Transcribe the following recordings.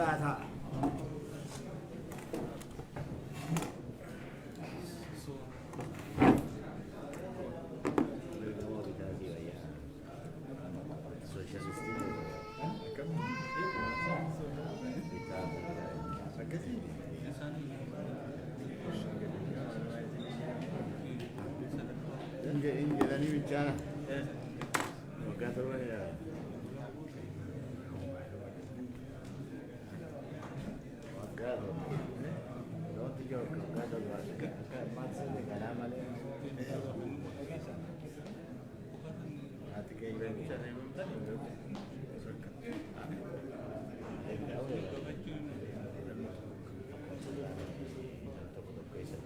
Taa taa. Hin jedhanii bichaana. Waggaa 7 Waggaa 7. Wanti jiru waggaa 7 akka ammaatti kanaa malee. Haati keenya. Tokko tokko keessa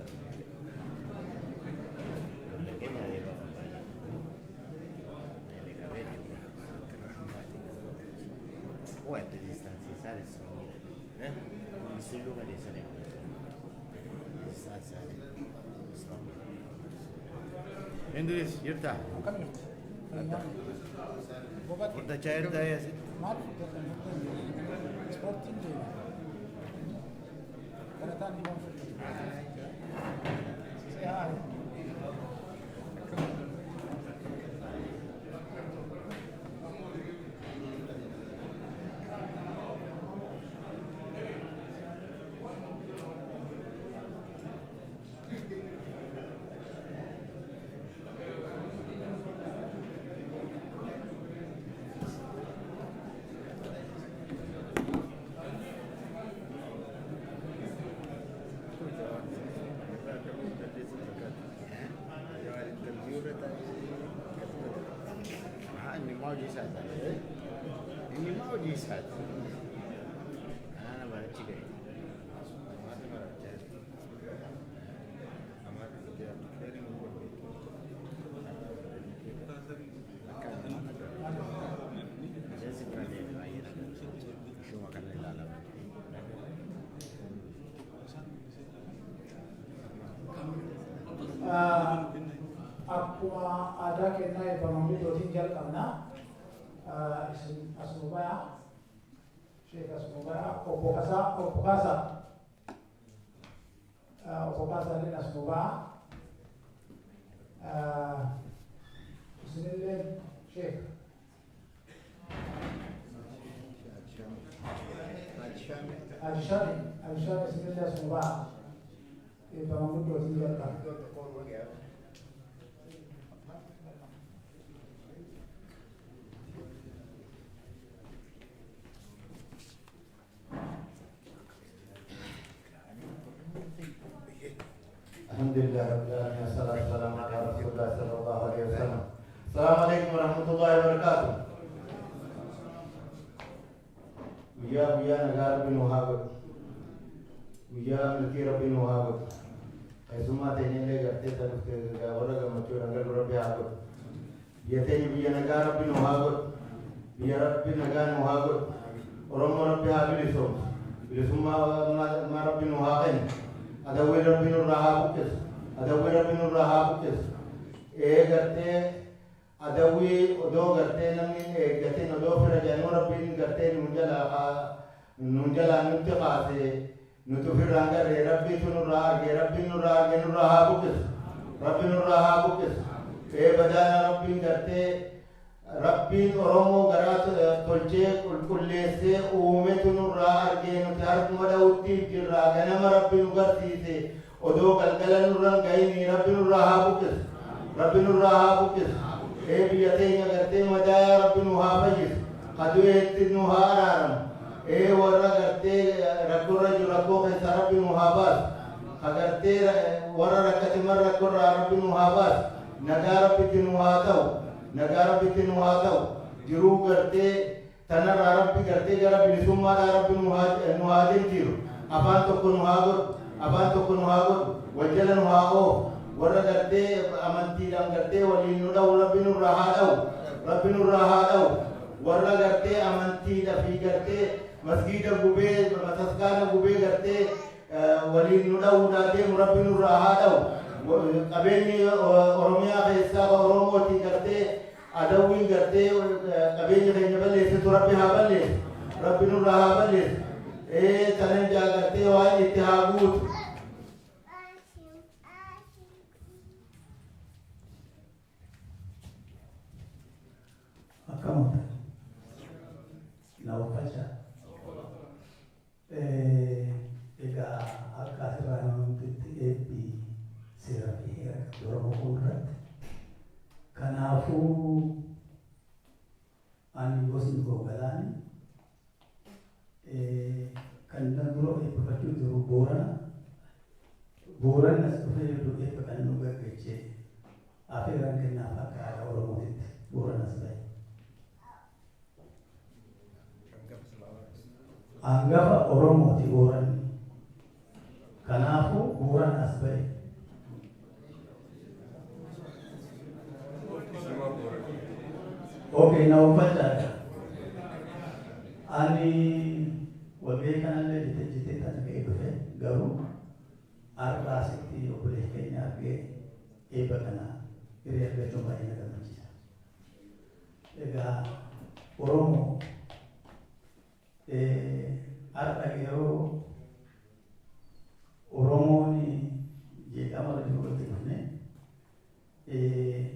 Indris jirta? Akkam jirtu? Fayyaa. Furdachaa jirta asitti? Maal furdatan furdatan? Ispoortiin deema. Barataan ni waan furdatu. Say hi. Inni immoo hojii isaati. Inni immoo hojii isaati. Kanaana barachi ga'e. Miseensi bira deeme baay'ee ishuma kana ilaalama. Akkuma aadaa kennaa eebba manguddootiin jalqabna. Isin asuma bayaa. Sheek asuma bayaa. Obbo Kasaa, Obbo Kaasaa. Obbo Kaasaa illee asuma bayaa. Isinillee Sheek. Haji Shami, Haji Shami isinillee asuma bayaa. Eebba manguddootiin jalqabna. الحمد لله رب العالمين، والصلاة والسلام على رسول الله صلى الله عليه وسلم. السلام عليكم ورحمة الله وبركاته. Guyyaa guyyaa nagaa Rabbi nu haa godhu. Guyyaa milkii Rabbi nu haa godhu. Keessummaa teenyallee gartee ta dhufte warra gammachuudhaan galu Rabbi haa godhu. Biyya teenya biyya nagaa Rabbi nu haa godhu. Biyya Rabbi nagaa nu haa godhu. Oromoo Rabbi haa bilisoomsu. Bilisummaa Rabbi nu haa kennu. Adawwii Rabbi nurraa haa buqqisu. Adawwii Rabbi nurraa haa buqqisu. Ee gartee adawwii odoo gartee namni hin eeggatin odoo fira jedhanuu Rabbiin gartee nuun jalaa nutti kaase, nuti ofirraa hin garree, Rabbiitu nurraa arge. Rabbiin nurraa arge, nurraa haa buqqisu. Rabbi nurraa haa buqqisu. Ee badaana Rabbiin gartee Rabbiin Oromoo garaa tolchee qulqulleessee uumetu nurraa argee, nuti harkuma dha'utti jirraa. Ganama Rabbi nu garsiise, odoo galgala nurran gahini Rabbi nurraa haa buqqisu. Rabbi nurraa haa buqqisu. Ee biyya teenya gartee madaayaa Rabbi nu haa fayyisu. Kadu'eetti nu haa araaramu. Ee warra gartee rakkoorra jiru rakkoo keessaa Rabbi nu haa baasu. Ka gartee warra rakkate marra rakkoorraa Rabbi nu haa baasu. Nagaa Rabbitti nu haa ta'u. Nagaa Rabbitti nu haa ta'u. Jiruu gartee tanarraa Rabbi gartee gara bilisummaadhaa Rabbi nu haa jijjiiru. Afaan tokko nu haa godhu. Afaan tokko nu haa godhu. Wal jala nu haa oofu. Warra gartee amantiidhaan gartee waliin nu dha'u Rabbi nurraa haa dha'u. Rabbi nurraa haa dha'u. Warra gartee amantiidha fi gartee masgiida gubee, bataskaana gubee gartee waliin nu dha'uudhaa deemu Rabbi nurraa haa dha'u. Qabeenyi Oromiyaa keessaa Oromootii gartee adawwiin gartee qabeenya keenya balleessitu Rabbi haa balleessu. Rabbi nurraa haa balleessu. Tanan jaagartee waan itti haa guutu. Akkam ooltan? Na uffachaa. Egaa akka asirraa himamutti eebbi seeraa fi heera qabdi Oromoo fuulduratti. Kanaafuu ani gosni koo Galaani, kan na dura eebbifachuu jiru Boorana. Booranni as dhufee jiru eebba kan nu gaggeessee afeeran kennaaf akka aadaa Oromootitti Booranas bahe. Hangafa Oromooti Booranni. Kanaafuu Booran as bahe. Okay, na uffadhaadha. Ani walgahii kanallee jitee jitee tana ga'ee dhufe, garuu har'a asitti obboleessa keenya argee eebba kana hiree argachuun baay'ee na gammachiisa. Egaa Oromoo, har'a yeroo Oromoon jeeqama irra jiru walitti dhufne,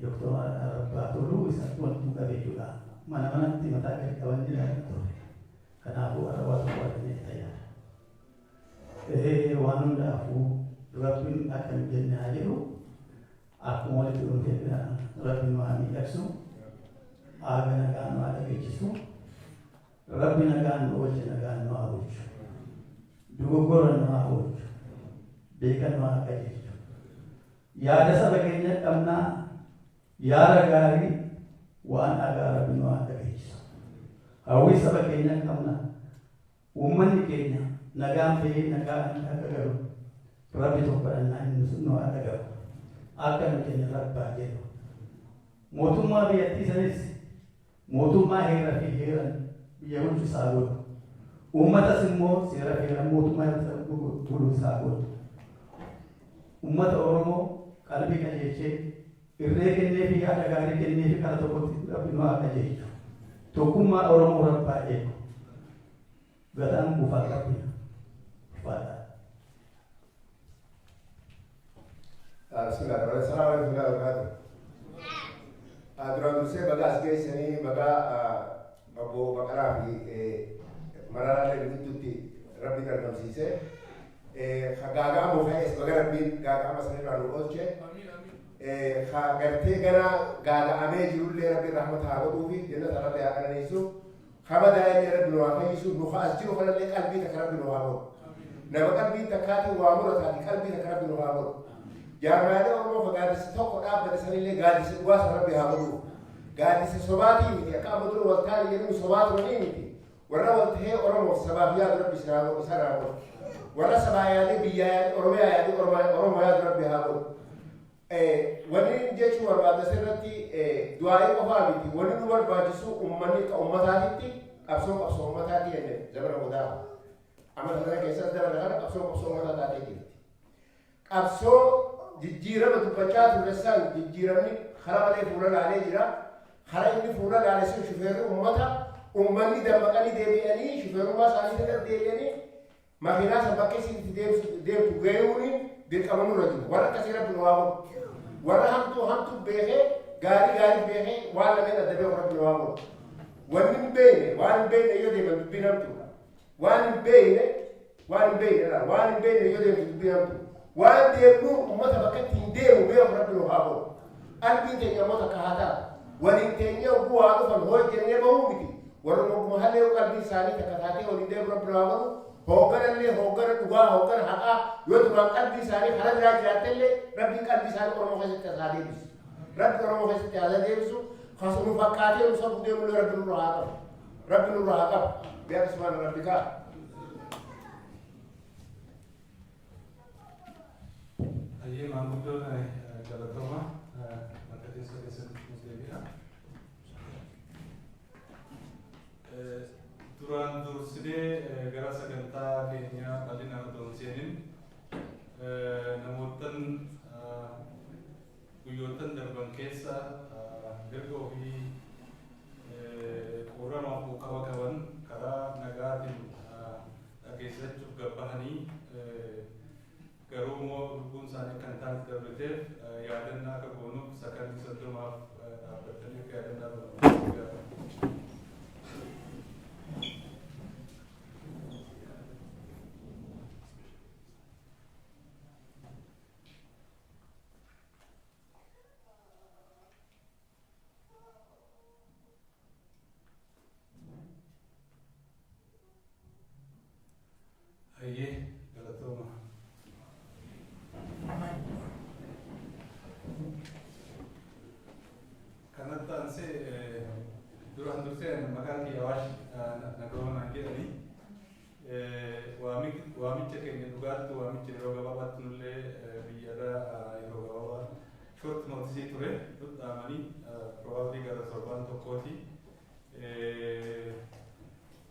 Doktor Rabbaa Toluu isatti wanti nu qabe jechuudha. Mana manatti mataa gadi qaban jedhaa ture. Kanaafuu har'a waa tokko argannee tayyaara. Waan hundaafuu Rabbiin akka nu jenne haa jedhu. Akkuma walitti dhufne Rabbi nu haa miidhagsu. Aaga nagaa nu haa dhageechisu. Rabbi nagaan nu oolche, nagaan nu haa bulchu. Dogoggora nu haa oolchu. Beeka nu haa qajeelchu. Yaada saba keenya qabnaa, yaada gaarii waan dhagaa Rabbi nu haa dhageechisu. Hawwii saba keenya qabna. Uummanni keenya nagaan bahee nagaan akka galu Rabbi tokko kadhannaa inni nu haa dhagahu. Akka nu jenne Rabbaa jedhu. Mootummaa biyyattii sanis mootummaa heera fi heeran biyya bulchu isaa godhu. Uummatas immoo seera fi heeran mootummaa bulu isaa godhu. Uummata Oromoo qalbii qajeelchee, irree kennee fi yaada gaarii kennee fi kara tokkotti Rabbi nu haa qajeelchu. Tokkummaa Oromoo Rabbaa eegu. Gataan buufaa Rabbi ulfaadha. Bismillah, Assalamu alaikum warahmatullahi wabarakatuh. Duraan dursee baga as geessanii, baga obbo Baqaraa fi Mararaalee gidduutti Rabbiin argamsiise. Gaaga'amu ka'es baga Rabbiin gaaga'ama sanirraa nu oolche. Ka gartee gara gaaga'amee jirullee Rabbiin rahmata haa godhuufi, jannata Rabbi haa qananiisu. Kama daa'illee Rabbi nu haa fayyisu, nu ka as jiru kanallee qalbii takka Rabbi nu haa godhu. Nama qalbii takkaatiin waa murataati, qalbii takka Rabbi nu haa godhu. Jaarmaalee Oromoo ka gaaddisa tokko dhaabbate sanillee gaaddisa dhugaa san Rabbi haa godhu. Gaaddisa sobaatii miti, akka amma dura waltaanii jedhamu sobaa turanii miti. Warra wal tahee Oromoof sabaaf yaadu Rabbi isaan haa godhu, isaan haa godhu. Warra sabaa yaadee, biyyaa yaadee, Oromiyaa yaadee, Oromoo yaadu Rabbi haa godhu. Wanni jechuu barbaadu asirratti du'aa'ii qofaa miti. Wanni nu barbaachisu uummanni akka uummataatitti qabsoon qabsoo uummataati jenne zamana boodaa. Amma sana keessas dabala kana qabsoon qabsoo uummataa taatee jirti. Qabsoo jijjiirama dubbachaa turre san, jijjiiramni karaa malee fuula laalee jira. Karaa inni fuula laale sun shufeerri uummata, uummanni dammaqanii deebi'anii shufeerummaa isaanii irra deebi'anii makiinaa san bakka isin itti deemtu ga'uun dirqama nurra jiru. Warra akkasii Rabbi nu haa godhu. Warra hamtuu hamtuu beekee, gaarii gaarii beekee, waan lameen adda beeku Rabbi nu haa godhu. Wanni hin beekne, waan hin beekne yoo deeman dubbiin hamtuudha. Waan hin beekne, waan hin beekne laala, waan hin beekne yoo deemtu dubbiin hamtu. Waan deemnuun uummata bakka ittiin deemu beeku Rabbi nu haa godhu. Qalbiin teenya immoo takka haa taatu. Waliin teenyee oguu waa dhufan hojjennee bahuu miti. Warra oguma hallee qalbiin isaanii takka taatee waliin deemu Rabbi nu haa godhu. Hoogganallee hooggana dhugaa, hooggana haqaa, yoo duraan qalbii isaanii karaa biraa jiraattellee Rabbiin qalbii isaanii Oromoo keessatti as haa deebisu. Rabbi Oromoo keessatti haa deebisu. Kas nu fakkaatee nu sabuu deemullee Rabbi nurra haa qabu. Rabbi nurra haa qabu. Bi'a subhaana rabbikaa. Ayyee, maanguddoon, galatooma, bakka teessoo keessatti nuuf deebi'a. Duraan dursinee gara sagantaa keenyaa bal'inaan otoo hin seenin, namoottan guyyoottan darban keessa mirga ofii quurramaaf quuqama qaban karaa nagaatiin Dhageessifachuuf gabbahanii garuu immoo lubbuun isaanii akka hin taane darbiteef yaadannaa akka goonuuf sakandii 30f dhaabbattanii akka yaadannaa goonuuf gaafadha. Hayyee, galatooma. Kanatti aansee, duraan dursee maqaan kiyya Awaash Nagawoo naan jedhani. Waamicha keenya dhugaatti waamicha yeroo gabaabaatti nullee biyyarra yeroo gabaabaa short notice ture dhudhaamanii, probably gara torbaan tokkooti.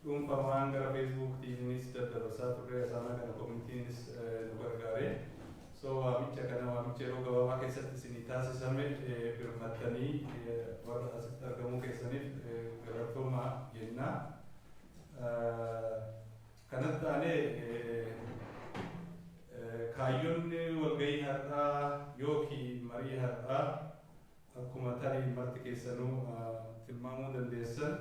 Dhuunfamaan gara Facebooktiinis daddabarsaa turre, asaanaa kana koomitiinis nu gargaare. So waamicha kana, waamicha yeroo gabaabaa keessatti isinii taasisame birmattanii warra asitti argamuu keessaniif galatoomaa jenna. Kanatti aanee, kaayyoonni walgahii har'aa yookiin marii har'aa, akkuma tarii marti keessanuu tilmaamuu dandeessan,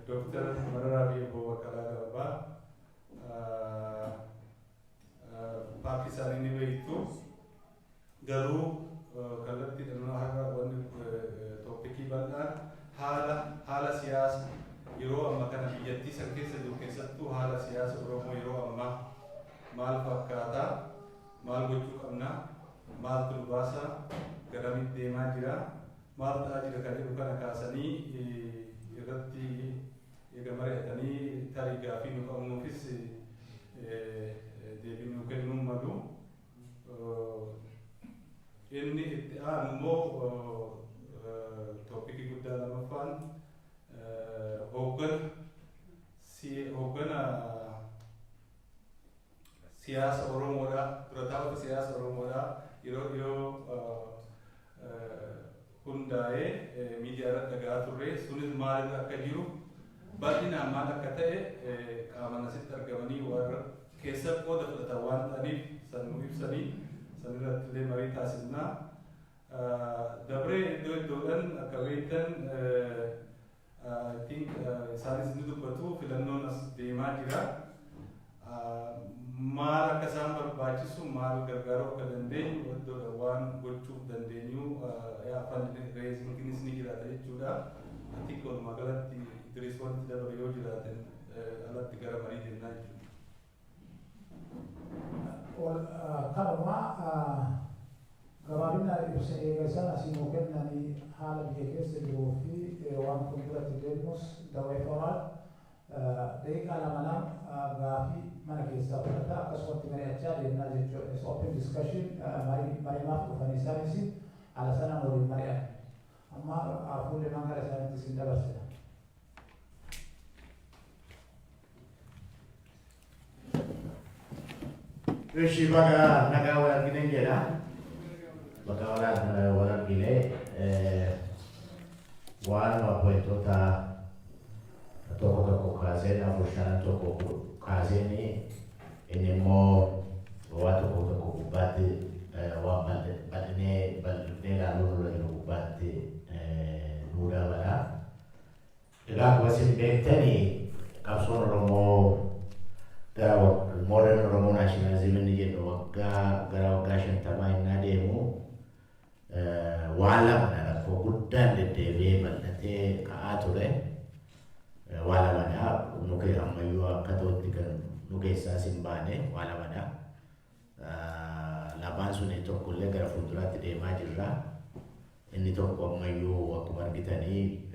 Dooktar Mararaa fi Obbo Baqqalaa Garbaa paartii isaanii ni beektu. Garuu kallattiidhaan har'a wanni topicii bal'aan haala siyaasa yeroo amma kana biyyattii san keessa jiru, keessattuu haala siyaasa Oromoo yeroo ammaa maal fakkaataa, maal gochuu qabna, maaltu nu baasa, garamitti deemaa jira, maal ta'aa jira kan jedhu kana kaasanii irratti eega mari'atanii, tarii gaafii nu qabnuufis deebii nu kennuu malu. Inni itti aanu immoo, topicii guddaa lamaffaan, hooggana siyaasa Oromoodha, dura taa'ota siyaasa Oromoodha yeroo dhiyoo hundaa'ee miidiyaa irratti dhaga'aa turre sunis maalirra akka jiru, bal'inaan maal akka ta'e, qaamaan asitti argamanii warra keessa qooda fudhatan waan ta'aniif san nu ibsanii san irratti illee marii taasisna. Dabree iddoo iddoodhaan akka beektan, I think isaanis ni dubbatu, filannoon as deemaa jira. Maal akka isaan barbaachisu, maal gargaaruu akka dandeenyu, iddoodha waan gochuuf dandeenyu, fund raisinginis ni jiraata jechuudha. I think walumaa galatti Idris wanti dabale yoo jiraate alatti gara marii deemnaa jechuudha. Kanuma gabaabinaan ibsa eega isaan asii nuu kennanii, haala biyya keessa jiruu fi waan fuulduratti deemnus, the way forward, daqiiqaa lama lama gaafii mana keessaa fudhata, akkasumatti mari'achaa deemnaa jechuudha. Is open discussion, marimaaf dhufan isaanis haala sanaan waliin mari'an. Amma fuulli gara isaaniitti isin dabarsina. Ishi, baga nagaa wal argine jedha. Baga wal argine. Waanuma pointoota tokko tokko kaaseen, afur shanan tokko kaaseen, inni immoo waa tokko tokko gubbaatti waan bal'inee bal'inee ilaaluu nurra jiru gubbaatti nuu dabala. Egaa akkuma isin beektanii, qabsoon Oromoo gara modern Oromoo nationalism inni jedhu waggaa gara waggaa 50 innaa deemu, waan lamadha rakkoo guddaan deddeebi'ee bal'atee ka'aa ture. Waa lamadha. Nu ammayyuu akka ta'utti kan nu keessaas hin baane waa lamadha. Lamaan sun tokkollee gara fuulduraatti deemaa jirra. Inni tokko ammayyuu akkuma argitanii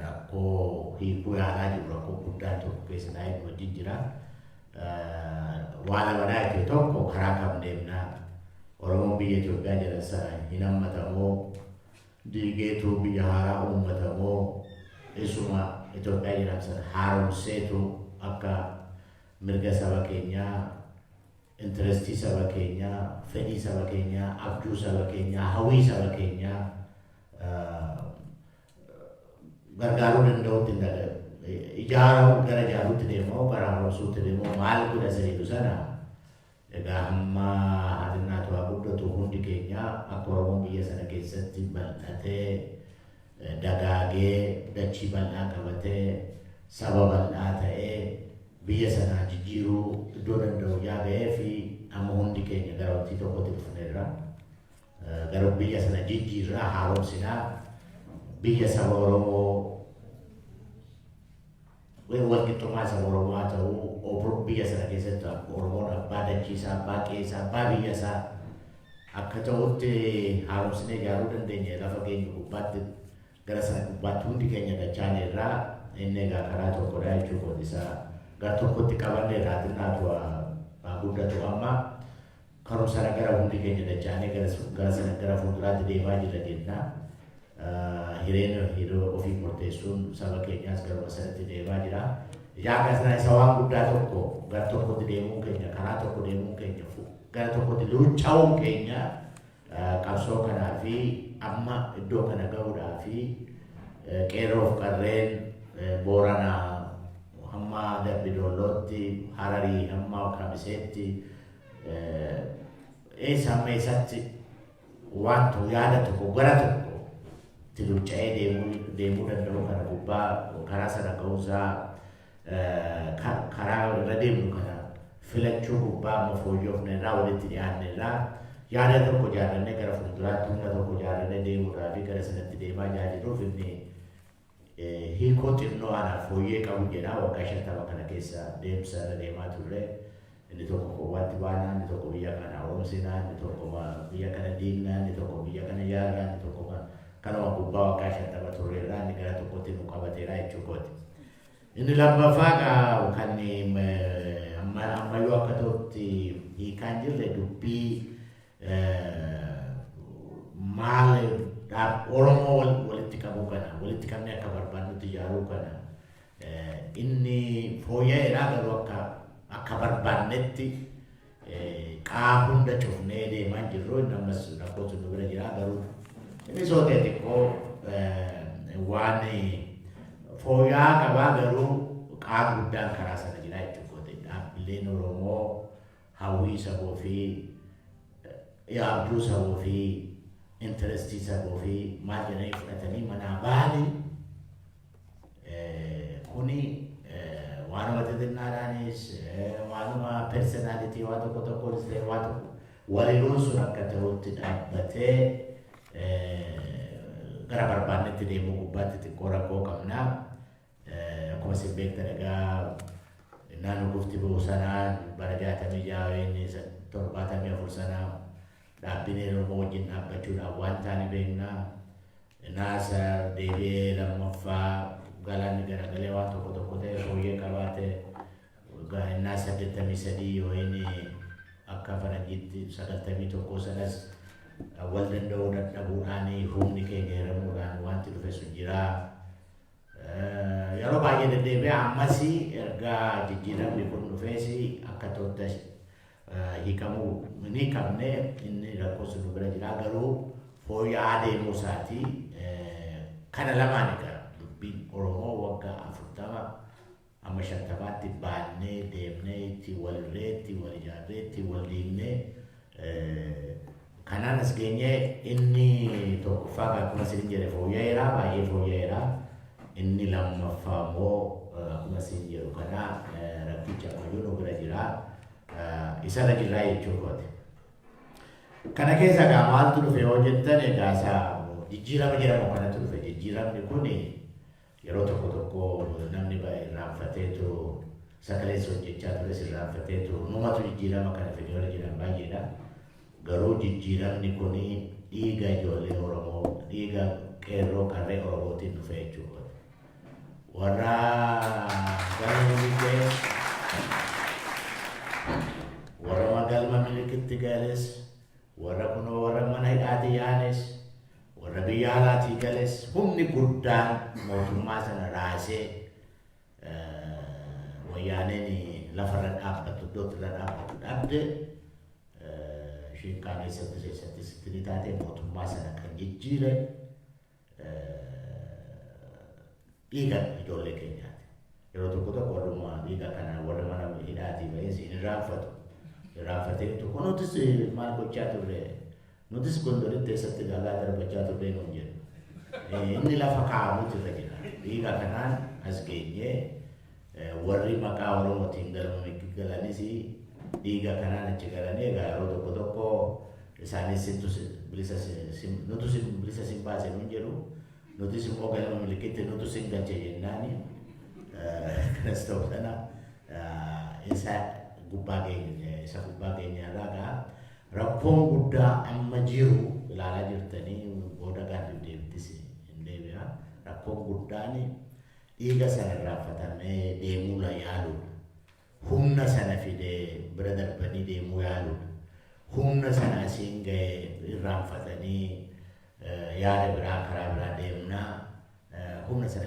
rakkoo hiikuu yaalaa jiru, rakkoo guddaan tokko keessa taa'ee wajjin jira. Waa lamadhaa jechuudha. Tokko, karaa kam deemnaa? Oromoon biyya Itoophiyaa jedhan sana hin hammatamoo, diigeetu biyya haaraa uummatamoo, isuma Itoophiyaa jedhamu sana haaromseetu akka mirga saba keenyaa, interestii saba keenyaa, fedhii saba keenyaa, abjuu saba keenyaa, hawwii saba keenyaa gargaaruu danda'utti Ijaaruu gara ijaaruutti deemoo, gara haaromsuutti deemoo, maal godha isa jedhu sana, egaa hamma hatinnaatu haa guddatu, hundi keenya akka Oromoon biyya sana keessatti bal'atee, dagaagee, dachii bal'aa qabatee, saba bal'aa ta'ee biyya sanaa jijjiiruu iddoo danda'u yaa ga'ee fi amma hundi keenya gara wantii tokkotti dhufneerra. Gara biyya sana jijjiirraa, haaromsinaa, biyya saba Oromoo, walqixxummaa saba Oromoo haa ta'u, biyya sana keessatti Oromoon abbaa dachiisaa, abbaa qe'eesaa, abbaa biyya isaa akka ta'utti haaromsinee ijaaruu dandeenya lafa keenya gubbaatti. Gara sana gubbaatti hundi keenya dachaaneerraa. Inni egaa karaa tokkodha jechuudha. Isaa gara tokkotti qabannee xinnaatu haa guddatu, amma karuma sana gara hundi keenya dachaanee gara sana gara fuulduraatti deemaa jirra jenna. Hireen hiree ofii murteessuun saba keenyaas garuma sanatti deemaa jira. Ijaa sana isa waan guddaa tokko gara tokkotti deemuun keenya, karaa tokko deemuun keenya, gara tokkotti luucca'uun keenya qabsoo kanaa fi amma iddoo kana gahuudhaa fi qeerroof qarreen Booranaa hamma Dambi Doollootti, Hararii hamma Kamiseetti, eessa hamma eessatti waan yaada tokko gara tokko itti luucca'ee deemuu danda'u kana gubbaa karaa sana ga'uusaa, karaa irra deemnu kana filachuu gubbaa amma fooyyofne irraa, walitti dhiyaanne irraa, yaada tokko jaallannee gara fuulduraatti humna tokko jaallannee deemuudhaa fi gara sanatti deemaa jiruuf inni hiikoo xinnoo anaaf fooyyee qabu jedha. Waggaa 50 kana keessa deemsa irra deemaa turre, inni tokko kophaatti baanaa, inni tokko biyya kana haaromsinaa, inni tokko biyya kana diignaa, inni tokko biyya kana ijaarraa, inni tokko kanuma gubbaa waggaa 50 turreerraa inni gara tokkotti nu qabateera jechuu kooti. Inni lammaffaa kan ammayyuu akka ta'utti hiikaan jirre dubbii maal Oromoo walitti qabuu kana, walitti qabnee akka barbaadnutti ijaaruu kana, inni fooyya'eedha, garuu akka barbaannetti qaa hunda cufnee deemaa jirru. Inni ammas rakkootu nu bira jira, garuu inni sootee xiqqoo waan fooyya'aa qabaa, garuu qaa guddaan karaa sana jira jechuudha. Dhaabbileen Oromoo hawwii saboo fi yaabduu saboo fi interestii saboo fi maal jedhanii fudhatanii manaa bahanii kuni waanuma xixinnaadhaanis, waanuma personality waan tokko tokkonis ta'e, waan tokko waliiluun sun akka ta'utti dhaabbatee gara barbaannetti deemuu gubbaatti xiqqoo rakkoo qabna. Akkuma isin beektan egaa, naannoo gufti bu'u sanaa bara 66, 74 sanaa dhaabbileen Oromoo wajjin dhaabbachuudhaan waan taane beekna. Naasa deebi'ee lammaffaa galaanni garagalee waan tokko tokko ta'e fooyyee qabaate, innaa 83 yoo inni akka faranjiitti 91 sanas wal danda'uu dadhabuudhaan, humni keenya hiramuudhaan wanti dhufe sun jira. Yeroo baay'ee deddeebi'ee ammas erga jijjiiramni kun dhufees akka ta'utti hiikamuu hin hiikamne. Inni rakkoo sun nu bira jira, garuu fooyya'aa deemuu isaati. Kana lamaan egaa dubbiin Oromoo waggaa 40 amma 50tti baannee deemnee, itti walirree, itti wal ijaarree, itti wal diignee kanaan as geenyee. Inni tokkoffaa akkuma isin jedhe fooyya'eera, baay'ee fooyya'eera. Inni lammaffaa immoo akkuma isin jedhu kana rakkicha ammayyuu nu bira jira, isarra jirraa jechuu kooti. Kana keessa egaa maaltu dhufe yoo jettan, egaa isa jijjiirama jedhamu kanatu dhufe. Jijjiiramni kun yeroo tokko tokko namni irraanfateetu, sakaleessa hojjechaa tures irraanfateetu, numatu jijjiirama kana fide warra jedhan baay'eedha. Garuu jijjiiramni kun dhiiga ijoollee Oromoo, dhiiga qeerroo qarree Oromootiin dhufe jechuudha. Warra galma Minilikee, warra galma Minilikitti gales, warra kunoo warra mana hidhaatii yaanes, warra biyya alaatii gales, humni guddaan mootummaa sana raasee wayyaaneen lafarra dhaabbattu, iddoo irra dhaabbattu dhabde, isheen kaan eessattis eessattis itti ni taate, mootummaa sana kan jijjiire dhiiga ijoollee keenyaati. Yeroo tokko tokko warruma dhiiga kana warra mana hidhaatii ba'ee hin irraanfatu. Irraanfatee tokko, "Nutis maal gochaa turre? Nutis Gondoritti eessatti dhagaa darbachaa turre?" nuun jedhu. Inni lafa kaa'amutu irra jira. Dhiiga kanaan as geenyee, warri maqaa Oromootiin galma galanis dhiiga kanaan achi galanii, egaa yeroo tokko tokko isaanis bilisa, "Nutu bilisa sin baase" nuun jedhu. Nutis immoo galma milikitti nutu sin galche jennaani. Kanas ta'u sana, isa gubbaa keenya, isa gubbaa keenya irraa gaa rakkoon guddaa amma jiru ilaalaa jirtanii, booda gaaffiif deebittis hin deebi'a. Rakkoon guddaan dhiiga sana irraanfatamee deemuu la yaaluudha. Humna sana fidee bira darbanii deemuu yaaluudha. Humna sana asiin ga'ee irraanfatanii yaada biraa, karaa biraa deemnaa, humna sana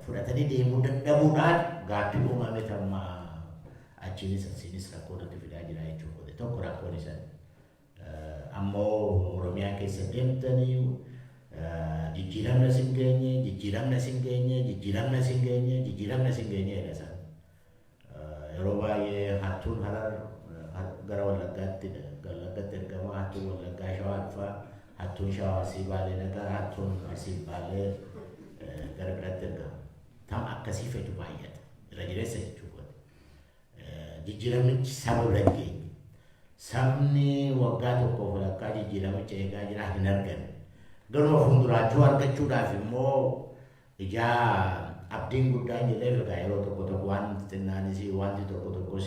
fudhatanii deemuu dadhabuudhaan gaaffii uumame tamma achiinis asiinis rakkoo nutti fidaa jira jechuudha. Tokko rakkoon isa. Ammoo Oromiyaa keessa deemtanii, "Jijjiiramna sin geenye, jijjiiramna sin geenye, jijjiiramna sin geenye, jijjiiramna sin geenye" jedha isaan. Yeroo baay'ee hattuun Harar gara Wallaggaatti ergama, hattuun Wallaggaa Shawaa dhufa, hattuun Shawaa Arsii Baalee dhaqa, hattuun Arsii Baalee gara biraatti ergama. Tam akkasii fetu baay'ata. Irra jireessa jechuudha. Jijjiiramichi saba bira hin geenye. Sabni waggaa tokkoof walakkaa jijjiiramicha eegaa jira, hin arganne. Garuma fuulduraachuu argachuudhaaf immoo ijaa abdiin guddaan jedheef, egaa yeroo tokko tokko waan xinnaanis wanti tokko tokkos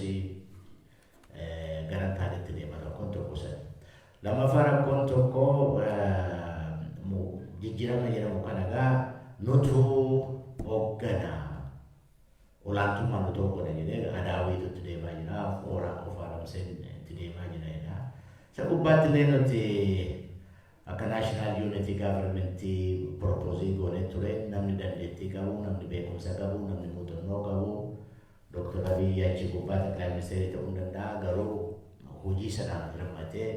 gara hin taanetti deema, rakkoon tokko sana. Lammaffaa, rakkoon tokko jijjiirama jedhamu kana egaa nutu hoogganaa, olaantummaa nutu hooggana jedhee adaawiitu itti deemaa jira, oora of haramseen itti deemaa jira jedha. Isa gubbaatti illee nuti akka national unity government propose goonee ture. Namni dandeettii qabu, namni beekumsa qabu, namni muuxannoo qabu Dr. Abiyyi achi gubbaa ጠቅላይ ministeerii ta'uu danda'a, garuu hojii sanaan hirmatee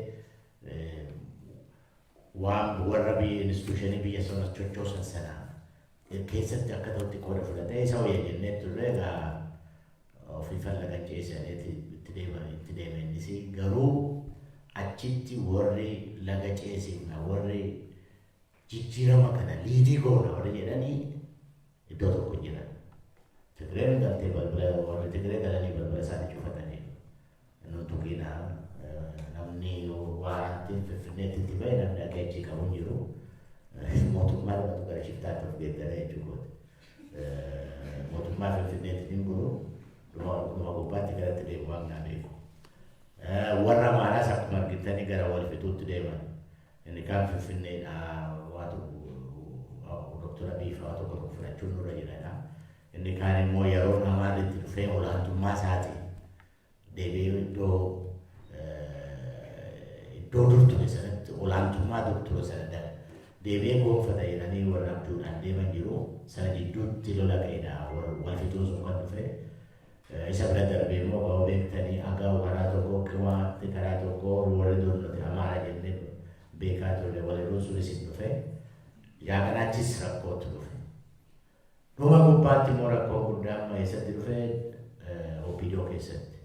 waan warra biyya institution biyya sana sochoosan sana keessatti akka ta'utti qooda fudhatee isa wayya jennee turre. Egaa ofii fallagan ceesanii itti deema innis. Garuu achitti warri laga ceesifna, warri jijjiirama kana lead goona warri jedhanii iddoo tokko jiran. Tigreen galtee balbala, warri Tigree galanii balbala isaanii cufatanii, "Nun tuqinaa." Namni waanti Finfinneetti itti bahe, namni akka achi qabu hin jiru. Mootummaa lamatu gara shiftaatti of geeddaree jechuudha. Mootummaa Finfinneetti hin bulu, dhuma gubbaatti garatti deemu waan naa beeku. Warra Amaaraas akkuma argitanii gara wal fixuutti deeman. Inni kaan Finfinneedha, waatu Doktor Abiy fa'aa tokko tokko fudhachuun nurra jiradha. Inni kaan immoo yeroo Amaarri itti dhufee olaantummaa isaati deebi'ee iddoo dur ture sanatti, olaantummaa dur ture sana deebi'ee gonfata jedhanii warra abjuudhaan deeman jiru. Sana jidduutti lola ka'edha wal fixuun sun kan dhufe. Isa bira darbee immoo qaba beektanii Agaw karaa tokko, Qimaatti karaa tokko, warri dur nuti Amaara jennee beekaa turre waliruun sunis hin dhufe. Yaa kanaachis rakkootu dhufe. Dhuma gubbaatti immoo rakkoon guddaan amma eessatti dhufe? OPDO keessatti.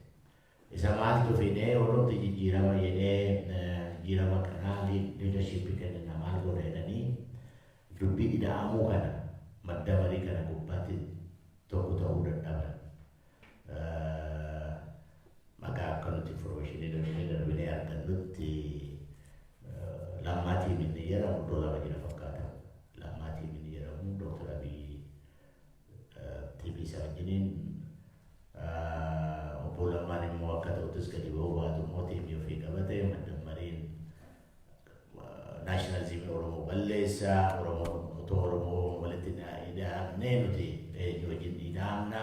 Isa maaltu fidee? Hundumti jijjiirama jedhee, jijjiirama kanaa leadership kennina, maal godha jedhanii, dubbii ida'amuu kana, madda marii kana gubbaatti tokko ta'uu dadhaban. Maqaa akka nuti information darbinee darbinee argannutti, Lammaa team inni jedhamu iddoo lama jira fakkaata. Lammaa team inni jedhamu Dr. Abiy team isaa wajjiniin, obbo Lammaan immoo akka ta'uttis gadi ba'uu baatu immoo team ofii qabate. Madda mariin nationalism Oromoo balleessaa, Oromoo otoo Oromoo walitti hidhamnee nuti eenyu wajjin hidhamna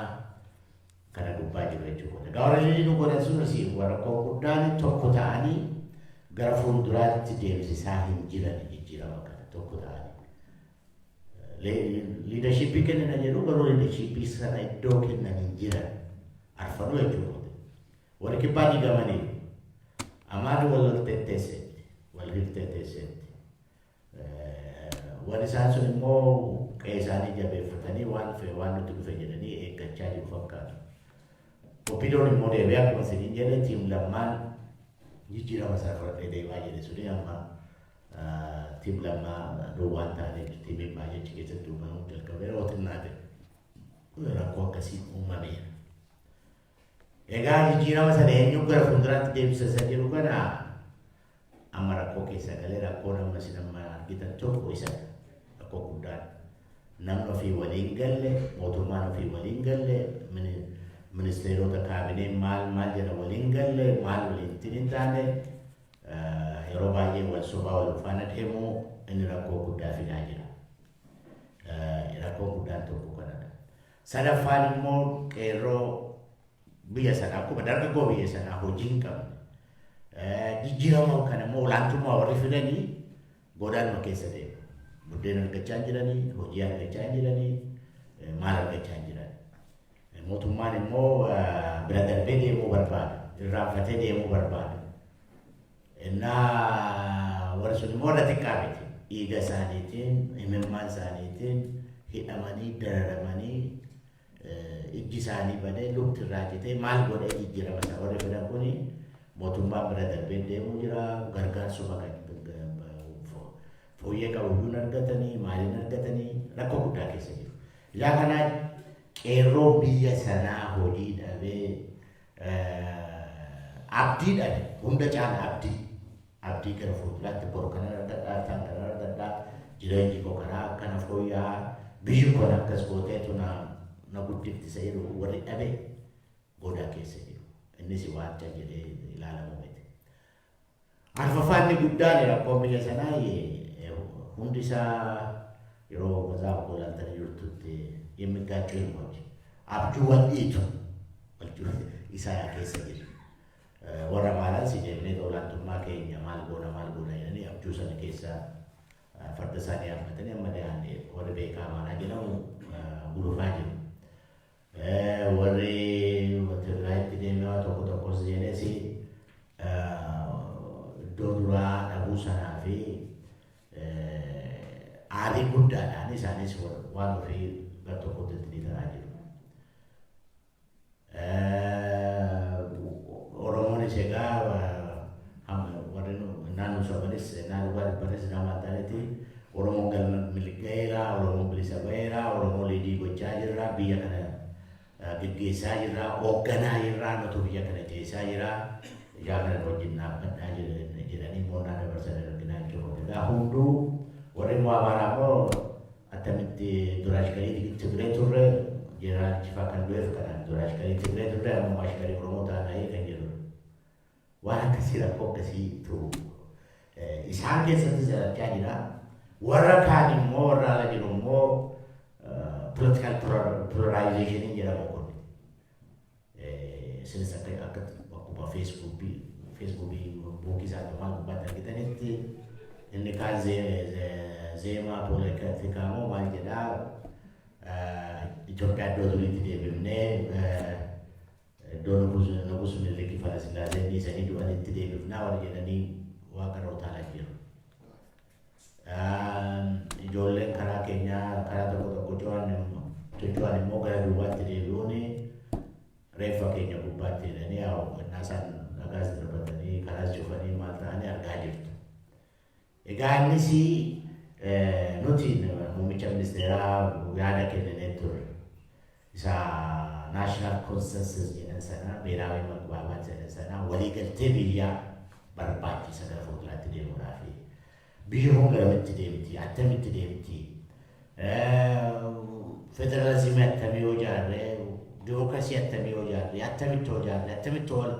kana gubbaa jiru jechuudha. Egaa warra lead nu godhan sunis warra koo guddaan tokko ta'anii gara fuulduraatti deemsisaa hin jiran jijjiirama kana tokko ta'anii. Leadership kennina jedhu, garuu leadership sana iddoo kennan hin jiran arfanuu jechuudha. Warri kibbaa diigamaniiru. Amaarri wal loltee teesseetti. Wal hirtee teesseetti. Warri isaan sun immoo qe'ee isaanii jabeeffatanii waan dhufe waan nutti dhufe jedhanii eeggachaa jiru fakkaatu. OPDOn immoo deebi'ee akkuma isiniin jedhe team Lammaan jijjiirama sana fudhatee deemaa jedhe suni amma team Lammaa duwwaan ta'anii teamiin baay'ee achi keessatti uumamuu jalqabee yoo xinnaate rakkoo akkasii uumameera. Egaa jijjiirama sana eenyu gara fuulduraatti deemsisa isa jedhu kana amma rakkoo keessa galee, rakkoon amma isin amma argitan tokko isa rakkoo guddaan. Namni ofii waliin galle, mootummaan ofii waliin galle, ministeerota kaabineen maal maal jedha waliin galle, maal waliin hin taane, yeroo baay'ee wal sobaa wal faana deemuu inni rakkoo guddaa fidaa jira. Rakkoo guddaan tokko kanadha. Sadaffaan immoo qeerroo biyya sanaa akkuma dargaggoo biyya sanaa hojii hin qabne. Jijjiirama kana immoo olaantummaa warri fidanii godaanuma keessa deemu. Buddeen argachaa hin jiranii, hojii argachaa hin jiranii, maal argachaa hin jiran. Mootummaan immoo bira darbee deemuu barbaada. Irraanfatee deemuu barbaada. Innaa warri sun immoo warra xiqqaa miti. Dhiiga isaaniitiin, imimmaan isaaniitiin hidhamanii, dararamanii, ijji isaanii badee, lukti irraa citee, maal godhee jijjiirama isaa warri fidan kuni mootummaan bira darbee deemuu jira. Gargaarsuma kan fooyyee qabu iyyuu argatanii, maaliin argatanii rakkoo guddaa keessa jiru. Ijaa kanaa qeerroo biyya sanaa hojii dhabee, abdii dhabe, hunda caala abdii abdii gara fuulduraatti boru kanan argadhaa, tan kanan argadhaa, jireenyi koo karaa akkana fooyya'aa, biyyi kun akkas gooteetu na guddifti isa jedhu warri dhabe godaa keessa jiru. Innis waan jedhee ilaalamu miti. Arfaffaan guddaan rakkoo biyya sanaa hundi isaa yeroo matsaafa koo ilaaltanii jirtutti የሚጋጩ ህልሞች abjuu wal dhiitu isaa keessa jira. Warra Amaaraan si deemnee olaantummaa keenya maal goona maal goona jedhanii abjuu sana keessa farda isaanii yaabbatanii amma dhiyaanne warri beekaa Amaaraa jedhamu gulufaa jiru. Warri Tigraayitti deemee waa tokko tokkos jedhes iddoo duraa dhabuu sanaa fi aarii guddaadhaan isaanis waan ofii gar tokkotti itti dhiitaraa jiru. Oromoonis egaa warri naannoo sabanis naannoo dubbanis nama ta'anitti Oromoon galma milkaa'eera, Oromoon bilisa ba'eera, Oromoon lead gochaa jirra, biyya kana geggeessaa jirra, hoogganaa jirra, nutu biyya kana ceesaa jira, ijaa kana wajjin dhaabbadhaa jedhanii moonnaa dabarsan arginaa jechuudha. Egaa hunduu warri immoo Amaaraa immoo attamitti dura ashkarii Tigree turre, jeneraal Jifaa kan du'eef kanaan dura ashkarii Tigree turre, amma ashkarii Oromoo taanaa kan jedhudha. Waan akkasii rakkoo akkasiitu isaan keessatti jalachaa jira. Warra kaan immoo warra ala jiru immoo political polarization jedhamu kun. Isinis akka akkuma Facebookii buukii isaa maal gubbaatti argitanitti inni kaan zeemaa poolitikaa moo maal jedhaa, Itoophiyaa iddoo duriitti deebifnee, iddoo Nugus Minilik Hayilasillaaseen dhiisanii du'anitti deebifnaa warra jedhanii waaqa irra utaalaa jiru. Ijoolleen karaa keenyaa karaa tokko tokko socho'an immoo gara duubaatti deebi'uun reeffa keenya gubbaatti jedhanii innaa isaan dhagaas darbatanii karaas cufanii maal ta'anii argaa jirtu. Egaa innis nuti muummicha ministeeraa yaada kenninee turre. Isa national consensus jedhan sana, ብሔራዊ መግባባት jedhan sana, waliigaltee biyyaa barbaachisa gara fuulduraatti deemuudhaaf. Biyyi kun garamitti deemti? Attamitti deemti? Federaalizimii attamii yoo ijaarre, dimookiraasii attamii yoo ijaarre, attamitti yoo ijaarre, attamitti wal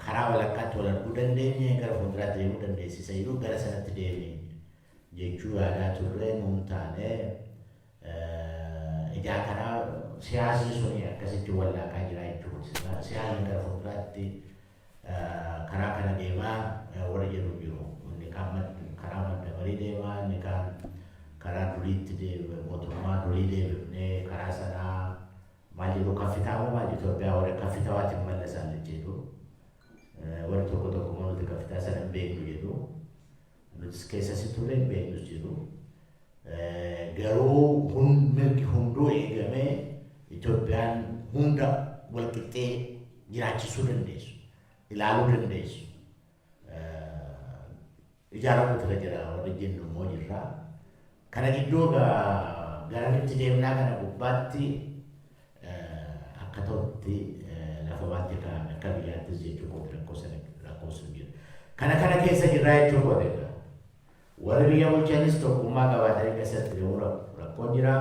karaa walakkaatti wal arguu dandeenye gara fuulduraatti deemuu dandeessisa jedhu gara sanatti deeme jechuu yaadaa turre nuun taane. Ijaa karaa siyaasni suni akkasitti wallaaqaa jira jechuudha. Siyaasni gara fuulduraatti karaa kana deemaa warri jedhu jiru. Inni kaan karaa madda marii deemaa, inni kaan karaa duriitti mootummaa durii deebifnee karaa sanaa maal jedhu kaffitaamoo maal Itoophiyaa warri kaffitawaatiin mallasan jedhu. Warri tokko tokko immoo nuti kaffitaa sana hin beeknu jedhu. Nutis keessas turre, beeknus jiru. Garuu mirgi hunduu eegamee Itoophiyaan hunda walqixxee jiraachisuu dandeessu, ilaaluu dandeessu. Ijaaramuutu irra jira warri jennu immoo jirra. Kana gidduu egaa garamitti deemnaa kana gubbaatti akka ta'utti lafa wanti kaa'ame akka biyyaattis jechuu kooti rakkoo sana rakkoo sun jira. Kana keessa jirraa jechuu kooti egaa. Warri biyya bulchanis tokkummaa qabaatanii keessatti deemuu rakkoon jira.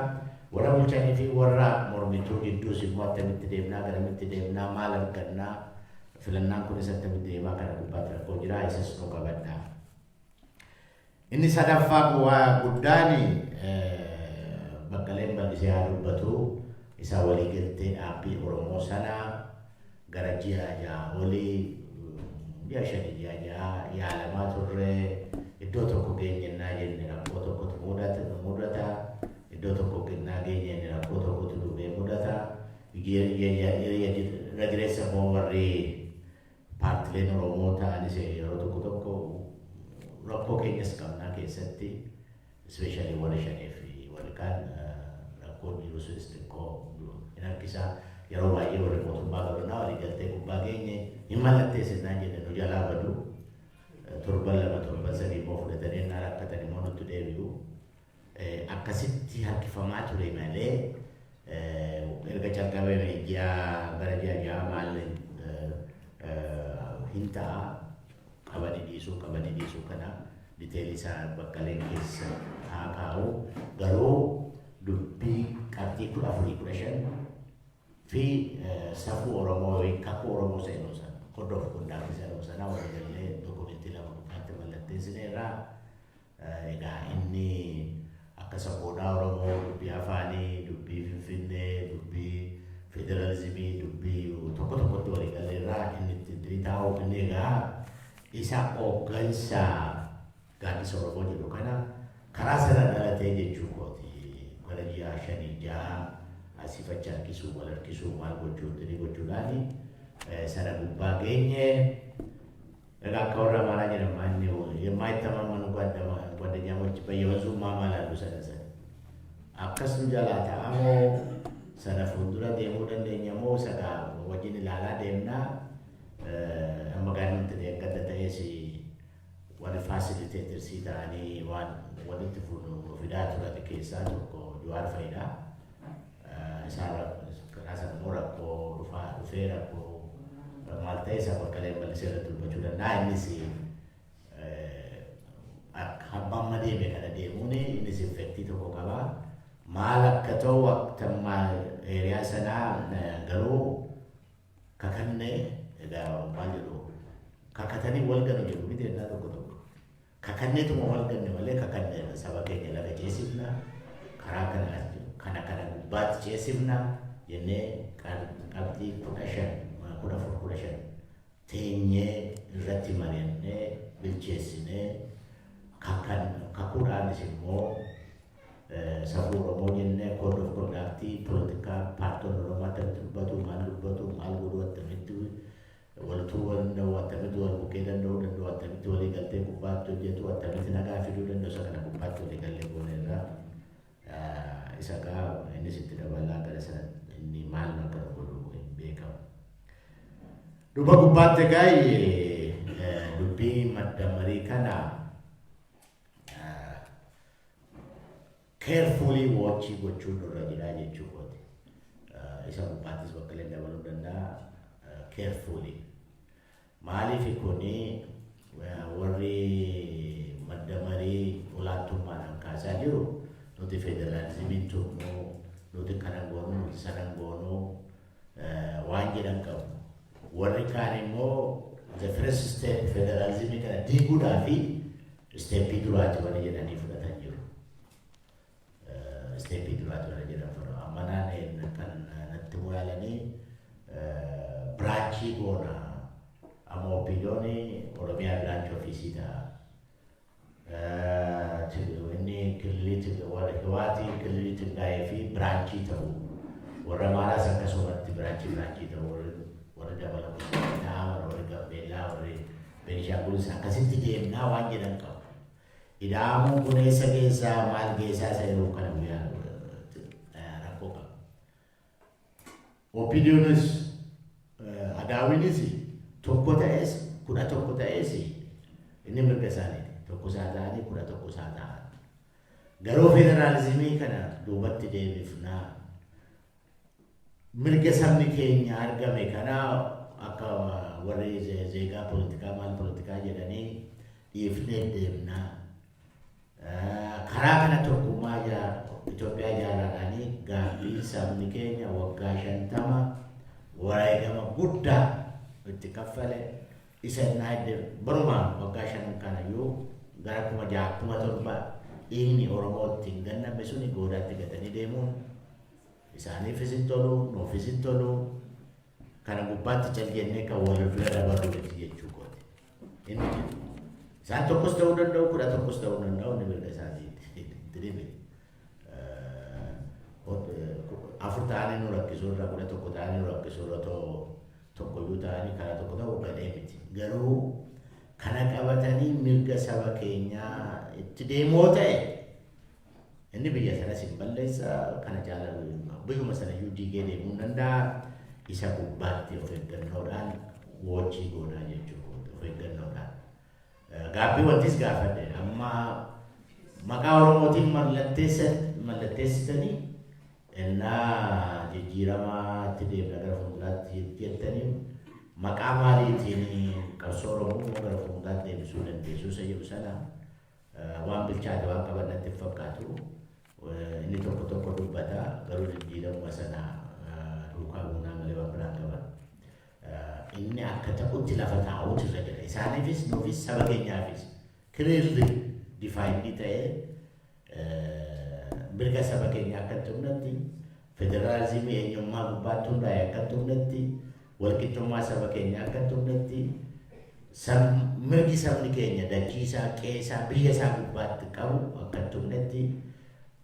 Warra bulchanii fi warra mormituu gidduus immoo attamitti deemnaa, garamitti deemnaa, maal argannaa, filannaan kunis attamitti deemaa kana gubbaatti rakkoo jira. Isas nu qabadha. Inni sadaffaa bu'aa guddaan Baqqaleen bal'isee haa dubbatu, isa waliigaltee dhaabbii Oromoo sana gara ji'a 6 olii, ji'a 5, ji'a 6 yaalamaa turre. Iddoo tokko geenyennaa jenne rakkoo tokkotu mudata. Iddoo tokko gennaa geenyenne rakkoo tokkotu dhufee mudata. Irra jireessa immoo warri paartileen Oromoo ta'anis yeroo tokko tokko rakkoo keenyas qabnaa keessatti, especially warri Shanee fi warri kaan rakkoon jiru sunis xiqqoo hin harkisaa. Yeroo baay'ee warri mootummaa qabannaa walii galtee gubbaa geenye hin mallatteessinnaan jedhe nu jalaa badu. Torban 2, torban 3 immoo fudhatanii innaa rakkatan immoo nutti deebi'u. Akkasitti harkifamaa ture malee erga calqabame ji'a gara ji'a 6 maal hin ta'a. Qabanii dhiisuu kana detail isaa Baqqaleen keessa haa kaa'u. Garuu dubbii qabxii 14, 15 fi safuu Oromoo yookiin kakuu Oromoo seenuu sana, code of conduct seenuu sana waliigallee dokumentii lama gubbaatti mallatteessineerraa. Egaa inni akka sabboonaa Oromoo dubbii afaanii, dubbii Finfinnee, dubbii federalizimii, dubbii tokko tokkotti waliigalleerraa inni itti taa'u. Inni egaa isa hooggansa gaaddisa Oromoo jedhu kana karaa sana dhalatee jechuu kooti. Gara ji'a 5, 6 asii fachi harkisuu, wal harkisuu, maal gochuu, inni gochuudhaani sana gubbaa geenye. Egaa akka warra Amaaraa jedhama inni የማይተማመኑ ጓደኛሞች በየወንዙ ይማማላሉ sana sana. Akkas nu jalaa ta'amoo, sana fuuldura deemuu dandeenya moo, sana wajjin ilaalaa deemnaa. Amma gaannumti deeggadda ta'es warri facilitatorsii ta'anii waan walitti nu fidaa turan keessaa tokko Jawaar fa'idha. Isaan karaa sana immoo rakkoo dhufaa dhufee rakkoo maal ta'e isa Baqqaleen bal'isee irratti dubbachuu danda'a. Innis hamma amma deeme kana deemuun innis effectii tokko qaba. Maal akka ta'u akka area sanaa garuu kakannee egaa maal jedhu, kakatanii wal ganu jedhu miti ennaa tokko tokko. Kakanneetuma wal ganne malee kakanne saba keenya laga ceesifna, karaa kana kana kana gubbaatti ceesifna jennee qabxii 15, 14, 15 teenyee irratti mari'annee bilcheessinee kakuudhaanis immoo safuu Oromoo jennee, code of conductii poolitikaa paartonni Oromoo attamitti dubbatu, maal dubbatu, maal godhu, attamitti waltuu danda'u, attamitti wal bukkee danda'uu danda'u, attamitti walii galtee gubbaatti hojjetu, attamitti nagaa fiduu danda'u, isa kana gubbaatti walii gallee gooneerra. Isa gaa innis itti dabalaa gara sana inni maal akka godhu hin beekamu. Duba gubbaatti egaa dubbii madda marii kana carefully watch gochuun irra jira jechuudha. Isa gubbaattis Baqqaleen dabaluu danda'a, carefully. Maaliif kuni warri madda marii olaantummaadhaan kaasaa jiru nuti federaalizimiin turnu, nuti kana goonu, nuti sana goonu waan jedhan qabu. Warri kaan immoo the first step federaalizimii kana diiguudhaa fi steppii duraati warri jedhanii fudhatan jiru. Steppii duraati warri jedhan fudhatan. Amma naan kan natti mulaalanii branchii goona, amma OPDOn Oromiyaa branch officeii ta'a. Inni kililii warri Hiwaatii kililii Tigraayii fi branchii ta'u. Warra Amaaraas akkasumatti branchii branchii ta'u, warri dabalamu ta'a, warri Gambeellaa, warri Beenishaangulis akkasitti deemnaa waan jedhan qabu. Ida'amuun kun eessa geessaa, maal geessaa isa jedhu kana guyyaa rakkoo qaba. OPDOnis ADWUInis tokko ta'es, 11 ta'es, inni mirga isaaniiti. Tokko isaa ta'anii, 11 isaa ta'an. Garuu federaalizimii kana duubatti deebifnaa. Mirga sabni keenya argame kana akka warri zeegaa poolitikaa maal poolitikaa jedhanii dhiifnee deemnaa. Karaa kana tokkummaa Itoophiyaa ijaaraadhaanii gaaffii sabni keenya waggaa 50 wareegama guddaa itti kaffale isa innaa barumaan waggaa 5 kanayyuu gara 6000, 7000 dhiigni Oromoo ittiin ganname suni goodaatti gatanii deemuun isaaniifis hin tolu, nuufis hin tolu. Kana gubbaatti cal jennee kan wal bira dabarru miti jechuu kooti. Inni jiru. Isaan tokkos ta'uu danda'u, 11s ta'uu danda'u, inni mirga isaaniitti itti dhime. Afur ta'anii nu rakkisuu irra, 11 ta'anii nu rakkisuu irra, tokkoyyuu ta'anii karaa tokko ta'u gadhee miti. Garuu kana qabatanii mirga saba keenyaa itti deemoo ta'e, inni biyya sanas hin balleessa, kana caala biyyuma sanayyuu diigee deemuu hin danda'a. Isa gubbaatti of eeggannoodhaan wajjii goonaa jechuudha, of eeggannoodhaan. Gaaffii wantis gaafadhe, amma maqaa Oromootiin mallatteessitanii innaa jijjiiramaatti deemna gara fuulduraatti jettanii, maqaa maaliitiin qabsoo Oromoo gara fuulduraatti deebisuu dandeessu isa jedhu sana waan bilchaate waan qaban natti hin fakkaatu. Inni tokko tokko dubbata, garuu jijjiiramuma sana duukaa buunaa malee waan biraan qaban. Inni akka ta'utti lafa taa'uutu irra jira. Isaaniifis, nuufis, saba keenyaafis clearly defined ta'ee, mirga saba keenyaa akka hin tuqnetti, federaalizimii eenyummaa gubbaatti hundaa'e akka hin tuqnetti, walqixxummaa saba keenyaa akka hin tuqnetti, mirgi sabni keenya dachii isaa, qe'ee isaa, biyya isaa gubbaatti qabu akka hin tuqnetti,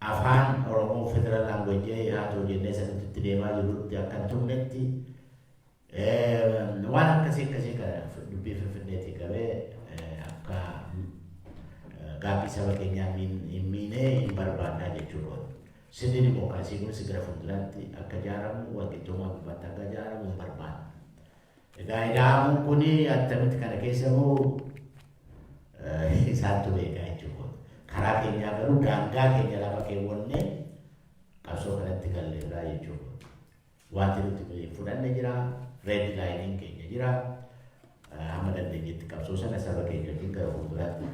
afaan Oromoo federal language haa ta'u jennee sanitti itti deemaa jirrutti akka hin tuqnetti, waan akkasii akkasii kana dubbii Finfinneetii qabee akka gaaffii saba keenyaa hin miinee hin barbaannaa jechuudha. Sirni dimookiraasii kunis gara fuulduraatti akka ijaaramu, walqixxummaa gubbaatti akka ijaaramu hin barbaanna. Egaa ida'amuun kun attamitti kana keessa moo isaantu beekaa jechuudha. Karaa keenyaa garuu daangaa keenya lafa keewwannee qabsoo kanatti galleerraa jechuudha. Wanti nuti fudhanne jira, red lineiin keenya jira. Hamma dandeenyetti qabsoo sana saba keenya wajjin gara fuulduraatti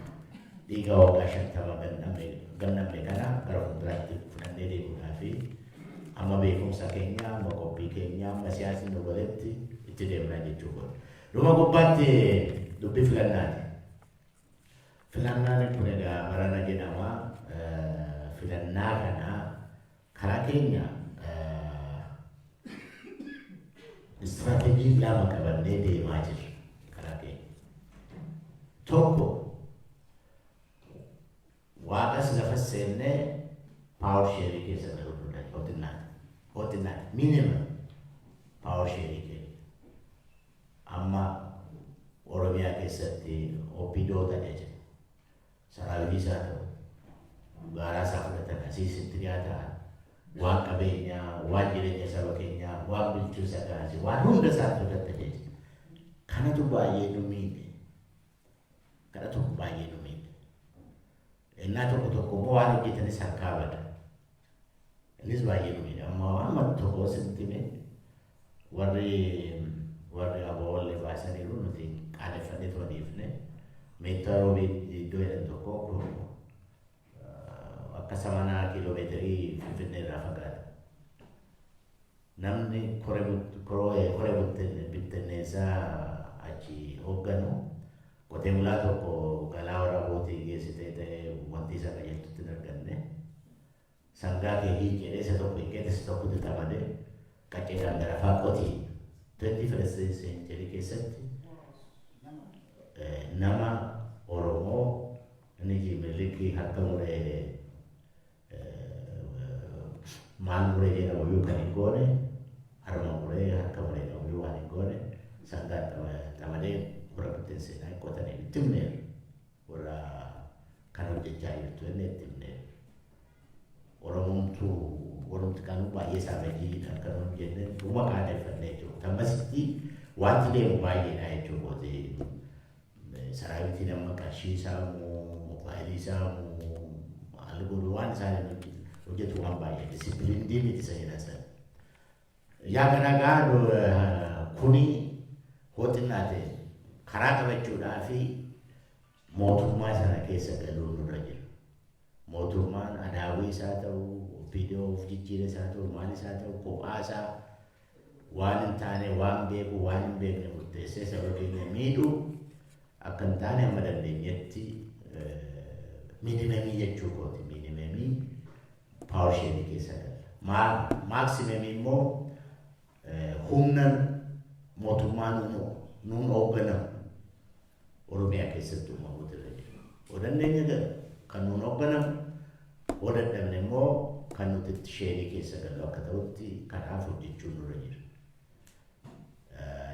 dhiiga waggaa 50 ganname kana gara fuulduraatti fudhannee deemuudhaa fi amma beekumsa keenya, amma qophii keenya, amma siyaasni nu galetti itti deemnaa jechuudha. Dhuma gubbaatti dubbii filannaati. Filannaan kun egaa barana jedhama. Filannaa kana karaa keenya istiraatejii lama qabannee deemaa jirra karaa keenya. Tokko, waaqas lafas seennee power share keessa galuu danda'a. Hooxinnaati. Hooxinnaati. Minimum power share keenya. Amma Oromiyaa keessatti OPDOta ajaja. Saraawitii isaa ta'u, gaaraa isaa fudhatan, asiis itti dhiyaatan, waan qabeenyaa, waan jireenya saba keenyaa, waan bilchuu isa kaase, waan hunda isaatti irratti ajaja. Kanatu baay'ee nu miidhe. Kanatu baay'ee nu miidhe. Innaa tokko tokko immoo waan hojjetanis harkaa bada. Innis baay'ee nu miidhe. Amma waan tokko sitti hime, warri aboollee baasaniiru, nuti qaaneffannee tuma dhiifne. Meettaa Roobii iddoo jedhan tokko akka samanaa kiiloomeetirii Finfinnee irraa fagaata. Namni koree bittinneessaa achi hoogganu qotee bulaa tokko galaa warra abbootii geessitee ta'e wanti isa qajeeltutti hin arganne. Sangaa kee hiiki jedhee, isa tokko hiikee, isa tokkotti xamadee qacceedhaan garafaa qotii. 21st century keessatti nama Oromoo inni Minilikii harka muree maal muree jedhamu iyyuu kan hin goone, harma muree harka muree jedhamu iyyuu waan hin goone, sangaa xamadee warra bittinseedhaan qotanii itti himneera. Warra Kan hojjechaa jirtu inni itti himne. Oromoomtu warumti kanuu baay'ee isaa badiidha akka nuun jenne dhuma qaaneffannee jechuudha. Ammasitti wanti deemu baay'eedha jechuudha. Saraawitiin amma qarshii saamu, moobaayilii saamu, maal godhu, waan isaan hojjetu waan baay'ee disciplined miti isa jedhan sana. Yaa kana gaa kuni hoo xinnaate karaa qabachuudhaa fi mootummaa sana keessa galuun nurra jira. Mootummaan adaawii isaa ta'u, OPDO of jijjiira isaa ta'u, maal isaa ta'u, kophaa isaa waan hin taane, waan beeku, waan hin beekne murteessee saba keenya miidhuu akka hin taane amma dandeenyetti minimum jechuu kooti, minimum power share keessa gala. Maximum immoo humna mootummaa nuun hoogganamu Oromiyaa keessatti uumamuutu irra jira. Yoo dandeenya galu kan nuun hoogganamu, yoo dadhabne immoo kan nuti itti share keessa galu akka ta'utti kanaaf hojjechuun nurra jira.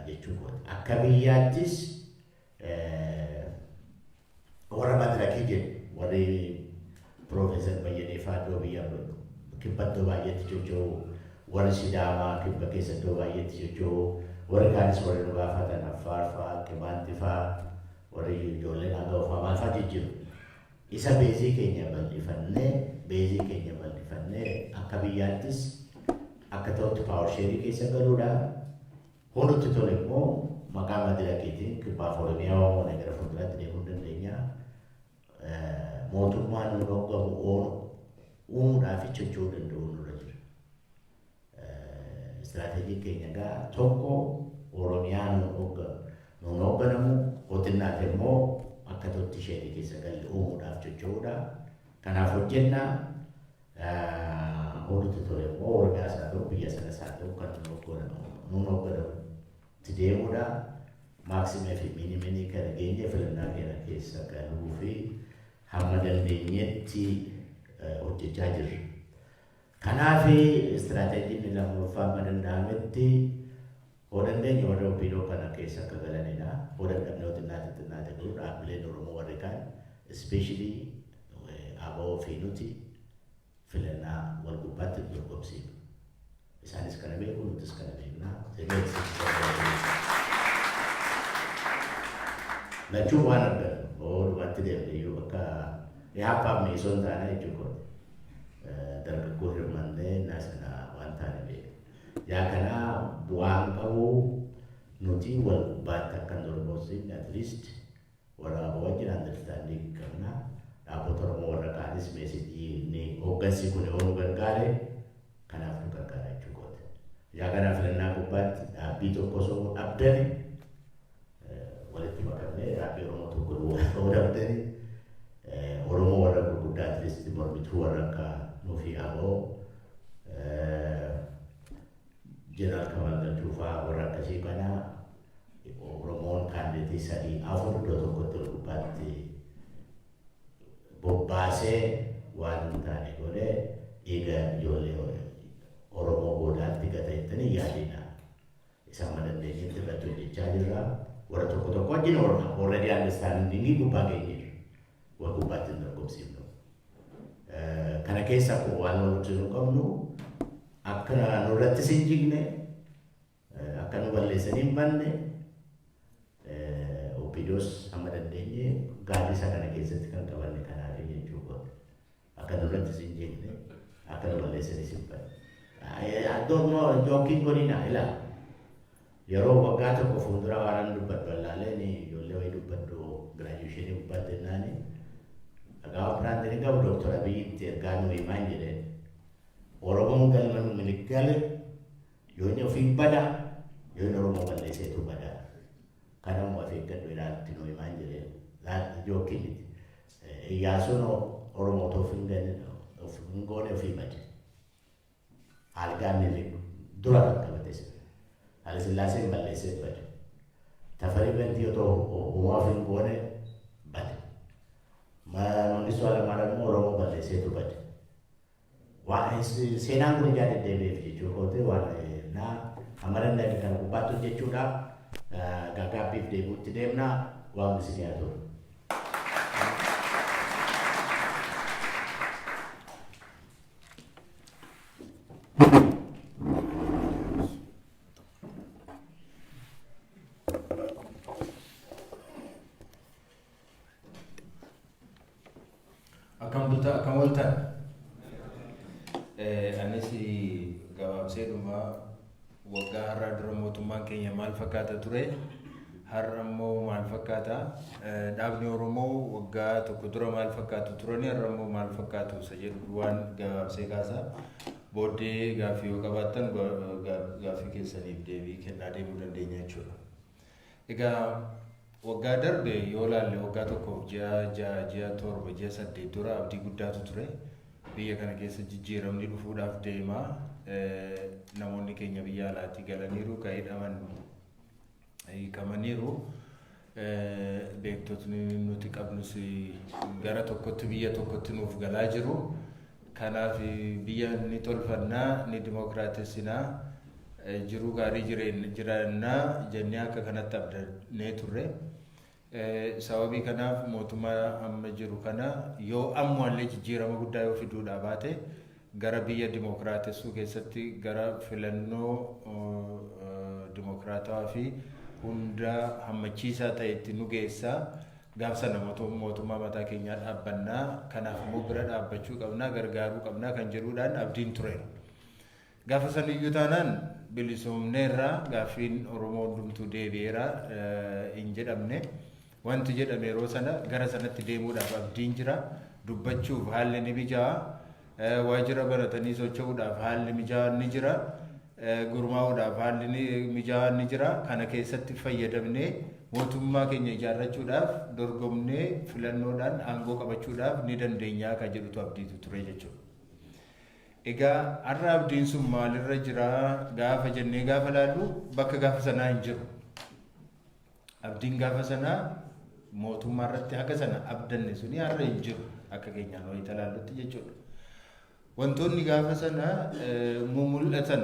Jechuu kooti. Akka biyyaattis warra madirakii jedhu, warri Piroofeesar Bayyanee fa'aa iddoo biyya kibba iddoo baay'eetti socho'u, warri Sidaamaa kibba keessa iddoo baay'eetti socho'u, warri kaanis warri nu gaafatan Affaar fa'aa, Qimaanti fa'aa, warri ijoolleen Agaw fa'aa maal fa'aa jijjiiru. Isa base keenya bal'ifannee akka biyyaattis akka ta'utti power share keessa galuudha. Hundutti tole immoo maqaa madirakiitiin kibbaaf Oromiyaa waamuu gara fuulduraatti deemuu dandeenya. Mootummaan nuun hooggamu uumuudhaaf socho'uu danda'u nurra jira. Istiraateejiin keenya egaa tokko Oromiyaa nuun hoogganamu, hooxinnaaf immoo akka ta'utti share keessa galle uumuudhaaf socho'uudha. Kanaaf hojjennaa. Hundutti tole immoo Oromiyaas haa ta'u, biyya sanas haa ta'u, kan nuun hoogganamu itti deemuudha. Maximum fi minimum kana geenye filannaa keenya keessa galuu fi hamma dandeenyetti hojjechaa jirra. Kanaaf istiraateejiin lammaffaa hamma danda'ametti hoo dandeenye warra OPDO kana keessa akka galanidha. Hoo dadhabne, hoo xinnaate xinnaate garuu dhaabbileen Oromoo warri kaan, especially ABO fi nuti, filannaa wal gubbaatti dorgomsiifna. Isaanis kana beeku, nutis kana beekna. Lachuu waan argannu hoo dhumatti deemne iyyuu bakka yaappaaf meesoon taana jechuudha. Dargaggoo hirmannee na sana waan taane beekna. Yaa kanaa bu'aan qabu nuti wal gubbaatti akka hin dorgomsiifne at least warra ABO wajjin understanding qabna. Dhaabbota Oromoo warra kaanis message ni hooggansi kun yoo nu gargaare kanaaf nu gargaara jechuudha. Yaa kanaa filannaa gubbaatti dhaabbii tokko osoo dhabdani walitti makamnee dhaabbii Oromoo tokko yoo dhabdani, Oromoo warra gurguddaa, at least mormituu warra akka nuufi ABO, Jeneraal Kamal Galchuu fa'aa warra akkasii kana, Oromoon candidate sadii afur iddoo tokkotti ol gubbaatti bobbaasee waan hin taane godhee dhiiga ijoollee Oromoo boodaatti gata jettanii yaadina. Isa amma dandeenyetti irratti hojjechaa jirra. Warra tokko tokko wajjin already understanding gubbaa geenyeerra. Wal gubbaatti hin dorgomsiifnu. Kana keessa akkuma waan wal hojjennu qabnu, akka nurrattis hin jigne, akka nu balleessanii hin banne, OPDOs hamma dandeenye gaaddisa kana keessatti kan qabanne kanaaf jechuudha. Akka nurrattis hin jigne, akka nu balleessanis hin banne. Addoo jookiin godhina ilaa. Yeroo waggaa tokko fuuldura waan dubbadhu allaaleen ijoollee wayii dubbadhu graduation gubbaatti jennaani. Gaafa piraantiin qabu Dooktor Abiyyitti ergaa nu himaan jedheen. Oromoon galma nu gale yoo inni ofiin bada, yoo inni Oromoo balleesseetu bada. Kanammoo of eeggadhu ilaatti nu himaan jedheen. Jookiin miti. Iyyaasuun Oromoo of hin goone ofii bade. Algaan inni dura kan qabate sana. Haile Sillaaseen balleessee bade. Tafarii Bantii otoo uumaa of hin goone bade. Mangistuu Hayilamaariyaam immoo Oromoo balleesseetu bade. Waan seenaan kun ijaa deddeebi'eef jechuu kootee waan naa amma danda'ame kana gubbaatti hojjechuudha. Gaagaabbiif deebi'utti deemna, waan isin haa tolu. Kabajamtoota, akkam ooltan? Anis gabaabseedhuma waggaa har'aa dura mootummaan keenya maal fakkaata ture? Har'a immoo maal fakkaata? Dhaabni Oromoo waggaa tokko dura maal fakkaatu turani? Har'a immoo maal fakkaatu isa jedhu waan gabaabsee kaasa. Booddee gaaffii yoo qabaattan gaaffii keessaniif deebii kennaa deemuu dandeenya jechuudha. Egaa waggaa darbe yoo laalle, waggaa tokkoof ji'a 6, ji'a 7, ji'a 8 dura abdii guddaatu ture. Biyya kana keessa jijjiiramni dhufuudhaaf deema. Namoonni keenya biyya alaatii galaniiru, kan hidhaman hiikamaniiru. Beektotni nuti qabnus gara tokkotti biyya tokkotti nuuf galaa jiru. Kanaaf biyya ni tolfannaa, ni dimookiraatessinaa, jiruu gaarii jiraannaa jennee akka kanatti abdannee turre. Sababii kanaaf mootummaa amma jiru kana yoo ammallee jijjiirama guddaa yoo fiduudhaa baate, gara biyya dimookiraatessuu keessatti gara filannoo dimookiraatawaa fi hunda hammachiisaa ta'etti nu geessaa. Gaaf sana mootummaa mataa keenyaa dhaabbannaa, kanaaf immoo bira dhaabbachuu qabnaa, gargaaruu qabnaa kan jedhuudhaan abdiin tureera. Gaafa saniyyuu taanaan bilisoomneerra, gaaffiin Oromoo hundumtuu deebi'eera hin jedhamne. Wanti jedhame yeroo sana gara sanatti deemuudhaaf abdiin jira. Dubbachuuf haalli ni mijaa'aa. Waajjira baratanii socho'uudhaaf haalli mijaa'aan ni jira. Gurmaa'uudhaaf haalli mijaa'aan ni jira. Kana keessatti fayyadamnee mootummaa keenya ijaarrachuudhaaf dorgomnee filannoodhaan aangoo qabachuudhaaf ni dandeenya kan jedhutu abdiitu ture jechuudha. Egaa har'a abdiin sun maalirra jira gaafa jennee gaafa laallu, bakka gaafa sanaa hin jiru. Abdiin gaafa sanaa mootummaa irratti haga sana abdanne suni har'a hin jiru akka keenyaan wayita laallutti jechuudha. Wantoonni gaafa sana mul'atan,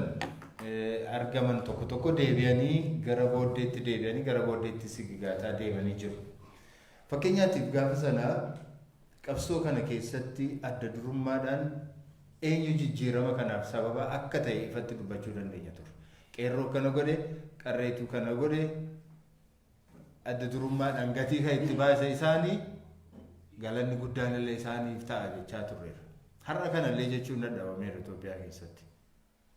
argaman tokko tokko deebi'anii gara booddeetti deebi'anii gara booddeetti sigigaataa deemanii jiru. Fakkeenyaatiif, gaafa sana qabsoo kana keessatti adda durummaadhaan eenyu jijjiirama kanaaf sababa akka ta'e ifatti dubbachuu dandeenya ture. Qeerroo kana godhe, qarreetu kana godhe, adda durummaadhaan gatii kan itti baase isaanii, galanni guddaan illee isaaniif ta'a jechaa turreera. Har'a kanallee jechuun dadhabameera Itoophiyaa keessatti.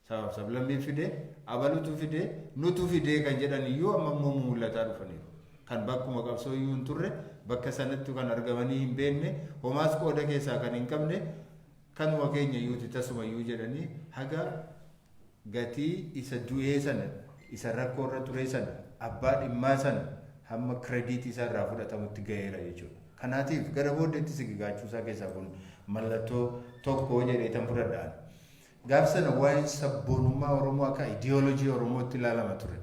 Sabab sablammiin fide, abalutu fide, nutu fide kan jedhan iyyuu amma immoo mul'ataa dhufaniiru. Kan bakkuma qabsoo iyyuu hin turre, bakka sanatti kan argamanii hin beekne, homaas qooda keessaa kan hin qabne, kanuma keenya iyyuuti tasuma iyyuu jedhanii haga gatii isa du'ee sana, isa rakkoo irra ture sana, abbaa dhimmaa sana hamma credit isaa irraa fudhatamutti ga'eera jechuudha. Kanaatiif gara booddeetti sigigaachuu isaa keessaa kun mallattoo tokko jedhee tan fudhadhaan. Gaaf sana waa'een sabboonummaa Oromoo akka ideology Oromootti ilaalama ture.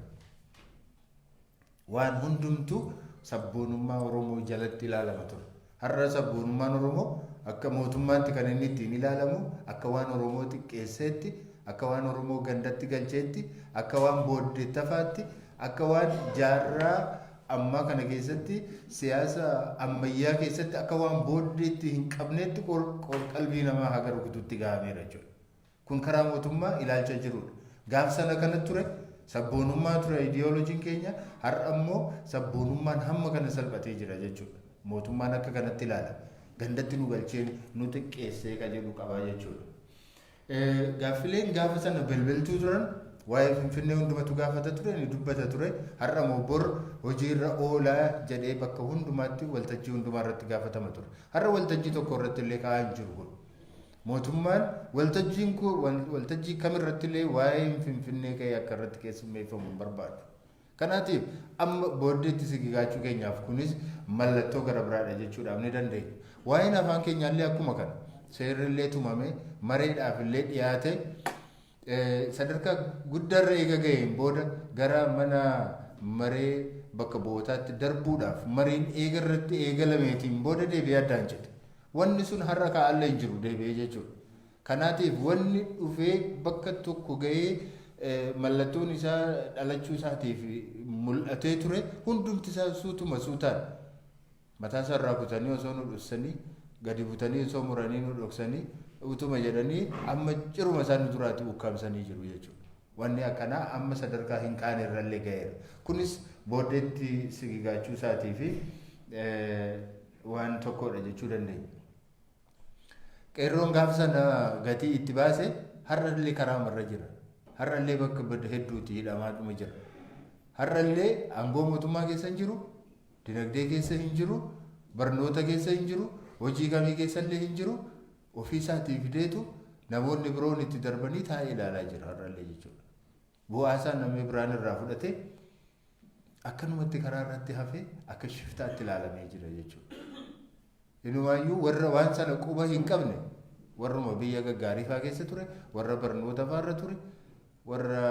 Waan hundumtuu sabboonummaa Oromoo jalatti ilaalama ture. Har'a sabboonummaan Oromoo akka mootummaatti kan inni ittiin ilaalamu akka waan Oromoo xiqqeesseetti, akka waan Oromoo gandatti galcheetti, akka waan booddeettafaatti, akka waan jaarraa ammaa kana keessatti siyaasa ammayyaa keessatti akka waan booddeetti hin qabneetti qalbii namaa haga rukututti gahameera jechuudha. Kun karaa mootummaa ilaalcha jirudha. Gaaf sana kana ture, sabboonummaa ture ideologyn keenya. Har'a immoo sabboonummaan hamma kana salphatee jira jechuudha. Mootummaan akka kanatti ilaala. Gandatti nu galchee nu xiqqeessee ka jedhu qabaa jechuudha. Gaaffileen gaafa sana belbeltuu turan, waa'ee Finfinnee hundumatu gaafata ture, ni dubbata ture. Har'a moo bor hojiirra oolaa jedhee bakka hundumaatti waltajjii hundumaa irratti gaafatama ture. Har'a waltajjii tokko irratti illee kaa'aa hin jiru kun. Mootummaan waltajjiin kun waltajjii kamirratti illee waa'ee Finfinnee ka'ee akka irratti keessummeeffamu hin barbaadu. Kanaatiif amma booddeetti sigigaachuu keenyaaf kunis mallattoo gara biraadha jechuudhaaf ni dandeenya. Waa'een afaan keenyaallee akkuma kana seerri illee tumame, mareedhaaf illee dhiyaate, sadarkaa guddaarra eega ga'een booda gara mana maree bakka bu'ootaatti darbuudhaaf mariin eega irratti eegalameetiin booda deebi'ee addaan cite. Wanni sun har'a kaa'allee hin jiru deebi'ee jechuudha. Kanaatiif wanni dhufee bakka tokko ga'ee mallattoon isaa dhalachuu isaatiif mul'atee ture hundumti isaa suutuma suutaan mataa isaa irraa kutanii osoo nu dhoksanii, gadi butanii osoo muranii nu dhoksanii utuma jedhanii amma ciruma isaan nu duraatti ukkaamsanii jiru jechuudha. Wanni akkanaa amma sadarkaa hin kaane irrallee ga'eera. Kunis booddeetti sigigaachuu isaatii fi waan tokkodha jechuu dandeenya. Qeerroon gaafa sana gatii itti baase har'allee karaa marra jira. Har'allee bakka hedduutti hidhamaadhuma jira. Har'allee aangoo mootummaa keessa hin jiru, dinagdee keessa hin jiru, barnoota keessa hin jiru, hojii kamii keessa illee hin jiru. Ofii isaatii fideetu namoonni biroon itti darbanii taa'ee ilaalaa jira har'allee jechuudha. Bu'aa isaa namni biraan irraa fudhatee akkanumatti karaa irratti hafee akka shiftaatti ilaalamee jira jechuudha. Inumaayyuu warra waan sana quba hin qabne, warruma biyya gaggaarii faa keessa ture, warra barnoota faarra ture, warra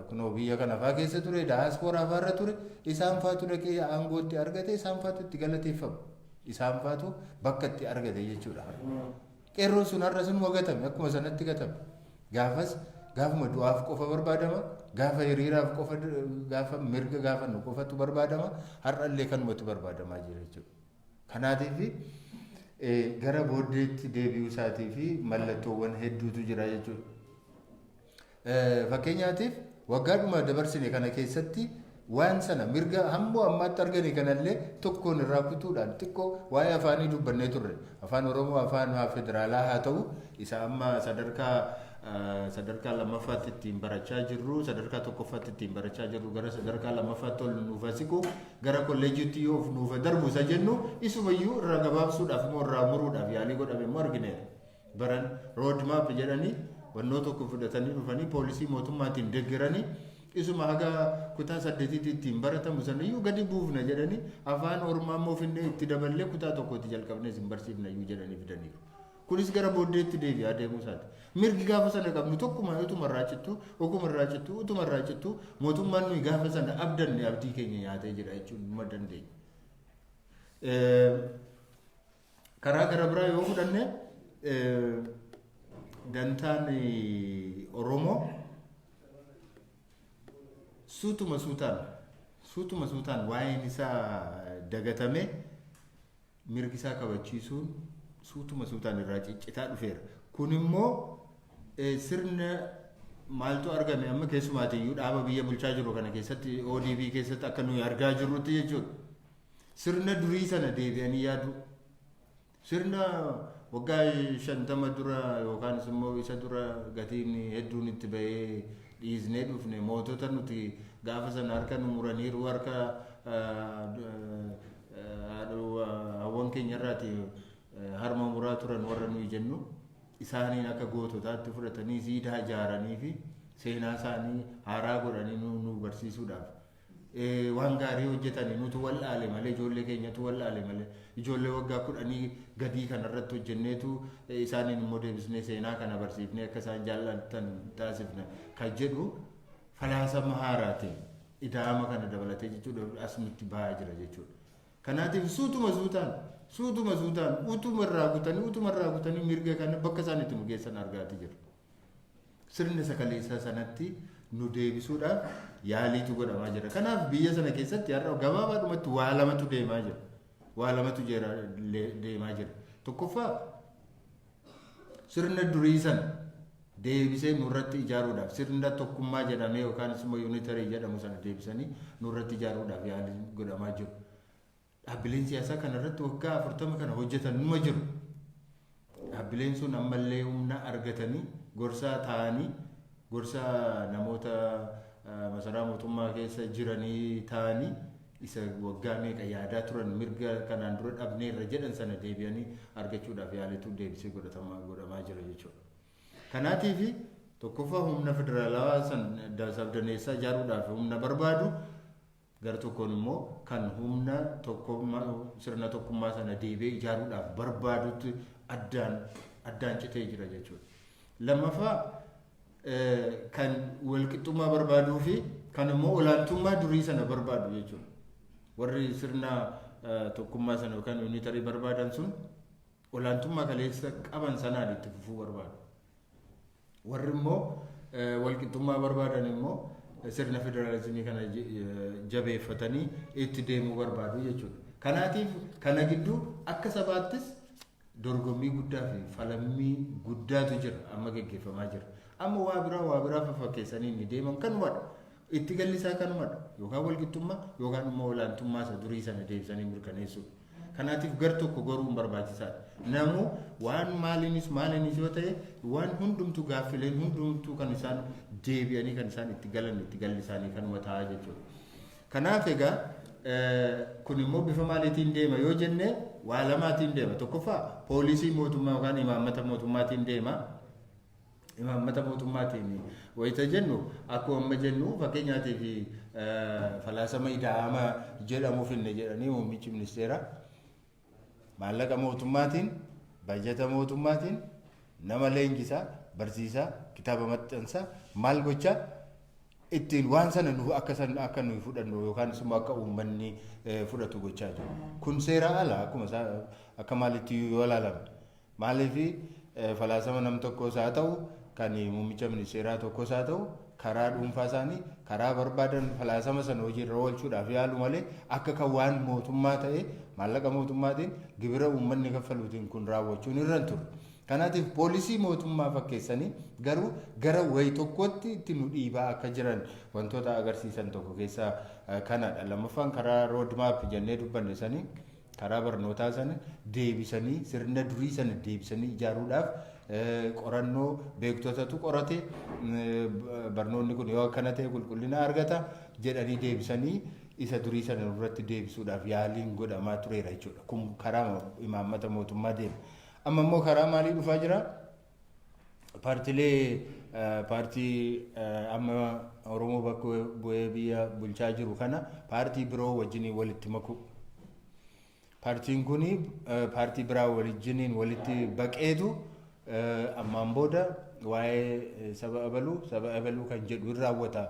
kunoo biyya kana faa keessa ture, daayaspooraa faarra ture, isaan faatu dhaqee aangootti argate, isaan faatu itti galateeffama. Isaan faatu bakka itti argate jechuudha. Qeerroon sun har'a sunuma gatame, akkuma sanatti gatame. Gaafas gaafuma du'aaf qofa barbaadama, gaafa hiriiraaf qofa, gaafa mirga gaafannu qofatu barbaadama, har'allee kanumatu barbaadamaa jira jechuudha. Kanaatiif gara booddeetti deebi'uu isaatii fi mallattoowwan hedduutu jira jechuudha. Fakkeenyaatiif, waggaadhuma dabarsine kana keessatti waan sana mirga hammoo ammaatti argame kanallee tokkoon irraa kutuudhaan, xiqqoo waa'ee afaanii dubbannee turre. Afaan Oromoo afaan federaalaa haa ta'u, isa amma sadarkaa lammaffaatti ittiin barachaa jirru, sadarkaa tokkoffaatti ittiin barachaa jirru gara sadarkaa lammaffaatti ol nuuf siqu, gara kolleejiitti yoo of nuuf darbu isa jennu, isumayyuu irraa gabaabsuudhaaf immoo irraa muruudhaaf yaalii godhame immoo argineera. Baran road map jedhanii wannoo tokko fudhatanii dhufanii, poolisii mootummaatiin deeggaranii, isuma haga kutaa 8tti ittiin baratamu sanayyuu gadi buufna jedhanii, afaan ormaa immoo finnee itti daballee kutaa 1tti jalqabnee isin barsiifna iyyuu jedhanii fidaniiru. Kunis gara booddeetti deebi'aa deemuu isaati. Mirgi gaafa sana qabnu tokkuma utuma irraa cittu, utuma irraa cittu, utuma irraa cittu, mootummaan nuyi gaafa sana abdanne abdii keenya nyaatee jira jechuun numa dandeenya. Karaa gara biraa yoo fudhanne, dantaan Oromoo suutuma suutaan, suutuma suutaan waa'een isaa dagatame, mirgi isaa kabachiisuun suutuma suutaan irraa ciccitaa dhufeera. Kun immoo sirna maaltu argame? Amma keessumaatiyyuu dhaaba biyya bulchaa jiru kana keessatti, ODP keessatti, akka nuyi argaa jirrutti jechuudha. Sirna durii sana deebi'anii yaadu. Sirna waggaa 50 dura yookaan immoo isa dura gatiin hedduun itti bahee dhiisnee dhufne, mootota nuti gaafa sana harka nu muraniiru, harka hawwan keenyarraati harma muraa turan warra nuyi jennu, isaaniin akka goototaatti fudhatanii siidaa ijaaranii fi seenaa isaanii haaraa godhanii nu barsiisuudhaaf waan gaarii hojjetanii nutu wal'aale malee, ijoollee keenyatu wal'aale malee, ijoollee waggaa 10 gadii kanarratti hojjenneetu isaaniin immoo deebisnee seenaa kana barsiifnee akka isaan jaallatan taasifna kan jedhu falaasama haaraatiin ida'ama kana dabalatee jechuudha as nutti bahaa jira jechuudha. Kanaatiif suutuma suutaan, suutuma suutaan utuma irraa kutanii, utuma irraa kutanii mirga kana bakka isaan itti nu geessan argaati jiru. Sirna sakaleessaa sanatti nu deebisuudhaaf yaaliitu godhamaa jira. Kanaaf biyya sana keessatti har'a gabaabaadhumatti waa lamatu deemaa jira. Waa lamatu deemaa jira. Tokkoffaa, sirna durii sana deebisee nurratti ijaaruudhaaf sirna tokkummaa jedhamee yookaan immoo unitary jedhamu sana deebisanii nurratti ijaaruudhaaf yaaliin godhamaa jiru. Dhaabbileen siyaasaa kana irratti waggaa 40 kana hojjetan numa jiru. Dhaabbileen sun ammallee humna argatanii gorsaa ta'anii, gorsa namoota masaraa mootummaa keessa jiranii ta'anii, isa waggaa meeqa yaadaa turan, mirga kanaan dura dhabneerra jedhan sana deebi'anii argachuudhaaf yaalitu deebisee godhamaa jira jechuudha. Kanaatiif tokkoffaa humna federaalawaa san sabdaneessaa ijaaruudhaaf humna barbaadu, gara tokkoon immoo kan humna tokkummaa, sirna tokkummaa sana deebi'ee ijaaruudhaaf barbaadutti addaan addaan citee jira jechuudha. Lammaffaa, kan walqixxummaa barbaaduu fi kan immoo olaantummaa durii sana barbaadu jechuudha. Warri sirna tokkummaa sana yookaan unitary barbaadan sun olaantummaa kaleessa qaban sanaan itti fufuu barbaadu. Warri immoo walqixxummaa barbaadan immoo sirna federaalizimii kana jabeeffatanii itti deemuu barbaadu jechuudha. Kanaatiif kana gidduu akka sabaattis dorgommii guddaa fi falammii guddaatu jira, amma geggeeffamaa jira. Amma waa biraa waa biraa fafakkeessanii inni deeman kanumadha. Itti galli isaa kanumadha. Yookaan walqixxummaa yookaan immoo olaantummaa isa durii sana deebisanii mirkaneessuudha. Kanaatiif gar tokko goruun barbaachisaadha. Namu waan maaliinis maaliinis yoo ta'e, waan hundumtuu, gaaffileen hundumtuu kan isaan deebi'anii kan isaan itti galan, itti galli isaanii kanuma ta'a jechuudha. Kanaaf egaa kun immoo bifa maaliitiin deema yoo jenne, waa lamaatiin deema. Tokkoffaa, poolisii mootummaa yookaan imaammata mootummaatiin deema. Imaammata mootummaatiin wayita jennu, akkuma amma jennu, fakkeenyaatiif falaasama ida'ama jedhamu finne jedhanii muummichi ministeeraa maallaqa mootummaatiin, bajata mootummaatiin nama leenjisaa, barsiisaa, kitaaba maxxansaa, maal gochaa ittiin waan sana nu akka san akka nuyi fudhannu yookaan immoo akka uummanni fudhatu gochaa jiru. Kun seera ala akkuma akka maalitti yoo ilaalame. Maaliif, falaasama nam tokkos haa ta'u, kan muummicha ministeeraa tokkos haa ta'u, karaa dhuunfaa isaanii karaa barbaadan falaasama sana hojiirra oolchuudhaaf yaalu malee, akka kan waan mootummaa ta'e maallaqa mootummaatiin, gibira uummanni kaffaluutiin kun raawwachuun irra hin turre. Kanaatiif poolisii mootummaa fakkeessanii garuu gara wayi tokkotti itti nu dhiibaa akka jiran wantoota agarsiisan tokko keessaa kanadha. Lammaffaan, karaa road map jennee dubbanne sanii, karaa barnootaa sana deebisanii, sirna durii sana deebisanii ijaaruudhaaf qorannoo beektotatu qorate, barnoonni kun yoo akkana ta'e qulqullina argata jedhanii, deebisanii isa durii sana irratti deebisuudhaaf yaaliin godhamaa tureera jechuudha. Kun karaa imaammata mootummaa deema. Amma immoo karaa maalii dhufaa jira? Paartilee, paartii amma Oromoo bakka bu'ee biyya bulchaa jiru kana paartii biroo wajjiniin walitti makuu. Paartiin kun paartii biraa wajjiniin walitti baqeetu ammaan booda waa'ee saba abaluu, saba abaluu kan jedhu hin raawwata.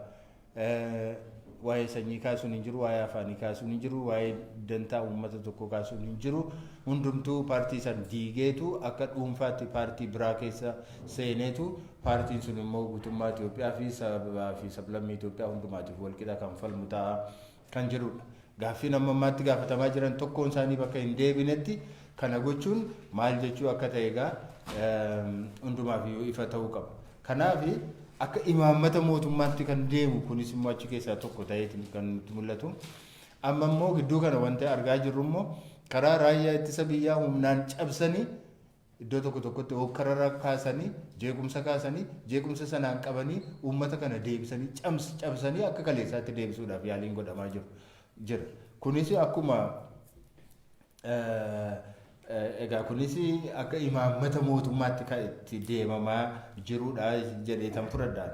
Waa'ee sanyii kaasuun hin jiru, waa'ee afaanii kaasuun hin jiru, waa'ee dantaa uummata tokko kaasuun hin jiru. Hundumtuu paartii san diigeetu akka dhuunfaatti paartii biraa keessa seeneetu, paartiin sun immoo guutummaa Itoophiyaa fi sabaa fi sablammii Itoophiyaa hundumaatiif walqixa kan falmu ta'a kan jedhudha. Gaaffiin amma ammaatti gaafatamaa jiran tokkoon isaanii bakka hin deebinetti kana gochuun maal jechuu akka ta'e egaa hundumaaf iyyuu ifa ta'uu qaba. Kanaaf akka imaammata mootummaatti kan deemu kunis immoo achi keessaa tokko ta'eeti kan nutti mul'atu. Amma immoo gidduu kana wanti argaa jirru immoo karaa raayyaa ittisa biyyaa humnaan cabsanii iddoo tokko tokkotti hookkarara kaasanii, jeequmsa kaasanii, jeequmsa sanaan qabanii uummata kana deebisanii cabsanii akka kaleessaatti deebisuudhaaf yaaliin godhamaa jiru jira. Kunis akkuma egaa kunis akka imaammata mootummaatti kan itti deemamaa jirudha jedhee tan fudhadhaan.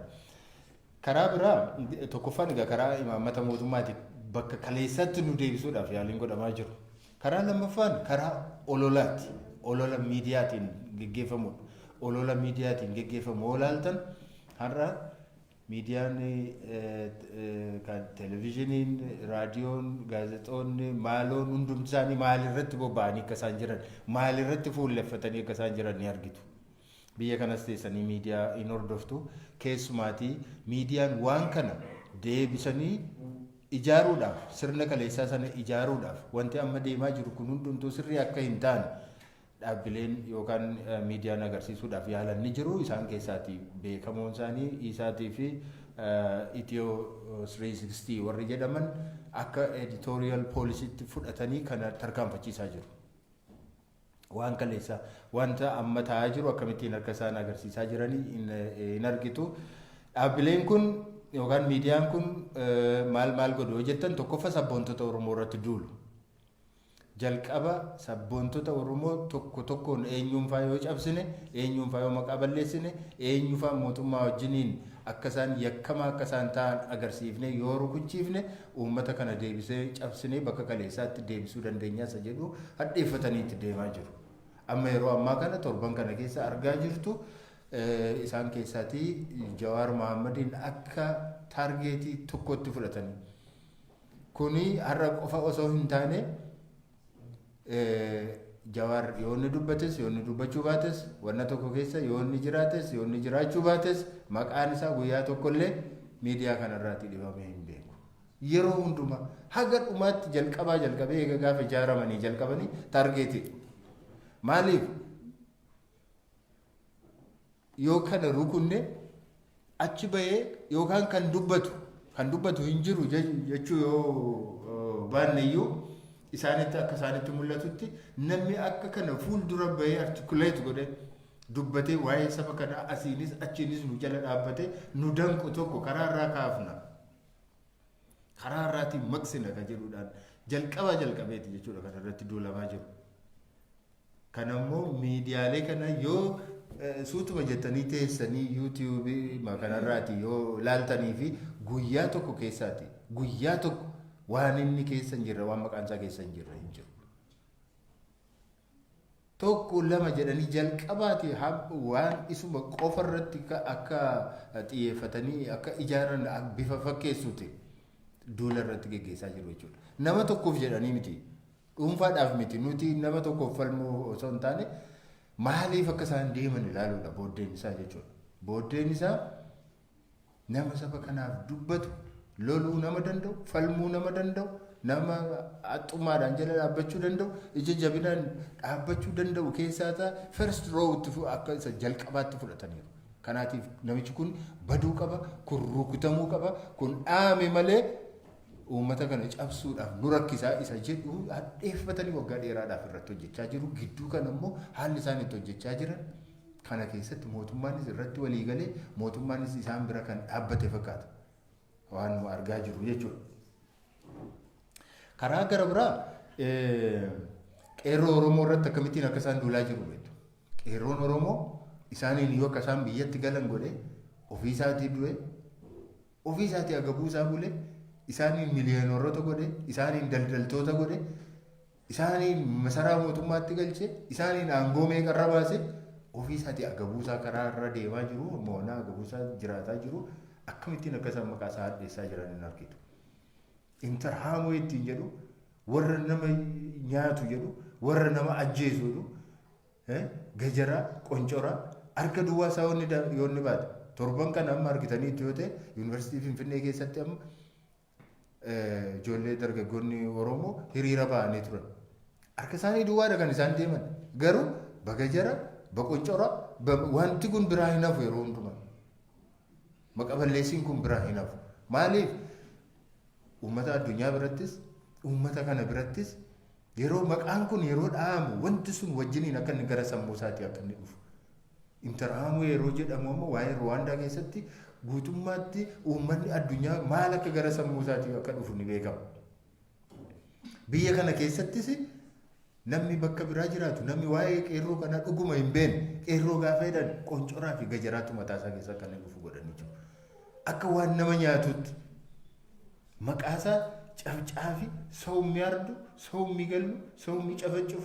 Karaa biraa, tokkoffaan egaa karaa imaammata mootummaati bakka kaleessatti nu deebisuudhaaf yaaliin godhamaa jiru. Karaa lammaffaan karaa ololaati. Olola miidiyaatiin geggeeffamudha. Olola miidiyaatiin geggeeffamu yoo ilaaltan, har'a miidiyaan kan televezyiiniin, raadiyoon, gaazexoonni, maaloon hundumti isaanii maalirratti bobba'anii akka isaan jiran, maalirratti fuulleffatanii akka isaan jiran ni argitu. Biyya kanas teessanii miidiyaa hin hordoftu. Keessumaatii miidiyaan waan kana deebisanii ijaaruudhaaf, sirna kaleessaa sana ijaaruudhaaf wanti amma deemaa jiru kun hundumtuu sirrii akka hin taane dhaabbileen yookaan miidiyaan agarsiisuudhaaf yaalan ni jiru. Isaan keessaatii beekamoon isaanii Isaatii fi Itiyoo 360 warri jedhaman akka editorial policytti fudhatanii kana tarkaanfachiisaa jiru. Waan kaleessa, wanta amma ta'aa jiru akkamittiin akka isaan agarsiisaa jiranii hin argitu. Dhaabbileen kun yookaan miidiyaan kun maal maal godhu yoo jettan, tokkoffaa sabboontota Oromoo irratti duulu. Jalqaba sabboontota Oromoo tokko tokkoon eenyuunfaa yoo cabsine, eenyuunfaa yoo maqaa balleessine, eenyuufaa mootummaa wajjiniin akka isaan yakkamaa akka isaan ta'an agarsiifne yoo rukuchiifne, uummata kana deebisee cabsinee bakka kaleessaatti deebisuu dandeenya isa jedhu hadheeffatanii itti deemaa jiru. Amma yeroo ammaa kana, torban kana keessa argaa jirtu, isaan keessaatii Jawaar Mahaammadiin akka target tokkotti fudhatanii. Kuni har'a qofa osoo hin taane, Jawaar yoo inni dubbates, yoo inni dubbachuu baates, wanna tokko keessa yoo inni jiraates, yoo inni jiraachuu baates, maqaan isaa guyyaa tokkollee miidiyaa kanarraatti dhibamee hin beeku. Yeroo hundumaa haga dhumaatti, jalqabaa jalqabee, eega gaafa ijaaramanii jalqabanii target. Maaliif? Yoo kana rukunne achi bahee yookaan kan dubbatu hin jiru jechuu yoo baanne iyyuu, Isaanitti akka isaanitti mul'atutti namni akka kana fuuldura bahee articulate godhe, dubbatee, waa'ee saba kanaa asiinis achiinis nu jala dhaabbatee nu danqu tokko karaa irraa kaafna. Karaa irraatiin maqsina kan jedhuudhaan jalqabaa jalqabeeti jechuudha kan irratti duulamaa jiru. Kanammoo miidiyaalee kana yoo suutuma jettanii teessanii YouTubeii kanarraati yoo laaltanii fi guyyaa tokko keessaati guyyaa tokko waan inni keessa hin jirre, waan maqaan isaa keessa hin jirre hin jiru. Tokko lama jedhanii jalqabaati waan isuma qofa irratti akka xiyyeeffatanii akka ijaaran bifa fakkeessuuti duula irratti geggeessaa jiru jechuudha. Nama tokkoof jedhanii miti. Dhuunfaadhaaf miti. Nuti nama tokkoof falmuu osoo hin taane, maaliif akka isaan deeman ilaaluudha booddeen isaa jechuudha. Booddeen isaa nama saba kanaaf dubbatu, loluu nama danda'u, falmuu nama danda'u, nama haxxummaadhaan jala dhaabbachuu danda'u, ija jabinaan dhaabbachuu danda'u keessaa isaa first row itti akka isa jalqabaatti fudhataniiru. Kanaatiif namichi kun baduu qaba, kun rukutamuu qaba, kun dhaame malee uummata kana cabsuudhaaf nu rakkisaa isa jedhu hadheeffatanii waggaa dheeraadhaaf irratti hojjechaa jiru. Gidduu kana immoo haalli isaan itti hojjechaa jiran kana keessatti mootummaanis irratti walii galee, mootummaanis isaan bira kan dhaabbate fakkaata. Waan nu argaa jirru jechuudha. Karaa gara biraa qeerroo Oromoo irratti akkamittiin akka isaan duulaa jiru beektu. Qeerroon Oromoo isaaniin yoo akka isaan biyyatti galan godhe, ofii isaatii du'e, ofii isaatii agabuu isaa bule, isaaniin miliyoonarota godhe, isaaniin daldaltoota godhe, isaaniin masaraa mootummaatti galche, isaaniin aangoo meeqarra baase, ofii isaatii agabuu isaa karaa irra deemaa jiru, moonaa agabuu isaa jiraataa jiru, akkamittiin akka isaan maqaa isaa hadheessaa jiran hin argitu. Interahamwe ittiin jedhu, warra nama nyaatu jedhu, warra nama ajjeesu jedhu, gajaraa, qoncoraa, harka duwwaa isaa yoonni baate. Torban kana amma argitanii yoo ta'e, Yuunivarsiitii Finfinnee keessatti amma ijoollee dargaggoonni Oromoo hiriira ba'anii turan. Harka isaanii duwwaadha kan isaan deeman. Garuu bagajara, baqoncora, wanti kun biraa hin hafu yeroo hundumaa. Maqa balleessiin kun biraa hin hafu. Maaliif? Uummata addunyaa birattis, uummata kana birattis yeroo maqaan kun yeroo dha'amu wanti sun wajjiniin akka inni gara sammuu isaatii akka inni dhufu. Interahamwe yeroo jedhamu amma waa'ee Ruwaandaa keessatti guutummaatti uummanni addunyaa maal akka gara sammuu isaatii akka dhufu ni beekama. Biyya kana keessattis namni bakka biraa jiraatu, namni waa'ee qeerroo kanaa dhuguma hin beekne, qeerroo gaafa jedhan qoncoraa fi gajaraatu mataa isaa keessa akka inni dhufu godhanii jiru. Akka waan nama nyaatutti maqaasaa cafcaafi ሰው የሚያርዱ፣ ሰው የሚገሉ፣ ሰው የሚጨፈጭፉ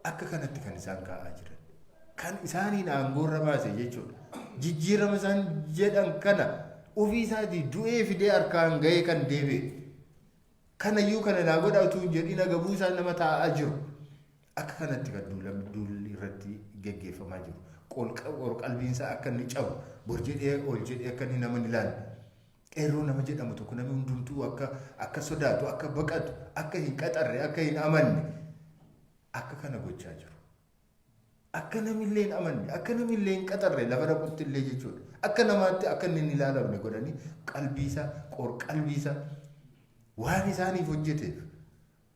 akka kanatti kan isaan kaa'aa jiran. Kan isaaniin aangoorra baase jechuudha. Jijjiirama isaan jedhan kana ofii isaatii du'ee fidee harkaan gahee kan deebi'e. Kanayyuu kana naa godha utuu hin jedhin agabuu isaa nama taa'aa jiru. Akka kanatti kan duulli irratti geggeeffamaa jiru. Qalbiinsaa akka inni cabu, bor jedhee ol jedhee akka inni nama hin ilaalle. Qeerroo nama jedhamu tokko namni hundumtuu akka sodaatu, akka baqatu, akka hin qaxarre, akka hin amanne akka kana gochaa jiru. Akka namillee hin amanne, akka namillee hin qaxarre lafa dhaqutti illee jechuudha. Akka namaatti akka inni hin ilaalamne godhanii qalbiisaa, qorqalbiisaa waan isaaniif hojjeteef,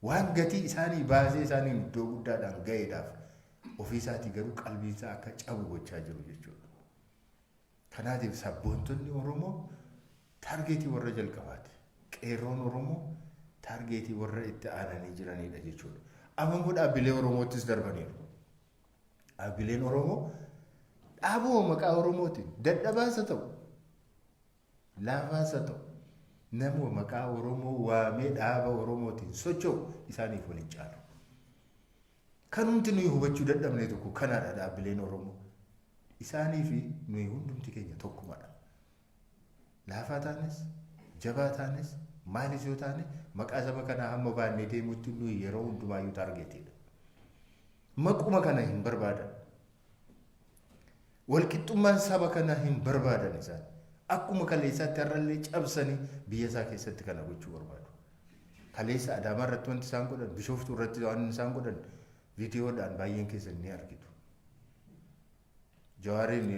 waan gatii isaanii baasee isaaniin iddoo guddaadhaan ga'eedhaaf ofii isaatii garuu qalbiinsaa akka cabu gochaa jiru jechuudha. Kanaatiif sabboontonni Oromoo targetii warra jalqabaati. Qeerroon Oromoo targetii warra itti aananii jiranidha jechuudha. Amma immoo dhaabbilee Oromoottis darbaniiru. Dhaabbileen Oromoo dhaabuma maqaa Oromootiin dadhabaas haa ta'u, laafaas haa ta'u, nama maqaa Oromoo waamee dhaaba Oromootiin socho'u isaaniif waliin caalu. Kanumti nuyi hubachuu dadhabne tokko kanaadha: dhaabbileen Oromoo. Isaanii fi nuyi hundumti keenya tokkumadha. Laafaa taanes, jabaa taanes, maalis yoo taane, maqaa saba kanaa hamma baannee deemutti nuyi yeroo hundumaayyuu targetiidha. Maquma kana hin barbaadan. Walqixxummaan saba kanaa hin barbaadan isaan. Akkuma kaleessaatti har'allee cabsanii biyya isaa keessatti kana gochuu barbaadu. Kaleessa Adaamaa irratti wanti isaan godhan, Bishooftuu irratti waan isaan godhan viidiyoodhaan baay'een keessan ni argitu. Jawaariin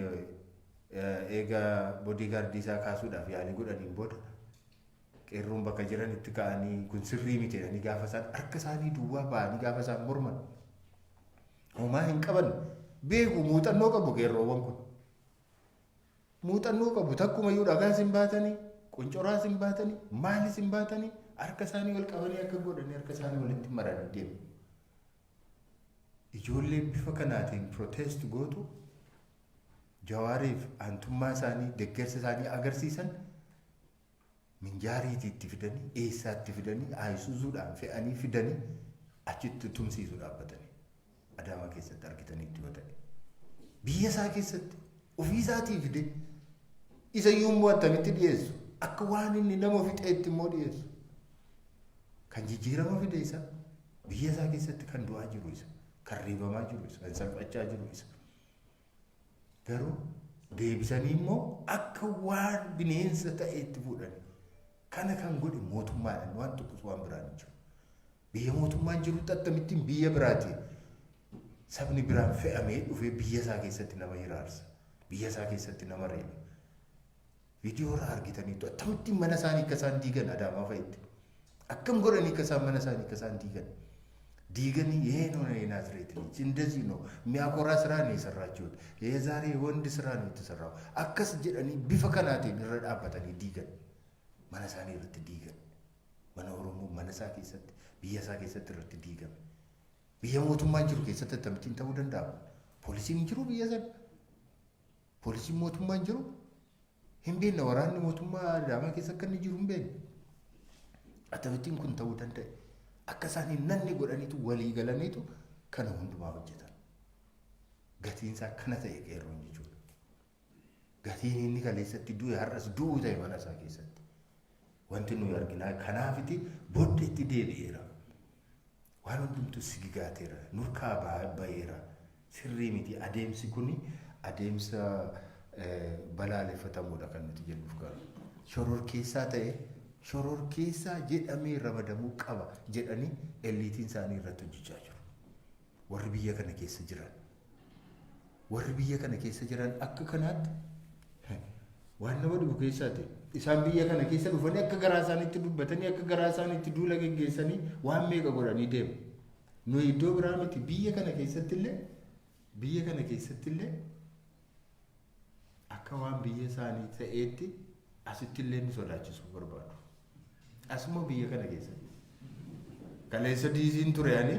eega bodyguardii isaa kaasuudhaaf yaalii godhaniin booda qeerroon Oromoo Qeerroon bakka jiranitti ka'anii kun sirrii miti jedhanii gaafa isaan harka isaanii duwwaa ba'anii gaafa isaan morman, homaa hin qaban, beeku, muuxannoo qabu. Qeerroowwan kun muuxannoo qabu. Takkumayyuu dhagaas hin baatanii, qoncoraas hin baatanii, maalis hin baatanii, harka isaanii wal qabanii akka godhanii harka isaanii walitti maranii deemu. Ijoollee bifa kanaatiin protest gootu, Jawaariif aantummaa isaanii, deeggarsa isaanii agarsiisan, minjaariitii itti fidanii, eessaatti fidanii, Ayisuuzuudhaan fe'anii fidanii achitti tumsiisu dhaabbatanii. Adaamaa keessatti argitaniitti yoo ta'e. Biyya isaa keessatti ofii isaatii fide, isa iyyuu immoo attamitti dhiyeessu? Akka waan inni nama fixeetti immoo dhiyeessu. Kan jijjiirama fide isa, biyya isaa keessatti kan du'aa jiru isa, kan reebamaa jiru isa, kan salphachaa jiru isa. Garuu deebisanii immoo akka waan bineensa ta'eetti fuudhani. Kana kan godhe mootummaadhaan, waan tokkos waan biraan hin jiru. Biyya mootummaan jirutti akkamittiin biyya biraati sabni biraan fe'amee dhufee biyya isaa keessatti nama hiraarsa? Biyya isaa keessatti nama reeba? Viidiyoo irraa argitaniitu, akkamittiin mana isaanii akka isaan diigan, Adaamaa fa'itti. Akkam godhanii akka isaan mana isaanii akka isaan diigan. Diiganii ይሄ ነው የናዝሬት ልጅ፣ እንደዚህ ነው የሚያኮራ ስራ ነው የሰራችሁት፣ የዛሬ ወንድ ስራ ነው የተሰራው akkas jedhanii bifa kanaatiin irra dhaabbatanii diigan. Mana isaanii irratti diigan. Mana Oromoo mana isaa keessatti, biyya isaa keessatti irratti diigame. Biyya mootummaan jiru keessatti akkamittiin ta'uu danda'a? Poolisiin hin jiru biyya sana. Poolisiin mootummaan jiru hin beekne, waraanni mootummaa Adaamaa keessa akka inni jiru hin beekne. Akkamittiin kun ta'uu danda'e? Akka isaan hin nanni godhaniitu walii galaniitu kana hundumaa hojjetan. Gatiin isaa kana ta'e qeerroon jechuudha. Gatiin inni kaleessatti du'e har'as du'uu ta'e mana isaa keessatti. Wanti nuyi arginaa kanaafiti booddeetti deebi'eera. Waan hundumtu sigigaateera. Nurkaa baheera. Sirrii miti, adeemsi kuni adeemsa balaaleffatamuudha kan nuti jennuuf garuu. Shororkeessaa ta'e, shororkeessaa jedhamee ramadamuu qaba jedhanii elite iin isaanii irratti hojjechaa jiru. Warri biyya kana keessa jiran. Warri biyya kana keessa jiran akka kanaatti waan nama dhibu keessaati. Isaan biyya kana keessa dhufanii akka garaa isaaniitti dubbatanii, akka garaa isaaniitti duula geggeessanii, waan meeqa godhanii deemu. Nuyi iddoo biraa miti, biyya kana keessatti illee, biyya kana keessatti illee akka waan biyya isaanii ta'eetti asitti illee nu sodaachisuu barbaadu. Asuma biyya kana keessatti. Kaleessa diisiin ture ani,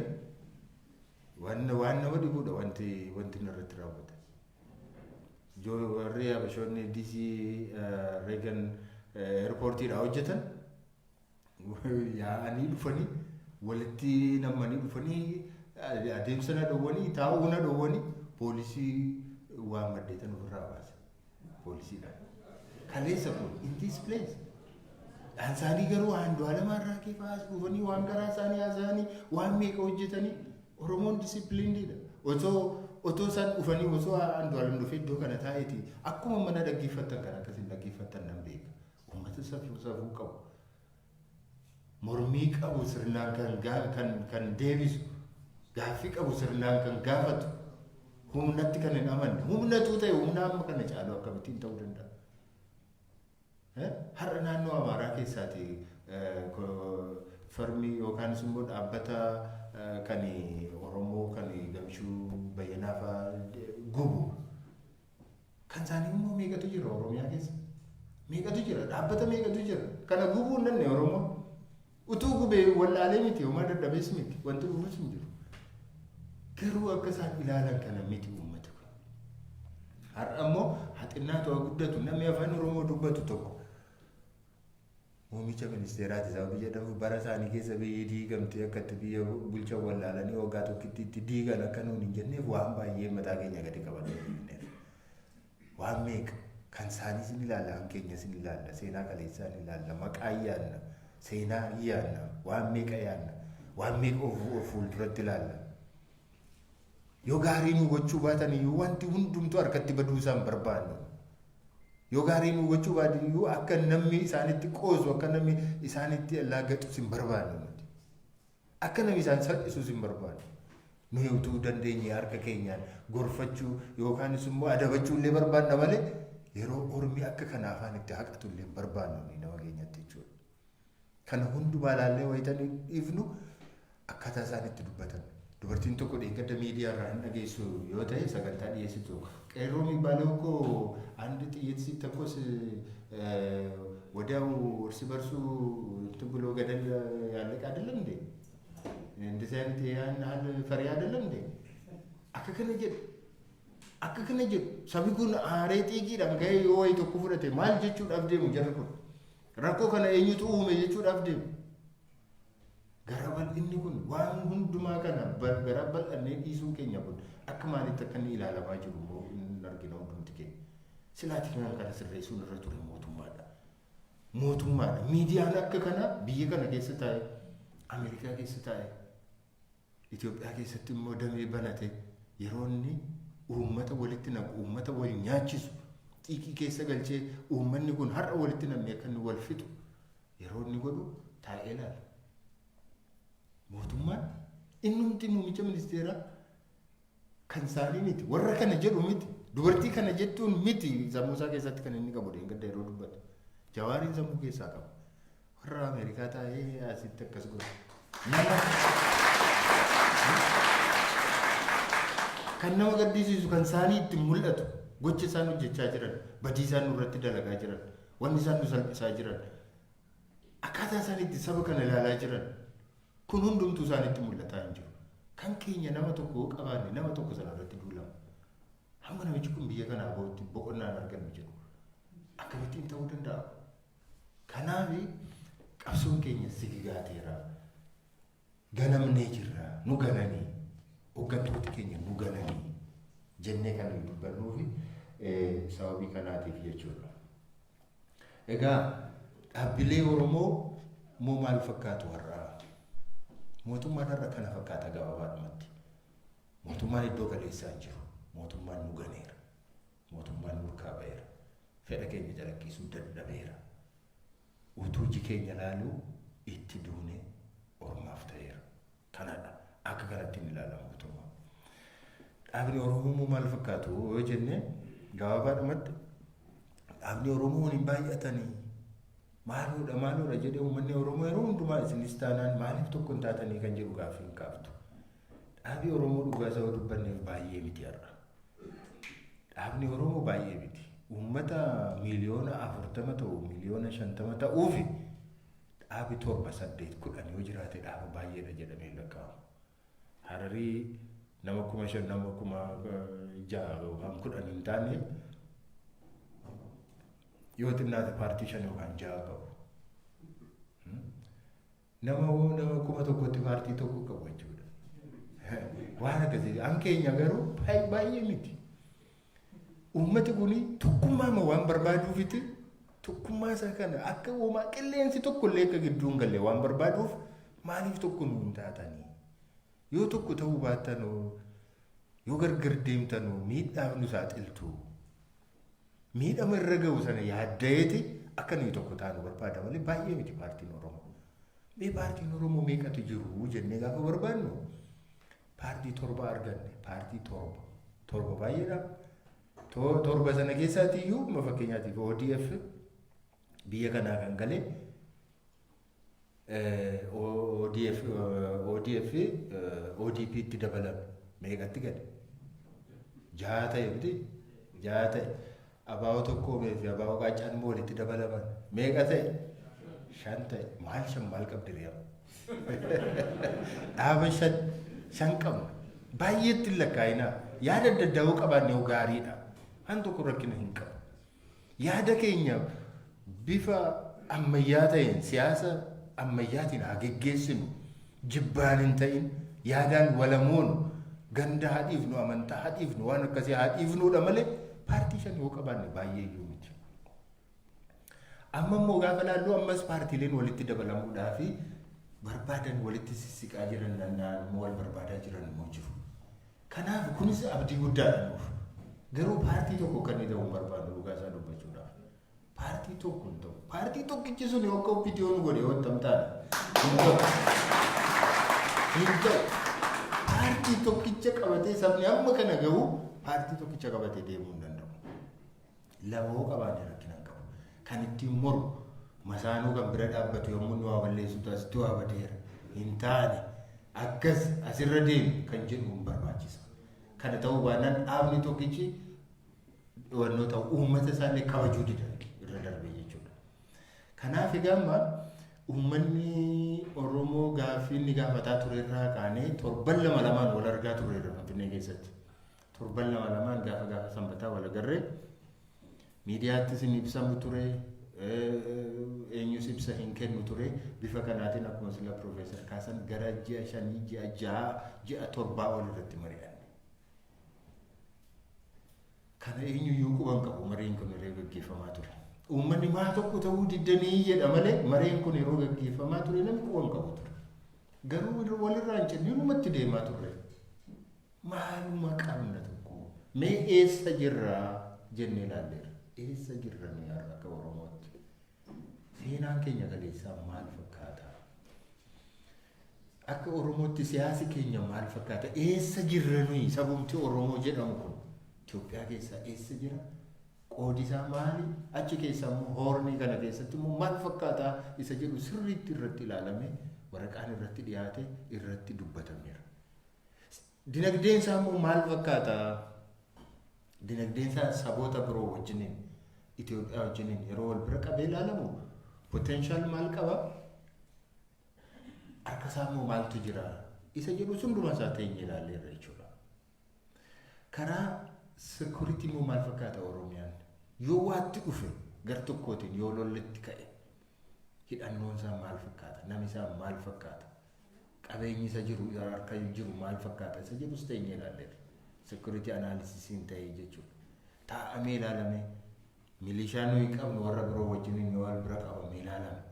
waan nama dhibudha wanti narratti raawwate. Warri Habashoonni DC Reagan airport iidha hojjetan yaa'anii dhufanii, walitti nammanii dhufanii, adeemsa na dhowwanii, taa'uu na dhowwanii, poolisii waan maddeetan ofirraa baase poolisiidhaan. Kaleessa kun in this place. Dhaan isaanii garuu Andu'aalama irraa fa'aas dhufanii waan garaa isaanii haasa'anii, waan meeqa hojjetanii. Oromoon disciplined iidha. Otoo isaan dhufanii, osoo Andu'aalam dhufee iddoo kana taa'eeti, akkuma mana dhaggeeffattan kan akkasiin dhaggeeffattan nan beeka. Uummata safuu safuu qabu. Mormii qabu sirnaan kan deebisu, gaaffii qabu sirnaan kan gaafatu, humnatti kan hin amanne, humnatu ta'e humna amma kana caalu akkamittiin ta'uu danda'a? Har'a naannoo Amaaraa keessaati firm ii yookaanis immoo dhaabbata kan Oromoo kan Gamshuu Bayyanaa fa'aa gubu. Kan isaanii immoo meeqatu jira Oromiyaa keessa? Meeqatu jira? Dhaabbata meeqatu jira? Kana gubuu hin danda'e Oromoon. Utuu gubee wallaalee miti, homaa dadhabees miti, wanti dhufus hin jiru. Garuu akka isaan ilaalan kana miti uummati kun. Har'a immoo haxinnaatu haa guddatu, namni afaan Oromoo dubbatu tokko muummicha ministeeraati sababii jedhamu, bara isaanii keessa biyyi diigamtee, akka itti biyya bulchan wallaalanii waggaa tokkitti itti diigan akka nuun hin jenneef, waan baay'ee mataa keenya gadi qabannee deemneef. Waan meeqa kan isaanii sin ilaalla, kan keenya sin ilaalla, seenaa kaleessaa ni ilaalla, maqaa yaadna, seenaa yaadna, waan meeqa yaadna, waan meeqa of fuulduratti ilaalla. Yoo gaarii nu gochuu baatan iyyuu, wanti hundumtuu harkatti baduu isaan barbaannu. Yoo gaarii nu gochuu baatan iyyuu, akka namni isaanitti qoosu, akka namni isaanitti laagatus hin barbaannu nuti. Akka namni isaan salphisus hin barbaannu. Nuyi utuu dandeenye harka keenyaan gorfachuu yookaanis immoo adabachuu illee barbaanna malee, yeroo ormi akka kana afaan itti haqatu illee hin barbaannu nuyi nama keenyatti jechuudha. Kana hundumaa ilaallee wayitanii dhiifnu akkaataa isaan itti dubbatan. Dubartiin tokko dheengadda miidiyaa irraa hin dhageessu yoo ta'e, sagantaa dhiyeessitu. ቄሮ የሚባለው እኮ አንድ ጥይት ሲተኮስ ወዲያው እርስ በርሱ እንትን ብሎ ገደል ያለቀ አይደለም እንዴ? እንደዚህ አይነት ያን ያህል ፈሪ አይደለም እንዴ? Akka kana jedhu, akka kana jedhu. Sabni kun aaree xiiqiidhaan gahee yoo wayii tokko fudhate maal jechuudhaaf deemu jarri kun? Rakkoo kana eenyutu uume jechuudhaaf deemu? Gara bal'inni kun, waan hundumaa kana gara bal'annee dhiisuun keenya kun akka maalitti akka inni ilaalamaa jiru immoo hin argina hundumti keenya. Silaatii kan kana sirreessuun irra ture mootummaadha. Mootummaadha. Miidiyaan akka kana biyya kana keessa taa'e, Ameerikaa keessa taa'e, Itoophiyaa keessatti immoo damee banate, yeroo inni uummata walitti naqu, uummata wal nyaachisu, xiiqii keessa galchee uummanni kun har'a walitti namni akka inni wal fixu yeroo inni godhu taa'ee ilaala. Mootummaan innumti muummicha ministeeraa kan isaanii miti, warra kana jedhu miti, dubartii kana jettuun miti. Sammuu isaa keessatti kan inni qabu dheengadda yeroo dubbatu. Jawaariin sammuu keessaa qaba. Warra Ameerikaa taa'ee asitti akkas godhu. Nama kan nama gaddisiisu, kan isaanii itti mul'atu, gocha isaan hojjechaa jiran, badii isaan nurratti dalagaa jiran, wanni isaan nu salphisaa jiran, akkaataa isaan itti saba kana ilaalaa jiran kun hundumtuu isaanitti mul'ataa hin jiru. Kan keenya nama tokko yoo qabaanne, nama tokko sana irratti duulama. Hamma namichi kun biyya kanaa bahutti boqonnaan argannu jedhu. Akkamittiin ta'uu danda'a? Kanaaf qabsoon keenya sigigaateera. Ganamnee jirra. Nu gananii. Hooggantooti keenya nu gananii jennee kan nuyi dubbannuufi sababii kanaatiif jechuudha. Egaa dhaabbilee Oromoo immoo maal fakkaatu har'aa? Mootummaan har'a kana fakkaata gabaabaadhumatti. Mootummaan iddoo kaleessaa hin jiru. Mootummaan nu ganeera. Mootummaan nurkaa ba'eera. Fedha keenya calaqqisiisuu dadhabeera. Utuu iji keenya ilaaluu itti duunee ormaaf ta'eera. Kanadha. Akka kanatti hin ilaalamu mootummaa. Dhaabni Oromoo immoo maal fakkaatu yoo jenne, gabaabaadhumatti dhaabni Oromoo hin baay'atanii, maaloodha maaloodha jedhee uummanni Oromoo yeroo hundumaa, isinis taanaan maaliif tokko hin taatanii kan jedhu gaaffii hin kaaftu. Dhaabi Oromoo dhugaa isa yoo dubbanneef baay'ee miti har'a. Dhaabni Oromoo baay'ee miti. Uummata 40 miiliyoona ta'u, 50 miiliyoona ta'uufi dhaabi torba, saddeet, 10 yoo jiraate dhaaba baay'eedha jedhamee lakkaa'amu. Hararii nama 5,000, nama 6,000 yookaan 10 hin taane, yoo xinnaate paartii shan yookaan ja'a qabu. Nama 1,000tti paartii tokko qabu jechuudha. Waan akkasii. An keenya garuu baay'ee miti. Uummati kun tokkummaa waan barbaaduufiti, tokkummaa isaa kana akka uumaa qilleensi tokko illee akka gidduu hin galle waan barbaaduuf, maaliif tokko nu hin taatanii? Yoo tokko ta'uu baattanuu, yoo gargar deemtanuu miidhaaf nu saaxiltu. Miidhama irra ga'u sana yaadda'eeti akka nuyi tokko taanu barbaada malee baay'ee miti paartiin Oromoo. Mee paartiin Oromoo meeqatu jiru jennee gaafa barbaannu paartii torba arganne, paartii torba. Torba baay'eedha. Torba sana keessaati iyyuu amma fakkeenyaatiif ODF biyya kanaa kan galee ODF ODP itti dabalame, meeqatti gale? Jaha ta'e miti? Jaha ta'e. Abaa'oo tokkoomee fi abaa'oo qaaccaan immoo walitti dabalaman, meeqa ta'e? Shan ta'e. Maal shan maal qabdi reema? Dhaaba shan shan qabna. Baay'eetti hin lakkaa'inaa. Yaada adda addaa yoo qabaanne yoo gaariidha. Waan tokko rakkina hin qabu. Yaada keenya bifa ammayyaa ta'een, siyaasa ammayyaatiin haa geggeessinu. Jibbaan hin ta'in, yaadaan walamoonu, ganda haa dhiifnu, amantaa haa dhiifnu, waan akkasii haa dhiifnuudha malee paartii shan yoo qabaanne baay'ee iyyuu miti. Amma immoo gaafa laallu ammas paartiileen walitti dabalamuudhaa fi barbaadan walitti sissiqaa jiran, naanna'an immoo wal barbaadaa jiran immoo jiru. Kanaaf kunis abdii guddaadha nuuf. Garuu paartii tokko kan inni ta'uu hin barbaadu dhugaa isaa dubbachuudhaaf. Paartii tokko hin ta'u. Paartii tokkichi sun yoo akka OPDO nu godhe yoo attam taane hin ta'u. Hin ta'u. Paartii tokkicha qabatee sabni amma kana gahu paartii tokkicha qabatee deemuu hin danda'u. Lama yoo qabaanne rakkina hin qabu. Kan ittiin mormu masaraa Isaanuu kan bira dhaabbatu yommuu inni waa balleessu asitti waa badeera. Hin taane akkas asirra deemi kan jedhu hin barbaachisa. Kana ta'uu baannaan dhaabni tokkichi wannoo ta'u uummata isaallee kabajuu dida irra darbee jechuudha. Kanaaf egaa amma uummanni Oromoo gaaffii inni gaafataa ture irraa kaanee torban lama lamaan wal argaa turreerra Finfinnee keessatti. Torban lama lamaan gaafa gaafa sanbataa wal agarree miidiyaattis hin ibsamu ture, eenyus ibsa hin kennu ture. Bifa kanaatiin akkuma sila Piroofeesar kaasan gara ji'a 5, ji'a 6, ji'a 7 ol irratti mari'anne. Kana eenyuyyuu quban qabu mariin kun yeroo gaggeeffamaa ture. Uummanni maa tokko ta'uu diddanii jedha malee mareen kun yeroo gaggeeffamaa ture namni quban qabu ture. Garuu walirraa hin cinne numatti deemaa turre. Maaluma qabna tokko mee eessa jirraa jennee ilaalleerra. Eessa jirra nuyi har'a akka Oromootti? Seenaan keenya kaleessaa maal fakkaata? Akka Oromootti siyaasi keenya maal fakkaata? Eessa jirra nuyi sabumti Oromoo jedhamu kun? Itoophiyaa keessaa eessa jira? Qoodi isaa maali? Achi keessa immoo hoornii kana keessatti immoo maal fakkaata? Isa jedhu sirriitti irratti ilaalame waraqaan irratti dhiyaate irratti dubbatameera. Dinagdeen isaa immoo maal fakkaata? Dinagdeen isaa saboota biroo wajjiniin Itoophiyaa wajjiniin yeroo wal bira qabee ilaalamu potential maal qaba? Harka isaa immoo maaltu jira? Isa jedhu hunduma isaa teenyee ilaalleerra jechuudha. Karaa security immoo maal fakkaata Oromiyaan? Yoo waatti dhufe gar tokkootiin yoo lollitti ka'e hidhannoon isaa maal fakkaata? Nami isaa maal fakkaata? Qabeenyi isa jiru harka jiru maal fakkaata? Isa jedhus teenyee ilaalleerra. Security analysisiin ta'ee jechuudha. Taa'amee ilaalamee milishaa nuyi qabnu warra biroo wajjiniin yoo wal bira qabame ilaalame.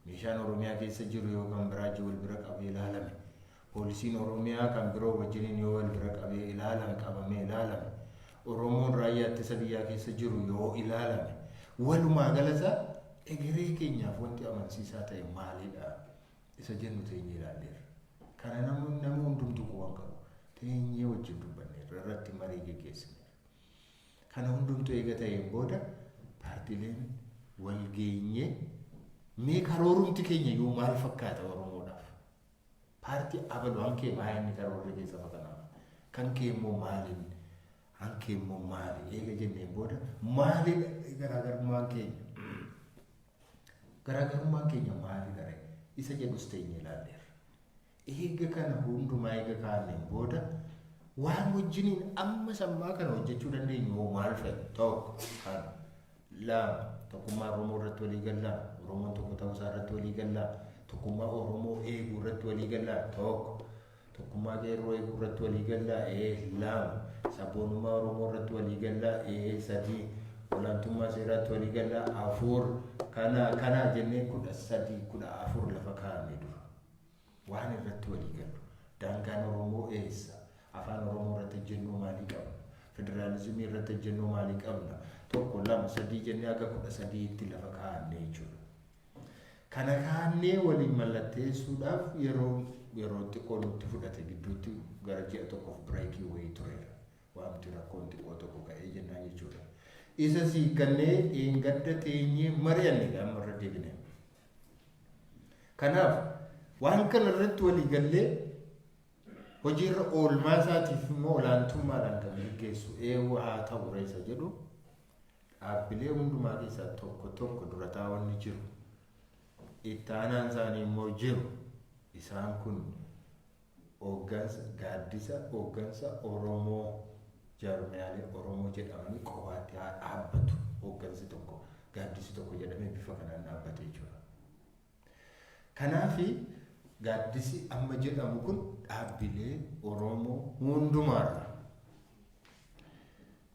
Meeshaan Oromiyaa keessa jiru yoo kan biraa wal bira qabee ilaalame. Poolisiin Oromiyaa kan biroo wajjiniin yoo wal bira qabee ilaalame qabamee ilaalame. Oromoon raayyaa ittisa biyyaa keessa jiru yoo ilaalame. Walumaa galasa egeree keenyaaf wanti amansiisaa ta'e maalidha? Isa jennu teenyee ilaalleerra. Kana nama hundumtu quban qabu. Teenyee wajjin dubbanneerra irratti marii geggeessineerra. Kana hundumtu eega ta'een booda paartiileen wal geenyee mee karoorumti keenya iyyuu maal fakkaata Oromoodhaaf? Paartii abalu hankee maa inni karoorri keessa kanaaf? Kan kee immoo maaliin? Hankee immoo maali? Eega jenneen booda maalidha garaagarummaan keenya? Garaagarummaan keenya maalidha ree? Isa jedhus teenyee ilaalleerra. Eega kana hundumaa eega kaa'anneen booda waan wajjiniin amma sammaa kana hojjechuu dandeenyu hoo maal fa'i? Tokko kana. Lama tokkummaa Oromoo irratti walii gallaa. Oromoon tokko ta'uu isaa irratti walii gallaa. Tokkummaa Oromoo eeguu irratti walii gallaa. Tokko. Tokkummaa qeerroo eeguu irratti walii gallaa. Lama. Sabboonummaa Oromoo irratti walii gallaa. Sadii. Olaantummaa seeraatti walii gallaa. Afur. Kana kana jennee 13 14 lafa kaa'amee dura. Waan irratti walii gallu. Daangaan Oromoo eessa? Afaan Oromoo irratti ejjennoo maalii qabna? Federaalizimii irratti ejjennoo maalii qabna? Tokko, lama, sadii jennee haga 13tti lafa kaa'annee jechuudha. Kana kaa'annee waliin mallatteessuudhaaf yeroo xiqqoo nutti fudhate gidduutti gara ji'a tokkoof breakii wayii tureera. Waamti rakkoon xiqqoo tokko ka'ee jennaan jechuudha. Isa siikkannee dheengadda teenyee mari'anne amma irra deebine. Kanaaf waan kana irratti walii gallee hojiirra oolmaa isaatiif immoo olaantummaadhaan kan geggeessu eewwa haa ta'u reessa jedhu dhaabbilee hundumaa keessaa tokko tokko dura taa'onni jiru. Itti aanaan isaanii immoo jiru. Isaan kun hooggansa gaaddisa hooggansa Oromoo jaarmiyaalee Oromoo jedhamanii qofaatti haa dhaabbatu hooggansi tokko gaaddisi tokko jedhamee bifa kanaan dhaabbate jechuudha. Kanaafi gaaddisi amma jedhamu kun dhaabbilee Oromoo hundumaarra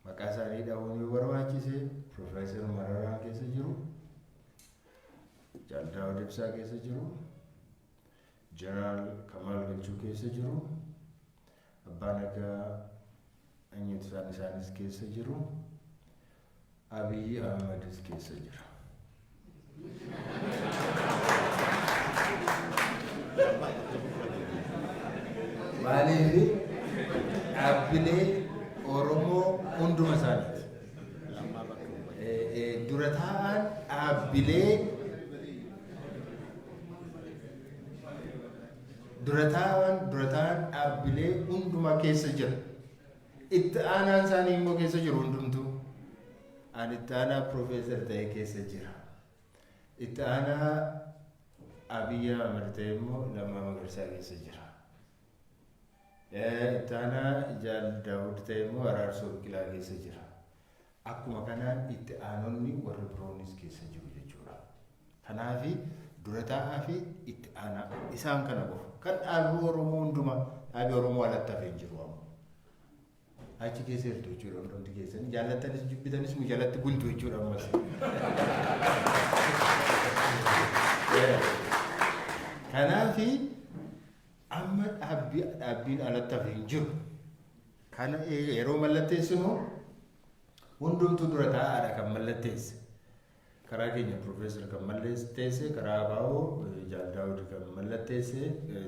maqaa isaanii dhahuun yoo barbaachise Piroofeesar Mararaan keessa jiru, Jaal Daawud Ibsaa keessa jiru, Jeneraal Kamaal Galchuu keessa jiru, Abbaa Nagaa eenyutu isaan isaanis keessa jiru, Abiyyi Ahmedis keessa jira. Maaliif dhaabbilee Oromoo hunduma isaaniiti. Dura taa'aan dhaabbilee Dura taa'an dhaabbilee hundumaa keessa jira. Itti aanaan isaanii immoo keessa jiru hundumtuu. Ani itti aanaa Piroofeesar ta'e keessa jira. Itti aanaa Abiyyi Ahmad ta'e immoo Lammaa Magarsaa keessa jira. Itti aanaa Jaal Daawud ta'e immoo Araarsoo Biqilaa keessa jira. Akkuma kanaan itti aanonni warri biroonis keessa jiru jechuudha. Kanaafi dura taa'aa fi itti aanaa isaan kana qofa. Kan dhaabii Oromoo hundumaa, dhaabii Oromoo alatti hafee hin jiru amma. Achi keessa jirtu jechuudha hundumti keessan. Jaallattanis jibbitanis nu jalatti bultu jechuudha ammas. Kanaafi amma dhaabbiin alatti hafe hin jiru. Kana yeroo mallatteessinu hundumtuu dura taa'aadha kan mallatteesse. Karaa keenya Piroofeesar kan mallatteesse, karaa ABO Jaal Daawud kan mallatteesse,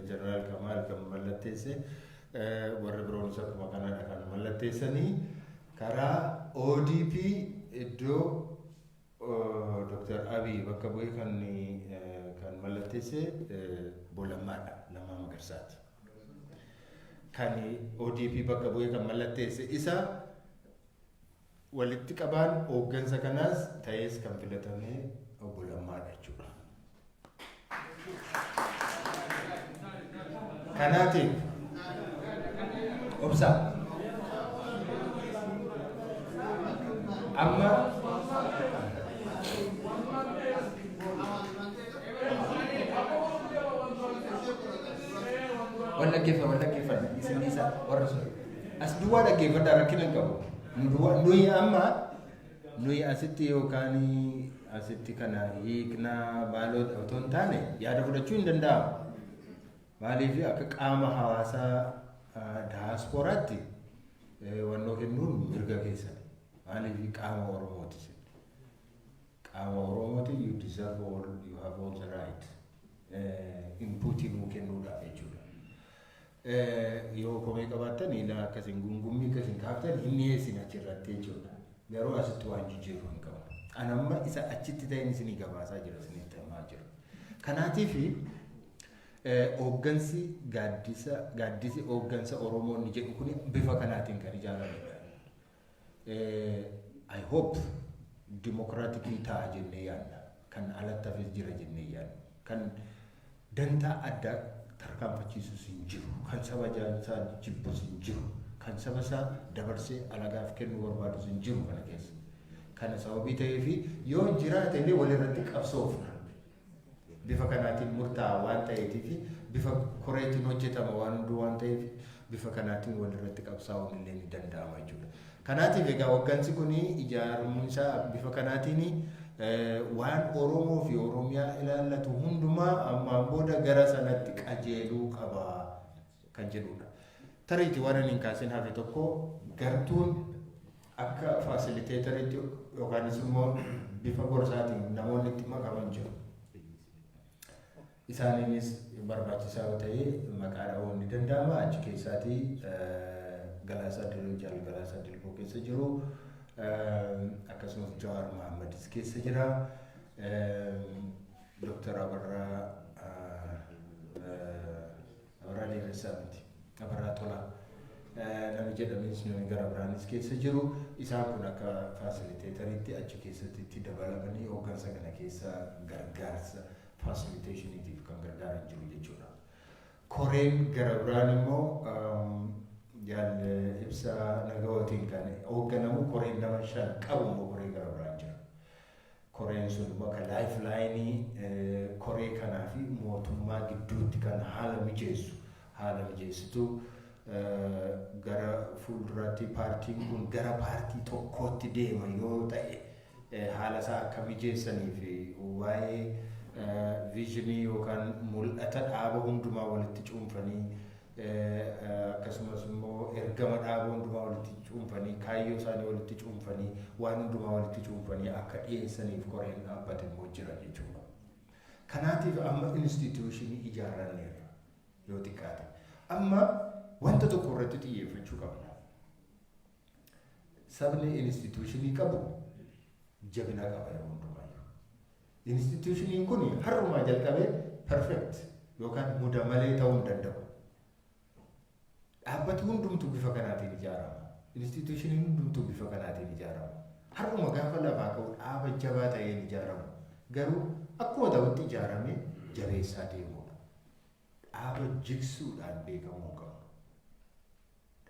Jeneraal Kamaal kan mallatteesse, warri biroonis akkuma kanadha kan mallatteessanii. Karaa ODP iddoo Dr. Abiy bakka bu'ee kan mallatteesse Bolammaadha, Lammaa Magarsaati. Kan ODP bakka bu'ee kan mallatteesse isa, walitti qabaan hooggansa kanaas ta'ees kan filatame obbo Lammaadha jechuudha. Kanaatiif obsa amma wal dhaggeeffa, wal dhaggeeffadha. Isin isa warra sun as duwwaa dhaggeeffadha, rakkina hin qabu. Nu duwwaa nuyi amma nuyi asitti yookaan asitti kana hiiknaa maaloo otoo hin taane yaada fudhachuu hin danda'amu. Maaliif, akka qaama hawaasaa daasporaatti wannoo kennuun mirga keessan. Maaliif, qaama Oromooti. Qaama Oromooti, you deserve all, you have all the right. Inputii nuu kennuudhaaf jechuudha. Yoo komee qabaattan ilaa akkasiin gungummii akkasiin kaaftan hin dhiyeessin achirratti jechuudha. Garuu asitti waan jijjiirru hin qabu. Ani amma isa achitti ta'een isinii gabaasaa jira, isinitti himaa jira. Kanaatiif hooggansi gaaddisa, gaaddisi hooggansa Oromoonni jedhu kun bifa kanaatiin kan ijaaramedha. I hope dimokiraatikii ta'a jennee yaadna. Kan alatti hafes jira jennee yaadna. Kan dantaa addaa tarkaanfachiisus hin jiru. Kan saba isaa jibbus hin jiru. Kan saba isaa dabarsee alagaaf kennuu barbaadus hin jiru kana keessa. Kana sababii ta'eefi yoo jiraate illee walirratti qabsoofna. Bifa kanaatiin murtaa'a waan ta'eetiif, bifa koreetiin hojjetama waan hunduu waan ta'eef, bifa kanaatiin walirratti qabsaa'uun illee ni danda'ama jechuudha. Kanaatiif egaa hoggansi kun ijaaramuun isaa bifa kanaatiin waan Oromoo fi Oromiyaa ilaallatu hundumaa ammaan booda gara sanatti qajeeluu qaba kan jedhudha. Tariitii waan ani hin kaasin hafe tokko, gartuun akka facilitatoriitti yookaanis immoo bifa gorsaatiin namoonni itti makaman jiru. Isaaniinis barbaachisaa yoo ta'e maqaa dha'uun ni danda'ama. Achi keessaatii Galaasaa Dilboo, Jaal Galaasaa Dilboo keessa jiru. Akkasumas Jawaar Mahammadis keessa jira. Dooktar Abarraa Dheeressaa miti. Abarraa Tolaa. Namni jedhames, namni gara biraanis keessa jiru. Isaan kun akka facilitatoriitti achi keessatti itti dabalamanii hooggansa kana keessa gargaarsa facilitationiitiif kan gargaaran jiru jechuudha. Koreen gara biraan immoo Jaal Ibsaa Nagawootiin kan hoogganamu, koreen nama shan qabu immoo koree gara biraan jira. Koreen sun immoo akka lifelineii koree kanaa fi mootummaa gidduutti kan haala mijeessu, haala mijeessitu, gara fuulduraatti paartiin kun gara paartii tokkootti deema yoo ta'e haala isaa akka mijeessanii fi waa'ee visionii yookaan mul'ata dhaaba hundumaa walitti cuunfanii, akkasumas immoo ergama dhaaba hundumaa walitti cuunfanii, kaayyoo isaanii walitti cuunfanii, waan hundumaa walitti cuunfanii akka dhiyeessaniif koreen dhaabbate immoo jira jechuudha. Kanaatiif amma institutionii ijaarranneerra yoo xiqqaate. Amma wanta tokko irratti xiyyeeffachuu qabna. Sabni institutionii qabu jabina qaba yeroo hundumaayyuu. Institutioniin kun har'umaa jalqabee perfect yookaan muda malee ta'uu hin danda'u. Dhaabbati hundumtuu bifa kanaatiin ijaarama. Institutioniin hundumtuu bifa kanaatiin ijaarama. Har'uma gaafa lafaa ka'u dhaaba jabaa ta'een ijaaramu. Garuu akkuma ta'utti ijaaramee jabeessaa deemudha. Dhaaba jigsuudhaan beekamuu qabnu.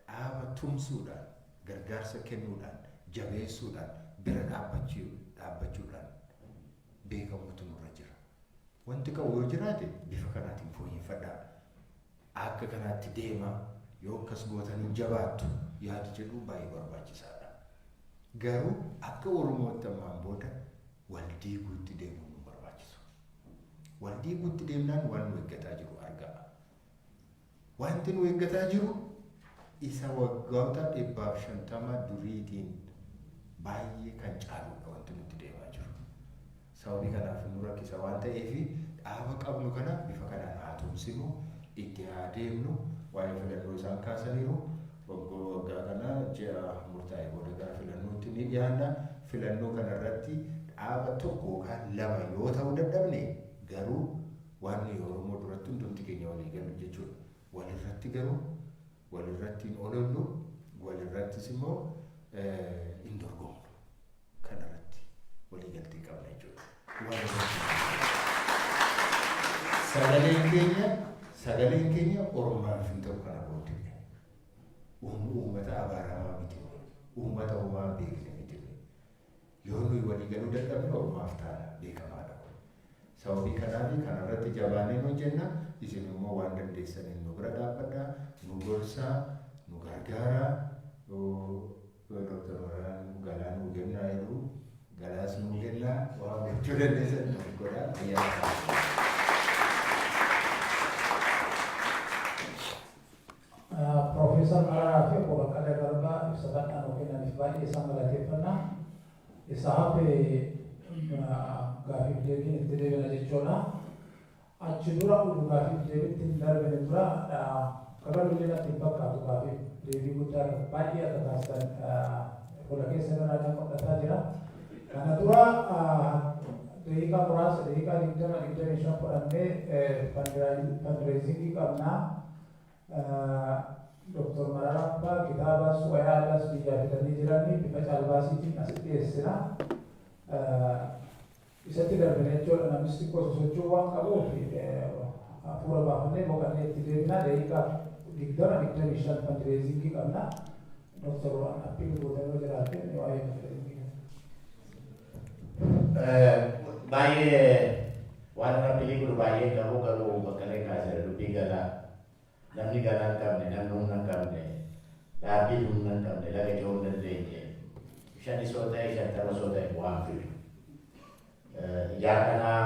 Dhaaba tumsuudhaan, gargaarsa kennuudhaan, jabeessuudhaan, bira dhaabbachuudhaan beekamuutu nurra jira. Wanti qabu yoo jiraate bifa kanaatiin fooyyeffadhaa. Akka kanaatti deemaa, yoo akkas gootan hin jabaattu yaadi jedhu baay'ee barbaachisaadha. Garuu akka Oromootti ammaan booda wal diiguutti deemuun nu barbaachisu. Wal diiguutti deemnaan waan nu eeggataa jiru argaa. Wanti nu eeggataa jiru isa waggoota 150 duriitiin baay'ee kan caaludha wanti nutti deemaa jiru. Sababii kanaaf nu rakkisa waan ta'eef, dhaaba qabnu kana bifa kanaan haa tumsinu, itti haa deemnu. Waa'ee filannoo isaan kaasaniiru. Waggaa kana ji'a murtaa'e booda gara filannootti ni dhiyaanna. Filannoo kanarratti dhaaba tokko yookaan lama yoo ta'uu dadhabne garuu, waan nuyi Oromoo duratti hundumti keenya walii galu jechuudha. Walirratti garuu walirratti hin olollu, walirrattis immoo hin dorgomnu. Kanarratti walii galtee qabna jechuudha. Sagaleen keenya Oromaaf hin ta'u kana booddee. Uummata abaaramaa miti. Uummata homaa hin beekne miti. Yoo nuyi walii galuu dadhabne Oromaaf taana, beekamaadha kun. Sababii kanaaf kanarratti jabaannee hojjenna. Isin immoo waan dandeessaniin nu bira dhaabbadhaa, nu gorsaa, nu gargaaraa. Dooktar Mararaan galaa nuu kennaa jedhu, galaas nuu kennaa, waan gochuu dandeessan nu godhaa. Ayyaana. Piroofeesar Mararaa fi Obbo Baqqalee Garbaa ibsa bal'aa nuu kennaniif baay'ee isaan galateeffanna. Isa hafe gaafiif deebiin itti deebina jechuudha. Achi dura utuu gaafiif deebitti hin darbine dura, kabalullee natti hin fakkaatu, gaafiif deebii guddaa baay'ee akka taasisan fuula keessa irraa kan mul'ataa jira. Kana dura daqiiqaa muraasa, daqiiqaa 20, 25 fudhannee fundraisingii qabnaa. Dr. Mararaan fa'aa kitaabas wayaa aadaas biyyaa fidanii jiranii bifa caalbaasiitiin asitti dhiyeessina. Isatti darbine jechuudha. Namnis xiqqoo sosochuu waan qabuuf hafuura baafannee boqannee itti deebina. Daqiiqaa 20, 25 fundraisingii qabna. Dr. waan appeal gootan yoo jiraate waa'ee fundraisingii. Baay'ee waan appeal godhu baay'ee qabu, garuu Baqqalee kaaseera dubbii galaa. Namni galaa hin qabne, namni humna hin qabne, dhaabbiin humna hin qabne, laga ce'uu hin dandeenye, shani soo ta'e, 50 soo ta'e waan fidu. Ijaa kanaa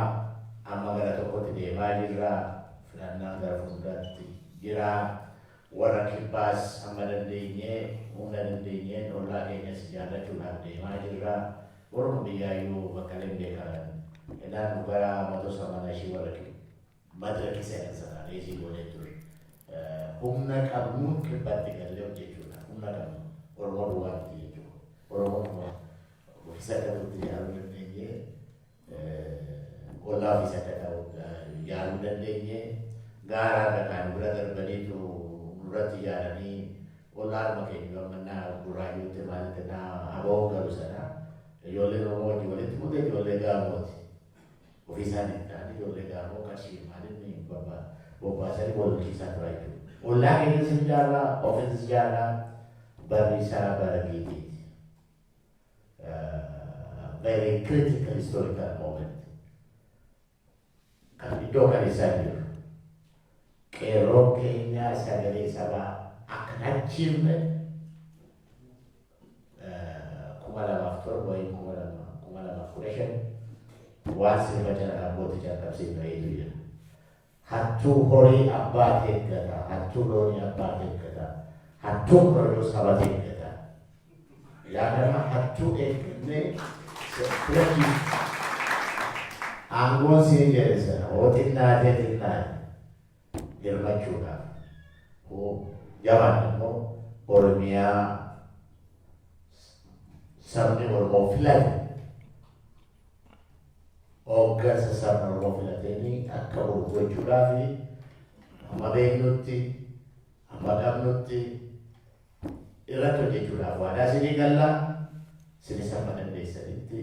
amma gara tokkotti deemaa jirra, filannaan gara fuulduraatti jira. Warra kibbaas amma dandeenyee, humna dandeenyeen ollaa keenyas ijaarrachuudhaaf deemaa jirra. Oromoo biyyaayyuu Baqqaleen beekaman. Innaan nu gara 180 ishii warra madirakii seenan sana raise goonee ture. Humna qabnuun kibbatti gallee hojjechuudha. Humna qabnu Oromoo duwwaa miti jechuudha. Oromoon ofiis akka ta'utti ijaaruu dandeenye, ollaa ofiis akka ta'u ijaaruu dandeenye, gaaraa irra kaan bira darbaniitu nurratti ijaaranii ollaadhuma keenya gammannaa Burraayyuutti maalitti naa aboo galu sana ijoolleen Oromoo wajjin walitti buute ijoollee Gaamooti. Ofii isaanii ta'anii ijoollee Gaamoo qarshii maaliin bobbaasanii wal lolchiisaa turaa jechuudha. Ollaa keenyas hin ijaarraa, ofiis ijaarraa, barri isaa bara giitiiti. Very critical historical moment. Kan iddoo kan isaa jiru. Qeerroon keenya sagalee sabaa akka hin achiifne 2007 wayii 2015 waan sirba jala abbootii calqabsiifne wayiitu jira. Hattuu horii abbaa eeggata, hattuu loonii abbaa eeggata, hattuu korojoo saba eeggata. Yaadama hattuu eeggannee filachiif aangoon siin jedhe sana hoo xinnaatee xinnaate hirmachuudhaaf, hoo jabaan immoo Oromiyaa sabni Oromoo filate, hooggansa sabni Oromoo filateenii akka bulu gochuudhaaf. Amma beeknutti, amma qabnutti irratti hojjechuudhaaf waadaa isinii gallaa. Isinis amma dandeessanitti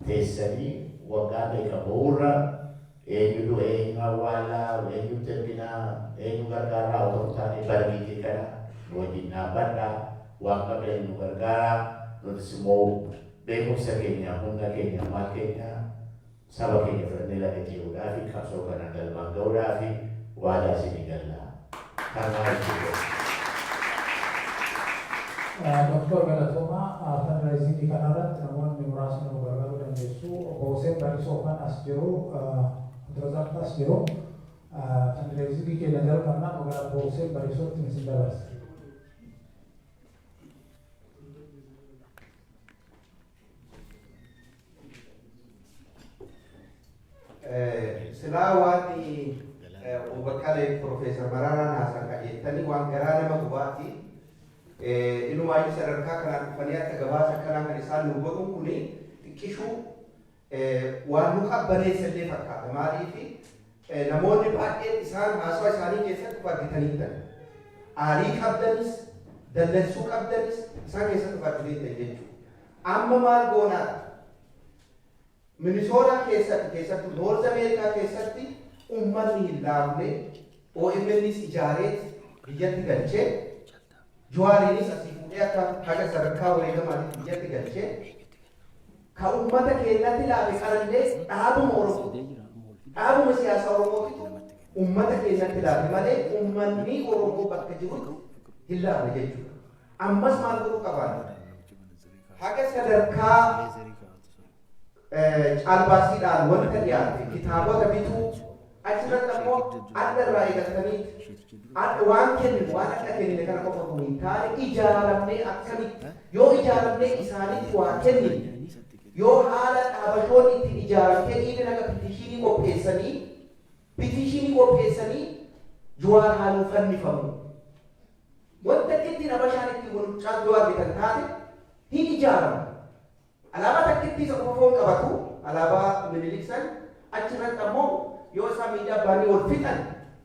teessanii waggaa meeqa bo'uurra, eenyu du'e, eenyu awwaalaa, eenyutti erginaa, eenyu gargaaraa otoo hin taane, barbiitii kana nu wajjin dhaabbadhaa, waan qabdan nu gargaaraa. Nutis immoo beekumsa keenya, humna keenya, maal keenya, saba keenya fudhannee laga ce'uudhaa fi qabsoo kana galmaan ga'uudhaa fi waadaa isinii gallaa. Kanuma jechuudha. Doktor, galatoomaa. Fundraisingii kanarratti namoonni muraasni nu gargaaruu dandeessu. Obbo Hussein Barisoo kan as jiru, Abdurrazaq as jiru. Fundraisingii keenya jalqabnaa, magaalaa Obbo Hussein Barisootti isin dabarsa. Silaa waan obbo Baqqalee, Profeesar Maraaraan haasan dhageettanii waan garaa nama gubaati. Inumaayyuu sadarkaa kanaan dhufanii akka gabaasa akkanaa kan isaan nu godhuun kuni xiqqishuu waan nu qabbaneessa illee fakkaata. Maaliif, namoonni baay'een isaan haasawaa isaanii keessatti of argitaniittan. Aarii qabdanis, dallansuu qabdanis isaan keessatti of argitaniittan jechuudha. Amma maal goonaadha? Minisootaa keessatti, keessattuu North America keessatti uummanni hin laafne. OMNs ijaareet biyyatti galchee, Jawaariinis asii fuudhee akka haga sadarkaa wareegamaatitti biyyatti galchee, ka uummata keenyatti laafe qarallee dhaabuma Oromoo, dhaabuma siyaasaa Oromootitu uummata keenyatti laafe malee uummanni Oromoo bakka jirutti hin laafne jechuudha. Ammas maal godhuu qabaanna? Haga sadarkaa caalbaasiidhaan wanta dhiyaate kitaabota bituu, achirratti ammoo adda irraa eegaltanii waan kenninu, waan akka kennine kana qofa osoo hin taane, ijaaramnee, akkamitti yoo ijaaramnee isaanitti waa kennine, yoo haala dhaabashoonni ittiin ijaaramtee dhiibin akka petitionii qopheessanii Jawaar haa nuu fannifamu. Wanta ittiin Habashaan ittiin wal yoo argitan taate hin ijaaramu. Alaabaa takkittii isa qofa foon qabatu, alaabaa Minilik san achirratti ammoo yoo isaan miidiyaa baanii wal fixan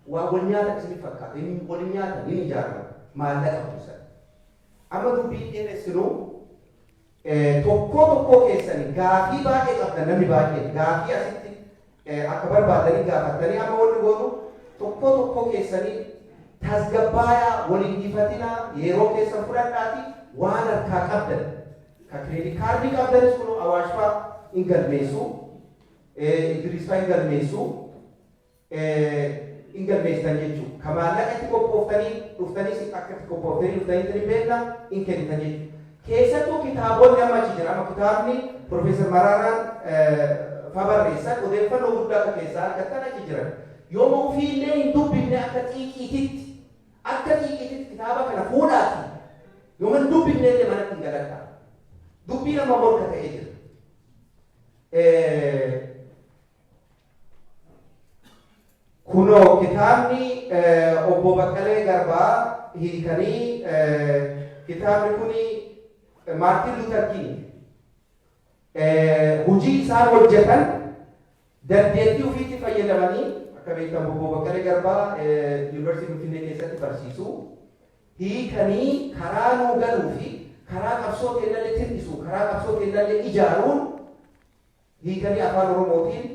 waa wal nyaatan isiniif fakkaata. Wal nyaatan, hin ijaaramu. Maallaqa buusan. Amma dubbiin dheeressinuu, tokkoo tokkoo keessanii gaafii baay'ee qabdan, namni baay'een gaafii asitti akka barbaadanii gaafattanii, amma wanni goonu tokkoo tokkoo keessanii tasgabbaayaa, waliin hifatinaa, yeroo keessan fudhadhaati waan harkaa qabdan, ka credit cardii qabdanis kun Awaash fa'aa hin galmeessu, Idris fa'aa hin galmeessu, hin galmeessitan jechuudha. Ka maallaqa itti qophooftanii dhuftanis akka itti qophooftanii dhuftanii hin beekna, hin kennitan jechuudha. Keessattuu kitaabonni amma achi jira. Amma kitaabni Profeesar Maraaraan fa barreessan odeeffannoo guddaa akka keessaa argattan achi jiran. Yooma ofiillee hin dubbifne, akka xiiqiititti kitaaba kana fuudhaati. Yooma hin dubbifne illee manatti hin galadha. Dubbiin amma morka ta'ee jira. Kunoo kitaabni obbo Baqqalee Garbaa hiikanii, kitaabni kuni Maartin Luther King hojii isaan hojjetan dandeettii ofiitti fayyadamanii, akka beektan obbo Baqqalee Garbaa Yuunivarsiitii Finfinnee keessatti barsiisu, hiikanii karaa nuu galuu fi karaa qabsoo keenyallee tir'isu, karaa qabsoo keenyallee ijaaruun hiikanii afaan Oromootiin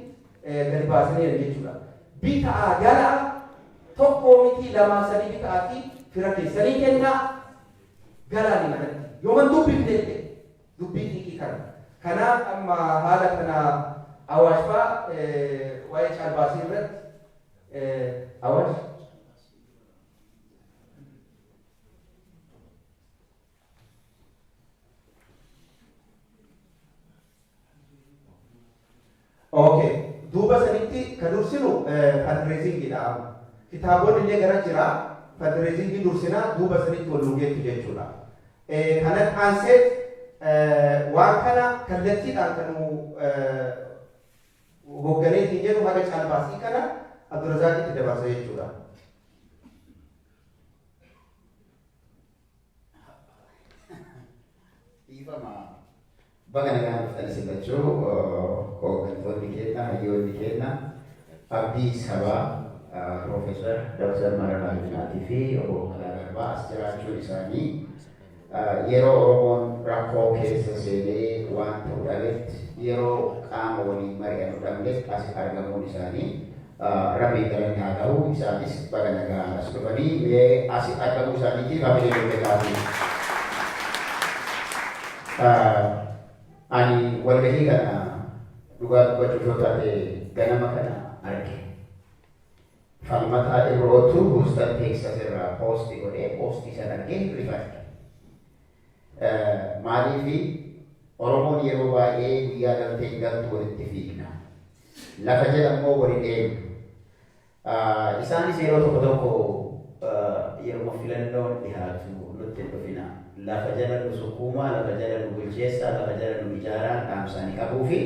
gadi baasaniiru jechuudha. Bitaa galaa, tokkoo miti, lamaa sadii bitaatii fira keessanii kennaa galaani manatti. Yooman dubbifne illee dubbii xiiqii kana. Kanaaf amma haala kana Awaash fa'aa waa'ee caalbaasii irratti, Awaash. Okay. Duuba sanitti ka dursinu fundraisingidha amma. Kitaabonni illee gara jira. Fundraisingii dursina, duuba sanitti wal nu geettu jechuudha. Kanatti aanseet waan kana kallattiidhaan kan nu hoogganeetiin jedhu haga caalbaasii kana Abdurazaaqitti dabarsa jechuudha. Dhiifama, baga nagaan dhuftan isin lachuu, hooggantoonni keenya, hayyoonni keenya, abdii sabaa. Profeesar Dr. Mararaa Guddinaatii fi Obbo Baqqalaa Garbaa as jiraachuun isaanii yeroo Oromoon rakkoo keessa seenee waan ta'u dhabetti, yeroo qaama waliin mari'anu dhabnetti as argamuun isaanii Rabbiin galanni haa ta'u. Isaanis baga nagaan as dhufanii. Mee as argamuu isaaniitiif hamilee nuuf kennaafii. Ani walgahii kana dhugaa dubbachuuf yoo taate ganama kana arge. Falmataa Ibrootu Houston, Texas irraa post godhee, post sana argee rifadhe. Maaliifi Oromoon yeroo baay'ee guyyaa galtee galtu walitti fiigna. Lafa jala immoo waliin eegnu. Isaanis yeroo tokko tokko yeroo filannoon dhihaatu nutti hin dhufina. Lafa jala nu sukkuumaa, lafa jala nu bulcheessaa, lafa jala nu ijaaraa dhaamsaanii qabuu fi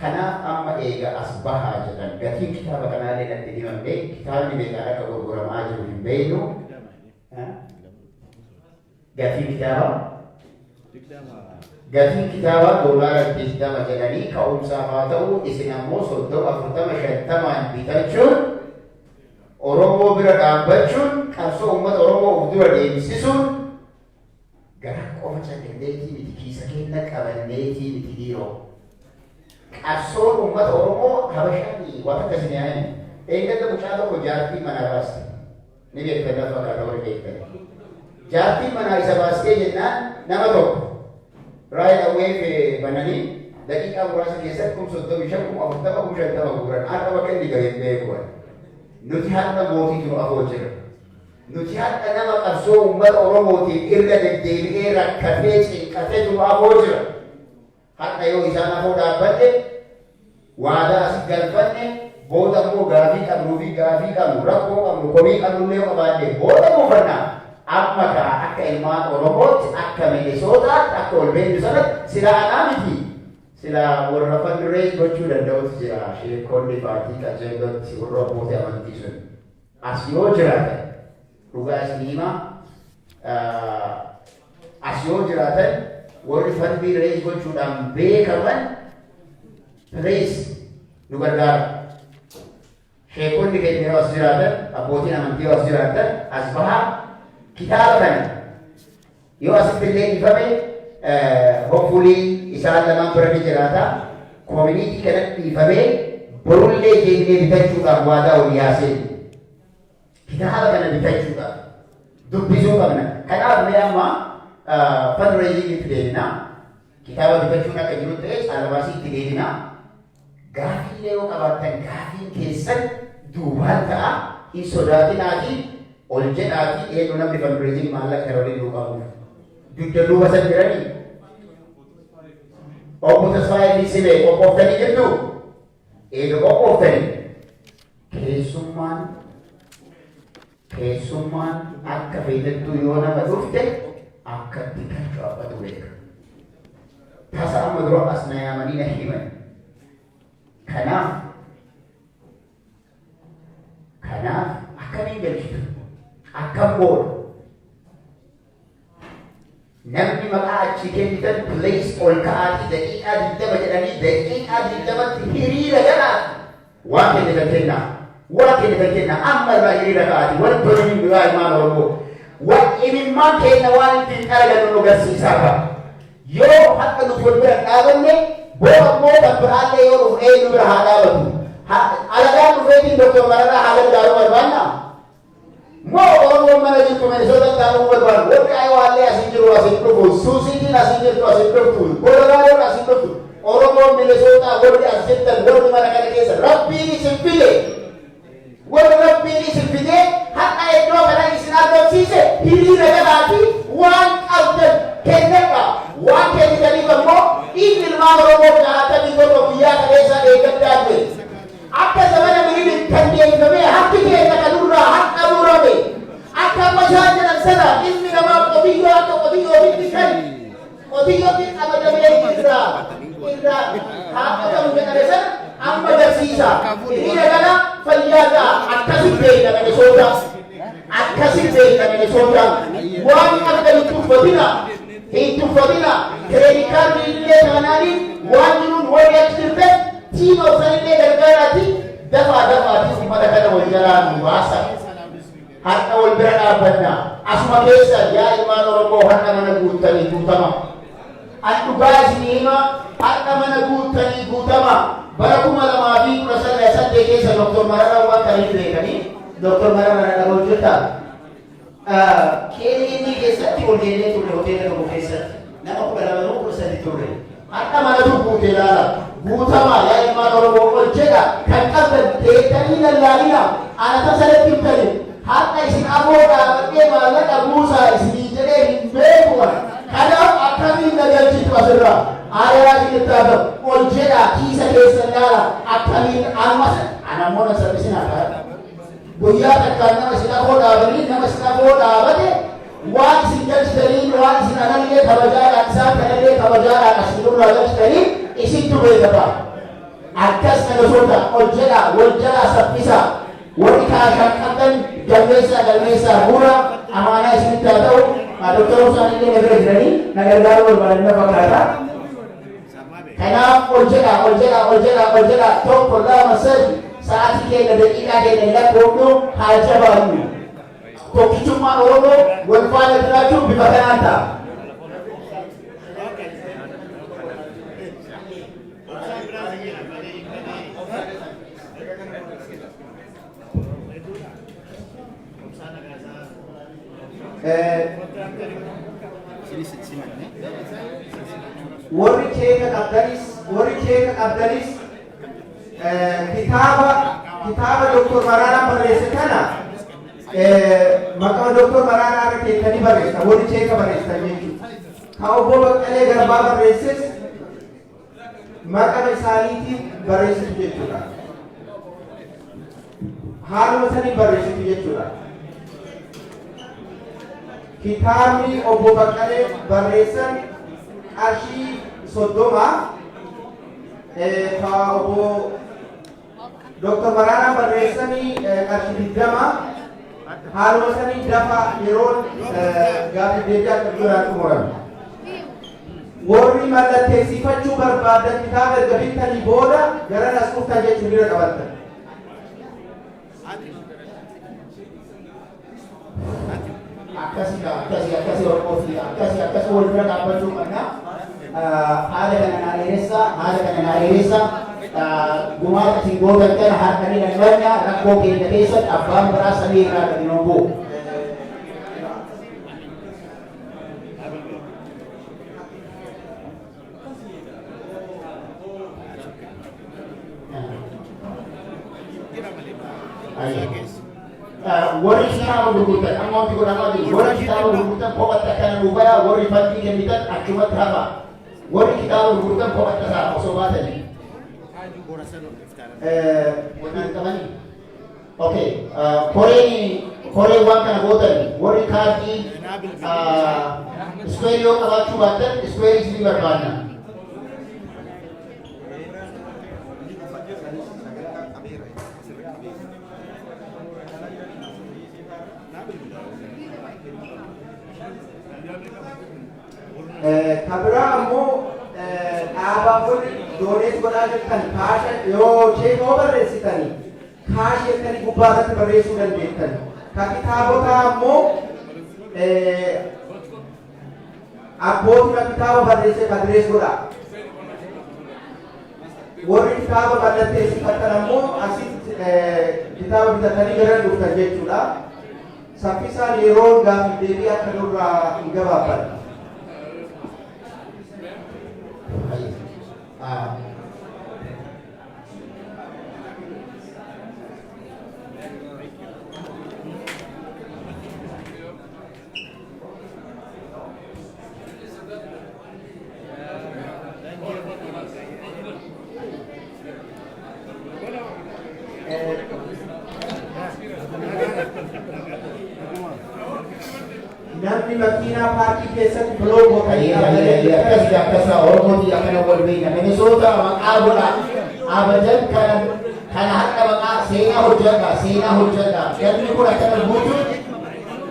kanaaf amma eega as bahaa jedhan, gatiin kitaaba kanaallee natti hin himamne, kitaabni meeqaan akka gurguramaa jiru hin beeknu. Gatiin kitaaba $20 jedhanii ka'umsaaf haa ta'u, isin ammoo 30, 40, 50n bitachuun Oromoo bira dhaabbachuun, qabsoo uummata Oromoo of dura deemsisuun, gara qofa calleetii miti, kiisa kenna qabanneetii miti dhiiroo. Qabsoon uummata Oromoo Habashaan waan akkasii yaa'in. Eeggatta, mucaa tokko jaartii manaa baaste. Ni beektan lafa fakkaata warri beektan. Jaartiin manaa isa baastee jennaan nama tokko right away bananii daqiiqaa muraasa keessatti 35,000, 40,000, 50,000 guuran. Har'a bakka inni gahee hin beeku. Nuti har'a mootiitu nu afoo jira. Nuti har'a nama qabsoo uummata Oromootiif irra deddeebi'ee rakkatee cinqatee nu afoo jira. Har'a yoo isaan afoo dhaabbanne, waadaa as galfanne, booda immoo gaafii qabnuu fi gaafii qabnu, rakkoo qabnu, komii qabnu illee qabaanne booda buufannaa. Amma kaa akka ilmaan Oromootti, akka Minisootaatti, akka ol beenyu sanatti sila anaa miti. Sila warra fundraise gochuu danda'utu jira. Sheekonni faatii qajeellotti warra abbootii amantii sun. As yoo jiraatan, dhugaa isin himaa, as yoo jiraatan warri fund raise gochuudhaan beekaman, please nu gargaara. Sheekonni keenya yoo as jiraatan, abbootiin amantii yoo as jiraatan, as bahaa. Kitaaba kana yoo asitti illee dhiifame, hopefully isaan lamaan bira ni jiraata. Community kanatti dhiifamee borullee deebinee bitachuudhaaf waadaa ol yaasee kitaaba kana bitachuudhaaf dubbisuu qabna. Kanaaf mee amma fundraising itti deebina. Kitaaba bitachuun akka jiru ta'e caalbaasii itti deebina. Gaafiillee yoo qabaattan gaafiin keessan duubaan ta'a. Hin sodaatinaatii ol jedhaatii. Eenyu namni fundraising maallaqa kana waliin nuu qabuuf? Dugda duuba san jiranii? Obbo Tasfaayee fi Simee qophooftanii jirtu? Eega qophooftanii, keessummaan akka feetettuu yoo nama dhufte akkatti galchu abbatu beeka. Tasa amma dura as na yaamanii na himan. Kanaaf akkamiin galchitu? Akkam goona? Namni maqaa achii kennitan, please ol ka'aatii daqiiqaa 20 jedhanii daqiiqaa 20tti hiriira galaa, waan kennitan kennaa. Waan kennitan kennaa. Amma irraa hiriira ka'aatii wantoonni hin biraa ilmaan Oromoo. Waan imimmaan kenna waan ittiin dhalagannu nu garsiisaa ta'a. Yoo har'a nuti wal bira dhaabanne, boo ammoo kan biraallee yoo dhufu eenyu bira haa dhaabatu? Alagaan dhufeetiin Doktor Mararaa haa gargaaru barbaanna? Moo Oromoon mana jirtu Minnesota taa'uu barbaadu? Warri Ayowaallee asin jiru asin dhufu, Suusiitiin asin jirtu asin dhuftu, Koloraadoon asin dhuftu. Oromoon Minnesota warri as jirtan, warri mana kana keessa Rabbiin isin fide. Warri Rabbiin isin fide har'a iddoo kana isin argamsiise, hiriira galaatii waan qabdan kennadha. Waan kennitaniif ammoo dhiigni ilmaan Oromoo 67 guyyaa kaleessaa eeggaddaa ture. Akka zamana Minilik kan deebifamee harki keenya kanurraa har'a murame. Akka amma isaan jedhan sana ilmi namaa qotiyyoo akka qotiyyootitti kan qotiyyootti qabatamee irraa haa qotamu jedhame sana amma agarsiisa. Hiriira kana fayyaa ta'a. Akkasi beekna Minnesota. Akkasi beekna Minnesota. Waan qabdan hin tuffatina. Hin tuffatina. Credit card illee taanaaniin waan jiruun warri achi jirtan team of sanillee gargaaraati, dafaa dafaatii uummata kana. wal jalaa nu baasa. Har'a wal bira dhaabbanna. Asuma keessa, yaa ilmaan Oromoo, har'a mana guuttanii guutama. An dhugaa isinii hima, har'a mana guuttanii guutama. Bara 2018 keessa Dr. Mararaa waan kan hin beekanii, Dr. Mararaa na dhaga'u jirta. Keeniyaa keessatti ol jennee turre, hoteela tokko keessatti. Nama 12 moo 13 turre. Har'a manatu guute, ilaala. Guutama, yaa ilmaan Oromoo, ol jedha. Kan qabdan teettanii lallaalina. Ana tasalatti himtani. Har'a isin afoo dhaabadhee maallaqa buusaa isinii jedhee hin beeku. Kanaaf akkamiin na galchitu asirraa? Aadaa isinitti haa ta'u. Ol jedha, kiisa keessan laala. Akkamiin ammas ana immoo na salphisinaa kaadha. Guyyaa takkaan nama isin afoo dhaabanii, nama isin afoo dhaabate, waan isin galchitanii, waan isin anallee kabajaadhaan, isaan kanallee kabajaadhaan as nurraa galchitanii isintu beekata. Akkas Minnesota ol jedha, wal jalaa saffisaa. Warri kaashaan qabdan galmeessaa, galmeessaa bu'uura amaanaa isinitti haa ta'u. Doktor Obsaan illee na bira jiranii na gargaaruu barbaadan na fakkaata. Kanaaf ol jedha, ol jedha, ol jedha, ol jedha. Tokko, lama, sadi, sa'aatii keenya, daqiiqaa keenya lakkoofnu, haa jabaannu. Tokkichummaan Oromoo wal faana jiraachuun bifa kanaan ta'a. Warri cheeka qabdanis kitaaba Dr. Maraaraan barreesse kana maqaa Dr. Maraaraa irra keettanii barreessan, warri cheeka barreessan jechuudha. Ka obbo Baqqalee Garbaa barreesses maqaa isaaniitiin barreessitu jechuudha. Haaluma saniin barreessitu jechuudha. Kitaabni obbo Baqqalee barreessan qarshii 30, ka obbo Dr. Maraaraan barreessanii qarshii 20. Haaluma sanii dafa, yeroon gaaffii deebii akka duraan xumurame. Warri mallatteessifachuu barbaadan kitaaba erga bittanii booda gara nas dhuftan jechuun bira qabattan. Akkasi, akkasi, akkasi, Oromoo fi akkasi, akkasi wal bira dhaabbachuu qabna. Haala kana naa dheeressa, haala kana naa dheeressa. Gumaata isin gootan kana harka ni dhandhanna. Rakkoo keenya keessatti abbaan biraa samii irraa gadi nu bu'u. Warri kitaaba gurgurtan, amma wanti godhamaa jiru, warri kitaaba gurgurtan kophatti akkana nuu baya, warri fandii kennitan achumatti hafa. Warri kitaaba gurgurtan kophatti isaa osoo baatanii. Wanni qabanii. Okay, koreen koreen waan kana gootan, warri kaardii square yoo qabaachuu baattan, square isinii barbaadna. Ka biraa ammoo dhaabaan warri donate godhaa jirtan, kaasha yoo cheekoo barreessitanii, cash jettanii gubbaa irratti barreessuu dandeettan. Ka kitaabotaa ammoo abbootima kitaaba barreessee address godhaa. Warri kitaaba mallatteessifattan ammoo asitti kitaaba bitatanii gara dhuftan jechuudha. Saffisaan yeroon gaaffii deebii akka nurraa hin gabaabbanne. Namni makiinaa paarkii keessatti block gootanii Akkasii, akkasa, Oromooti akkana wal beekna. Minnesota maqaa godha. Abadan kana kana har'a maqaa seenaa hojjedha, seenaa hojjedha. Galmi kun akkana guutuun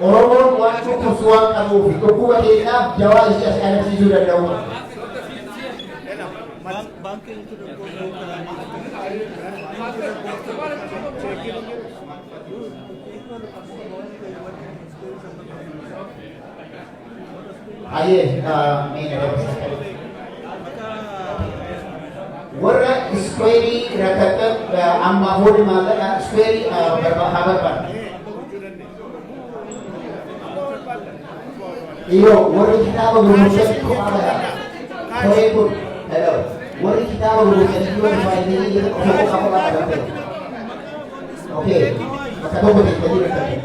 Oromoon waan dhukkubsu waan qabuuf, dhukkuba keenyaaf dawaa ishee as agarsiisuu danda'u. Hayyee, mee na dabarsa. Warra square rakkatan amma fuudhi maallaqa square haa barbaadu. Iyo, warri kitaaba gurgurtan kophaa badaa. Koree kun, hello. Warri kitaaba gurgurtan yoo faayidaa jedhan qofa qofa kophaa dhaabatan. Okay, bakka tokko teessanii rakkatan.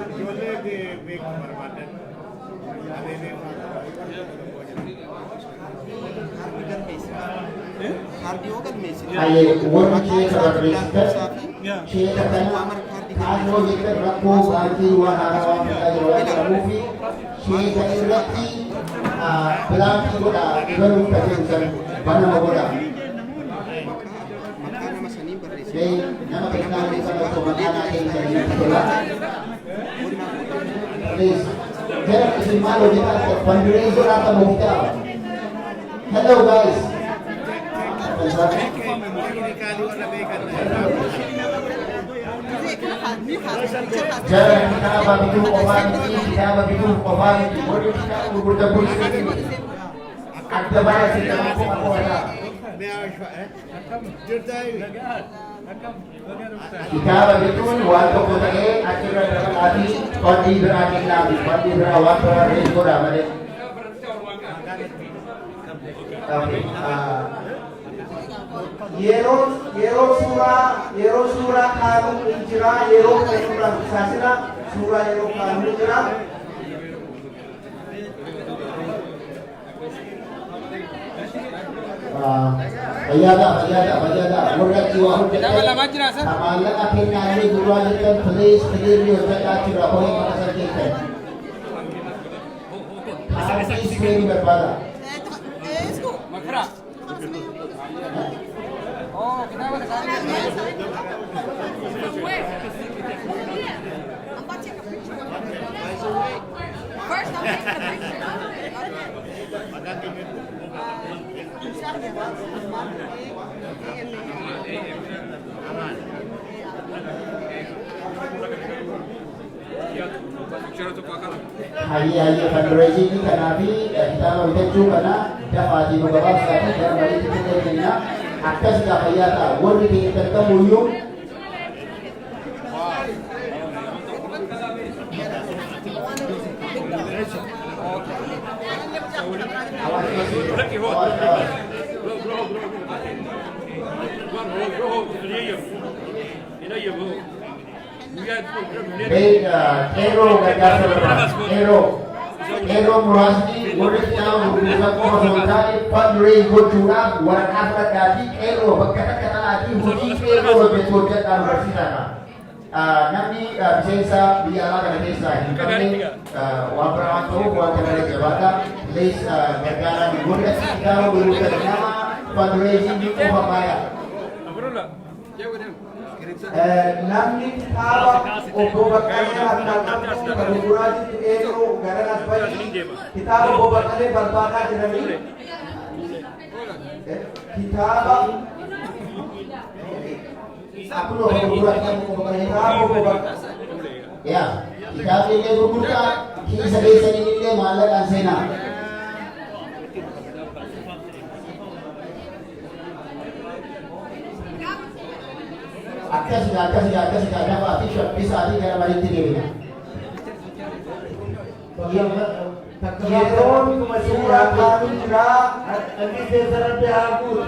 Ijoollee beeku barbaadan. Hayyee, warri cheeka barreessitan cheeka kana kaasoo jettan rakkoo baankii waan haaraa waan fidaa jiru waan jedhamuu fi cheeka irratti blank godha, ibaluuf kan jedhu san banama godha. Mee nama kennaa jiru kana osoo maqaa naa kennitanii natti tola. Please. Jara, isin maal hojjetaa jirtan? Fundraise godhaa kan kitaaba. Hello, guys. Technically warra beekan. Jara, kitaaba bituu qofaa miti, kitaaba bituuf qofaa miti. Warri kitaaba gurgurtan kun adda baasee nama qofa qofataa. Kitaaba bituun waan tokko ta'ee achirra dabalaatii fandii biraa kennaafi fandii biraa waan biraa raise godhaa malee. Okay. Yeroo suuraa kaanuu ni jira, yeroo kana suuraan qisaasina, suuraa yeroo kaanuu ni jira. Fayyaada, fayyaada, fayyaada. Warri achii waa hojjetan ka maallaqa kennaallee duraa jettan, please, clearly hojjedhaa, achirraa koree bakka san keessan. Kaardii square barbaada. Makra. Oh, kitaaba From where? I'm about to take a picture. First, I'm taking a picture. Hayyee, hayyee, fundraising kanaa fi kitaaba bitachuu kana dafaatii nu gabaabsaa fi gara mariitti kenna. Akkas gaa, fayyaa ta'a. Warri keessan kamuyyuu Awash, awash. Qeerroo gargaarsa barbaada. Qeerroo. Qeerroo muraasni warri kitaaba gurgurtan qofa osoo hin taane fundraise gochuudhaaf waraqaa fudhadhaa fi qeerroo bakka takka ta'aatii hojii qeerroo hojjetu hojjedhaa nu barsiisaa. Namni miseensa biyya alaa kana keessaa hin qabne waan biraa waan ta'uuf waan kana jabaadha. Please, gargaaraa warri achi kitaaba gurgurtan nama fundraising qofa baaya. Namni kitaaba obbo Baqqalee harkaan qabdu kan gurguraa jirtu eenyu? Gara as bahi. Kitaaba obbo Baqqalee barbaadaa jiranii. Kitaaba Akkuma gurguraa kitaaba obbo Baqqalee. Kitaaba obbo Baqqalee. Yaa, kitaabni illee gurgurtaa kiisa keessanii illee maallaqaan seenaa. Akkasuma, akkasuma, akkasuma, dafaa fi shaffisaatii gara mariitti deebina. Yeroon suuraa kaanuu jira. Qalbii keessa Rabbi haa guutu.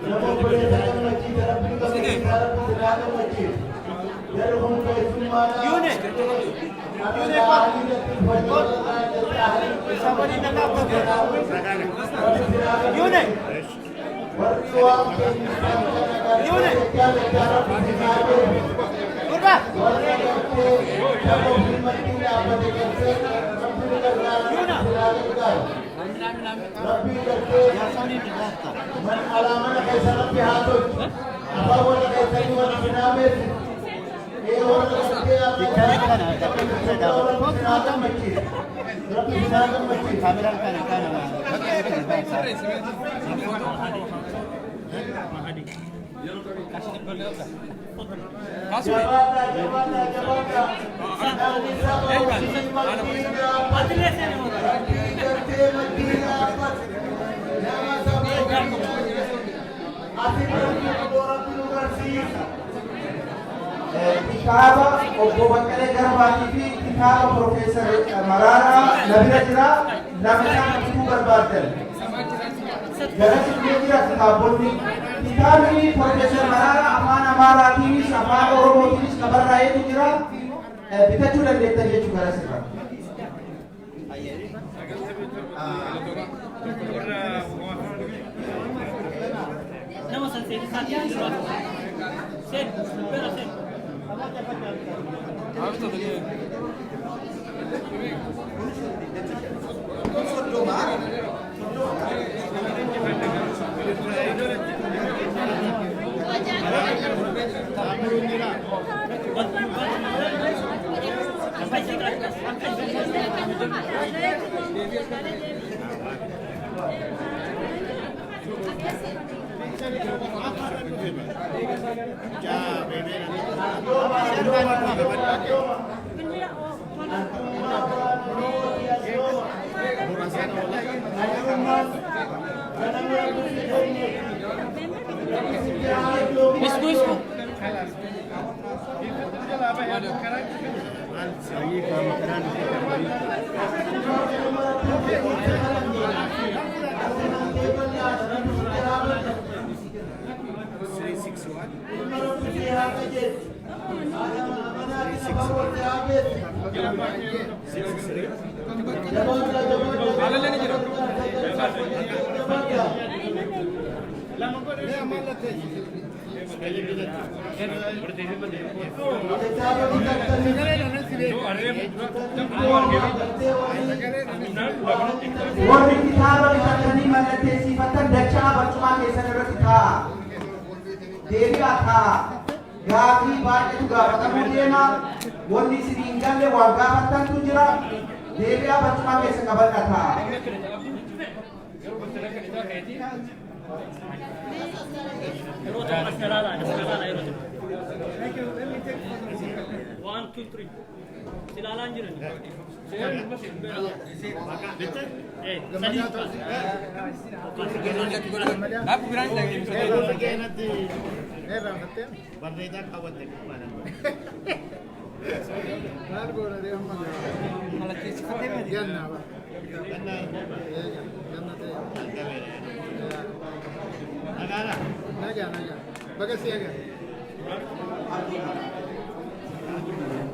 Nama obboleessa gammachiisa, Rabbi nu gammachiisa, Rabbi sirraa gammachiisa. Jarri kun keessummaadha. Har'a ahli irratti warri waan kennisan kana gartee dachaa dachaa Rabbi sinaa deebisu. Warra gartee saba ofii maddii dhaabbate gartee Rabbi nu gargaara, Rabbi sinaa gargaaru. Rabbi gartee man alaa mana keessa Rabbi haa tolchu. Afaan warra keessanii warra finaa beeksisu. Ee, warra gartee Rabbi finaa gammachiisu. Rabbi finaa gammachiisu. Jabaadhaa, jabaadhaa, jabaadhaa. Namni saba ofii maddii dhaabbatu. Rabbii gartee maddii dhaabbatu. Nama saba ofii asirratti obbo Rabbi nu barsiisa. Kitaaba obbo Baqqalee Garbaatii fi kitaaba Profeesar Maraaraa na bira jira. Lama isaan bituu barbaaddan. Garas illee jira kitaabonni. Kitaabni Profeesar Maraaraa afaan Amaaraatiinis afaan Oromootiinis kan barraa'etu jira. Bitachuu dandeettan jechuu garas irra. Nama san seeni isaa dura. Seen, bera seen. Isku, isku. Warri kitaaba bitatanii mallatteessifatan dachaa barcumaa keessan irratti taa'a. Deebi'aa taa'a. Gaafii baay'eetu gaafatamuu deema. Wanni isin hin galle waan gaafattantu jira. Deebi'aa barcumaa keessa qabadha taa'a. Yeroo tokko as ilaalaa, as ilaalaa yeroo tokko. One, two, three. Si ilaalaa hin jiran. Sadii.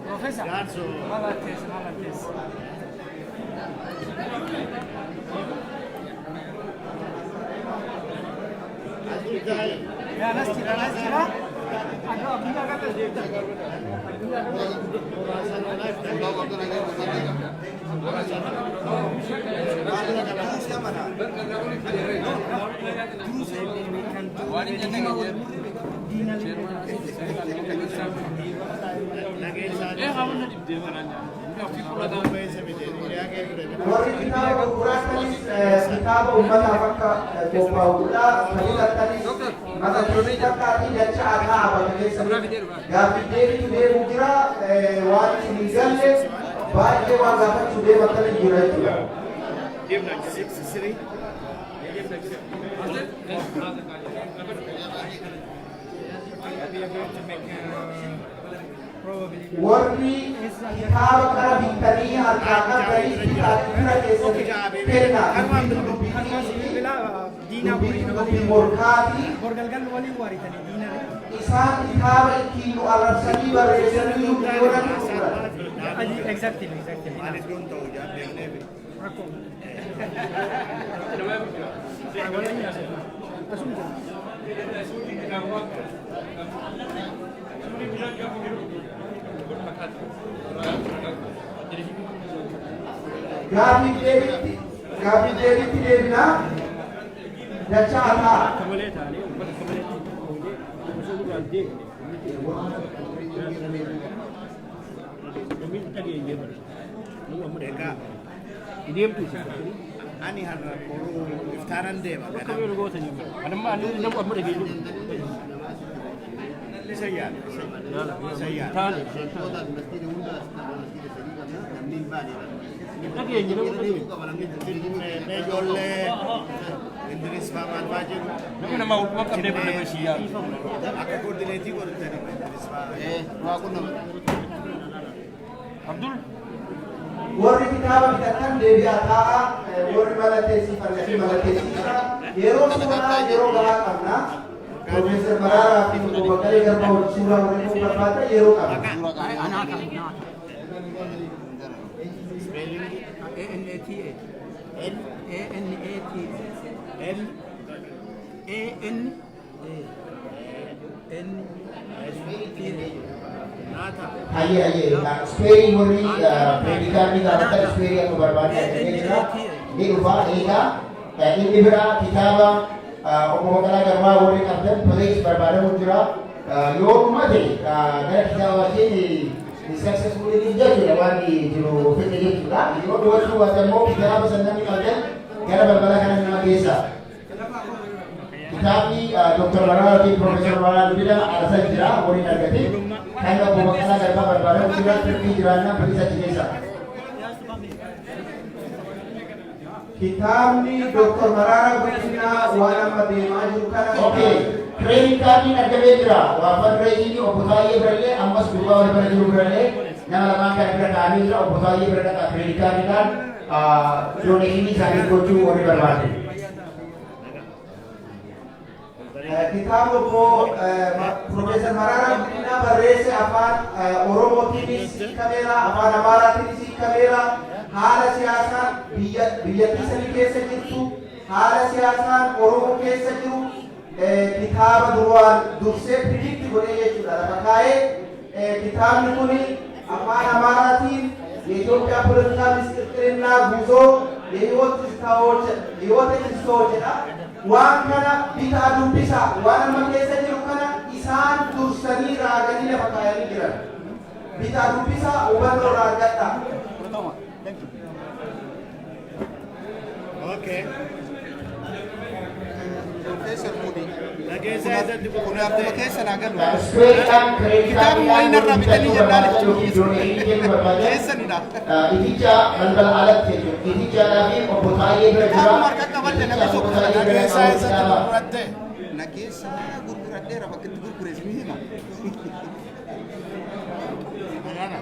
Professor. Malatteessa, malatteessa. Yaa, nas jira, nas jira. Addunyaa kana deemta. Addunyaa kana. Warri kitaaba gurguraatanis kitaaba uummataaf akka qophaa'u godhaa. Kan bitattanis mallatteessifadhaatii dachaa taa'a bakka keessatti. Gaaffii deebitu deemuu jira. Waan isin hin galle baay'ee waan gaafachuu deemattan jira jechuudha. Warri kitaaba qara bitanii harkaa qabdanis kitaaba bira keessatti kennaa. Dubbiin dubbii morkaati. Isaan kitaaba ittiin nu arrabsanii barreessanii nu godhan gurguran. Exactly, exactly. Rakkoo. Gaaffii deebiitti deebinaa. Dachaa ta'a. Akka malee taanee uummata akka malee. Ani har'a boruu iftaanan deema. Isa yaala. Isa yaala. Mee ijoollee Idris fa'aa maal fa'aa jedhu. Akka coordinate godhatanii Idris fa'aa. Abdul. Warri kitaaba bitatan deebi'aa taa'aa, warri mallatteessiifatan mallatteessiisa. Yeroo suuraa yeroo gahaa qabna. Profeesar Maraaraa fi Obbo Baqqalee Garbaa waliin suuraa waliin barbaada yeroo qabna. A N A T A L A N A T A L A N A N T A. Hayyee, hayyee, ispeerii warri credit card gaafatan ispeerii akka barbaade argatee jira. Ni dhufa eegaa. Inni biraa kitaaba Obbo Baqqalaa Garbaa warri qabdan please barbaadamu jira. Yoo dhumate gara kitaabaatiin successfully jechuudha, waan jiru fixe jechuudha. Yoo dhumachuu baate immoo kitaaba san namni qabdan gara balbala kana nama geessa. Kitaabni Dr. Mararaa fi Profeesar Mararaa Guddina Arasa jira waliin argate. Kan Obbo Baqqalaa Garbaa barbaadamu jira, turkii jiraannaa bilisa achi keessa. Kitaabni Dr. Mararaa Guddinaa waan amma deemaa jiru kana. Okay. Credit cardiin argamee jira. Waa fundraising Obbo Taayyee birallee, ammas gurbaa wal bira jiru birallee, nama lamaan kana bira kaa'amee jira. Obbo Taayyee bira dhaqaa, credit cardiidhaan donation isaanii gochuu warri barbaade. Kitaaba obbo Profeesar Mararaa Guddinaa barreesse afaan Oromootiinis hiikameera, afaan Amaaraatiinis hiikameera. Haala siyaasaa biyya biyyattii sanii keessa jirtu, haala siyaasaan Oromoo keessa jiru kitaaba duraan dursee predict godhee jechuudha lafa kaa'ee. Kitaabni kun afaan Amaaraatiin "የኢትዮጵያ ፖለቲካ ምስቅልቅልና ጉዞ የህይወት ትዝታዎች" jedha. Waan kana bitaa dubbisaa. Waan amma keessa jiru kana isaan dursanii raaganii lafa kaayanii jiran. Bitaa dubbisaa, hubannoo irraa argadhaa. Okay. Professor Mudi. Dhageessaa eessatti Kun akkuma keessa naa galu. Ispeeriidhaan credit Kitaabuma wayii narraa bitanii jennaan cardiidhaan keessanidha. Iticha balbala alatti jechuudha. Itichaadhaa fi Obbo Taayyee bira jira. Kitaabuma harka qabadde namni tokko Dhageessaa eessatti gurguratte? Nageessaa gurguradheera, bakka itti gurgure isin hima. Nagana.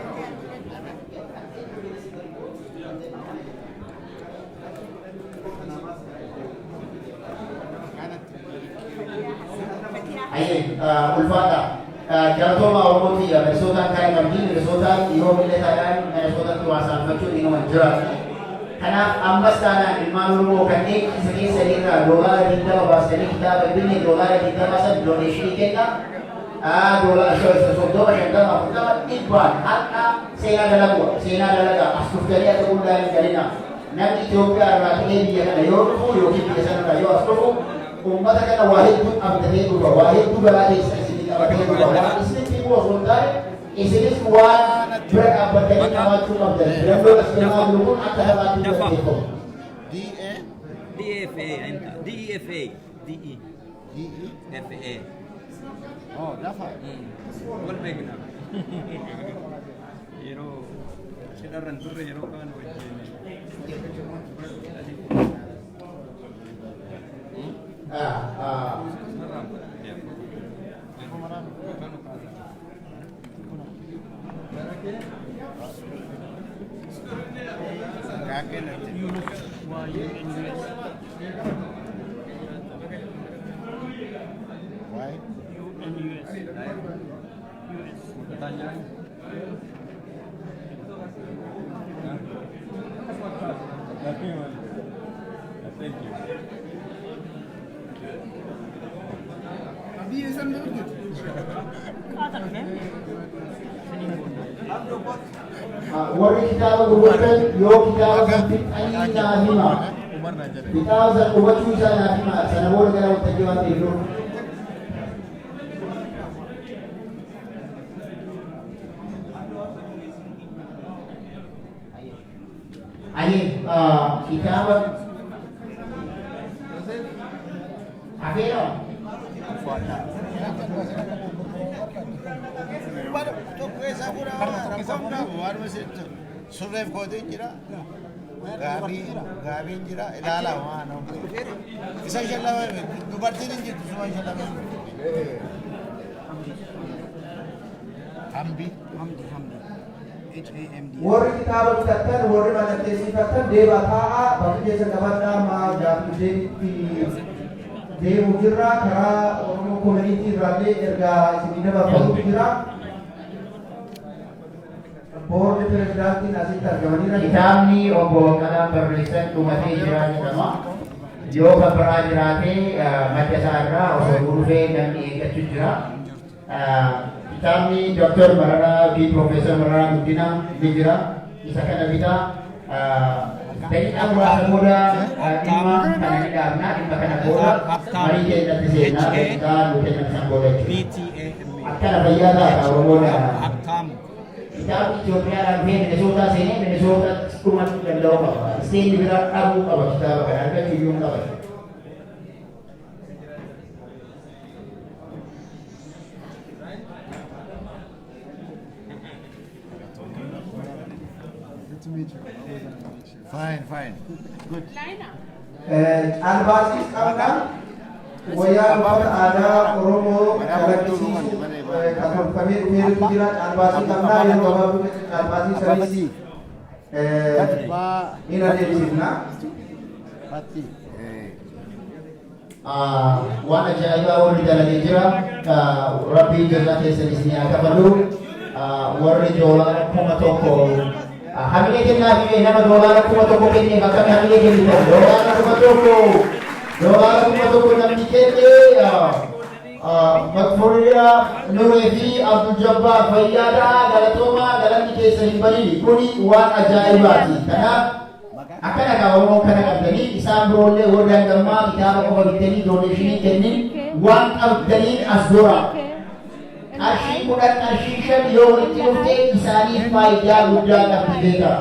Ayyee, ulfaadha. Galatooma Oromooti. Minisootaan kan qabdi. Minisootaan yeroo illee taanaan Minisootatti waa saanfachuun inuma jiraatu. Kanaaf ammas taanaan ilmaan Oromoo kanneen isa keessanii irraa $20 baastanii kitaaba binne, $20 san donation kenna. $30, 50, 40, 100n har'a seenaa dalagu, seenaa dalagaa. As dhuftanii akka guddaa hin galina. Namni Itoophiyaa irraa ta'ee biyya kana yoo dhufu yookiin biyya sana irraa yoo as dhufu, uummata kana waa hedduun abdatee dhufa, waa hedduu garaa keessa isinii qabatee dhufa. Waan isinitti himu osoo hin taane, isinis waan bira dhaabbatanii qabaachuu qabdan. Filannoon as deemaa jiru kun akka taphaatti hin gaggeeffamu. D A D E F A enta D E F A D E D E F A. Oh, dafa. Wal beekna. Yeroo cidharra hin turre, yeroo kaan wajjin. Ah, ah. Yunus Y N U S. Y U N U S U S. Thank you. Biyya san hojjetu. Qaata dhufe. Warri kitaaba gurgurtan yoo kitaaba san fixanii naa hima. Kitaaba san hubachuu isaa naa hima. Sana booda gara waltajjii waan deebi'uuf. Ani kitaaba hafeera. Tokko keessaa fuudhaa. Surreef kootiin jira. Gaabii gaabiin jira. Ilaala waan isa shallame dubartiin hin jirtu suma shallame. Hambi. Hamdi, Hamdi. H A M D. Warri kitaaba bitattan, warri mallatteessifattan deebaa taa'aa, bakka keessa qabadhaa. Maa gaaffiitti deemu jirra. Karaa Oromoo Community irraallee ergaa isinii dabarfamutu jira. Boordi pirezidaantiin asitti argamaniira. Kitaabni obbo Baqqalaan barreessan dhumatee jira jedhama. Yoo kan biraa jiraate madda isaa irraa osoo dhufee namni eeggachuu jira. Kitaabni Dr. Mararaa fi Profeesar Mararaa Guddinaa ni jira. Isa kana bitaa. Daqiiqaa muraasa booda dhimma kana ni dhaabna. Dhimma kana booda marii keenyatti seenaa, daqiiqaa nu kennan san booda jechuudha. Akkana fayyaa taata Oromoon. Kitaabni Itoophiyaadhaan dhufee Minisootaa seenee Minisootaa dhumachuu danda'uu qaba. Isteenni biraa dhabuu qaba, kitaaba kana argachuu iyyuu hin qaba. Good to meet you. Always nice to meet you. Fine, fine. Good. Caalbaasiis qabna. Wayyaa uffata aadaa Oromoo calaqqisiisu kan tolfamee dhufeetu jira. Caalbaasii qabna. Yeroo gabaabduu keessatti caalbaasii sanis ni adeemsifna. Waan ajaa'ibaa warri dalagee jira. Rabbiin jazaa keessan isin haa kafalu. Warri $1,000 hamilee kennaa fi nama $1,000 kenneef akkami hamilee kennitan? $1,000, $1,000 namni kenne Makfuriyaa Nuree fi Abdul Jabbaar, fayyaadhaa, galatoomaa, galanni keessa hin badini. Kuni waan ajaa'ibaati. Kanaaf akkana kaa Oromoon kana qabdanii isaan biroollee warri hangammaa kitaaba qofa bittanii donation kennin waan qabdaniin as dura. Qarshii 10, qarshii 5 yoo walitti dhufte isaaniif faayidaa guddaa qabdi, beekaa.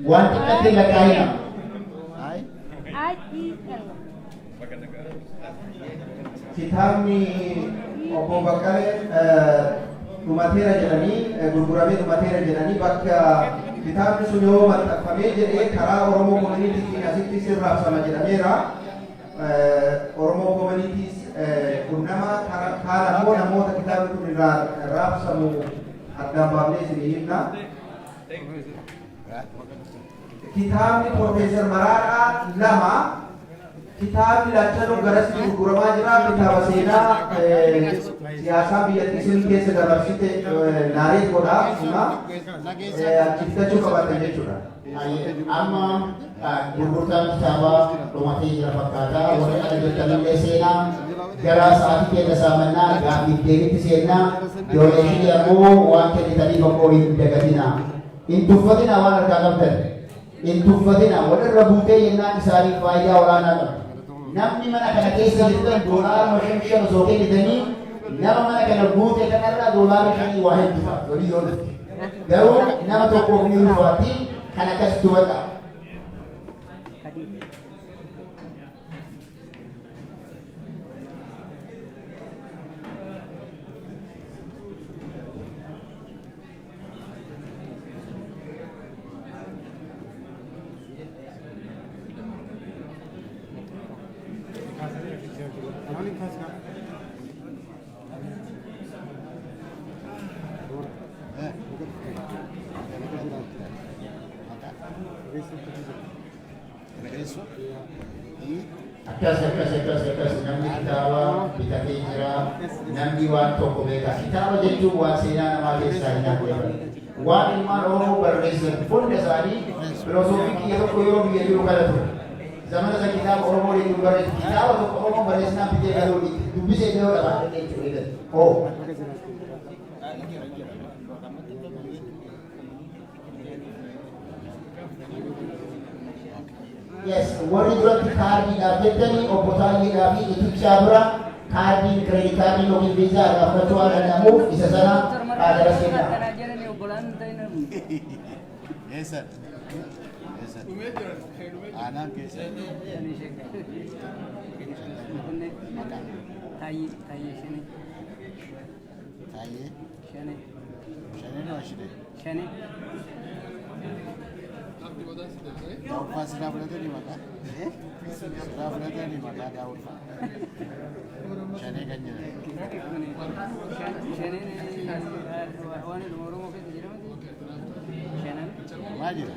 Waan xiqqatti hin lakkaa'ina. I E L. Kitaabni obbo Baqqalee dhumateera jedhanii, gurguramee dhumateera jedhanii, bakka kitaabni sun yoo maxxanfamee jedhee karaa Oromoo Communityitiin asitti sirraabsama jedhameera. Oromoo Communitys qunnama kaan ammoo namoota kitaabni kun irraa raabsamu addaan baafnee isinii himna. Kitaabni Profeesar Maraaraa lama, kitaabni lachanuu garasitti gurguramaa jira. Kitaaba seenaa siyaasaa biyyattii sun keessa dabarsite narrate godha hima. Achi bitachuu qabaatan jechuudha. Amma gurgurtaan kitaabaa dhumatee jira fakkaata. Warri ala jirtanillee seenaa, gara sa'aatii keenya saamannaa gaaffiif deebitti seennaa. Donation ammoo waan kennitaniif ammoo hin dagatinaa. Hin tuffatinaa, waan harkaa qabdan. Hin tuffatinaa, walirra buutee jennaan isaaniif faayidaa olaanaa qabdi. Namni mana kana keessa jirtan $5 5 osoo kennitanii nama mana kana guute kanarraa $5 waa hedduu ta'a. Walii yoo dhufte. Garuu nama tokkoof ni ulfaatti, kan akkasitti hubadhaa. Akkas, akkas, akkas, akkas. Namni kitaaba bitatee jira. Namni waan tokko beeka. Kitaaba jechuun waan seenaa namaa keessaa hin hafne. Waan ilmaan Oromoo barreessan hunda isaanii filosoofii kiyya tokko yeroo biyya jiru kana ture. Zamana isa kitaaba Oromoo jechuun barreessu, kitaaba tokko Oromoo barreessinaan bitee galuu dubbisee yeroo dhabaa jechuudha. Oo. Yes, warri duratti kaardiidhaaf jettanii obbo Taayyeedhaa fi Itichaa bira kaardiin credit kaardiin yookiin Visa irraa fudhachuu waan danda'amuuf isa sana garas kennaa. Eessa? keessan. Aanaan keessan. Maqaa. Taayee Taayee Shanee. Taayee. Shanee. Shanee noo shine. Shanee. Daawuffaa silaa fudhatanii maqaa. Silaa fudhatanii maqaa daawuffaa. Shanee kan jedhan. Shaneen waan Oromoo keessa jedhamu shanan. Maal jira?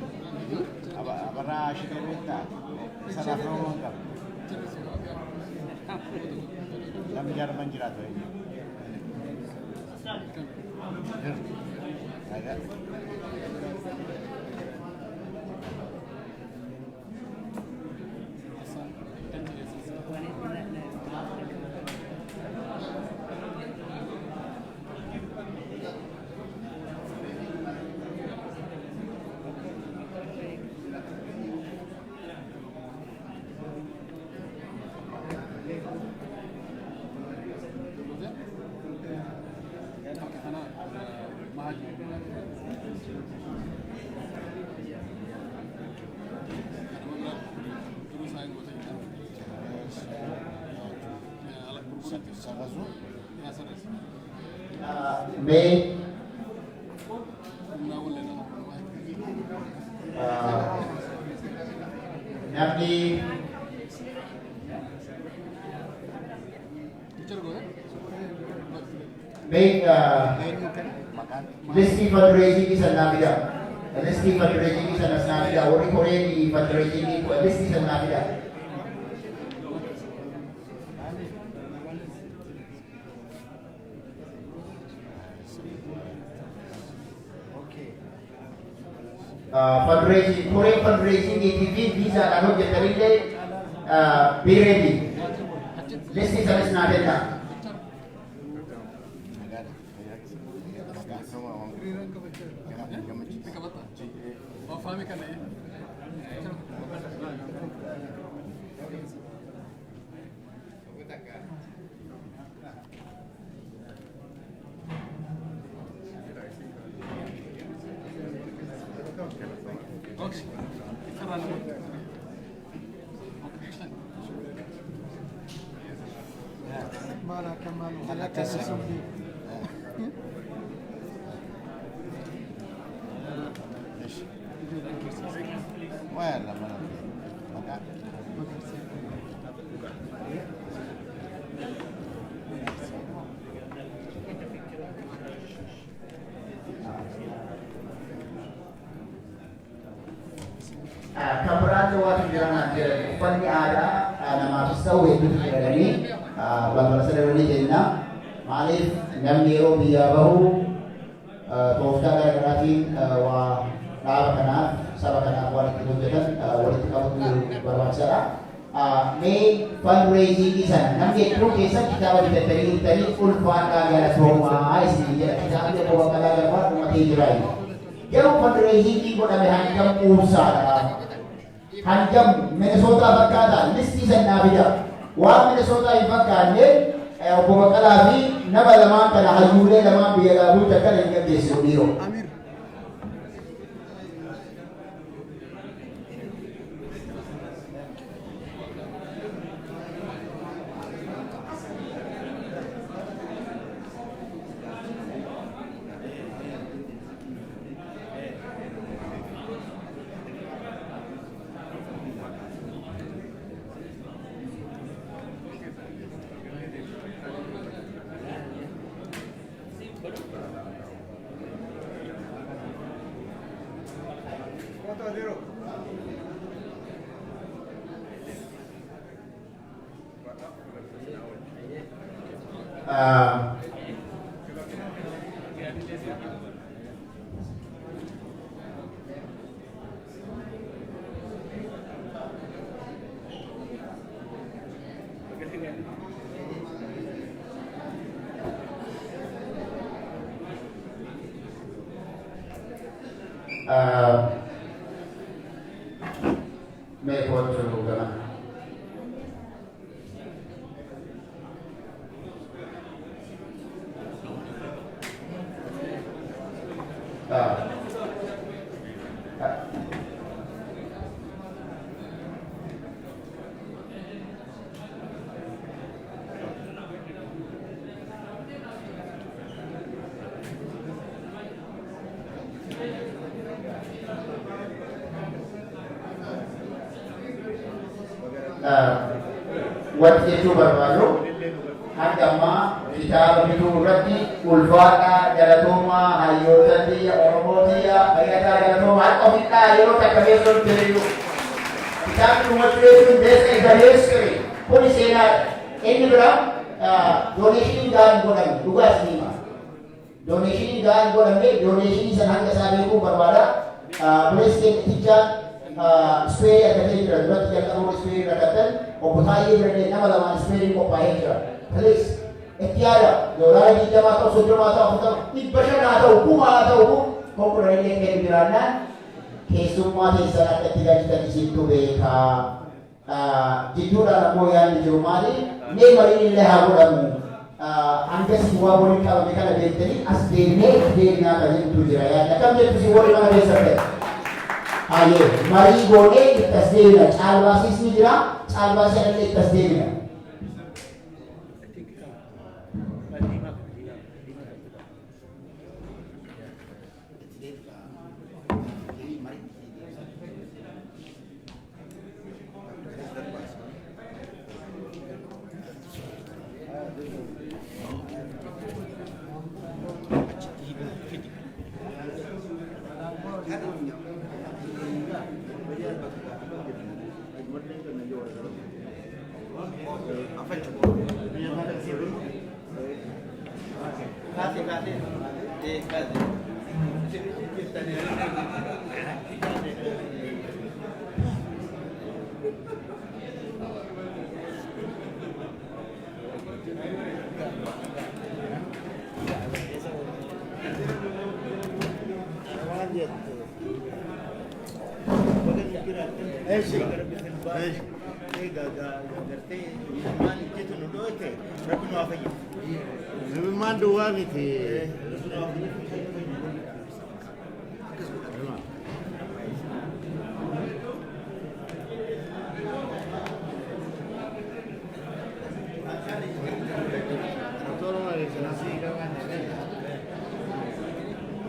Abarraa shinee beektaa? Sanaaf Oromoo hin qabu. Namni Jarman jiraatu eenyu? Jiru. Nagaa. Sarasuu. Mee namni mee listii fundraising sana naa fida. Listii fundraising sana naa fida. Warri koreen fundraising listii sana naa fida. Fundraising, koreen fundraising fi viisaadhaan hojjetanillee be ready. Listii sanas naa kennaa. Nagaadha. Maqaa. Well, maqaa. Kan biraatti waatu jira naan jedhan, uffanni aadaa namaafis ta'u hedduutu jedhanii balbala sadaranii jenna. Maaliif, namni yeroo biyyaa bahu tooftaa gara garaatiin waa dhaaba kanaaf, saba kanaaf waan ittiin hojjetan walitti qabutu barbaachisaadha. Mee fundraising sana namni hedduun keessan kitaaba bitattanii dhuftanii ulfaadhaa, galatoomaa isinii jedha. Kitaabni Obbo Baqqalaa Garbaa dhumatee jira. Garuu fundraising godhame hangam quubsaadha? Hangam Minnesota fakkaata? Listii san naa fida. Waan Minnesota hin fakkaanne Obbo Baqqalaa fi nama lamaan kana, hayyuulee lamaan biyya dhaabuu takkan hin gaggeessinu dhiiroo. Mee kootu gama. Wanti jechuu barbaadu, hanga ammaa kitaaba bituu irratti ulfaadhaa, galatoomaa, hayyoota tiyya, Oromoo tiyya, fayyataa, galatoomaa. Harka ofidhaa yeroo takka beektoon tiriyu. Kitaabni dhumachuu jechuun this is the history. Kuni seenaadha. Inni bira donationiin gahaan hin godhamne, dhugaa isin hima. Donationiin gahaan hin godhamne, donationii sana hanga isaa beekuun barbaada. Buleessi keenya tichaan squareii argatee jira. Duratti jalqaba squareii rakkatan obbo Taayyee bira nama lamaan squareii qophaa'ee jira. Please itti yaada. $20 ta'u, 30 ta'u, 40, 500 haa ta'u, 1000 haa ta'u, konkolaataa kennu jiraannaan keessummaa keessan akka itti galchitan isintu beekaa. Jidduudhaan ammoo yaadni jiru maali? Mee mariin illee haa godhamu. Hangasii waa waliin qabame kana beektanii as deemnee itti deemnaa kan jettu jira. Yaadni akkam jettu si warri mana keessa ta'e? Hayyee, marii goonee itti as deemna. Caalbaasiis ni jira. Caalbaasii kanallee itti as deemna. Eeshi. Eeshi. Gartee maal jettu nu dhoote, rabbi nu haa fayyisu. Namummaan duwwaa miti.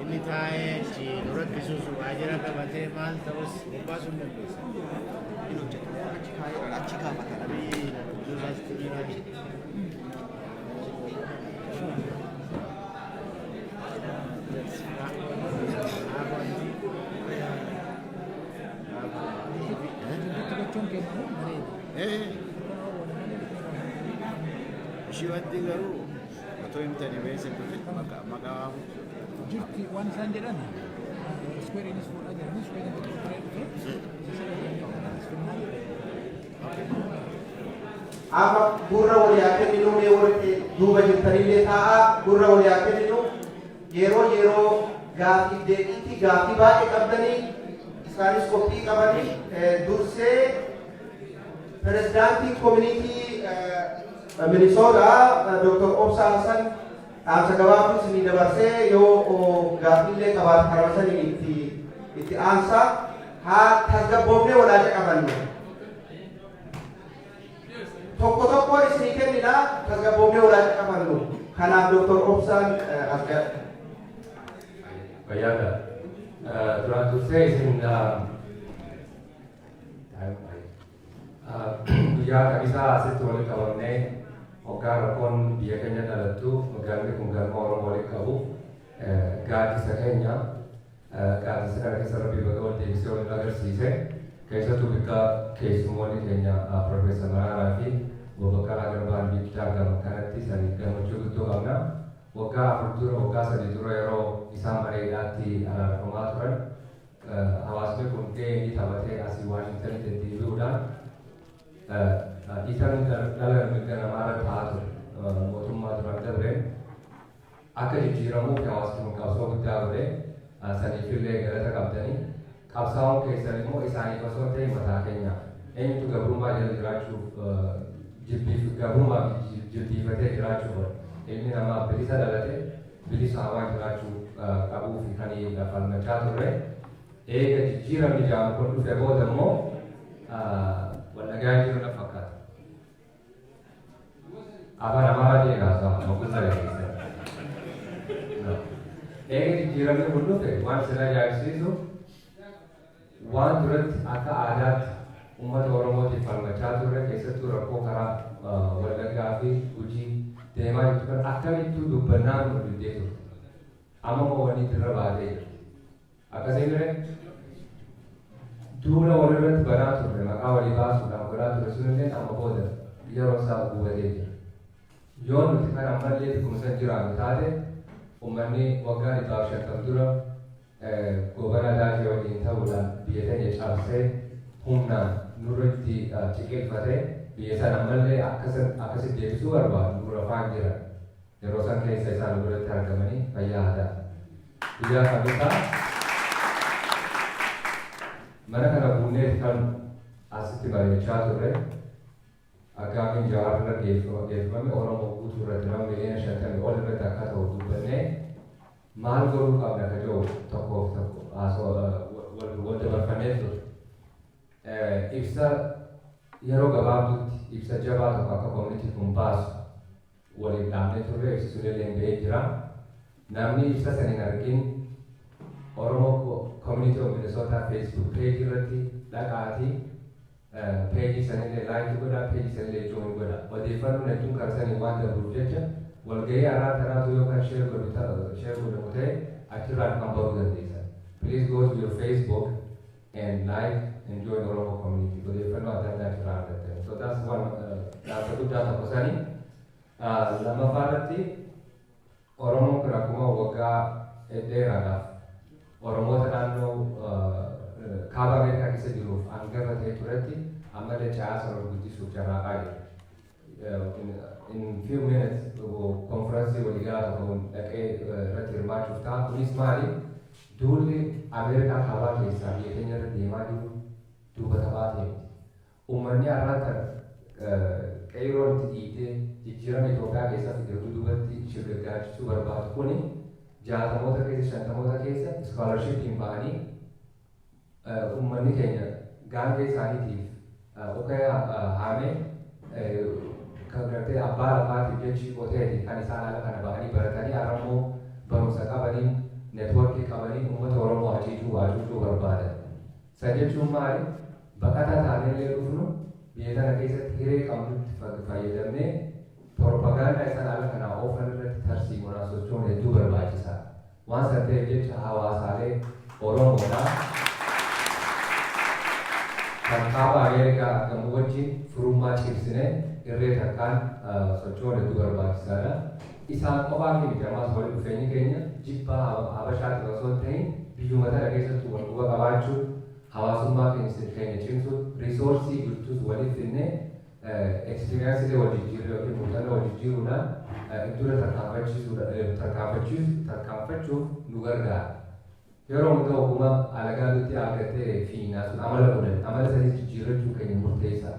Inni taa'ee achi nu rakkisuus waajjira qabatee maal ta'us bobbaasuu hin dandeessa. Achi kaafata. Gochuun kennamu bareeda. Ishii wanti garuu otoo himtanii beessa dhufe maqaa maqaa waamu. Jirti waan isaan jedhan, squareiinis fuudhaa jiranii, squareiin tokko turee dhufe isa sana jedhanii finnaa jedhan. Amma gurra walii haa kenninu. Mee warri duuba jirtanillee taa'aa, gurra walii haa kenninu. Yeroo yeroo gaafii deebiitti gaafii baay'ee qabdanii, isaanis qophii qabanii. Dursee pirezidaantiin community Minisoota Dr. Obsa Hassan dhaamsa gabaabduu isinii dabarsee, yoo gaaffiillee qabaate karaa saniin itti aansaa. Haa tasgabboofnee walaa caqabannu. Tokko tokkoon isinii kennina, tasgabboofnee walaa caqabannu. Kanaaf Dr. Obsaan as ga'a. Fayyaadha. Duraan dursee isin guyyaa kamisaa asitti walitti qabamnee, hoggaa rakkoon biyya keenya dhalattu, galmi kun galma Oromoo walitti qabu, gaaddisa keenya. Gaaddisa kana keessa Rabbi baga wal deebisee wal agarsiise. Keessattuu bikka keessummoonni keenya Profeesar Maraaraa fi Obbo Baqqalaa Garbaan bikkitti argaman kanatti sanii gammachuu guddoo qabna. Waggaa 4 dura, waggaa 3 dura, yeroo isaan mana hidhaatti araarfamaa turan, hawaasni kun gahee inni taphatee asii Waashingtanitti deddeebi'uudhaan dhiitamni dhala mirga namaa irra ta'aa ture mootummaa duraan dabreen akka jijjiiramuuf hawaasni kun qabsoo guddaa godhe. Saniifillee galata qabdanii. Qabsaa'uun keessan immoo isaaniif osoo hin ta'in mataa keenyaaf. Eenyutu gabrummaa jala jiraachuuf jibbiif gabrummaaf jilbiifatee jiraachuu godha? Ilmi namaa bilisa dhalate, bilisa waan jiraachuu qabuu fi kan falmachaa turre. Eega jijjiiramni jaamu kun dhufe booda immoo wal dhagaa jiru na fakkaata. Afaan Amaaraatiin haasa'a moggusa dhageessan. Eega jijjiiramni kun dhufe, waan isin ajaa'ibsiisu, waan duratti akka aadaatti Uummata Oromootiif falmachaa turre, keessattuu rakkoo karaa Wallaggaa fi Gujii deemaa jirtu kan akkamittuu dubbannaan nu diddee turte. Amma immoo wanni dirra baatee jirti. Akkasii mire duula walirratti banaa turre, maqaa walii baasuudhaan godhaa ture sunillee amma booda yeroo isaa gubatee jira. Yoo nuti kan ammallee beekumsa jiraannu taate, uummanni waggaa 150 dura Goobana Daakee wajjin ta'uudhaan biyya teenya cabsee humnaan nurratti ciqilfate, biyya sana ammallee akkasitti deebisuu barbaadu, nurra afaan jiran. Yeroo san keessa isaan biratti argamanii fayyaa haa ta'an. Guyyaa Kamisaa mana kana buunee kan asitti mari'achaa turre, aggaamiin Jawaar irra geeffame Oromoo guutuu irratti nama miliyoona 50 ol irratti akka ta'u dubbannee, maal godhuu qabna ka jiru tokkoof tokko wal dabarfannee ture. Ibsa yeroo gabaabduutti ibsa jabaa tokko akka community kun baasu waliin dhaabnee turre, ibsi sunillee bahee jira. Namni ibsa san hin argin, Oromoo Community of Minnesota Facebook page irratti dhaqaatii page sanillee like godha, page sanillee join godha. Odeeffannoon hedduun karaa sanii waan dabruuf jecha, walgahii har'aa tanaatu yoo kan share godhamu ta'e achirraan kan baruu dandeessan. Please go to your Facebook and like and join Oromo community. Odeeffannoo adda addaa achirraa argattan. So that's one dhaabsa guddaa tokko sanii. Lammaffaa irratti, Oromoon kun akkuma waggaa dheeraadhaaf Oromoota naannoo kaaba Ameerikaa keessa jiruuf hangafa ta'ee turetti, ammallee caasaa ol guddisuuf carraaqaa jira. In few minutes konfiraansii waliigalaa tokko dhaqee irratti hirmaachuuf ta'a. Kunis maali? Duulli Ameerikaa kaabaa keessaa biyya keenya irra deemaa jiru duuba taphaa ta'e miti. Uummanni har'aan kana qeeroon itti dhiitee jijjiirama Itoophiyaa keessaa fide duubatti shirgaggaachisuu barbaadu kuni, 60moota keessa, 50moota keessa scholarshipiin ba'anii uummanni keenya gaangee isaaniitiif ukkee haamee, kan gartee abbaa lafaatiif jechi qoteeti kan isaan haala kana ba'anii baratanii, har'a immoo barumsa qabaniin, networkii qabaniin uummata Oromoo haciicuu hacuucuu barbaadan. San jechuun maali? Baqataa taanellee dhufnu, biyya tana keessatti hiree qabnutti fayyadamnee propagaandaa isaan haala kanaa oofan irratti tarsiimoodhaan socho'uun hedduu barbaachisaadha. Waan san ta'eef jecha, hawaasaalee Oromoodhaa kan kaaba Ameerikaa argamu wajjin firummaa cimsinee irree takkaan socho'uun hedduu barbaachisaadha. Isaan qofaa miti, ammas walitti dhufeenyi keenya jibbaa Habashaatiif osoo hin ta'in, biyyuma tana keessattuu wal quba qabaachuu, hawaasummaa keenya cimsuu, resource jirtus waliif finnee, experience wal jijjiirree yookiin muuxannoo wal jijjiiruudhaan dura tarkaanfachuuf nu gargaara. Yeroo hunda oguma alagaa nutti argattee fiinaa sun amala godhan, amala sanis jijjiirrachuu keenya murteessaa.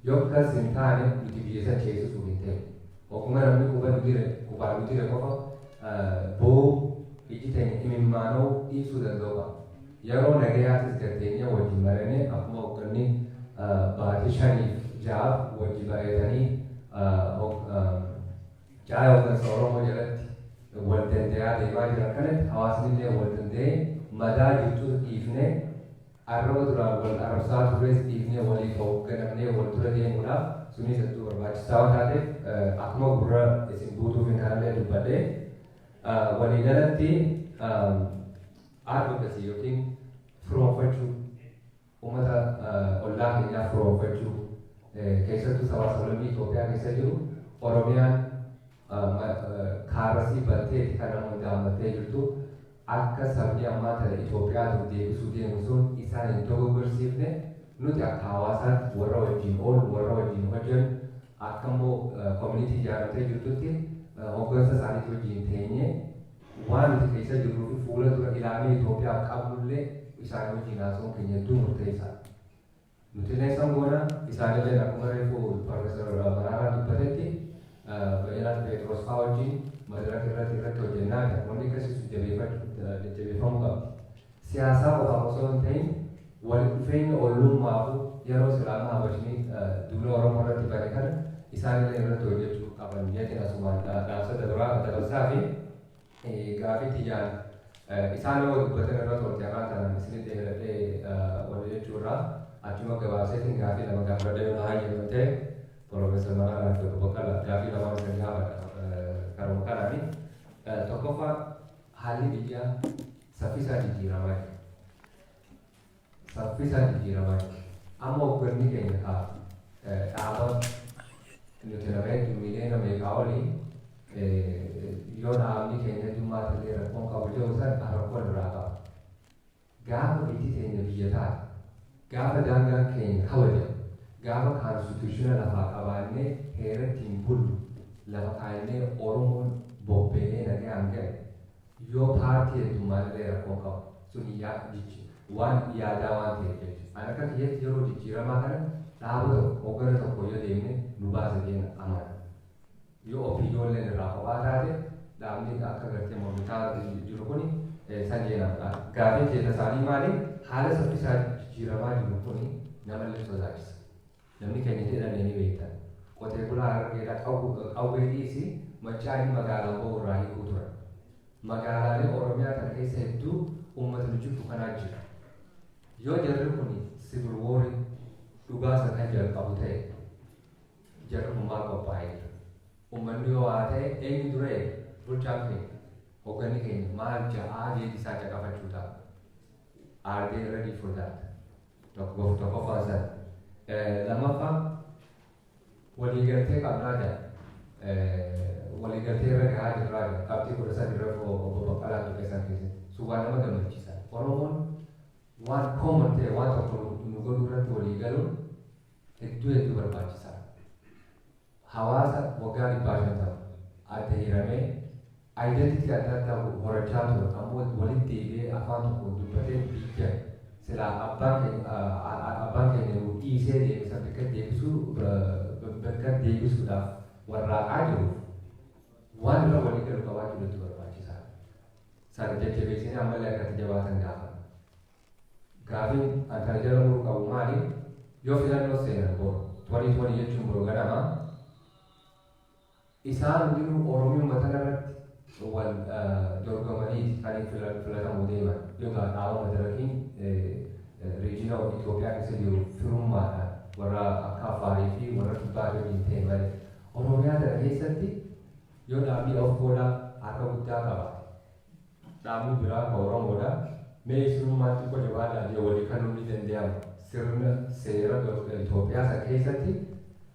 Yoo akkas hin taane, nuti biyya san ceesisuuf hin ta'e. Oguma namni quba nu dire, qubaan nu dire qofa boo'u, iji teenya imimmaanoo dhiisuu danda'u qaba. Yeroo nagayaatis gatteenyee wajjin marannee, akkuma hoogganni baatii 5f 6f wajji bareedanii caaya hooggansa Oromoo jalatti wal danda'aa deemaa jiran kanatti, hawaasni illee wal danda'ee, madaa jirtus dhiifnee, arraba duraan wal arrabsaa turres dhiifnee, waliif hoogganamnee wal dura deemuudhaaf sunis hedduu barbaachisaa waan taateef, akkuma gurra isin buutuuf hin kanallee dubbadhee, waliigalatti advocacy yookiin firoonfachuu, uummata ollaa keenyaa firoonfachuu, keessattuu sabaa sablammii Itoophiyaa keessa jiru, Oromiyaan kaarasii banteeti kan namoonni daammattee jirtu, akka sabni ammaa tana Itoophiyaatu deebisuu deemu sun isaan hin dogoggorsiifne, nuti akka hawaasaatti warra wajjin oolu, warra wajjin hojjennu, akka immoo community ijaaramtee jirtutti hooggansa isaaniitti wajjin teenyee, waan nuti keessa jirruu fi fuula dura ilaalee Itoophiyaaf qabnullee isaan wajjin haasa'uun keenya hedduu murteessaadha. Nuti illee isaan goona, isaanillee akkuma reefu Profeesar Maraaraan dubbatetti Bayyanaa Pheexroos fa'aa wajjin madaraka irratti hojjennaa jira. Wanni akkasii jajjabeeffamuu qabdi. Siyaasaa qofaaf osoo hin ta'in, walitti dhufeenya ollummaafu yeroo silaamaa Habashni duula Oromoo irratti bane kana isaanillee irratti hojjechuu qaban jeetiin asumaan dhaamsa dabarsaa fi gaafii tiyyaan isaan yoo dubbatan irra tolte har'aan tanaan isinitti dheeradhee wal jechuurraa. Achuma gabaabseetiin gaafii lama gaafadhee yoo hayyamame ta'e, Profeesar Mararaa fi Obbo Baqqalaa, gaafii lamaan isin gaafadha karuma kanaani. Tokkoffaa, haalli biyyaa saffisaan jijjiiramaa jira. Saffisaan jijjiiramaa jira. Amma hoogganni keenya kaa dhaaba nuti nama hedduu miiliyoona meeqaa olii, yoo dhaabni keenya heddummaata illee rakkoon qabu jiru san rakkoon irraa qaba. Gaafa biyyi teenya biyya taate, gaafa daangaan keenya kabajamu, gaafa constitution lafaa qabaannee heera ittiin bullu lafa kaayannee Oromoon bobba'ee nagaan ga'e, yoo paartii heddummaan illee rakkoon qabu sun waan yaadaa waan ta'eef jechuudha. Ani akka kiyyatti yeroo jijjiiramaa kana dhaaba tokko, hoggana tokko yoo deemne nu baasa jeen amana. Yoo OPDOlleen irraa kophaa taate, dhaabni akka gartee mormitaa jiru kuni san jeen amana. Gaafiin keessa isaanii maali? Haala saffisaa jijjiiramaa jiru kuni namallee sodaachisa. Namni keenya jedhamee ni beektan. Qotee bulaa Harargeedhaa qawwee dhiisi, maccaa magaalaan ba'u irraa hiikuu turan. Magaalaalee Oromiyaa kana keessa hedduu uummata nu jibbu kanaa jira. Yoo jarri kun civil war dhugaa san kan jalqabu ta'e, jarri kun maal qophaa'ee jira? Uummanni yoo haa ta'e, eenyu dura eega? Bulchaan keenya, hoogganni keenya maal ja'aa deebisaa caqafachuu ta'a. Are they ready for that? Tokkoffaan sana. Lammaffaa, waliigaltee qabnaa jedha. Waliigaltee irra gahaa jirraa jedha. Qabxii 13 irra Obbo Baqqalaa tuqeessan keessatti. Sun waan nama gammachiisa. Oromoon waan common ta'e, waan tokko nu godhuu irratti walii galuun hedduu hedduu barbaachisaadha. Hawaasa waggaa 150 adda hiramee identity adda addaa horachaa ture ammoo walitti deebi'ee afaan tokko dubbatee biyya silaa abbaan keenya nu dhiisee deeme san bakka deebisuudhaaf warraaqaa jiruuf waan irra walii galu qabaachuu hedduu barbaachisaadha. Sana jajjabeessinee ammallee akka itti jabaatan gaafa. Gaafiin an kana jala muruu qabu maali? Yoo filannoo seenan boru, 2020 jechuun boru ganama, isaan hundinuu Oromiyaa kana irratti wal dorgomaniiti kan filatamuu deeman. Yookaan dhaaba madarakiin region Itoophiyaa keessa jiru firummaadhaan warra akka Afaarii fi warra Kibbaa waliin ta'e malee. Oromiyaa kana keessatti yoo dhaabni of goolaa harka guddaa qabaate, dhaabni biraa ka Oromoodha, mee isinummaan xiqqoo jabaadhaa jee walii kanuun ni danda'ama. Sirna seera Itoophiyaa san keessatti,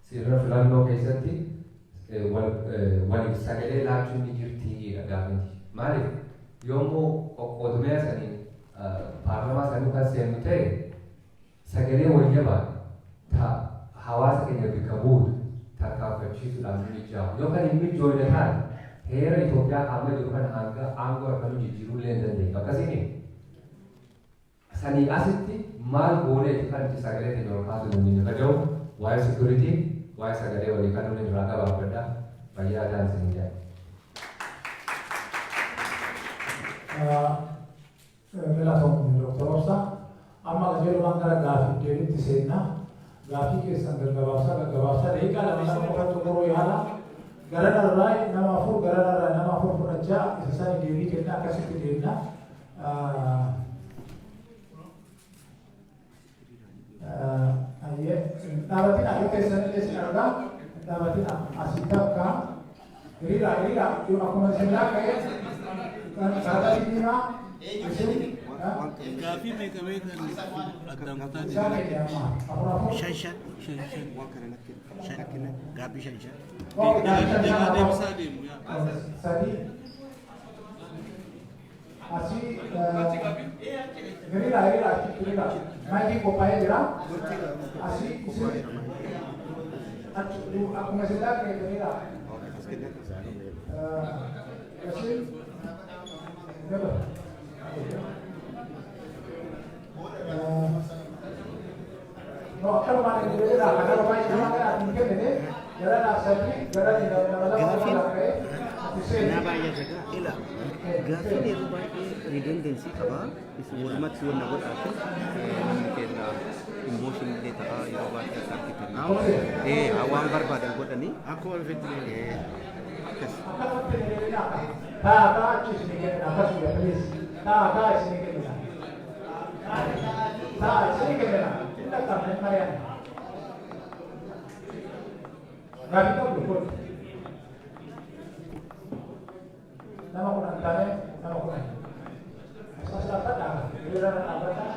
sirna filannoo keessatti waliif sagalee laachuun ni jirtiidha gaafinti. Maaliif yommuu qoqqoodumee saniin paarlamaa sanii kan seennu ta'e, sagalee wayyabaa ta hawaasa keenya bakka buutu tarkaanfachiisuudhaan ni mijaawu. Yoo kan hin mijoofne taate, heera Itoophiyaa amma jiru kana hanga aangoo harkanuu jijjiiruu illee hin dandeenyu. Akkasiin sanii asitti maal gooneeti kan itti sagalee keenya ol kaasuu dandeenyu ka jedhu, waa'ee security, waa'ee sagalee walii kan nuti irraa gabaabbadha. Fayyaa ta'an isin jedha. Galatoomni Dr. Obsa. Amma qajeelumaan gara gaafii deebiitti seennaa. Gaafii keessan gaggabaabsaa gaggabaabsaa, daqiiqaa lama lama qofa xumuruu yaala. Gara narraa nama afur, gara narraa nama afur fudhachaa isa sani deebii kennaa akkasitti deemna. Dhaabatina, yoo keessan illee sin argaa, dhaabatina. Asii takka, hiriira hiriira, akkuma isin laakka'e karaa diimaa isin. Gaafii meeqa meeqa addaan kutaa? Isaan keenya amma afur afur. Shan shan. Shan shan. Waan kana natti shan gaaffii shan shan. Deemaa deebisaa deemu yaa. Sadii. Asii hiriira hiriira, achi hiriira. Maayikiin qophaa'ee jira. Asii isin achi akkuma isin laakka'e hiriira. Isin gaba. No, akkanumaan hin jedhedha. Kana baay'ee nama kana hin kennine gara sadii, gara nama lama Gaafiin lama ati seeni. naa baay'ata gaa ila gaafiin yeroo baay'ee redundancy qaba. Isin walumatti wanna godhaate namni keenya emotion illee ta'a yeroo baay'ee akka argitan waan barbaadan godhanii Akkuma dhufetti. Akkas. Akkanumatti hin jedhina. Taa taa, achi isin kennina akkasuma, please. Taa taa, isin kennina. Taa, isin kennina. Meeqa qabna hin mari'anne? Gaafii qabdu kun. Nama 10 taane, nama 10. As dhaabbadhaa. Hiriira irra dhaabbadhaa.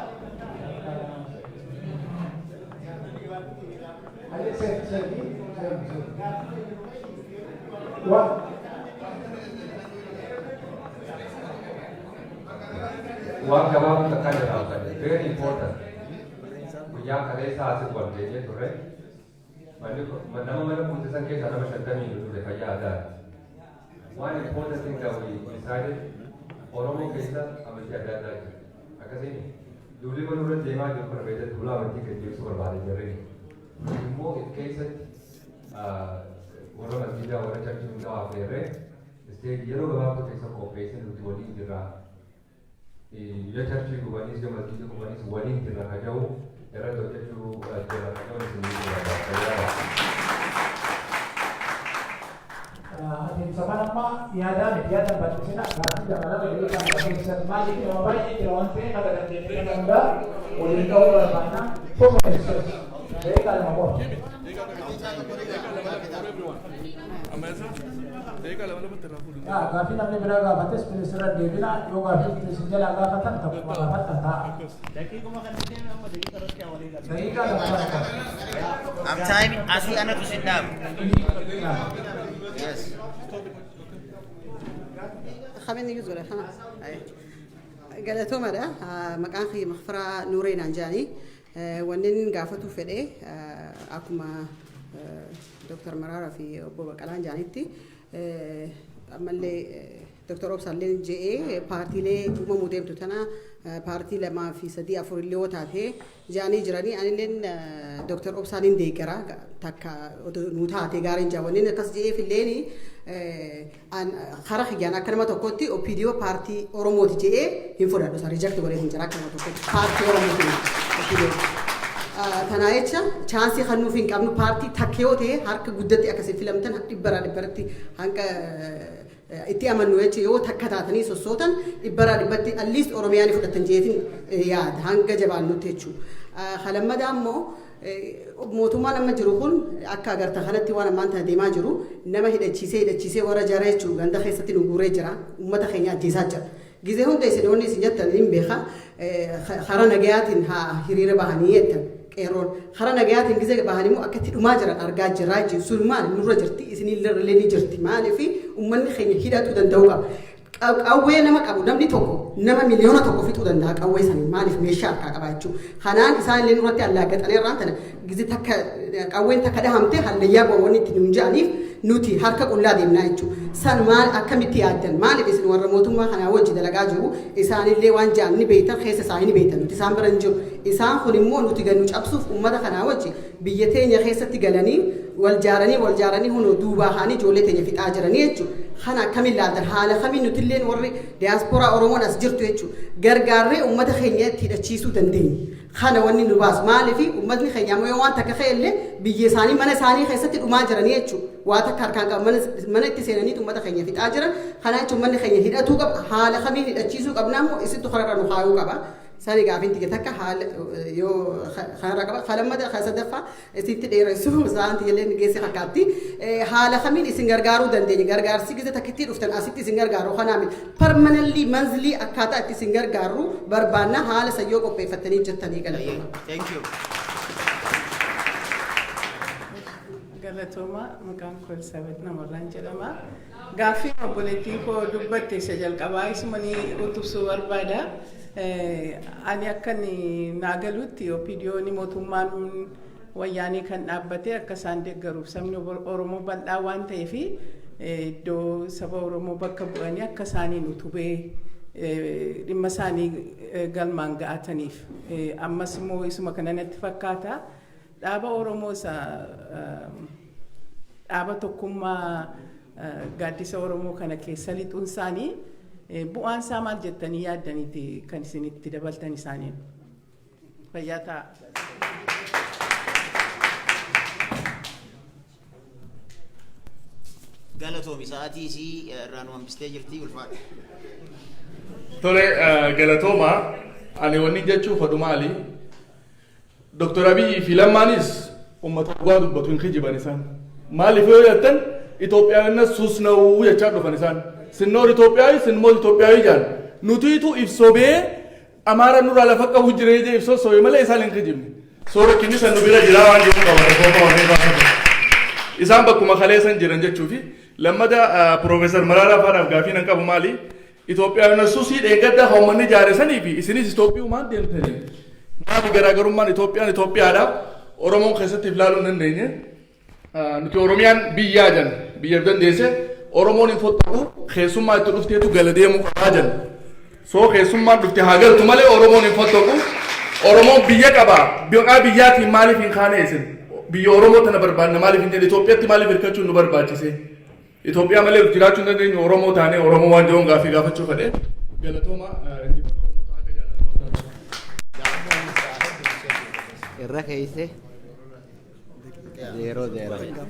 Ayi, seeti, seeti, seeti, seeti. Waan. Waan gabaabaa takkaa jedhamu, very important. Guyyaa kaleessa asii wal geenyee turre. Manni nama mana kuusisan keessaa nama 50 nu ture, fayyaa addaati. One important thing that we decided, Oromoo keessa amantii adda addaa jira. Akkasiin duulli mana irra deemaa jiru kana keessatti duula amantii gaggeessuu barbaade jirri. Immoo if keessatti warra masgiidaa, warra churchii hundaa affeerree, stage yeroo gabaabtuu keessa qopheessee, nuti waliin jirra. Yoo churchii gubaniis, yoo masgiida gubaniis, waliin jirra kaja'u irratti hojjechuu jira kaja'u isinii jira. Adeemsa kana amma yaadaa miti, yaada bal'isina. Gaaffii lama lama daqiiqaa 2 keessatti. Maaliif, nama baay'ee jira waan ta'eef, haga dandeenye nama hundaa waliin dha'uu barbaanna. 2 minutes, daqiiqaa 2 qofa. Gaaffii namni biraa gaafates bilisirra deebina. Yoo gaaffii isin jalaa gaafatan tokkuma gaafatan ta'a. Daqiiqaa 2 qofa. I'm time asii anatu sin dhaabu. Yes. خليني يزول خلاص. Galatoomadha. Maqaan kiyya Makfiraa Nuureenaan jedhanii. Wanni gaafatu fedhe, akkuma Dr. Maraaraa fi obbo Baqqalaan jedhanitti, ammallee Dr. Obsaalleen je'ee, paartiilee uumamuu deemtu tana paartii lamaa fi sadii afur illee yoo taate jedhanii jiranii. Anilleen Dr. Obsaaliin deeggara, takka nuu taate gaariin jaa. Wanni akkas je'eef illeen, kara kiyyaan akka nama tokkotti OPDO paartii Oromooti je'ee hin fudhadhu. Isa reject godhee hin jira. Akka nama tokkotti paartii Oromooti OPDO. Tanaa jecha chanceii kan nuuf hin qabnu paartii takka yoo ta'e, harka guddatti akkasii filamtan dhibbaraa dhibbaratti hanga itti amannu jecha, yoo takka taatanii sossootan dhibbaraa dhibbatti at least Oromiyaa ni fudhatan jeetiin yaada, hanga jabaannutti jechuudha. Halammadaa immoo, mootummaan amma jiru kun akka agarta kanatti waan ammaan tana deemaa jiru, nama hidhachiisee hidhachiisee warra jara jechuun ganda keessatti nu guuree jira, uummata keenya ajjeesaa jira. Gizee hunda isin wanni isin jettan hin beeka, karaa nagayaatiin haa hiriira bahanii jettan. Qeerroon karaa nagayaatiin gizee bahanii immoo akka itti dhumaa jiran argaa jirraa jechuudha. Sun maal nurra jirti, isinillee ni jirti. Maaliif, uummanni keenya hidhatuu danda'uu qaba. Qawwee nama qabu, namni tokko nama 1 miliyoona fixuu danda'a qawwee sanii. Maaliif, meeshaa harkaa qaba jechuudha. Kanaan isaan illee nurratti allaaggaxanii irraan tana gize takka qawween takka dhahamte hallayyaa gowwoonni itti nuun ja'aniif, nuti harka qullaa deemnaa jechuudha. San maal akkamitti yaaddan? Maaliif, isin warra mootummaa kanaa wajji dalagaa jiru, isaanillee waan ja'an ni beektan, keessa isaanii ni beektan, nuti isaan bira hin jiru. Isaan kun immoo nuti gannu cabsuuf uummata kanaa wajji biyya teenya keessatti galanii wal jaaranii wal jaaranii hunoo duubaa kaanii ijoollee teenya fixaa jiranii jechuudha. Kana akkamiin laaltan? Haala kamiin nutilleen warri diyaaspooraa Oromoon as jirtu jechuudha, gargaarree uummata keenya itti hidhachiisuu dandeenya? Kana wanni nu baasu, maaliif, uummatni keenya ammoo yoo waan takka ka'e illee biyya isaanii mana isaanii keessatti dhumaa jiranii jechuudha. Waa takka harkaan qabu, mana itti seenanii uummata keenya fixaa jiran. Kana jechuun uummanni keenya hidhatuu qaba. Haala kamiin hidhachiisuu qabna immoo isittu kanarra nu kaayuu qaba. Sani gaafin tiyya takka haala yoo kanarra qaba. Kalammata kan sadaffaa isitti dheeressu, sa'aan tiyyallee ni geesse fakkaatti. Haala kamiin isin gargaaruu dandeenya? Gargaarsi gisa takkitti dhuftan asitti isin gargaaru kanaa miti. Permanently monthly akkaataa itti isin gargaarru barbaanna, haala sayyoo qopheeffattanii jirtanii, galatooma. Thank you. Galatooma, maqaan koo Elsaabeet Namarraan jedhama. Gaaffii obboleettiin koo dubbatte isa jalqabaa isumanii utubsuu barbaada. Ani akkan naa galutti, OPDO'n mootummaan wayyaanii kan dhaabbate akka isaan deeggaruuf sabni Oromoo bal'aa waan ta'eef, iddoo saba Oromoo bakka bu'anii akka isaaniin utubee dhimma isaanii galmaan ga'ataniif. Ammas immoo isuma kana natti fakkaata. Dhaaba Oromoo isa dhaaba tokkummaa gaaddisa Oromoo kana keessa lixuun isaanii bu'aan isaa maal jettanii yaaddaniiti kan isin itti dabaltan isaaniin? Fayyaa ta'a. Galatoomi, sa'aatii isii irraa nu hambistee jirti, ulfaadha. Tole, galatooma. Ani wanni jechuuf fedhu maali? Dr. Abiyyi fi Lammaanis uummata dhugaa dubbatu, hin kijiban isaan. Maaliif yoo jettan, Itoophiyaawwannas ሱስ ነው jechaa dhufan isaan. ስንኖር ኢትዮጵያዊ ስንሞት ኢትዮጵያዊ jaan. Nutiitu ibsobee Amaara nurraa lafa qabu jireenya ibsoo sobe malee isaan hin kijibne. Soora kinni san nu bira jira waan jiru qaba. Isaan bakkuma kaleessan jiran jechuufi. Lammada, Piroofeesar Maraaraa faadhaaf gaafii nan qabu maali? Itoophiyaawwan susii dheengadda uummanni jaaresanii fi isinis Itoophiyumaan deemtanii. Maali garaagarummaan? Itoophiyaan Itoophiyaadha. Oromoon keessatti if ilaaluu hin dandeenye. Nuti Oromiyaan biyyaa jan biyya dandeesse, Oromoon hin foxxoqu, keessummaa itti dhufteetu gala deemuu qabaa jan. Soo keessummaan dhufte haa galtu malee Oromoon hin foxxoqu. Oromoon biyya qaba. Maqaa biyyaatiin maaliif hin kaane isin? Biyya Oromoo tana barbaanna maaliif hin jedhe? Itoophiyaatti maaliif hirkachuun nu barbaachise? Itoophiyaa malee jiraachuu hin dandeenyu Oromoo taanee, Oromoo waan jedhuun gaafii gaafachuu fedhe. Galatooma, injifannoo uummata akka jaalatu. Irra keeyse 0-0.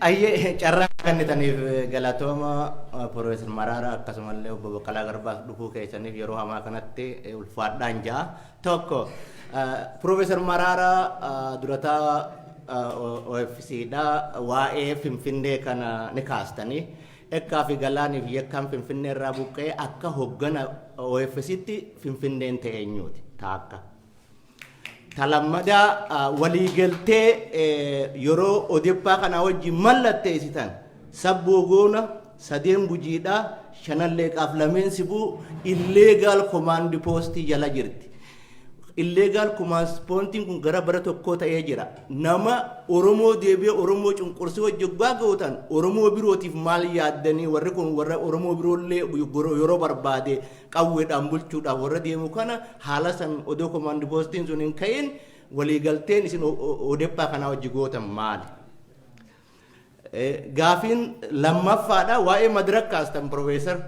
Ayyee, carraa kennitaniif galatooma, Piroofeesar Maraara, akkasumallee obbo Baqqalaa Garbaas dhufuu keessaniif yeroo hamaa kanatti ulfaadhaan ja'a. Tokko, Piroofeesar Maraara durataa OFCdha, waa'ee Finfinnee kana ni kaastanii. Ekkaa fi galaaniif yakkaan Finfinnee irraa buqqee akka hoggana OFCtti Finfinneen ta'e eenyuuti? Taakka. Talammadaa, waliigaltee yeroo Odeppaa kanaa wajjin mallatteessitan sabboo goona sadeen Gujiidhaa, shanan Leeqaaf lameen Sibuu illegal command postii jala jirti. Illegal command postiin kun gara bara tokkoo ta'ee jira. Nama Oromoo deebi'ee Oromoo cunqursee wajjin gootan Oromoo birootiif maal yaaddanii? Warri kun warra Oromoo biroollee yeroo barbaade qawweedhaan bulchuudhaaf warra deemu kana, haala san odoo command postiin sun hin ka'in waliigalteen isin Odeppaa kanaa wajji gootan maali? Gaafiin lammaffaadha, waa'ee Madirak kaastan, Piroofeesar.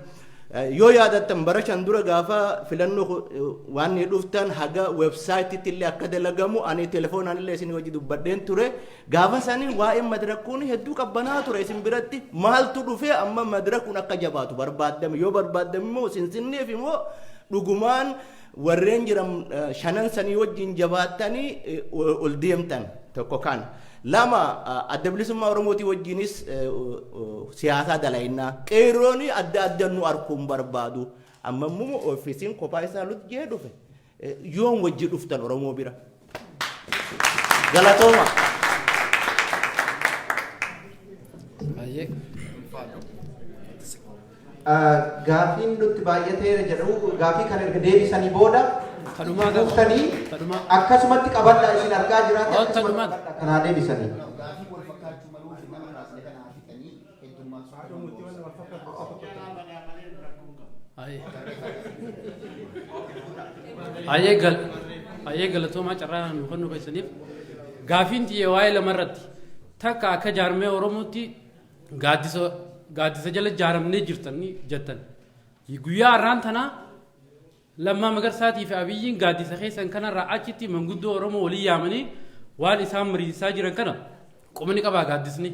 Yoo yaadattan, bara 5 dura gaafa filannoo waan ni dhuftan haga websiteitti illee akka dalagamu ani telefoonaan illee isin wajji dubbadheen ture. Gaafa sanii waa'een Madirak kun hedduu qabbanaa ture isin biratti. Maaltu dhufee amma Madirak kun akka jabaatu barbaaddame? Yoo barbaaddame immoo sinsinneef immoo dhugumaan warreen jiran shanan sanii wajjin jabaattanii ol deemtan? Tokko kana. Lama, Adda Bilisummaa Oromootii wajjinis siyaasaa dalaynaa. Qeerroon adda adda nu arguun barbaadu. Amma immoo ofiisiin kophaa isaa lutti jee dhufe. Yoom wajji dhuftan Oromoo bira? Galatooma. Baay'ee. Gaafiin nutti baay'ateera jedhu, gaafii kan erga deebisanii booda dhuftanii akkasumatti qabadhaa, isin argaa jiraate, akkasumatti qabadhaa kanaa deebisanii. Gaafii wal fakkaachuu maluu fi nama kaasne kana haa fixanii heddummaatu. Ayyee, galatoomaa carraa nu kennu keessaniif. Gaafiin xiyya waa'ee lamarratti. Takka, akka jaarmee Oromootti gaaddisa jala jaaramnee jirtanii jettan. Guyyaa har'aan tanaa Lammaa Magarsaatii fi Abiyyiin gaaddisa keessan kanarraa achitti manguddoo Oromoo walii yaamanii waan isaan mariisaa jiran kana qubni qabaa gaaddisni.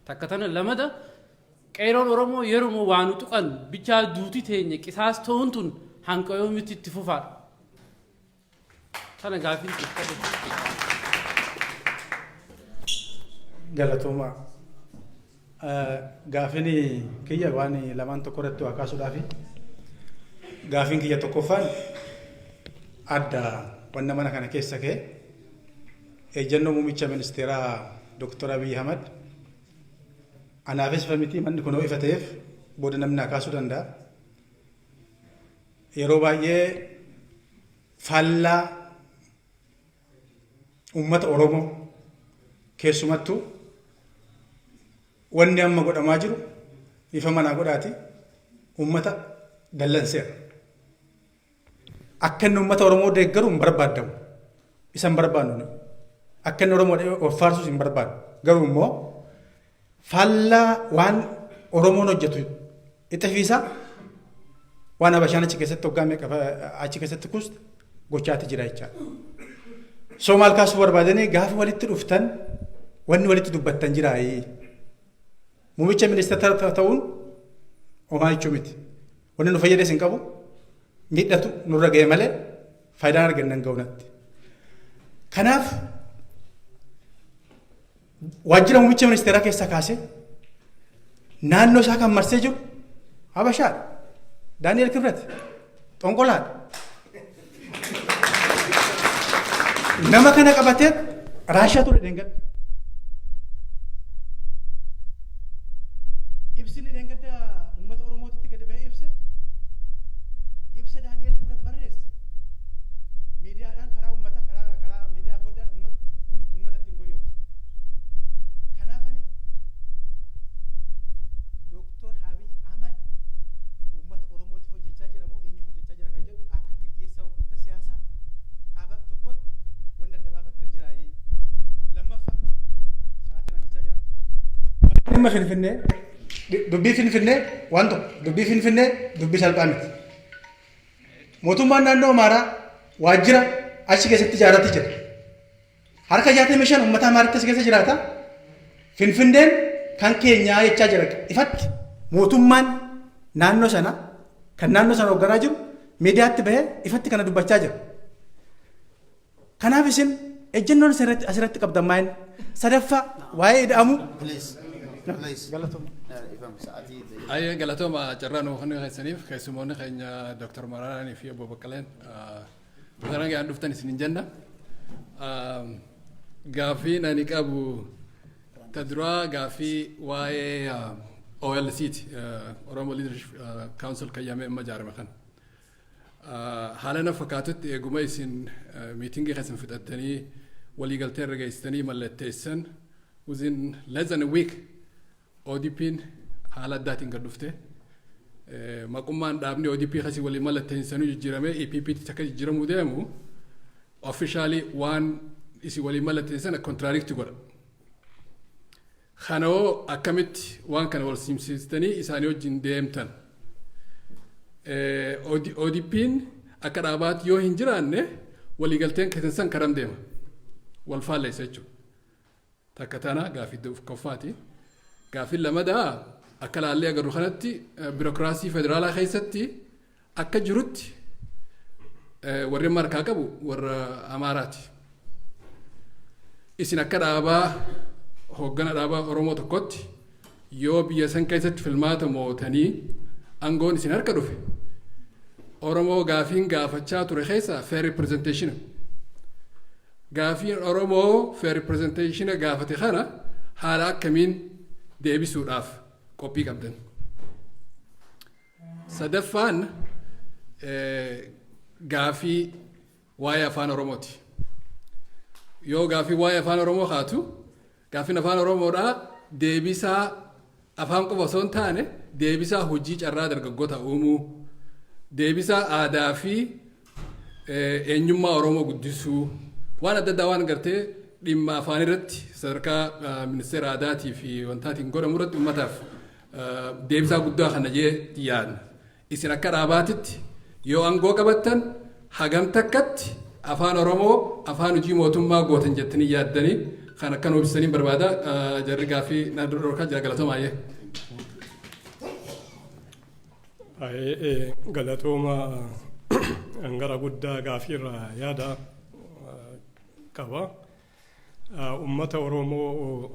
Takka tana. Lamada, qeeroon Oromoo yeruma waa nu tuqan bichaa duuti teenya qisaas ta'uun tun hanqa yoomitti itti fufaadha? Tana gaafiin. Galatooma. Gaafiin kiyya waan lamaan tokko irratti waa kaasuudhaafi. Gaafiin kiyya tokkoffaan adda wanna mana kana keessa ka'e ejjennoo muummicha ministeeraa Dr. Abiy Ahmad anaafis ifa miti, manni kun ifa ta'eef booda namni naa kaasuu danda'a. Yeroo baay'ee faallaa uummata Oromoo, keessumattuu wanni amma godhamaa jiru ifa manaa godhaati uummata dallanseera. Akka inni uummata Oromoo deeggaru hin barbaadamu. Isa hin barbaannu. Akka inni Oromoo of faarsus hin barbaadu. Garuu immoo faallaa waan Oromoon hojjetu ixifiisa waan Habashaan achi keessatti waggaa meeqa achi keessatti kuuste gochaati jira jechaadha. So maal kaasuu barbaadanii, gaafa walitti dhuftan wanni walitti dubbattan jiraayii. Muummicha ministeera ta'uun homaa jechuu miti. Wanni nu fayyades hin qabu. Miidhatu nurra ga'e malee faayidaan arganna hin ga'u natti. Kanaaf waajjira muummicha ministeeraa keessaa kaasee naannoo isaa kan marsee jiru Habashaadha. Daani'el Kibret xonqolaadha. Nama kana qabatee Raashiyaa ture dheengadda. Ibsini dheengadda uummata Oromootitti gadi bahee ibse, ibsa Daani'el Kibret barreesse. Miidiyaadhaan karaa uummata karaa miidiyaa foddaan uummata ittiin goyyomse. Kanaaf ani Dooktor Abiy Ahmad uummata Oromootiif hojjechaa jira moo eenyuuf hojjechaa jira kan jedhu, akka gaggeessaa hooggansa siyaasaa dhaaba tokkotti wanni adda baafattan jiraayii? Lammaffaa, sa'aatiin aan jechaa jira. Dhimma Finfinnee, dubbii Finfinnee waan tokko, dubbii Finfinnee dubbii salphaa miti. Mootummaan naannoo Amaaraa waajjira achi keessatti ijaarratee jira. Harka 65 uummata Amaaritti as keessa jiraata. Finfinneen kan keenyaa jechaa jira ifatti. Mootummaan naannoo sana kan naannoo sana hoogganaa jiru miidiyaatti bahee ifatti kana dubbachaa jira. Kanaaf isin ejjennoon asirratti qabdan maal? Sadaffaa, waa'ee ida'amuu. Please. Please. Galatooma. Ayyee, galatooma carraa nu kennu keessaniif. Keessumoonni keenya Dr. Maraaraanii fi Obbo Baqqaleen, baga nagaan dhuftan isin hin jenna. Gaaffii ani qabu ta duraa gaaffii waa'ee OLC ti, Oromo Leadership Council kan yaamee amma ijaarame kana. Haala na fakkaatutti eeguma isin meetingii keessan fixattanii, waliigaltee irra geessitanii mallatteessan, within less than a week ODP'n haala addaatiin gad dhufte. Maqummaan dhaabni ODP kasii waliin mallatteessanuu jijjiiramee EPP tti akka jijjiiramuu deemu officially waan isin waliin mallatteessan contradict godha. Kanoo akkamitti waan kana wal simsiistanii isaanii wajjin deemtan? ODP'n akka dhaabaatti yoo hin jiraanne, waliigalteen keessan san karam deema? Wal faalleessa jechuudha. Takka tana gaaffii koffaati. Gaaffiin lamadaa, akka laallee agarru kanatti biirokiraasii federaalaa keessatti akka jirutti warri markaa qabu warra Amaaraati. Isin akka dhaabaa hooggana dhaabaa Oromoo tokkotti, yoo biyya san keessatti filmaata mootanii aangoon isin harka dhufe, Oromoo gaafiin gaafachaa ture keessa fair representation. Gaafiin Oromoo fair representation gaafate kana haala akkamiin deebisuudhaaf qophii qabdan? Sadaffaan gaafii waa'ee afaan Oromooti. Yoo gaafii waa'ee afaan Oromoo kaatu, gaafiin afaan Oromoodhaa deebisaa afaan qofa osoo hin taane, deebisaa hojii carraa dargaggoota uumuu, deebisaa aadaa fi eenyummaa Oromoo guddisuu, waan adda addaa waan gartee dhimma afaan irratti sadarkaa ministeera aadaatii fi wantaatiin godhamu irratti uummataaf deebisaa guddaa kana jee yaadna. Isin akka dhaabaatitti yoo aangoo qabattan, hagam takkatti afaan Oromoo afaan hojii mootummaa gootan jettanii yaaddanii? Kan akka nu ibsanii barbaada. Jarri gaaffii na dhorkaa jira, galatoomaa. Baay'ee galatooma. Hangara guddaa gaaffiirraa yaada qaba. Uummata Oromoo,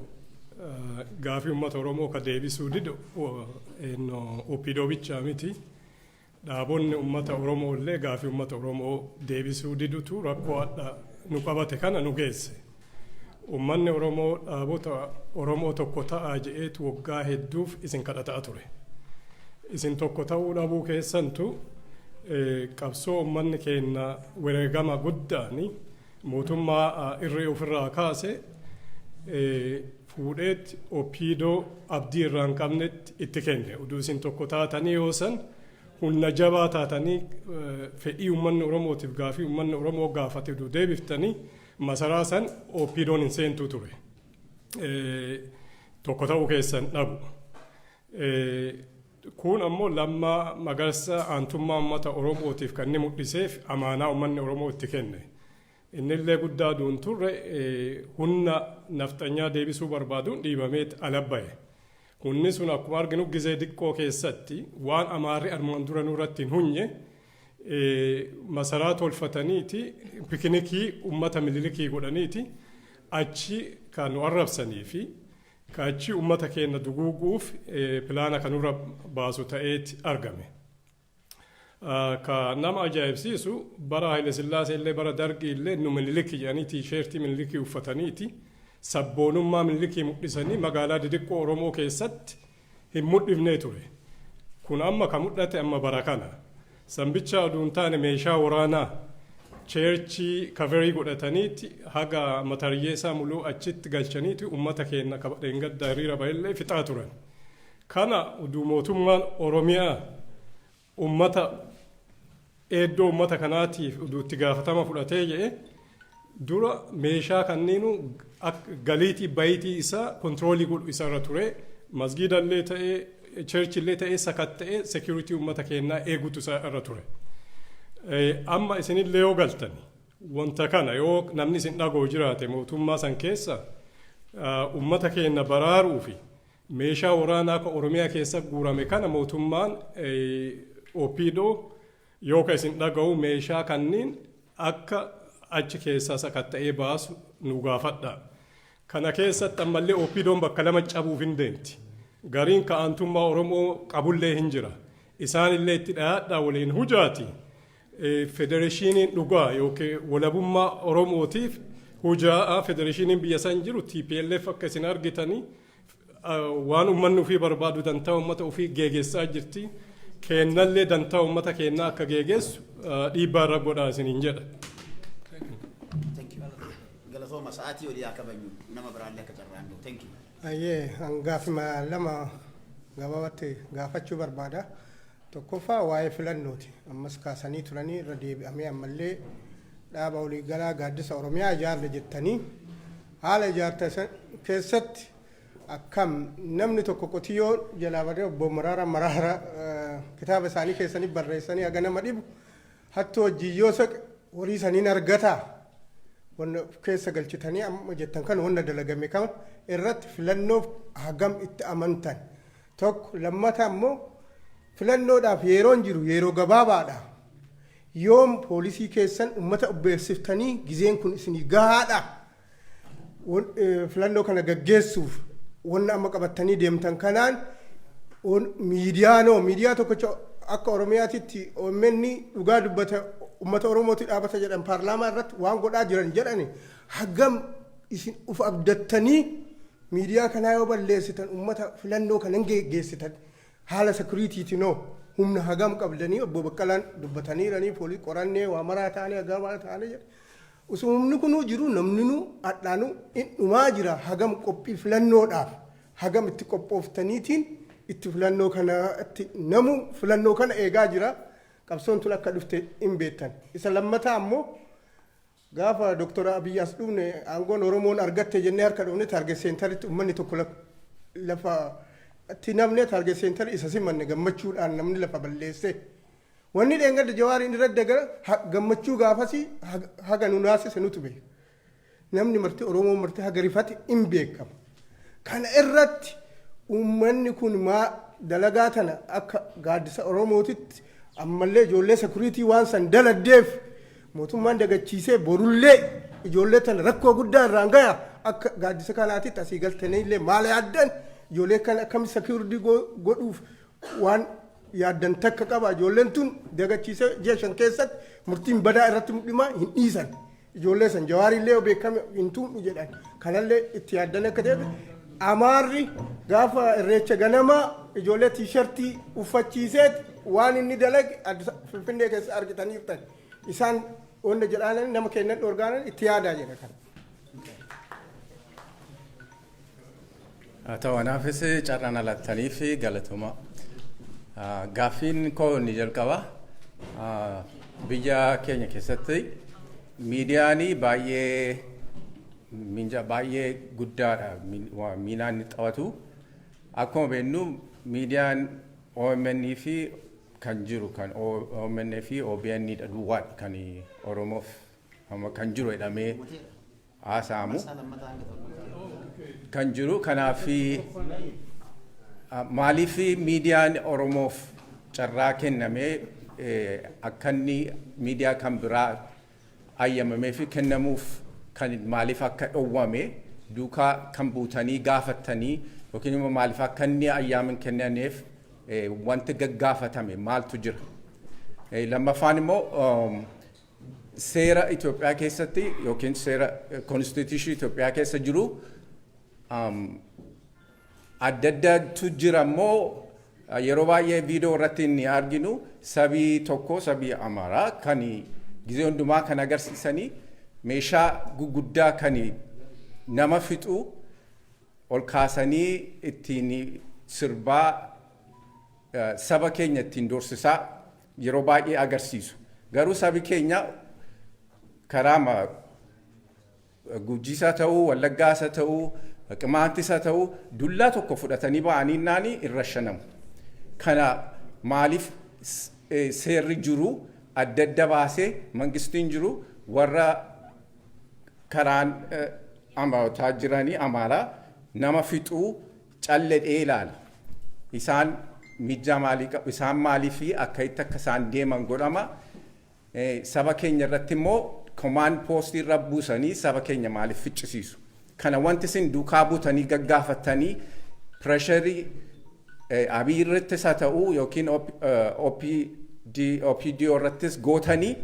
gaafii uummata Oromoo ka deebisuu didu OPDO bichaa miti. Dhaabonni uummata Oromoo illee gaafii uummata Oromoo deebisuu didutu rakkoo adda nu qabate kana nu geesse. Uummanni Oromoo dhaabota Oromoo tokko ta'aa je'eetu waggaa hedduuf isin kadhataa ture. Isin tokko ta'uu dhabuu keessantu qabsoo uummanni keenya wareegama guddaani mootummaa irree ofirraa kaase fuudheetti OPDO abdii irraa hin qabnetti itti kenne. Uduu isin tokko taatanii, yoo san humna jabaa taatanii, fedhii uummanni Oromootiif gaafii uummanni Oromoo gaafate uduu deebiftanii, masaraa san OPDOn hin seentuu ture. Tokko ta'uu keessan dhabu. Kun ammoo Lammaa Magarsa aantummaa uummata Oromootiif kan inni mul'iseef amaanaa uummanni Oromoo itti kenne. Innillee guddaa duun turre humna nafxanyaa deebisuu barbaaduun dhiibamee ala bahe. Humni sun akkuma arginu gizee diqqoo keessatti waan Amaarri armaan dura nurratti hin hunye Masaraa tolfataniiti picnicii ummata Minilikii godhaniiti achi kan nu arrabsanii fi ka achi ummata keenya duguuguuf plana kanurra baasu ta'eeti argame. Ka nama ajaa'ibsiisu, bara Haile Sillaasee illee, bara Dargii illee, nu Minilikii jedhanii T-shirtii Minilikii uffataniiti sabboonummaa Minilikii mul'isanii magaalaa didiqqoo Oromoo keessatti hin mul'ifnee ture. Kun amma ka mul'ate amma bara kana. Sambicha oduu hin taane, meeshaa waraanaa churchii coverii godhataniiti haga mataryeesaa muluu achitti galchaniiti ummata keenya kabadheen hiriira bahillee fixaa turan. Kana oduu mootummaan Oromiyaa ummata eeddoo ummata kanaatiif oduu itti gaafatama fudhatee jedhe, dura meeshaa kanniinu galiitii bayitii isaa controlii godhu isarra ture. Masgiidallee ta'ee, churchillee ta'ee, sakatta'ee security ummata keenyaa eegutu isa irra ture. Amma isinillee yoo galtani wanta kana, yoo namni isin dhagoo jiraate, mootummaa san keessa ummata keenya baraaruu fi meeshaa waraanaa akka Oromiyaa keessa guurame kana, mootummaan OPDO yoo ka isin dhaga'u, meeshaa kanniin akka achi keessaa sakatta'ee baasu nu gaafadha. Kana keessatti ammallee OPDOn bakka lama cabuuf hin deemti. Gariin ka'antummaa Oromoo qabullee hin jira. Isaanillee itti dhayaadhaa waliin hujaati. Federeeshiniin dhugaa yookiin walabummaa Oromootiif hujaa'a. Federeeshiniin biyya san jiru TPLF akka isin argitanii waan uummanni ofii barbaadu, dantaa uummata ofii geegessaa jirti. Keennallee dantaa uummata keennaa akka geegessu dhiibbaa irra godhaa isiniin jedha. Galatooma, sa'aatii olii haa kabajnu, nama biraallee akka carraan gahu. Thank you. Ayyee, hangaafima lama gabaabatti gaafachuu barbaada. Tokkoffaa waa'ee filannooti. Ammas kaasanii turanii, irra deebi'amee ammallee dhaaba waliigalaa gaaddisa Oromiyaa ijaarre jettanii, haala ijaarta keessatti akkam namni tokko qotiyyoo jalaa badee, obbo Maraara Maraara kitaaba isaanii keessanii barreessanii, haga nama dhibu hattuu hojii yoo soqe horii saniin argataa, wanna keessa galchitanii amma jettan kan wanna dalagame kan irratti filannoof hagam itti amantan tokko. Lammata ammoo filannoodhaaf yeroon jiru yeroo gabaabaadha. Yoom poolisii keessan ummata obbeessiftanii gizeen kun isinii gahaadha? Filannoo kana gaggeessuuf wanna amma qabattanii deemtan kanaan, miidiyaanoo miidiyaa tokkicha akka Oromiyaatitti OMN dhugaa dubbata, ummata Oromooti dhaabata jedhan, paarlaamaa irratti waan godhaa jiran jedhani, hagam isin uf abdattanii miidiyaa kanaa yoo balleessitan ummata filannoo kana hin geggeessitan? Haala securityitinoo humna hagam qabdanii? Obbo Baqqalaan dubbataniiranii, poolisii qorannee waa maraa ta'anii hagam ta'anii jedhe. Osoo humni kunuu jiru namni nu hadhaanu in dhumaa jira. Hagam qophii filannoodhaaf hagam itti qophooftaniitiin itti filannoo kanatti namu filannoo kana eegaa jira. Qabsoon tun akka dhufte hin beektan. Isa lammataa ammoo, gaafa Doktor Abiyyi as dhufne, aangoon Oromoon argatte jennee harka dhufne, Target Centeritti uummanni tokko lafa itti namne, Target Center isa simanne gammachuudhaan namni lafa balleesse. Wanni dheengadda Jawaariin irra dagara gammachuu gaafasii haga nu naasise nutu beeka. Namni marti, Oromoon marti haga rifate hin beekama. Kana irratti uummanni kun maa dalagaa tana akka gaaddisa Oromootitti ammallee ijoollee security waan san daladdeef mootummaan dagachiisee, borullee ijoollee tana rakkoo guddaa irraan gaya, akka gaaddisa kanaatitti asii galtanii illee maal yaaddan? Ijoollee kana akkami security godhuuf waan yaaddan takka qaba? Ijoolleen tun dagachiisee ji'a 5 keessatti murtiin badaa irratti mudhimaa hin dhiisan. Ijoollee san Jawaarillee yoo beekame hin tuudhu jedhan, kanallee itti yaaddan akka ta'e. Amaarri gaafa Irreecha ganamaa ijoollee T-shirtii uffachiiseet waan inni dalage Finfinnee keessa argitaniirtan. Isaan wanna jedhaanan nama kennan dhorgaanan itti yaadaa jedha kana. Haa ta'u, anaafis carraan alattaniif galatoma. Gaaffiin koo inni jalqaba. Biyya keenya keessatti miidiyaan baay'ee minja baay'ee guddaadha miinaan inni taphatu. Akkuma beeknu miidiyaan OMN fi kan jiru kan OMN fi OBN dha duwwaadha kan Oromoof amma kan jiru jedhamee haasa'amu. Kan jiru kanaaf, maaliif miidiyaan Oromoof carraa kennamee akka inni miidiyaa kan biraa ayyamamee fi kennamuuf kan maaliif akka dhowwame duukaa kan buutanii gaafattanii yookiin immoo maaliif akka inni ayyaama hin kennaneef wanti gaggaafatame maaltu jira? Lammaffaan immoo seera Itoophiyaa keessatti yookiin seera constitution Itoophiyaa keessa jiru adda addaatu jira immoo, yeroo baay'ee viidiyoo irratti inni arginu sabii tokko, sabii Amaaraa, kan gizee hundumaa kan agarsiisanii meeshaa guguddaa kan nama fixu ol kaasanii ittiin sirbaa, saba keenya ittiin doorsisaa yeroo baay'ee agarsiisu. Garuu sabi keenya karaa Gujiisaa ta'uu, Wallaggaasa ta'uu, Qimaantisa ta'uu, dullaa tokko fudhatanii ba'anii naani irra shanamu. Kana maaliif seerri jiru adda adda baasee mangistiin jiru warra karaan Amaarotaa jiranii, Amaaraa nama fixuu calledhee ilaala? Isaan mijjaa maalii qabu? Isaan maalii fi akka itti akka isaan deeman godhama? Saba keenya irratti immoo command post irra buusanii saba keenya maaliif ficcisiisu? Kana wanti isin duukaa buutanii gaggaafatanii pressure Abiy irrattis haa ta'u yookiin OPDO irrattis gootanii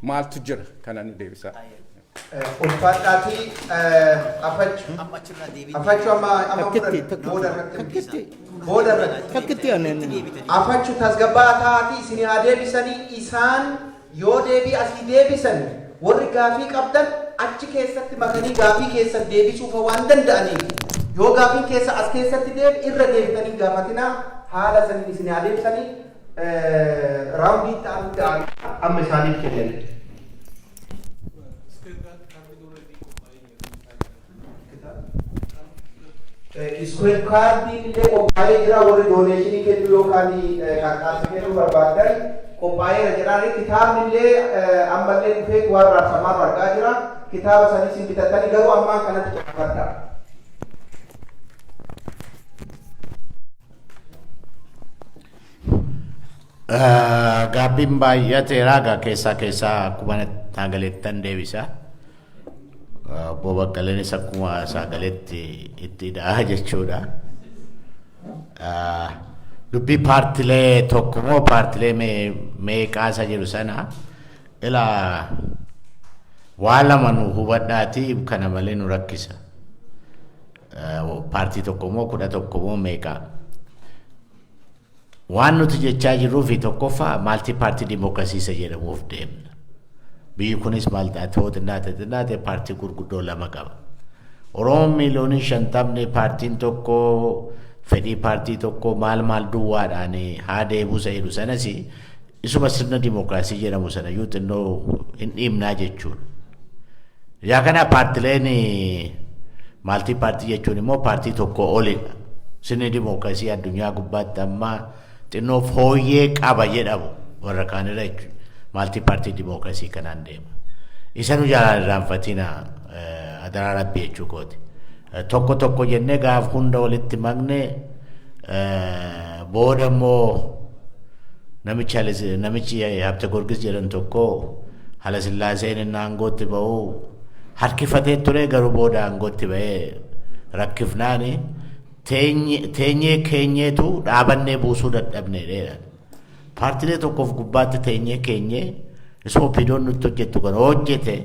maaltu jira? Kana nu deebisaa. Ulfaadhaatii afachu. Afachu amma fudhan booda irratti. Booda irratti. Afachu, tasgabbaa taatii isin haa deebisanii. Isaan yoo deebii asii deebisan, warri gaafii qabdan achi keessatti makanii gaafii keessan deebisuufa waan danda'aniif, yoo gaafiin keessa as keessatti deebi irra deebitanii gaafatinaa. Haala saniin isin haa deebisanii, round itti aanutti amma isaaniif kennan. Square kaardiin illee qophaa'ee jira. Warri donation kennuu yookaan qarqaarsa kennuu barbaadan qophaa'eera jedhaani. Kitaabni illee ammallee dhufee waan raabsamaa argaa jira. Kitaaba sanis hin bitatanii, garuu ammaan kanatti caqafadha. Gaabbiin baay'ateera egaa, keessaa keessaa akkuma naagalettan deebisa. Obbo Baqqaleenis akkuma saagaletti itti hidhaa jechuudha. Dubbii paartilee tokko moo paartilee meeqaa isa jedhu sana, ilaa, waa lama nu hubadhaatii, kana malee nu rakkisa. Paartii tokko moo 11 moo meeqaa? Waan nuti jechaa jirruu fi tokkoffaa multi party democracy isa jedhamuuf deemna. Biyyi kunis maal taate, hoo xinnaate xinnaate paartii gurguddoo lama qaba. Oromoon 50 miiliyoonii paartiin tokko fedhii paartii tokko maal maal duwwaadhaan haa deemuu isa jedhu sanas, isuma sirna dimookiraasii jedhamu sana iyyuu xinnoo hin dhiibnaa jechuudha. Yaa kana paartileen multi party jechuun immoo paartii tokko olidha. Sirni dimookiraasii addunyaa gubbaatti amma xinnoo fooyyee qaba jedhamu warra kaanirra jechuudha. Multi party democracy kanaan deema. Isa nu jaalaan irraanfatina adaraa rabbi jechuu kooti. Tokko tokko jennee gaaf hunda walitti makne booda immoo namichi Habte Gorgis jedhan tokko Hala Sillaaseen inni aangootti ba'u harkifatee ture, garuu booda aangootti ba'ee rakkifnaani teenyee keenyeetu dhaabannee buusuu dadhabne dheedha. Paartilee tokkoof gubbaatti teenyee keenyee isuma OPDOn nutti hojjettu kana hojjete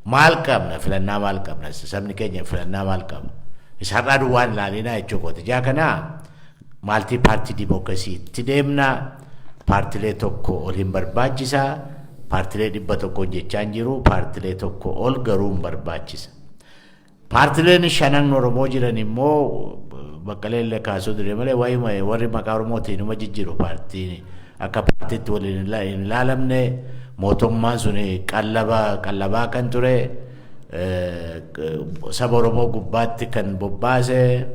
maal qabna? Filannaa maal qabna? Sabni keenya filannaa maal qaba? Isa har'aa duwwaan ilaalinaa jechuu kooti. Jaa kanaa multi party democracy itti deemna. Paartilee tokko ol hin barbaachisaa. Paartilee 100 jechaa hin jiru. Paartilee tokko ol garuu hin barbaachisa. Paartileen shanan Oromoo jiran immoo Baqqalee illee kaasuu dire malee, waa'ee warri maqaa Oromootiin numa jijjiiru paartii akka paartiitti waliin hin ilaalamne. Mootummaan sun qallaba qallabaa kan ture, saba Oromoo gubbaatti kan bobbaase,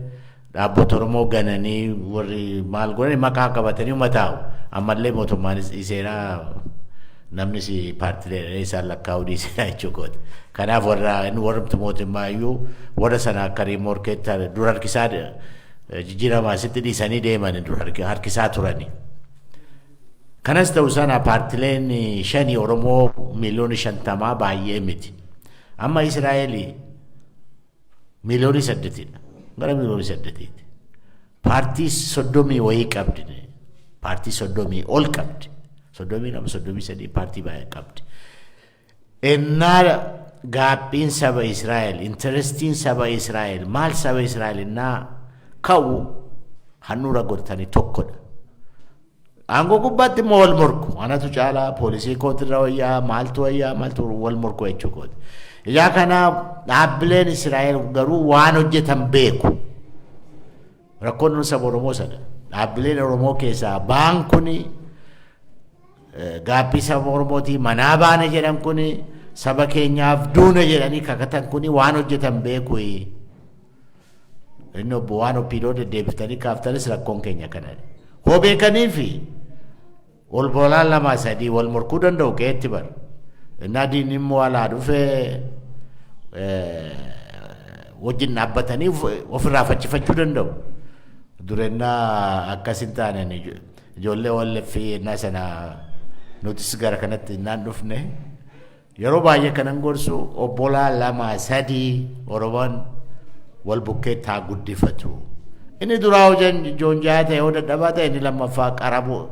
dhaabbota Oromoo gananii warri maal godhani maqaa qabatanii ummataa'u. Ammallee mootummaanis dhiiseera, namnis paartilee isaan lakkaa'uu dhiiseera jechuu kooti. Kanaaf warra inni warrumti mootummaa iyyuu warra sana akka riimorkeetti dura harkisaa jijjiiramaa asitti dhiisanii deeman dura harkisaa turani. Kanas ta'u sana, paartileen shanii Oromoo 50 miiliyoonii baay'ee miti. Amma Israa'eel 8 miiliyoonidha. Gara 8 miiliyooniiti. Paartii 30 wayii qabdi. Paartii 30 ol qabdi. 32, 33, paartii baay'ee qabdi. Ennaa gaaffiin saba Israa'el, interestiin saba Israa'el, maal saba Israa'el innaa ka'u handhuura godhatanii tokkodha. Aangoo gubbaatti immoo wal morku. Anatu caalaa, poolisii kootirra wayyaa, maaltu wayyaa, maaltu wal morku jechuu kooti. Ijaa kana dhaabbileen Israa'el garuu waan hojjetan beeku. Rakkoon saba Oromoo sana. Dhaabbileen Oromoo keessaa ba'an kuni gaaffii saba Oromootii manaa baane jedhan kuni, saba keenyaaf duuna jedhanii kakatan kuni waan hojjetan beeku. Inni obbo waan OPDO deddeebiftanii kaaftanis rakkoon keenya kanadha. Hoo beekanii fi ol bolaan lama sadii wal morkuu danda'u qe'eetti bara. Innaa diinni immoo alaa dhufee wajjin dhaabbatanii ofirraa faccifachuu danda'u. Durennaa akkas hin taane ijoollee walleffii innaa sana nutis gara kanatti innaan dhufne, yeroo baay'ee kanan gorsu, obbolaa lama sadii Oromoon wal bukkee taa guddifatu. Inni duraa joonjaa ta'e yoo dadhabaa ta'e, inni lammaffaa qaramu,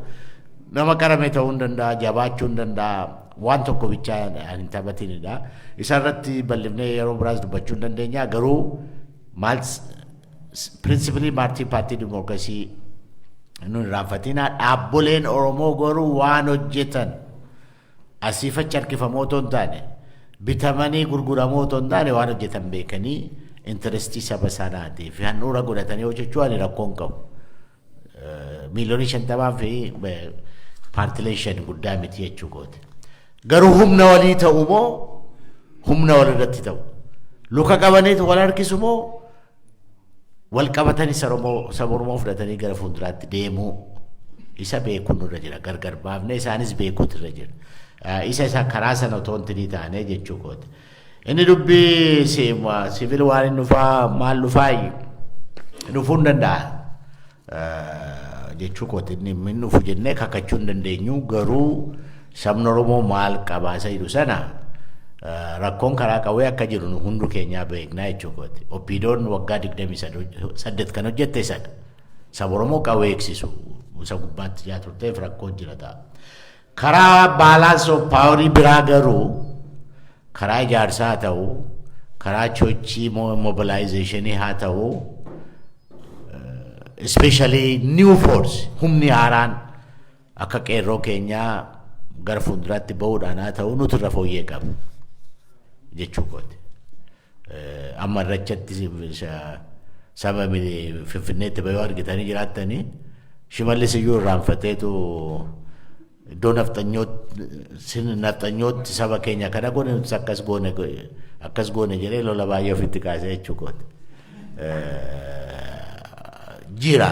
nama qarame ta'uu hin danda'a, jabaachuu hin danda'a. Waan tokko bichaa hin taphatinidha. Isa irratti bal'ifnee yeroo biraas dubbachuu hin dandeenya. Garuu maal, principle paartii dimookiraasii nu irraanfatina. Dhaabboleen Oromoo garuu waan hojjetan asiif achi harkifamoo otoo hin taane, bitamanii gurguramoo otoo hin taane, waan hojjetan beekanii interestii saba sanaatiif handhuura godhatanii hojjechuu ani rakkoon qabu. 50 miiliyoonii fi paartileen shan guddaa miti jechuu kooti. Garuu humna walii ta'u moo humna wal irratti ta'u? Luka qabaniitu wal harkisu moo wal qabatanii saba Oromoo fudhatanii gara fuulduraatti deemuu, isa beekuun nurra jira. Gargar baafnee isaanis beekuutu irra jira. Isa karaa sana otoo hin taane jechuu kooti. Inni dubbii civil war inni dhufaa, maal dhufaa, dhufuu hin danda'a jechuu kooti. Inni hin dhufu jennee kakachuu hin dandeenyu, garuu sabni Oromoo maal qabaa isa jedhu sana, rakkoon karaa qawwee akka jiru nu hundu keenyaa beeknaa jechuu kooti. OPDOn waggaa 28 kan hojjette sana saba Oromoo qawwee eegsisu isa gubbaatti jaa turteef rakkoon jira ta'a. Karaa balance of power biraa garuu, karaa ijaarsaa haa ta'u, karaa sochii mobilization haa ta'u, especially new force, humni haaraan akka qeerroo keenyaa gara fuulduraatti bahuudhaan haa ta'u, nuti irra fooyyee qabu jechuu kooti. Amma irrachatti saba Finfinneetti bahuu argitanii jiraattanii, Shimallis iyyuu irraanfateetu iddoo nafxanyootti saba keenya kana goone, nutis akkas goone, akkas goone jedhee lola baay'ee ofitti kaasee jechuu kooti. Jira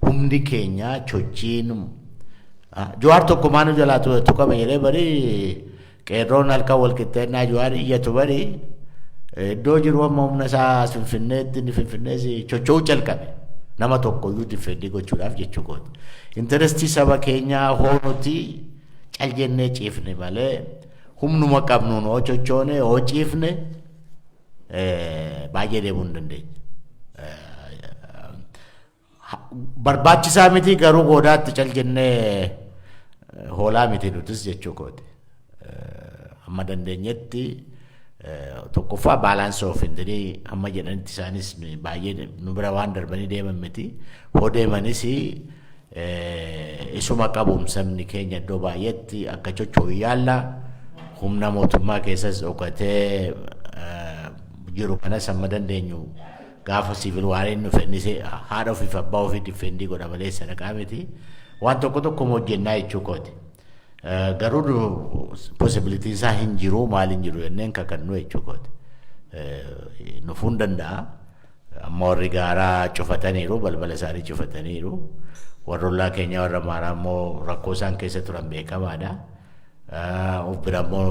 humni keenya sochiin. Jawaar tokko maanu jalaa tuqame jedhee bari qeerroon halkan wal qixxeennaa Jawaar iyyatu bari iddoo jiru amma humna isaa Finfinneetti, inni Finfinnees socho'uu calqabe nama tokko iyyuu defend gochuudhaaf jechuu kooti. Interestii saba keenyaa hoonuti cal jennee ciifne malee, humnuma qabnuun hoo sochoone, hoo ciifne, baay'ee deemuu hin dandeenya. Barbaachisaa miti, garuu goodaatti cal jennee hoolaa miti nutis jechuu kooti. Amma dandeenyetti tokkoffaa balance of intinii hamma jedhanitti isaanis baay'ee nu bira waan darbanii deeman miti. Hoo deemanis isuma qabuum sabni keenya iddoo baay'eetti akka socho'u yaalla. Humna mootummaa keessas dhokatee jiru kanas hamma dandeenyu, gaafa civil wariin dhufe innis haadha ofiif abbaa ofii defend godha malee sadaqaa miti. Waan tokko tokko hojjennaa jechuu kooti. Garuu possibilityn isaa hin jiru, maal hin jiru jenneen kakannu jechuu kooti. Nufuu hin danda'a. Amma warri gaaraa cufataniiru, balbala isaanii cufataniiru. Warri ollaa keenya warra Amaaraa immoo rakkoo isaan keessa turan beekamaadha. Of bira immoo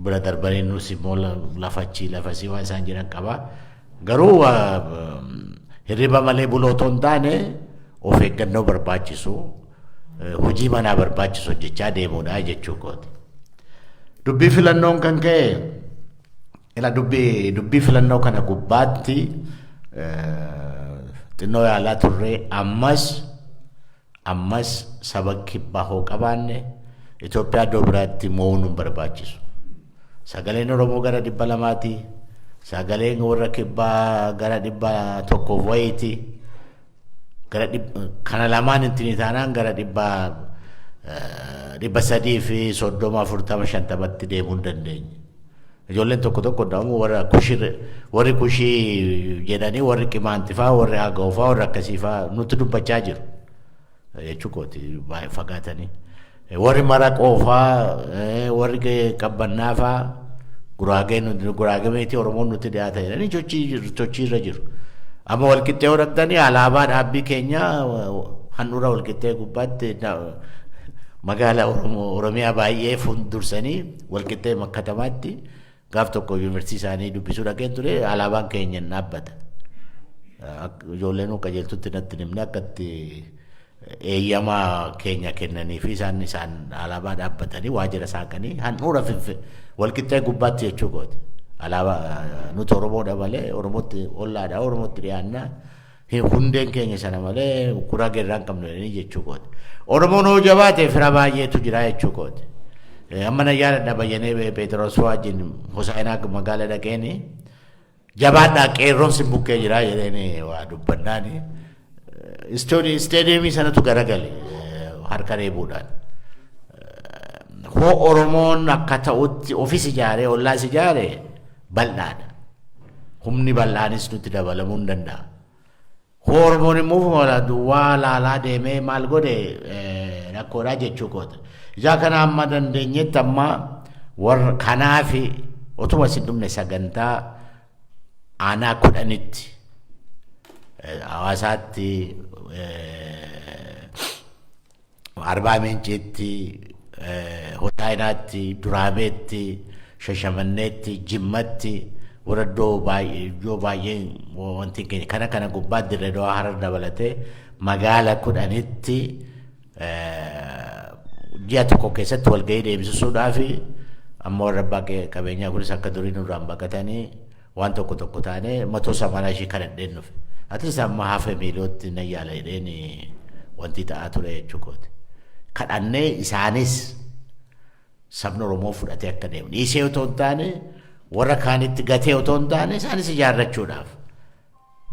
bira darbanii nus immoo lafachii lafasii waan isaan jiran qaba. Garuu hirriba malee buloo otoo hin taane, of eeggannoo barbaachisu. Hojii manaa barbaachisu hojjechaa deemuudha jechuu kooti. Dubbii filannoon kan ka'e, ila dubbii filannoo kana gubbaatti xinnoo yaalaa turre. Ammas saba kibbaa hoo qabaanne, Itoophiyaa iddoo biraatti mo'uun nu barbaachisu. Sagaleen Oromoo gara 200ti. Sagaleen warra kibbaa gara 100f wayiiti. Gara kana lamaan ittiin taanaan gara 330, 40, 50tti deemuu hin dandeenye. Ijoolleen tokko tokko immoo warra kushii, warri kushii jedhanii, warri qimaantifaa, warri hagaofaa, warri akkasiifaa nutti dubbachaa jiru. Jechuu kooti, baay'ee fagaatanii. Warri maraqoofaa, warri qabbannaafaa, guraagee guraagee meetii Oromoon nutti dhiyaata jedhanii sochii irra jiru. Amma walqixxee hodhatanii alaabaa dhaabbii keenya handhuura walqixxee gubbaatti magaalaa Oromoo Oromiyaa baay'ee fuuldursanii walqixxee makkatamaatti gaaf tokko yuunivarsiitii isaanii dubbisuu dhaqeen ture, alaabaan keenya hin dhaabbata. Ijoolleen qajeeltutti natti himne akkatti eeyyama keenya kennanii fi isaan alaabaa dhaabbatanii waajjira saaqanii handhuura walqixxee gubbaatti jechuu kooti. Alaabaa nuti Oromoodha malee, Oromootti ollaadha, Oromootti dhiyaannaa, hundeen keenya sana malee guraagee irraa hin qabnu jedhanii jechuu kooti. Oromoon hoo jabaate fira baay'eetu jira jechuu kooti. Amma na yaadadha, Bayyanee Pheexiroos wajjin Hosaayinaa magaala dhaqeeni, "Jabaadhaa, qeerroon sin bukkee jira," jedheeni waa dubbannaani. Isteediyeemii sanatu garagale harka reebuudhaan. Hoo Oromoon akka ta'utti ofis ijaaree ollaas ijaare bal'aadha. Humni bal'aanis nutti dabalamuu hin danda'a. Hoo Oromoon immoo duwwaa laalaa deemee maal godhe, rakkoodhaa jechuu koota. Ijaa kana amma dandeenyetti amma warra kanaafi otuma isin dhumne sagantaa aanaa 10tti, Hawaasaatti, Arbaa Minciitti, Hosaayinaatti, Duraameetti, Shashamanneetti, Jimmatti, warra iddoo baay'ee, iddoo baay'ee wanti keenya kana kana gubbaatti, Dirree Dawaa, Harar dabalatee magaala 10tti ji'a tokko keessatti walgahii deemsisuudhaaf, amma warra abbaa qabeenyaa kunis akka durii nurraan baqatanii waan tokko tokko taanee 180 ishii kadhadheen dhufe. Atis amma hafe miilootti nan yaala jedheen wanti ta'aa ture jechuu kooti. Kadhannee isaanis sabni Oromoo fudhatee akka deemu. Dhiisee otoo hin taane, warra kaanitti gatee otoo hin taane, isaanis ijaarrachuudhaaf.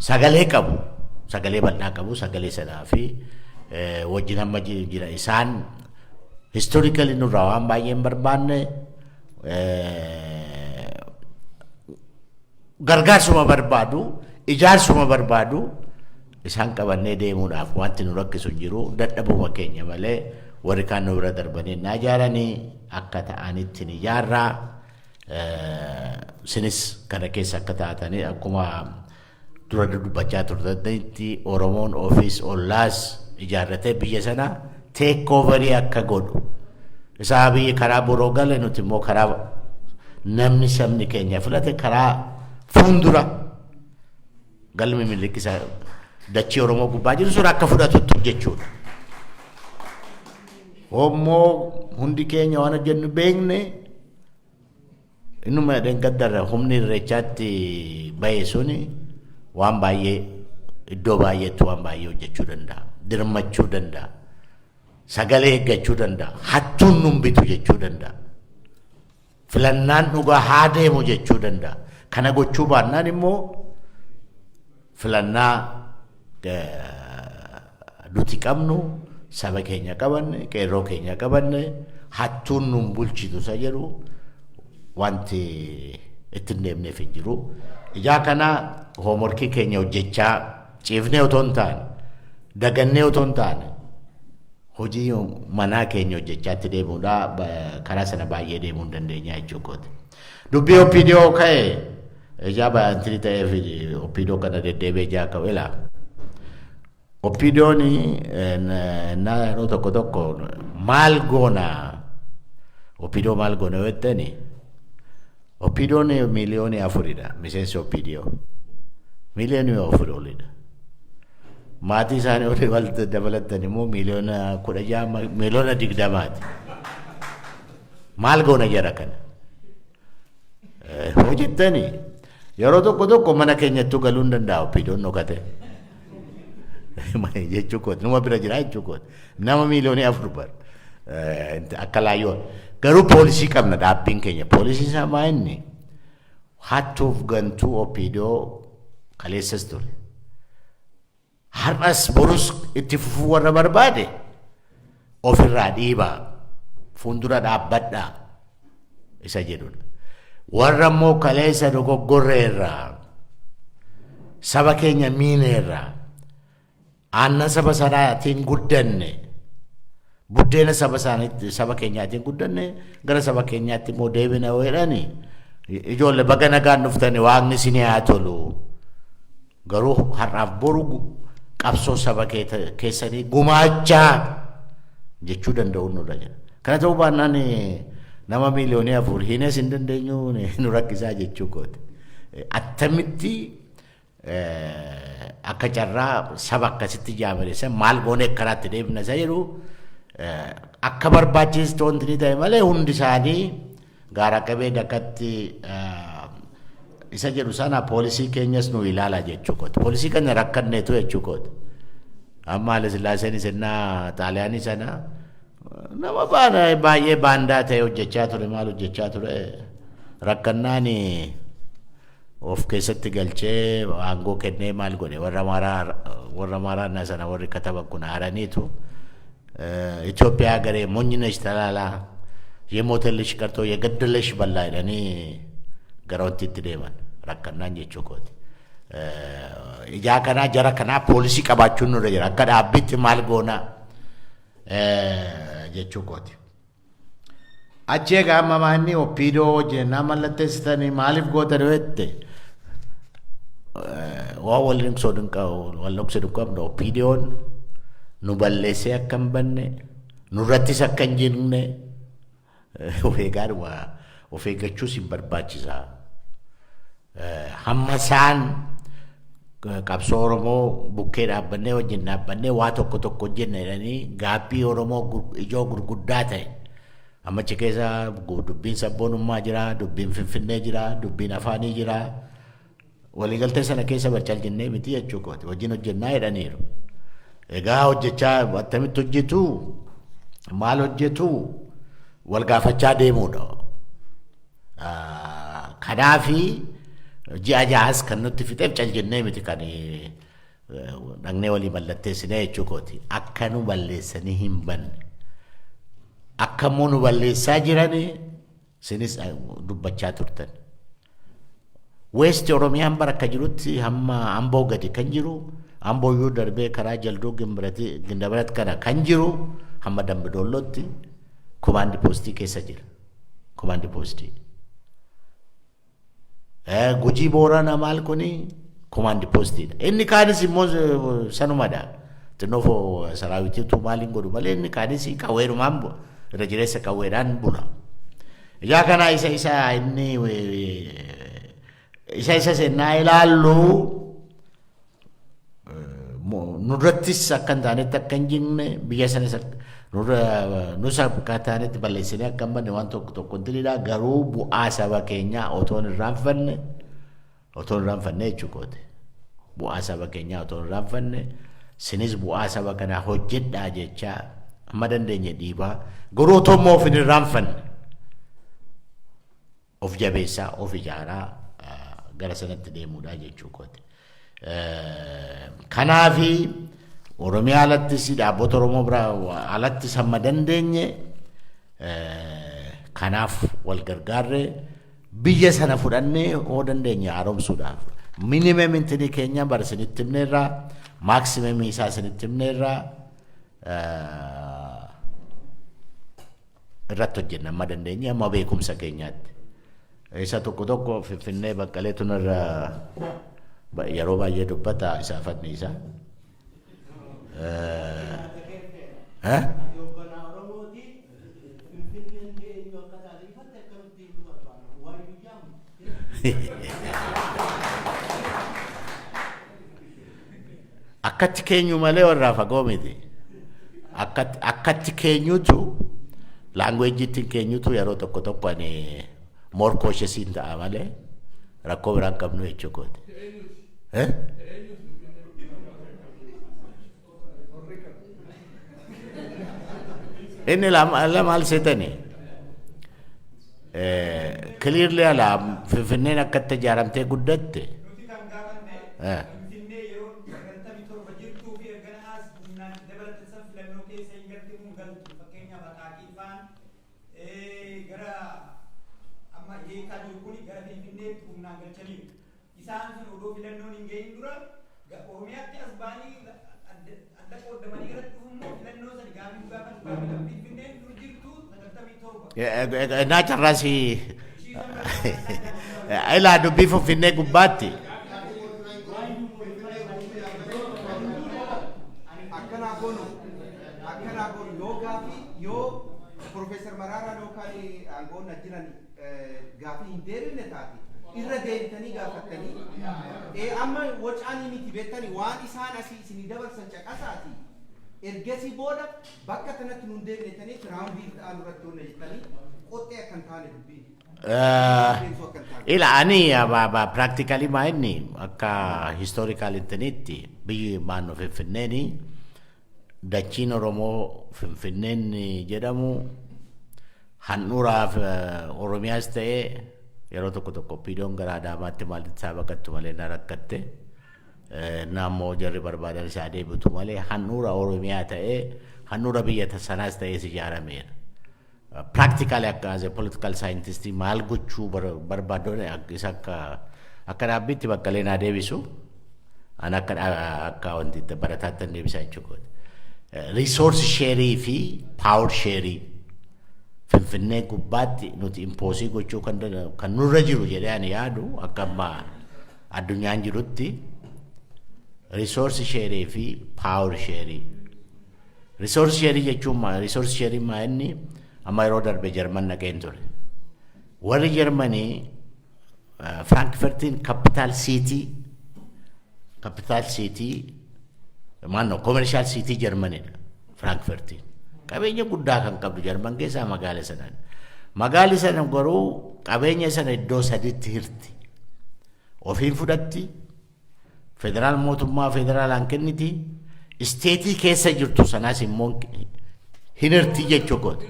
Sagalee qabu. Sagalee bal'aa qabu. Sagalee sanaa fi wajjin amma jira, isaan historically nurraa waan baay'ee hin barbaanne, gargaarsuma barbaadu, ijaarsuma barbaadu. Isaan qabannee deemuudhaaf wanti nu rakkisu hin jiru, dadhabuma keenya malee. Warri kaan nu bira darbanii na ijaaranii akka ta'anitti ni ijaarraa. Sinis kana keessa akka taatanii, akkuma dura dubbachaa turtanitti, Oromoon ofiis ollaas ijaarratee biyya sana take over akka godhu. Isaa biyyi karaa boroo gale, nuti immoo karaa namni sabni keenya filate, karaa fuuldura galmi milikkisa dachii Oromoo gubbaa jiru sun akka fudhatutti hojjechuudha. Hommoo hundi keenya waan hojjennu beekne, innuma dheengaddarra humni irreechaatti bahe suni waan baay'ee, iddoo baay'eetti waan baay'ee hojjechuu danda'a. Dirmachuu danda'a. Sagalee eeggachuu danda'a. Hattuun nun bitu jechuu danda'a. Filannaan dhugaa haa deemu jechuu danda'a. Kana gochuu baannaan immoo filannaa nuti qabnu, saba keenya qabanne, qeerroo keenya qabanne, hattuun nun bulchitu isa jedhu wanti ittiin deemneef hin jiru. Ijaa kana homeworkii keenya hojjechaa ciifnee otoo hin taane, dagannee otoo hin taane, hojii manaa keenya hojjechaatti deemuudha, karaa sana baay'ee deemuu hin dandeenya jechuu kooti. Dubbii OPDO ka'e, ijaa baay'antini ta'eef OPDO kana deddeebi'ee ijaa ka'u ilaa. OPDOon na yeroo tokko tokko maal goona, OPDO maal goona yoo jettani, OPDOon 4 miiliyoonidha, miseensi OPDO. 4 miiliyoonii olidha. Maatii isaanii olii wal dabalatan immoo 16 miliyoona 20ti. Maal goona jara kana? Hojjettanii yeroo tokko tokko mana keenyattuu galuu hin danda'a, OPDOn dhokate. Jechuu kooti, numa bira jira jechuu kooti. Nama 4 miiliyoonii bar akka laayyoon. Garuu poolisii qabna dhaabbiin keenya. Poolisiin isaa maa inni hattuuf gantuu OPDO kaleessas ture. Har'as borus itti fufuu warra barbaade ofirraa dhiibaa, fuuldura dhaabbadhaa isa jedhudha. Warra immoo kaleessa dogoggorreerraa, saba keenya miineerraa, aannan saba sanaatiin guddanne, buddeena saba isaaniitti, saba keenyaatiin guddanne, gara saba keenyaatti immoo deebina jedhani, ijoollee baga nagaan dhuftani, waaqni isinii haa tolu. Garuu har'aaf boru qabsoo saba keessanii gumaachaa jechuu danda'u nurra jira. Kana ta'uu baannaan nama 4 miiliyoonii hiines hin dandeenyu, nu rakkisaa jechuu kooti. Attamitti akka carraa saba akkasitti jaamaleessa maal goonee karaatti deebina isa jedhu akka barbaachisu wanti ni ta'e malee, hundi isaanii gaara qabee dakatti isa jedhu sana poolisii keenyas nu ilaala jechuu kooti. Poolisii keenya rakkanneetu jechuu kooti. Amma Haile Sillaaseen isennaa Xaaliyaanii sana nama baay'ee baandaa ta'e hojjechaa ture, maal hojjechaa ture, rakkannaan of keessatti galchee aangoo kennee maal godhe. Warra Amaaraa sana warri kataban kun aaraniitu "ኢትዮጵያ ሀገሬ ሞኝ ነች ተላላ፣ የሞተልሽ ቀርቶ የገደለሽ በላ" jedhanii gara wantiitti deeman rakkannaan jechuu kooti. Ijaa kanaa jara kanaa poolisii qabaachuun nurra jira, akka dhaabbitti maal goonaa jechuu kooti. Achi egaa amma maanni OPDO jennaa mallatteessitanii maaliif gootan jette, waan waliin wal dhokse qabnu. OPDOn nu balleessee akka hin banne, nurrattis akka hin jinne of eegaadhuma, of eeggachuus hin barbaachisaa. Hamma isaan qabsoo Oromoo bukkee dhaabbannee wajjin dhaabbannee waa tokko tokko hojjenna jedhanii gaabbii Oromoo ijoo gurguddaa ta'e. Amma achi keessa dubbiin sabboonummaa jira, dubbiin Finfinnee jira, dubbiin afaanii jira. Waliigaltee sana keessa barcal jennee miti jechuu kooti. Wajjin hojjennaa jedhaniiru. Egaa hojjechaa attamitti hojjetu, maal hojjetu, wal gaafachaa deemuudha. Kanaafi ji'a 6s kan nutti fixeef cal jennee miti kan dhaqnee walii mallatteessinee jechuu kooti. Akka nu balleessanii hin banne. Akka immoo nu balleessaa jirani sinis dubbachaa turtan. West Oromiyaan bara akka jirutti hamma Amboo gadi kan jiru, Amboo iyyuu darbee karaa Jalduu, Gindabarat kana kan jiru, hamma Dambidoollootti command postii keessa jira. Command postii. Gujii, Boorana maal kuni command postiidha. Inni kaanis immoo sanumadha. Xinnoo saraawitiitu maaliin godhu malee inni kaanis qawweedhumaan irra jireessa qawweedhaan bula. Ijaa kanaa isa inni isa sennaa ilaallu, nurrattis akka hin taanetti akka hin jinne, biyya sanas nus akka taanetti balleessinee akka hin banne waan tokko tokko hin. Garuu bu'aa saba keenyaa otoo hin irraanfanne, otoo hin irraanfanne jechuu kooti. Bu'aa saba keenyaa otoo hin irraanfanne, sinis bu'aa saba kanaa hojjedhaa jechaa amma dandeenye dhiibaa, garuu otoo immoo of hin irraanfanne of jabeessaa, of ijaaraa gara sanatti deemuudha jechuu kooti. Kanaafi Oromiyaa alattis, dhaabbota Oromoo biraa alattis hamma dandeenye kanaaf wal gargaarree biyya sana fudhannee hoo dandeenye haaromsuudhaaf. Minimum intinii keenya bara isinitti himneerraa, maximum isaa isinitti himneerraa, irratti hojjenna amma dandeenye, amma beekumsa keenyaatti. Isa tokko tokko Finfinnee Baqqaleetu nurra yeroo baay'ee dubbata, isaa fanniisa. Eh? Akkas. Akkatti keenyu malee warraa fagoo miti. Akkatti keenyutu, language ittiin keenyutu yeroo tokko tokko ani more cautious hin ta'a malee rakkoo biraan qabnu jechuu kooti. Eh? Inni lama maal seetani? Clearly ala Finfinneen akkatti ijaaramtee guddatte. Finfinnee yeroo 97 jirtuu fi erga as humnaan dabalatan san filannoo keessa hin galte moo hin galtu? Fakkeenyaaf, Aqaaqii faan gara amma hiikaa jiru kuni gara Finfinneetti humnaan galchaniiru. Isaan sun odoo filannoon hin gahin dura Oromiyaatti as ba'anii adda qoodamanii gara dhufu immoo filannoo sani gaafii gaafan gaafii Finfinneen dur jirtu 97. Naa carraasi ilaa dubbii Finfinnee gubbaatti. Akkanaa goonu, yoo gaafii yoo Profeesar Maraaraan yookaan aangoon jiran gaafii hin deebifne taate, irra deebitanii gaafattanii amma wacaanii miti beektanii waan isaan asii isinii dabarsan caqasaati. Ergasii booda bakka kanatti nun deebinetanii round itti aanu irratti hojjenna jettanii qoxxee akka hin taane dubbiin. Ila ani practically maa inni akka historical intanitti biyyi maannoo Finfinneeni, dachiin Oromoo Finfinneen jedhamu handhuuraaf Oromiyaas ta'ee, yeroo tokko tokko piidoon gara Adaamaatti maalitti isaa baqattu malee na rakkatte, naammoo jarri barbaadan isaa deebitu malee, handhuura Oromiyaa ta'ee, handhuura biyya sanaas ta'ee ijaarameera. Practically, akka as a political scientist maal gochuu barbaaddoon isa akka dhaabbiitti bakkalee naa deebisu, an akka wanti barataatti deebisaa jechuudha. Resource share fi power share Finfinnee gubbaatti nuti impose gochuu kan nurra jiru jedhee ani yaadu, akka amma addunyaan jirutti, resource share fi power share. Resource share jechuun maal? Resource share maa inni amma yeroo darbe Jarman dhaqeen ture. Warri Jarmanii Frankfurtiin capital city maannoo commercial city Jarmanidha Frankfurtiin. Qabeenya guddaa kan qabdu Jarman keessaa magaala sanaan. Magaalli sana garuu qabeenya sana iddoo saditti hirti. Ofiin fudhatti, federaal mootummaa federaalaan kenniti, state keessa jirtu sanaas immoo hin hirti jechuu kooti.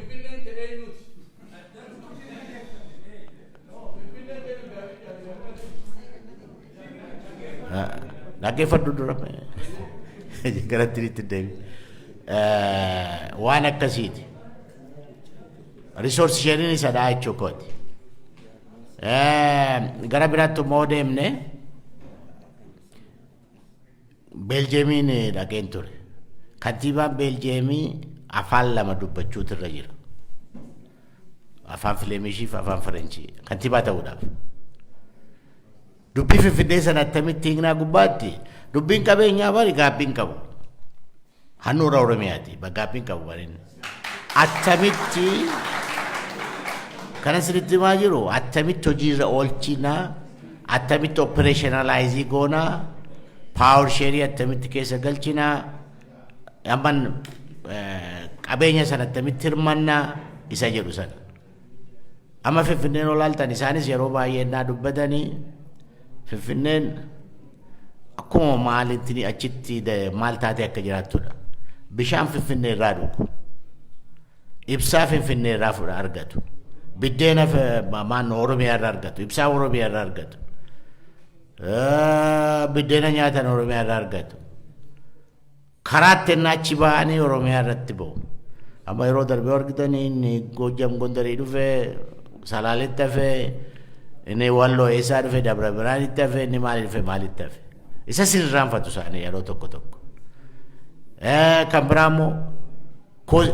Dhaggeeffadhu dura garatti itti deebi. Waan akkasiiti. Resource sharing isa dha jechuu kooti. Gara biraatti immoo deemne, Beeljeemiin dhaqeen ture. Kantiibaan Beeljeemii afaan lama dubbachuutu irra jira. Afaan Fileemishii fi afaan Faranjii. Kantiibaa ta'uudhaaf. Dubbii Finfinnee sana attamitti hiiknaa gubbaatti, dubbiin qabeenyaa bari gaabbiin qabu. Handhuura Oromiyaati, gaabbiin qabu bari. Attamitti kana sirriitti himaa jiru, attamitti hojiirra oolchinaa, attamitti operationalize goonaa, power share attamitti keessa galchinaa, amman qabeenya sana attamitti hirmannaa isa jedhu sana. Amma Finfinneen olaaltan, isaanis yeroo baay'ee naa dubbatanii, Finfinneen akkuma maalitti achitti maal taatee akka jiraattudha. Bishaan Finfinnee irraa dhugu. Ibsaa Finfinnee irraa fudha argatu. Biddeena maannoo Oromiyaa irraa argatu. Ibsaa Oromiyaa irraa argatu. Biddeena nyaatan Oromiyaa irraa argatu. Karaatti achi ba'anii Oromiyaa irratti ba'u. Amma yeroo darbee argitanii, inni Goojjam Gondarii dhufee Salaaletti hafee, inni Walloo eessaa dhufe Dabra Biraanitti hafee, inni maali dhufe maalitti hafe. Isa sirraanfatu isaanii yeroo tokko tokko. Kan biraa immoo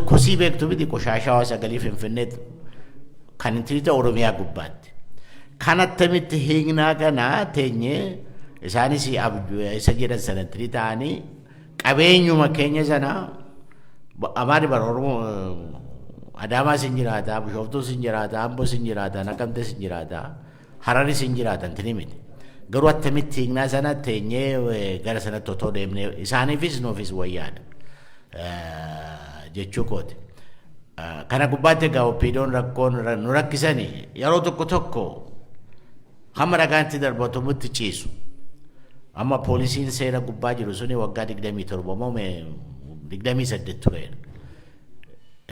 kosii beektu miti, qoshaashaa sagalii Finfinneetti kan intinita Oromiyaa gubbaatti. Kan attamitti hiiknaa kana teenyee, isaanis isa jedhan sanatti ta'anii qabeenyuma keenya sana amaani bara Oromoo Adaamaas hin jiraata, Bishooftuus hin jiraata, Amboos hin jiraata, Naqamtees hin jiraata, Hararis hin jiraata, intini miti. Garuu attamitti hiiknaa sana teenyee gara sanatti otoo deemnee isaaniifis nuufis wayyaadha jechuu kooti. Kana gubbaatti egaa OPDOn rakkoon nu rakkisanii yeroo tokko tokko hamma dhagaatti darbatamutti ciisu. Amma poolisiin seera gubbaa jiru suni waggaa 27 moo 28 tureera.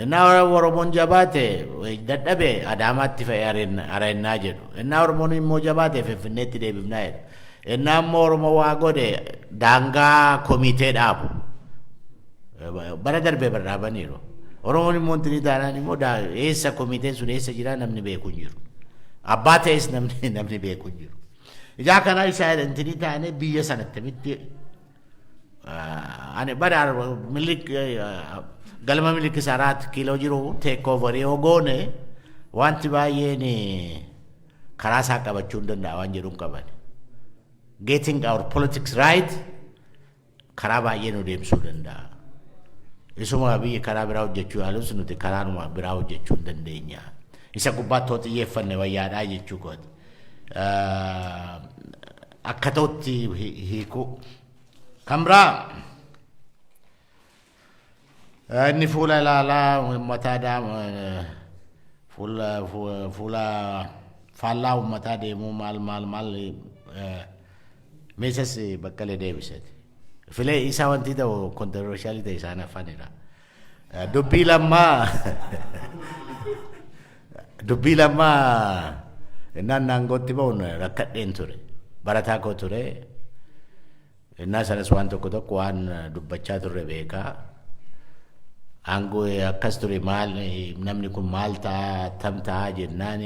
Innaa Oromoon jabaate dadhabe Adaamaatti fe'ee areennaa jedhu. Innaa Oromoon immoo jabaate Finfinneetti deebifnaa jedhu. Innaa immoo Oromoo waa godhe daangaa komitee dhaabu. Bara darbee bara dhaabaniiru. Oromoon immoo wanti taanaan immoo eessa komiteen sun eessa jira namni beeku hin jiru. Abbaa ta'es namni beeku hin jiru. Ijaa kana isa intini taane biyya sanatti miti ani bara milik galma Minilik Arat Kiiloo jiru take over yoo goone wanti baay'een karaa isaa qabachuu hin danda'a waan jedhu hin qaban. Getting our politics right karaa baay'ee nu deemsuu danda'a. Isuma biyya karaa biraa hojjechuu yaalus nuti karaanuma biraa hojjechuu hin dandeenya. Isa gubbaatti hoo xiyyeeffanne wayyaadhaa jechuu kooti. Akka ta'utti hiikuu. Kan biraa inni fuula ilaalaa uummataa, fuula faallaa uummataa deemuu maal maal maal meesas Baqqalee deebiseti. Filee isaa wanti ta'u controversial ta'e isaan afanidha. Dubbii Lammaa innaan naangootti ba'uun rakkadheen ture. Barataa koo ture. Innaa sanas waan tokko tokko waan dubbachaa turre beekaa. Aangoo akkas ture, maal namni kun, maal ta'a, tam ta'a jennaan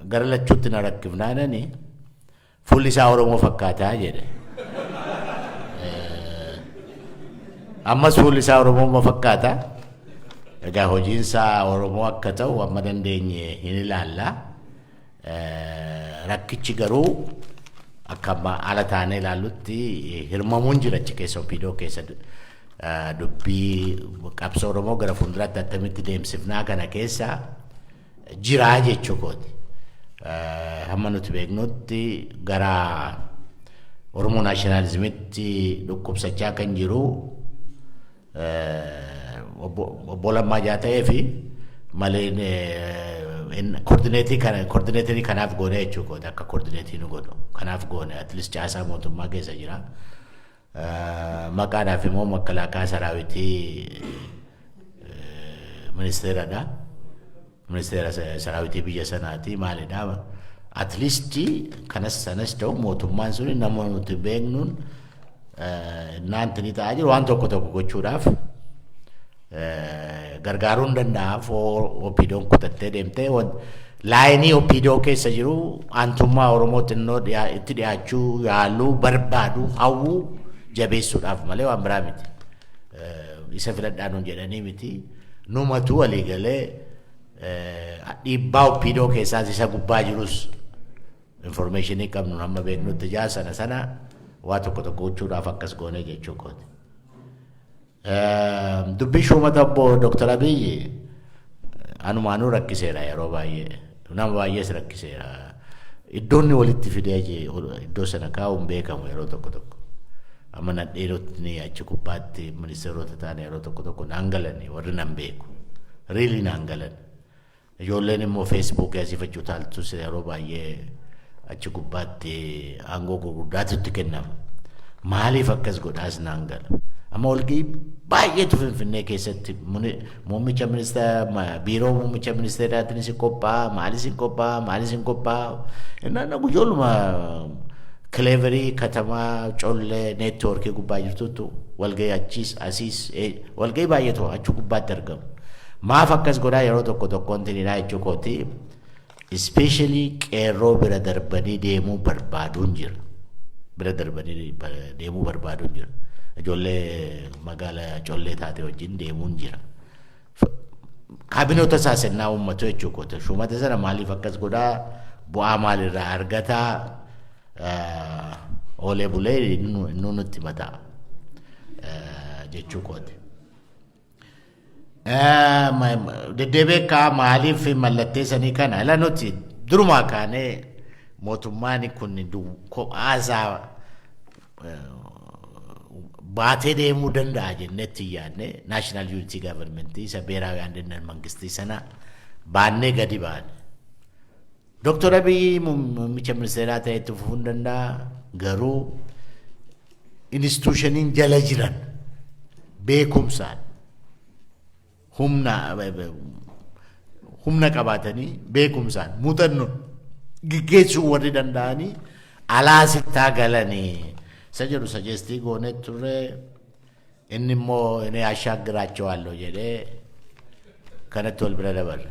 gara lachuutti na rakkifnaanani fuulli isaa Oromoo fakkaataa jedhe. Ammas fuulli isaa Oromoo fakkaata. Egaa hojiin isaa Oromoo akka ta'u amma dandeenye hin ilaalla. Rakkichi garuu akka amma ala taanee ilaallutti hirmamuun jira achi keessa, OPDO keessa, dubbii qabsoo Oromoo gara fuulduraatti attamitti deemsifnaa kana keessa jiraa jechuu kooti. Hamma nuti beeknutti gara Oromoo nationalismitti dhukkubsachaa kan jiru obbo Lammaa Jaata'ee fi malee coordinatorii kanaaf goone jechuu kooti, akka coordinate nu godhu kanaaf goone, at least caasaa mootummaa keessa jira. Maqaadhaaf immoo makalaakaa saraawitii ministeeradha. Ministeera saraawitii biyya sanaati maalidha. At least kanas sanas ta'u mootummaan suni nama nuti beeknuun naantini ta'aa jiru waan tokko tokko gochuudhaaf gargaaruu hin danda'a. OPDOn kutattee deemtee lineii OPDO keessa jiru aantummaa Oromoo xinnoo itti dhiyaachuu yaaluu barbaadu hawwuu jabeessuudhaaf malee waan biraa miti. Isa filadhaa nuun jedhanii miti. Numatu walii galee dhiibbaa OPDO keessaas isa gubbaa jirus informationii qabnu hamma beeknutti jaa sana sana waa tokko tokko gochuudhaaf akkas goonee jechuu kooti. Dubbii shuumata obbo Dr. Abiyyi anumaanuu rakkiseera yeroo baay'ee. Nama baay'ees rakkiseera. Iddoon inni walitti fidee iddoo sana kaa'uun beekamu yeroo tokko tokko. Amma nadheerotni achi gubbaatti ministeerota ta'an yeroo tokko tokko naan galani, warri nan beeku. Really naan galan. Ijoolleen immoo Facebookii asii fachuu taaltus yeroo baay'ee achi gubbaatti aangoo gurguddaatu itti kennama. Maaliif akkas godhaas naan gala. Amma walgahii baay'eetu Finfinnee keessatti muummicha ministeera, biiroo muummicha ministeeraatiin si qophaa'a, maalis hin qophaa'a, maalis hin qophaa'a. Innaan ijoolluma cleverii katamaa collee networkii gubbaa jirtutu walgahii achiis asiis walgahii baay'eetu achi gubbaatti argamu. Maaf akkas godhaa yeroo tokko tokkoon tinidhaa jechuu kooti. Especially qeerroo bira darbanii deemuu barbaaduun jira. Bira darbanii deemuu barbaaduun jira. Ijoollee magaala collee taate wajjin deemuun jira. Kaabinoota isaa sennaa uummatu jechuu kooti. Shumata sana maaliif akkas godhaa, bu'aa maalirraa argataa, oolee bulee inni nutti mataa jechuu kooti. Deddeebi'ee kaa maaliif mallatteessanii kana ila nuti durumaa kaanee Mootummaan kun kophaasaa baatee deemuu danda'a jennetti yaadne national unity government isa ብሔራዊ አንድነት መንግስት sana baannee gadi baane. Dooktor Abiyyi muummicha ministeeraa ta'ee itti fufuu hin danda'a, garuu institutioniin jala jiran beekumsaan humna qabaatanii, beekumsaan, muuxannoon geggeessuu warri danda'anii alaa sittaa galanii isa jedhu suggest goonee turre. Inni immoo "እኔ አሻግራቸዋለሁ" jedhee kanatti wal bira dabarre.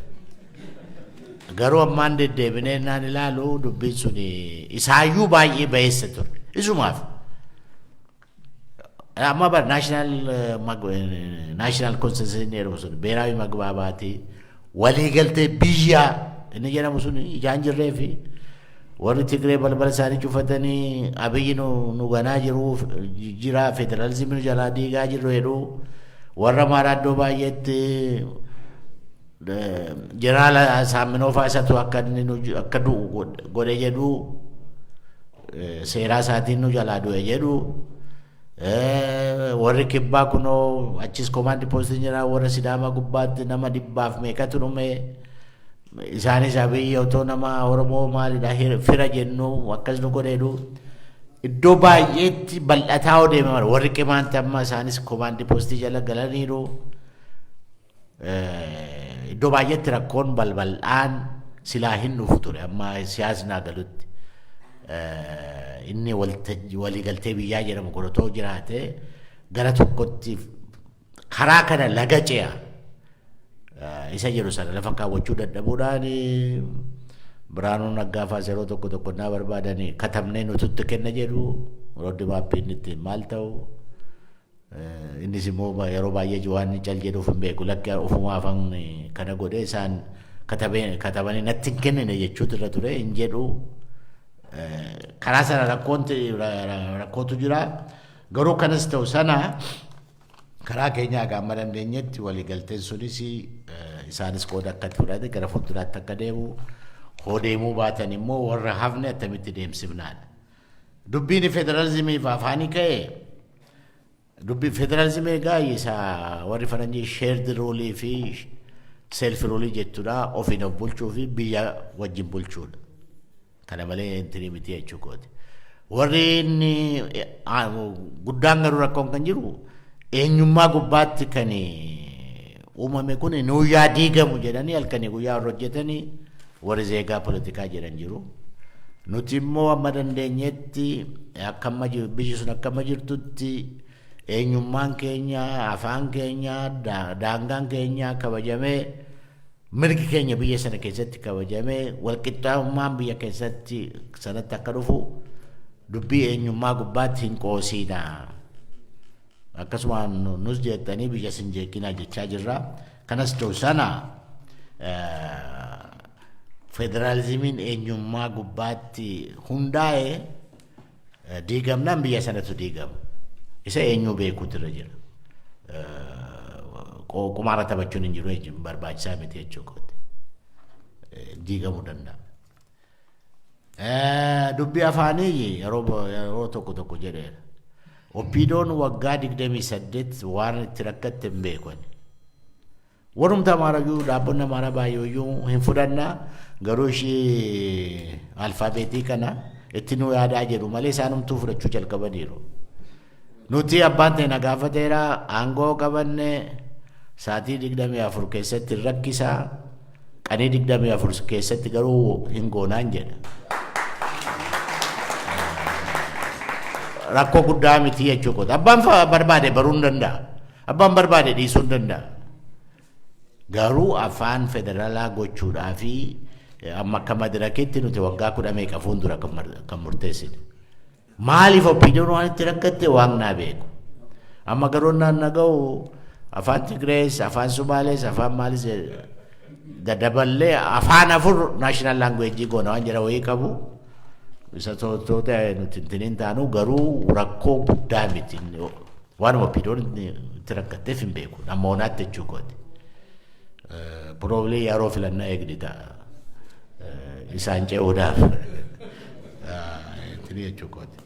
Garuu ammaan deddeebinee naan ilaalu, dubbiin sun isaayyuu baay'ee bayeessa ture. Isumaaf. Amma bar national consensus inni jedhamu sun, ብሔራዊ መግባባት, waliigaltee biyyaa inni jedhamu sun ijaan jirree fi warri Tigree balbala isaanii cufatanii Abiyyi nu ganaa jiru jira, federaalizimii nu jalaa diigaa jiru jedhu. Warra Amaaraa iddoo baay'eetti jeneraala Saaminoo fa'aa isatu akka inni akka du'u godhe jedhu, seeraa isaatiin nu jalaa du'e jedhu. Warri kibbaa kunoo achis command postiin jira, warra Sidaamaa gubbaatti nama dhibbaaf meeqatu dhume, isaanis Abiyyi otoo nama Oromoo maalidha fira jennu akkas nu godheedhu. Iddoo baay'eetti bal'ataa deeme. Warri Qimaanti amma isaanis command post jala galaniiru. Iddoo baay'eetti rakkoon balbal'aan silaa hin dhufu ture amma siyaasni galutti. Inni waliigaltee biyyaa jedhamu kun otoo jiraate gara tokkotti karaa kana laga ce'a. Isa jedhu sana lafa kaawwachuu dadhabuudhaan Biraanuu Naggaa fa'aa yeroo tokko tokko naa barbaadanii katabnee nututti kenna jedhu, road mapiin ittiin maal ta'u. Innis immoo yeroo baay'ee waan cal jedhuuf hin beeku, lakki, ofumaafan kana godhee, isaan katabanii natti hin kennine jechuutu irra ture hin jedhu. Karaa sana rakkootu jira. Garuu kanas ta'u sana, karaa keenyaa gaama dandeenyetti waliigalteen sunis isaanis qooda akka itti fudhate gara fuulduraatti akka deemu, hoo deemuu baatan immoo warra hafne attamitti deemsifnaadha. Dubbiin federaalizimiif afaanii ka'e, dubbii federaalizimii egaa isa warri faranjii shared rule fi self rule jechuudha, ofiin of bulchuu fi biyya wajjin bulchuudha. Kana malee intinii miti jechuu kooti. Warri inni guddaan garuu rakkoon kan jiru eenyummaa gubbaatti kan uumame kun nuyyaa diigamu jedhanii halkanii guyyaa warra hojjetanii, warri zeegaa poolitikaa jedhan jiru. Nuti immoo amma dandeenyetti akka amma biyyi sun akka amma jirtutti eenyummaan keenya, afaan keenya, daangaan keenya kabajamee, mirgi keenya biyya sana keessatti kabajamee, walqixxaa'ummaan biyya keessatti sanatti akka dhufu, dubbii eenyummaa gubbaatti hin qoosiina. Akkasuma nus jettanii biyya sin jeeqinaa jechaa jirra. Kanas ta'u sana, federaalizimiin eenyummaa gubbaatti hundaa'e diigamnaan biyya sanatu diigama. Isa eenyuu beekuutu irra jira. Qumaara taphachuun hin jiru jechuun barbaachisaa miti jechuu kooti. Diigamuu danda'a. Dubbii afaanii yeroo tokko tokko jedheera. OPDOn waggaa 28 waan itti rakkatte hin beeku. Warrumti Amaarayyuu, dhaabbonni Amaaraa baay'eeyyuu hin fudhannaa, garuu ishii alfaabeetii kana itti nu yaadaa jedhu malee isaanumtuu fudhachuu jalqabaniiru. Nuti abbaan ta'e na gaafateera, aangoo qabanne sa'aatii 24 keessatti hin rakkisaa, qanii 24 keessatti garuu hin goonaan jedha. Rakkoo guddaa miti jechuu kooti. Abbaan barbaade baruu hin danda'a. Abbaan barbaade dhiisuu hin danda'a. Garuu afaan federaalaa gochuudhaa fi amma akka madirakitti nuti waggaa kudha meeqa fuuldura kan murteessine. Maaliif OPDOn waan itti rakkatte waan naa beeku. Amma garuu naan naga'u afaan Tigirees, afaan Sumaalees, afaan maalis daddaballee afaan afur national language goona waan jedha wayii qabu. Isa toota nuti ittiin taanu, garuu rakkoo guddaa miti. Waanuma OPDOn itti rakkatteef hin beeku. Amma onaatti jechuu kooti. Probably yeroo filannaa eegdi ta'a. Isaan ce'uudhaaf. jechuu kooti.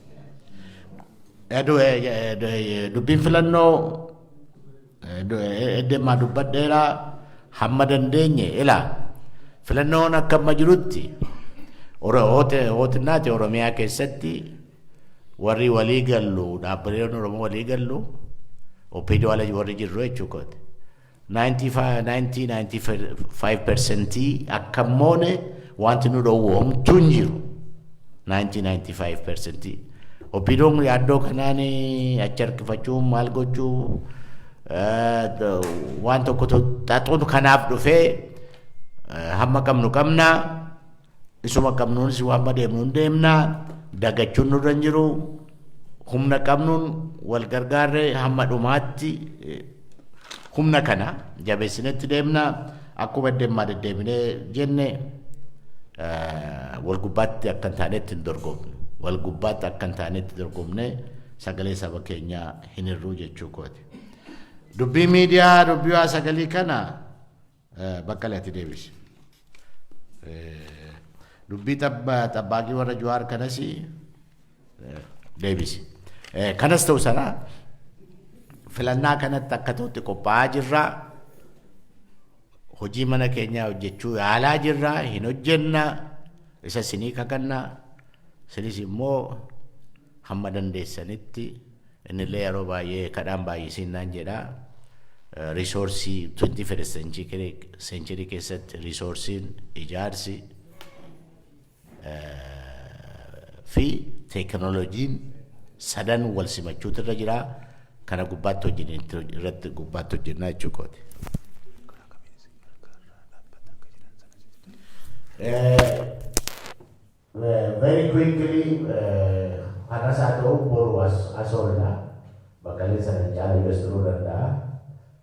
Dubbiin filannoo eddeemaa dubbadheeraa hamma dandeenye ilaa filannoon akka amma jirutti hootinnaati Oromiyaa keessatti warri walii gallu, dhaabbileen Oromoo walii gallu, OPDO ala warri jirru jechuu kooti. 95% akka moone wanti nu dhowwu homtuu hin jiru. 90-95%. OPDOn yaaddoo kanaan achi harkifachuu maal gochuu waan tokko xaxuun kanaaf dhufee hamma qabnu qabna, isuma qabnuunis waan deemnu hin deemna, dagachuun nurra hin jiru. Humna qabnuun wal gargaarree hamma dhumaatti humna kana jabeessinetti deemna. Akkuma deemaa deddeebinee jenne, wal gubbaatti akka hin taanetti hin dorgomnu, wal gubbaatti akka hin taanetti dorgomne sagalee saba keenyaa hin hirruu jechuu kooti. Dubbii miidiyaa, dubbii waa sagalii kana bakka ati deebisi. Dubbii xabbaaqii warra Jawaar kanas deebisi. Kanas ta'u sana filannaa kanatti akka ta'utti qophaa'aa jirra. Hojii mana keenyaa hojjechuu yaalaa jirra, hin hojjenna, isa sinii kakanna, sinis immoo hamma dandeessanitti innillee yeroo baay'ee kadhaan baay'isiin naan jedha. Resource 21st century keessatti resourceiin, ijaarsi fi teekinooloojiin sadan wal simachuutu irra jira. Kana gubbaatti hojjenna, irratti gubbaatti hojjennaa jechuu kooti. Very quickly, har'as haa ta'u boru as oolla. Bakkalee sana caalu yoo turuu danda'a.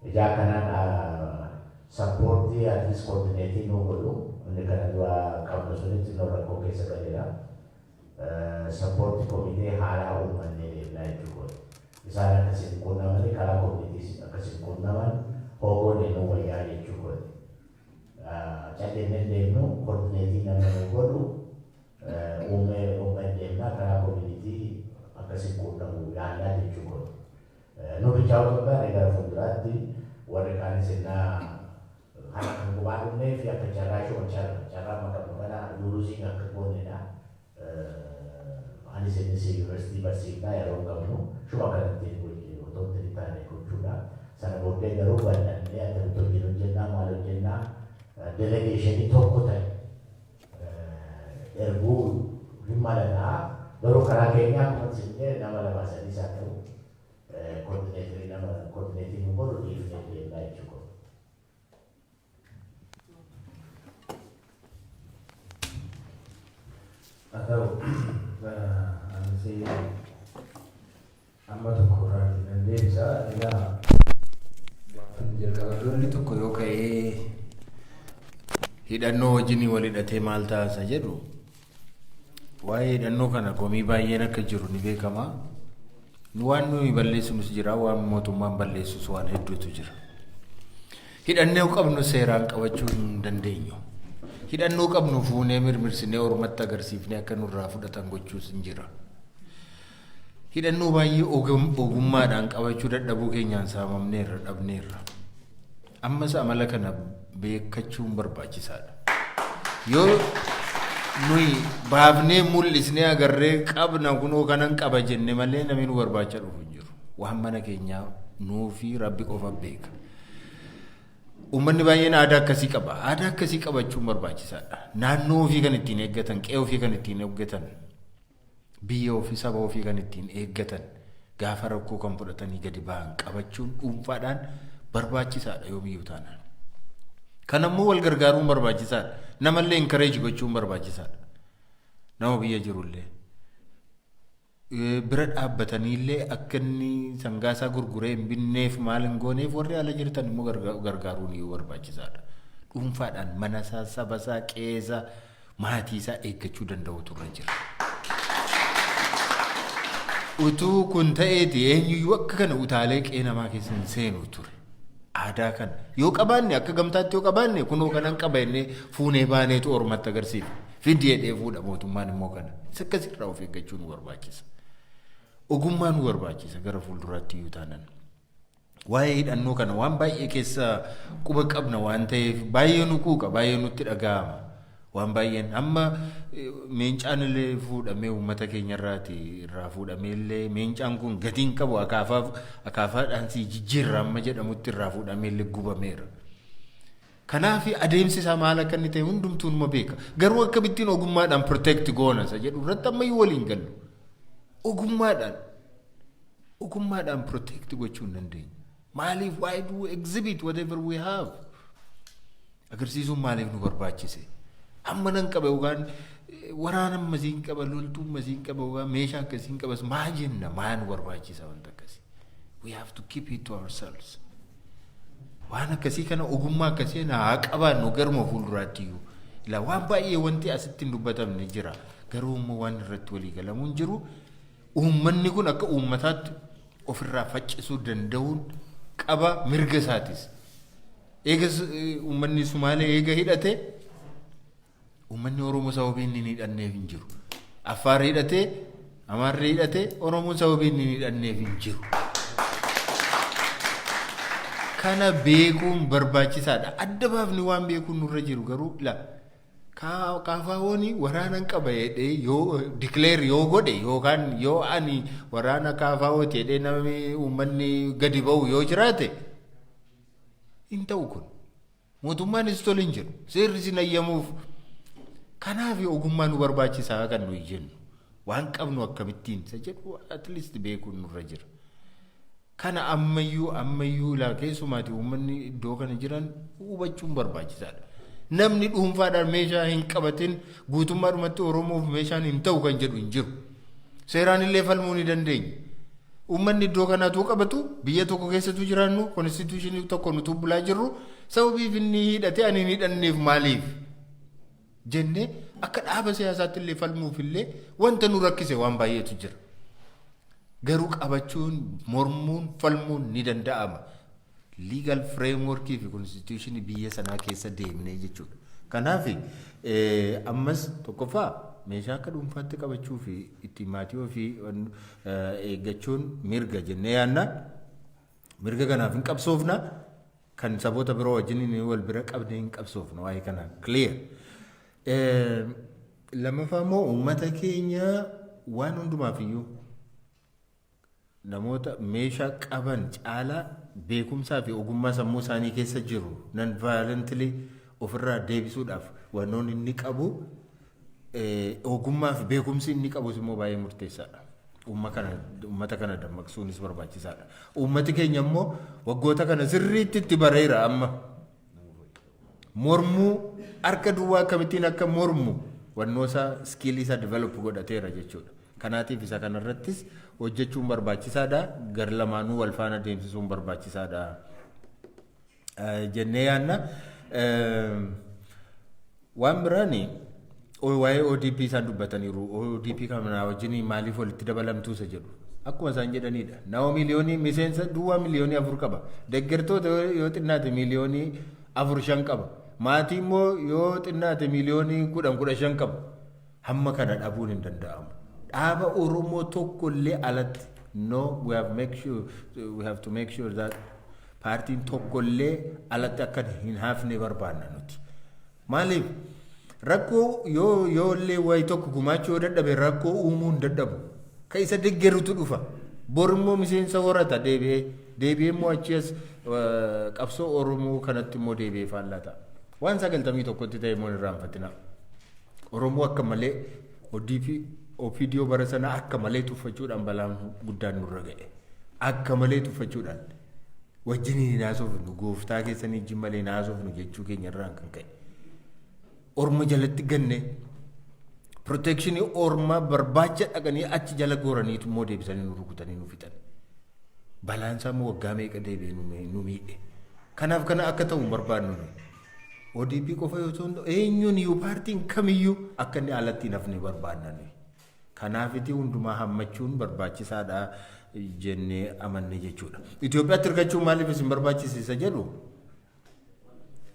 Ijaa kanaan support at least coordinate nuu godhu. Inni kana dura qabnu sunitti nu rakkoo keessa galeera. Support komitee haaraa uumannee deemnaa jechuudha. Isaan akkasiin quunnamanii karaa komitii akkasiin quunnaman hoogoon nu wayyaa jechuudha. Calleennee deemnu, coordinate nama nu godhu uumee uumee deemnaa, karaa komitii akkasiin quunnamu yaallaa jechuudha. Nu bichaa otoo hin taane gara fuulduraatti warri kaanis innaa kana kan gubaa dhumnee fi akka carraa shuma carraa maqamu kana losing akka goonedha. Anis innis yuunivarsiitii barsiifnaa, yeroo hin qabnu shuma kanatti otoo hin taane gochuudha. Sana booddee garuu bal'annee akkamitti hojii hojjennaa, maal hojjennaa, delegation tokko ta'e erguu hin malataa, garuu karaa keenyaa akkuma isin nama lama sadiis haa ta'u coordinator nama coordinate nu godhu dhiifnee deemnaa jechuudha. Haa ta'u, anis amma tokko irraatii nan deebisa. Egaa jalqaba lolli tokko yoo ka'ee hidhannoo wajjin wal hidhatee maal taasisa jedhu, waa'ee hidhannoo kana komii baay'een akka jiru ni beekama. Nu waan nuyi balleessinus jira, waan mootummaan balleessus waan hedduutu jira. Hidhannoo qabnu seeraan qabachuu hin dandeenyu. Hidhannoo qabnu fuunee mirmirsinee ormatti agarsiifnee akka nurraa fudhatan gochuus hin jira. Hidhannoo baay'ee ogummaadhaan qabachuu dadhabuu keenyaan saamamneerra, dhabneerra. Ammas amala kana beekachuun barbaachisaadha. Yoo nuyi baafnee mul'isnee agarree qabna, kunoo kanan qaba jenne malee namni nu barbaacha dhufu hin jiru. Waan mana keenyaa nuu fi Rabbi qofa beeka. Uummanni baay'een aadaa akkasii qaba. Aadaa akkasii qabachuun barbaachisaadha. Naannoo ofii kan ittiin eeggatan, qe'ee ofii kan ittiin eeggatan, biyya ofii, saba ofii kan ittiin eeggatan, gaafa rakkoo kan fudhatanii gadi ba'an qabachuun dhuunfaadhaan barbaachisaadha yoomiyyuu taanaan. Kan ammoo wal gargaaruun barbaachisaadha. Namallee encourage gochuun barbaachisaadha. Nama biyya jirullee. Bira dhaabbataniillee akka inni sangaasaa gurguree hin binneef maal hin gooneef warri ala jirtan immoo gargaaruun iyyuu barbaachisaadha. Dhuunfaadhaan mana isaa, saba isaa, qe'ee isaa, maatii isaa eeggachuu danda'utu irra jira. Utuu kun ta'eeti eenyuyyuu akka kana utaalee qe'ee namaa keessa hin seenu ture. Aadaa kana yoo qabaanne, akka gamtaatti yoo qabaanne, kunoo kanan qaba jennee fuunee baaneetu ormatti agarsiifna. Fidi jedhee fuudha mootummaan immoo kana. Isa akkasirraa of eeggachuu nu barbaachisa. Ogummaa nu barbaachisa gara fuulduraatti iyyuu taanan. Waa'ee hidhannoo kana waan baay'ee keessa quba qabna waan ta'eef baay'ee nu quuqa, baay'ee nutti dhaga'ama. Waan baay'een amma meencaan illee fuudhamee uummata keenya irraati irraa fuudhamee illee meencaan kun gatiin qabu akaafaadhaan si jijjiirra amma jedhamutti irraa fuudhamee illee gubameera. Kanaaf adeemsi isaa maal akka inni ta'e hundumtuu numa beeka. Garuu akkamittiin ogummaadhaan protect goona isa jedhu irratti ammayyuu waliin gallu. Ogummaadhaan protect gochuu hin dandeenyu. Maaliif? Why do we exhibit whatever we have? Agarsiisuun maaliif nu barbaachise? Hamma nan qaba yookaan waraana ammasiin qaba, loltuu ammasiin qaba yookaan meeshaa akkasiin qabas maa jenna? Maa nu barbaachisa wanta akkasii? We have to keep it to ourselves. Waan akkasii kana, ogummaa akkasii haa qabaannu garuma fuulduraatti iyyuu. Ilaa, waan baay'ee wanti asitti hin dubbatamne jira. Garuu immoo waan irratti walii galamuun jiru, uummanni kun akka uummataatti ofirraa faccisuu danda'uun qaba, mirga isaatis. Eega uummanni Sumaalee eega hidhate, uummanni Oromoo sababii inni hin hidhanneef hin jiru. Affaar hidhatee, Amaarri hidhatee, Oromoon sababii inni hin hidhanneef hin jiru. Kana beekuun barbaachisaadha. Adda baafni waan beekuun nurra jiru garuu la KFO'n waraanan qaba jedhee yoo declare yoo godhe yookaan yoo ani waraana KFO'ti jedhee namni uummanni gadi ba'u yoo jiraate hin ta'u kun. Mootummaanis tole hin jedhu. Seerri sin ayyamuuf. Kanaaf ogummaa nu barbaachisaa kan nuyi jennu. Waan qabnu akkamittiin isa jedhu at least beekuun nurra jira. Kana ammayyuu ilaa keessumaati uummanni iddoo kana jiran hubachuun barbaachisaadha. Namni dhuunfaadhaan meeshaa hin qabatin guutummaadhumatti Oromoof meeshaan hin ta'u kan jedhu hin jiru. Seeraan illee falmuu ni dandeenya. Uummanni iddoo kanaatu qabatu, biyya tokko keessattuu jiraannu, constitution tokko nutu bulaa jirru, sababiif inni hidhatee ani hin hidhanneef maaliif? Jennee akka dhaaba siyaasaatti illee falmuuf illee wanta nu rakkise waan baay'eetu jira. Garuu qabachuun, mormuun, falmuun ni danda'ama. Legal frameworkii fi constitutionii biyya sanaa keessa deemnee jechuudha. Kanaaf ammas tokkoffaa meeshaa akka dhuunfaatti qabachuu fi ittiin maatii ofii eeggachuun mirga jennee yaadna. Mirga kanaaf hin qabsoofna. Kan saboota biroo wajjin wal bira qabnee hin qabsoofna, waa'ee kana clear. Lammaffaa immoo uummata keenya waan hundumaaf iyyuu namoota meeshaa qaban caalaa beekumsaa fi ogummaa sammuu isaanii keessa jiru non violently ofirraa deebisuudhaaf wannoon inni qabu, ogummaa fi beekumsi inni qabus immoo baay'ee murteessaadha. Uummata kana dammaqsuunis barbaachisaadha. Uummati keenya immoo waggoota kana sirriitti itti bareera amma. Mormuu, harka duwwaa akkamittiin akka mormu wannoo isaa, skillii isaa develop godhateera jechuudha. Kanaatiif isa kanarrattis hojjechuun barbaachisaadha. Gar lamaanuu wal faana deemsisuun barbaachisaadha jennee yaadna. Waan biraani waa'ee ODP isaan dubbataniiru. ODP kana wajjin maaliif walitti dabalamtuu isa jedhu. Akkuma isaan jedhanidha. Nama miliyoonii miseensa duwwaa 4 miliyoonii qaba. Deeggartoota yoo xinnaate 4 miliyoonii 5 qaba. Maatii immoo yoo xinnaate 10 miliyoonii 15 qaba. Hamma kana dhabuun hin danda'amu. Dhaaba Oromoo tokko illee alatti, no, we have to make sure that paartiin tokko illee alatti akka hin hafne barbaanna nuti. Maaliif? Rakkoo yoo illee wayi tokko gumaachuu yoo dadhabe, rakkoo uumuu hin dadhabu. Ka isa deeggarutu dhufa. Bor immoo miseensa horata, deebi'ee deebi'ee immoo achi as qabsoo Oromoo kanatti immoo deebi'ee faallaa ta'a. Waan 91tti ta'e immoo hin irraanfatina. Oromoo akka malee ODP, OPDO bara sana akka malee tuffachuudhaan balaan guddaan nurra ga'e. Akka malee tuffachuudhaan wajjin hin haasofnu, gooftaa keessanii wajjin malee hin haasofnu jechuu keenya irraan kan ka'e. Orma jalatti ganne, protectionii ormaa barbaacha dhaqanii achi jala goraniitu immoo deebisanii nu rukutanii nu fixan. Balaan isaa immoo waggaa meeqa deebi'ee nu miidhe. Kanaaf kana akka ta'u hin barbaadnu nuyi. ODP qofa yoo ta'u, eenyuun iyyuu, paartiin kamiyyuu akka inni alatti hin hafne barbaadna nuyi. Kanaafiti hundumaa hammachuun barbaachisaadha jennee amanne jechuudha. Itoophiyaatti hirkachuun maaliif isin barbaachisa jedhu,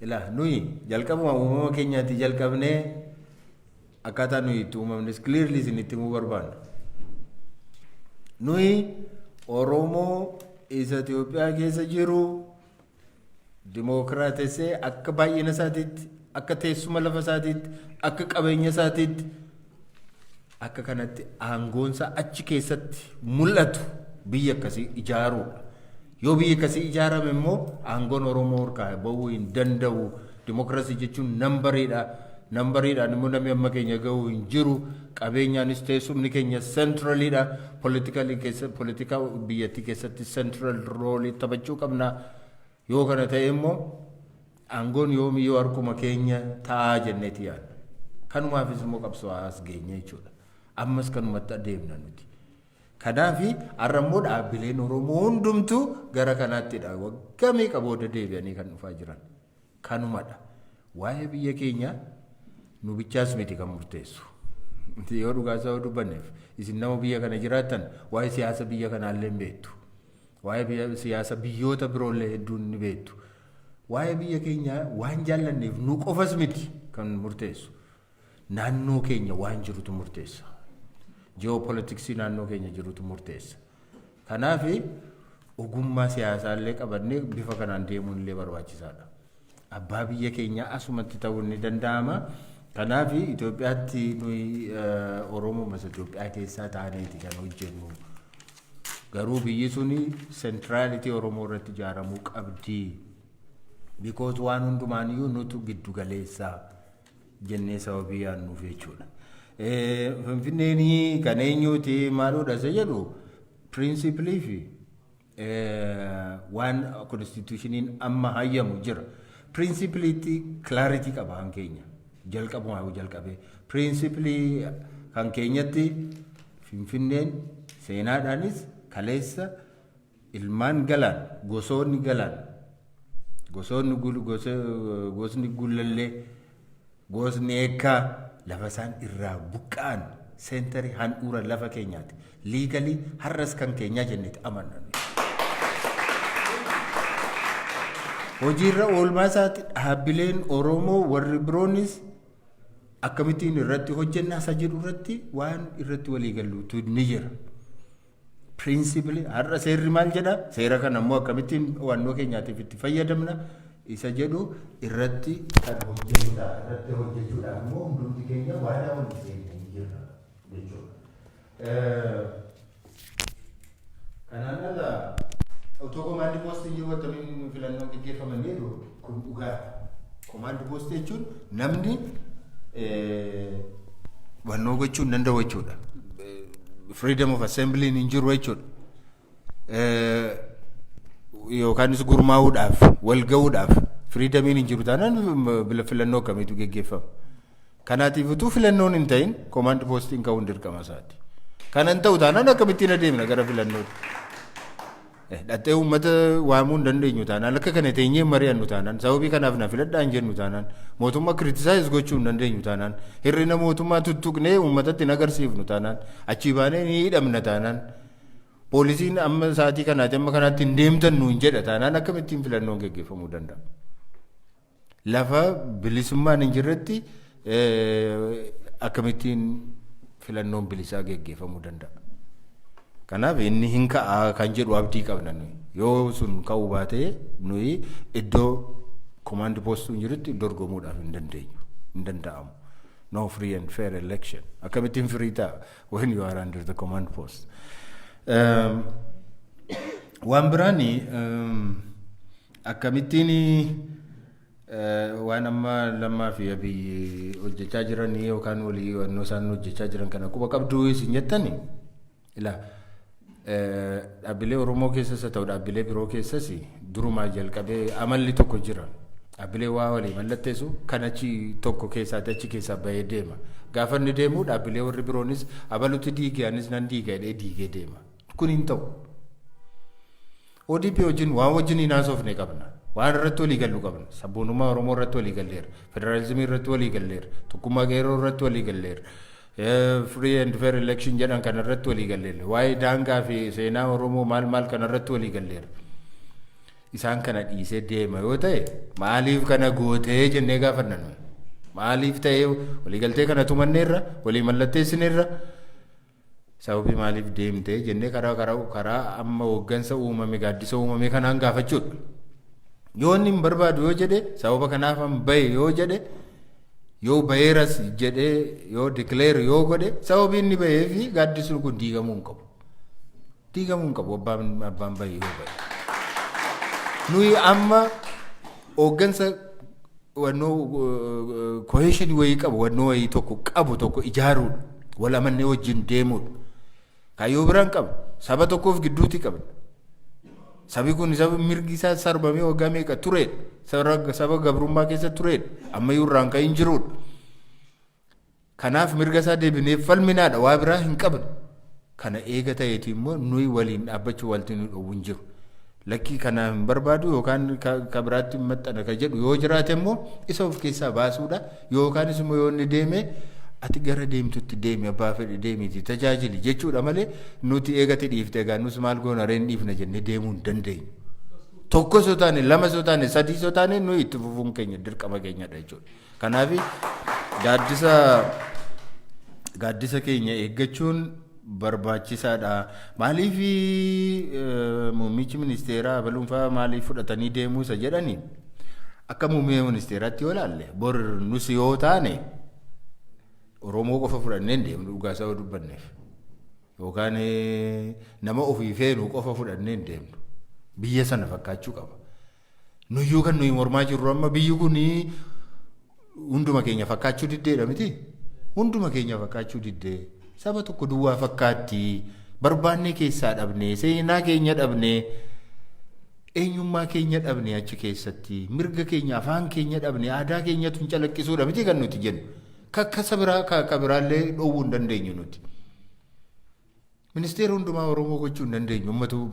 ilaa nuyi jalqabuma uumama keenyaatti jalqabnee Akkaataa nuyi itti uumamnes clearly isinitti himuu barbaanna. Nuyi Oromoo isa Itoophiyaa keessa jiru dimookiraatessee akka baay'ina isaatiitti, akka teessuma lafa isaatiitti, akka qabeenya isaatiitti, akka kanatti aangoonsa achi keessatti mul'atu biyya akkasii ijaaruudha. Yoo biyya akkasii ijaarame immoo aangoon Oromoo harkaa bahuu hin danda'u. Dimookiraasii jechuun nambariidha. Nambariidhaan immoo namni amma keenya gahuu hin jiru. Qabeenyaanis teessumni keenya centraliidha. Politically keessa, politika biyyattii keessatti central role taphachuu qabna. Yoo kana ta'e immoo aangoon yoomiyyuu harkuma keenya ta'aa jenneeti yaadna. Kanumaafis immoo qabsoo as geenye jechuudha. Ammas kanumatti adeemna nuti. Kanaafi har'a immoo dhaabbileen Oromoo hundumtuu gara kanaattidha. Waggaa meeqa booda deebi'anii kan dhufaa jiran. Kanumadha. Waa'ee biyya keenyaa nu bichaas miti kan murteessu. Yoo dhugaa isaa dubbanneef, isin nama biyya kana jiraattan waa'ee siyaasa biyya kanaallee hin beektu. Waa'ee biyya siyaasa biyyoota biroollee hedduun ni beektu. Waa'ee biyya keenyaa waan jaallanneef nu qofas miti kan murteessu. Naannoo keenya waan jirutu murteessa. Ji'oopolitiksii naannoo keenya jirutu murteessa. Kanaaf ogummaa siyaasaallee qabannee bifa kanaan deemuun illee barbaachisaadha. Abbaa biyya keenyaa asumatti ta'uun ni danda'ama. Kanaaf Itoophiyaatti nuyi Oromoo masa Itoophiyaa keessaa taaneeti kan hojjennu. Garuu biyyi suni centrality Oromoo irratti ijaaramuu qabdi. Because waan hundumaaniyyuu nutu giddu galeessaa jennee sababii yaadnuuf jechuudha. Finfinneen kan eenyuuti, maaludha isa jedhu, principle fi waan constitutioniin amma hayyamu jira. Principleitti clarity qaba kan keenya. Jalqabumaa yoo jalqabee. Principle kan keenyatti Finfinneen seenaadhaanis kaleessa ilmaan Galaan, gosoonni Galaan, gosoonni gosni Gullallee, gosni Eekkaa lafa isaan irraa buqqa'an, center handhuura lafa keenyaati. Legally har'as kan keenyaa jenneeti amanna. Hojiirra oolmaa isaatti dhaabbileen Oromoo warri biroonis akkamittiin irratti hojjennaa isa jedhu irratti waan irratti walii galluutu ni jira. Principle har'a seerri maal jedha? Seera kana immoo akkamittiin hubannoo keenyaatiif itti fayyadamna isa jedhu irratti kan hojjennudha. Irratti hojjechuudhaaf immoo hundumti keenya waadaa walii seennee jirra jechuudha. Kanaan ala otoo command postiin jiru akkamiin filannoon gaggeeffaman jedhu, kun dhugaadha. Command post jechuun namni hubannoo gochuu hin danda'u jechuudha. Freedom of assembly hin jiru jechuudha. Yookaanis gurmaa'uudhaaf, wal ga'uudhaaf freedomiin hin jiru taanaan filannoo akkamiitu gaggeeffama? Kanaatiif utuu filannoon hin ta'in command postiin ka'uun dirqama isaati. Kanan ta'u taanaan akkamittiin adeemna gara filannootti? Dhattee uummata waamuu hin dandeenyu taanaan, akka kana teenyee mari'annu taanaan, sababii kanaaf na filadhaa hin jennu taanaan, mootummaa criticize gochuu hin dandeenyu taanaan, hir'ina mootummaa tuttuqnee uummatatti hin agarsiifnu taanaan, achii baanee ni hidhamna taanaan, poolisiin amma sa'aatii kanaati amma kanaatti hin deemtan nuun jedha taanaan, akkamittiin filannoon geggeeffamuu danda'a? Lafa bilisummaan hin jirretti akkamittiin filannoon bilisaa geggeeffamuu danda'a? Kanaaf inni hin ka'a kan jedhu abdii qabna nuyi. Yoo sun ka'uu baate nuyi iddoo command postuun jirutti dorgomuudhaaf hin dandeenyu. Hin danda'amu. No free and fair election. Akkamittiin free ta'a when you are under the command post? Waan biraani, akkamittiin waan amma Lammaa fi Abiyyi hojjechaa jiranii yookaan walii hubannoo isaan hojjechaa jiran kana quba qabduu isin jettani, ilaa, dhaabbilee Oromoo keessas haa ta'u dhaabbilee biroo keessas durumaa jalqabee amalli tokko jira. Dhaabbilee waa walii mallatteessu kan achi tokko keessaati achi keessaa bahee deema. Gaafa inni deemu dhaabbilee warri biroonis abalutti diige, anis nan diiga jedhee diigee deema. Kun hin ta'u. ODP wajjin waan wajjin hin haasofne qabna. Waan irratti walii gallu qabna. Sabboonummaa Oromoo irratti walii galleera. Federaalizimii irratti walii galleera. Tokkummaa qeerroo irratti walii galleera. Free and fair election jedhan kana irratti walii galleera. Waa'ee daangaa fi seenaa Oromoo maal maal kana irratti walii galleera. Isaan kana dhiisee deema yoo ta'e, maaliif kana gootee jennee gaafanna nuyi. Maaliif ta'ee waliigaltee kana tumanneerra, walii mallatteessineerra, sababii maaliif deemtee jennee karaa amma hooggansa uumame, gaaddisa uumame kanaan gaafachuudha. Yoo inni hin barbaadu yoo jedhe, sababa kanaaf an bahe yoo jedhe, yoo baheeras jedhee yoo declare yoo godhe, sababii inni bahee fi gaaddisni kun diigamuu hin qabu. Diigamuu hin qabu abbaan bahe yoo bahe. Nuyi amma hooggansa wannoo cohesion wayii qabu, wannoo wayii tokko qabu tokko ijaaruudha. Wal amannee wajjin deemuudha. Kaayyoo biraan qaba. Saba tokkoof gidduutti qabna. Sabi kun saba mirgi isaa sarbamee waggaa meeqa turedha. Saba gabrummaa keessa turedha. Ammayyuu irraan kan jirudha. Kanaaf mirga isaa deebinee falminaadha. Waa biraa hin qabnu. Kana eega ta'eeti immoo nuyi waliin dhaabbachuu wanti nu dhowwu hin jiru. Lakkii kana hin barbaadu yookaan ka biraatti maxxana ka jedhu yoo jiraate immoo isa of keessaa baasuudha. Yookaanis immoo yoo inni deeme, ati gara deemtutti deemi, abbaa fedhe deemiiti tajaajili jechuudha malee, nuti eegati dhiifte egaa nus maal goona reen dhiifna jennee deemuu hin dandeenyu. Tokko soo taane, lama soo taane, sadii soo taane, nuyi itti fufuun keenya dirqama keenyadha jechuudha. Kanaaf gaaddisa keenya eeggachuun barbaachisaadha. Maaliif muummichi ministeeraa abaluunfaa maaliif fudhatanii deemuu isa jedhani, akka muummee ministeeraatti yoo ilaalle, bor nus yoo taane Oromoo qofa fudhannee hin deemnu, dhugaa isaa yoo dubbanneef. Yookaan nama ofii feenu qofa fudhannee hin deemnu. Biyya sana fakkaachuu qaba. Nuyyuu kan nuyi mormaa jirru amma biyyi kun hunduma keenya fakkaachuu diddeedha miti? Hunduma keenya fakkaachuu diddee. Saba tokko duwwaa fakkaatti. Barbaannee keessaa dhabnee, seenaa keenya dhabnee, eenyummaa keenya dhabnee, achi keessatti mirga keenya, afaan keenya dhabnee, aadaa keenyatu hin calaqqisuudha miti kan nuti jennu. Kakka biraa ka biraallee dhoowwuu hin dandeenyu nuti. Ministeera hundumaa Oromoo gochuu hin dandeenyu. Ummatu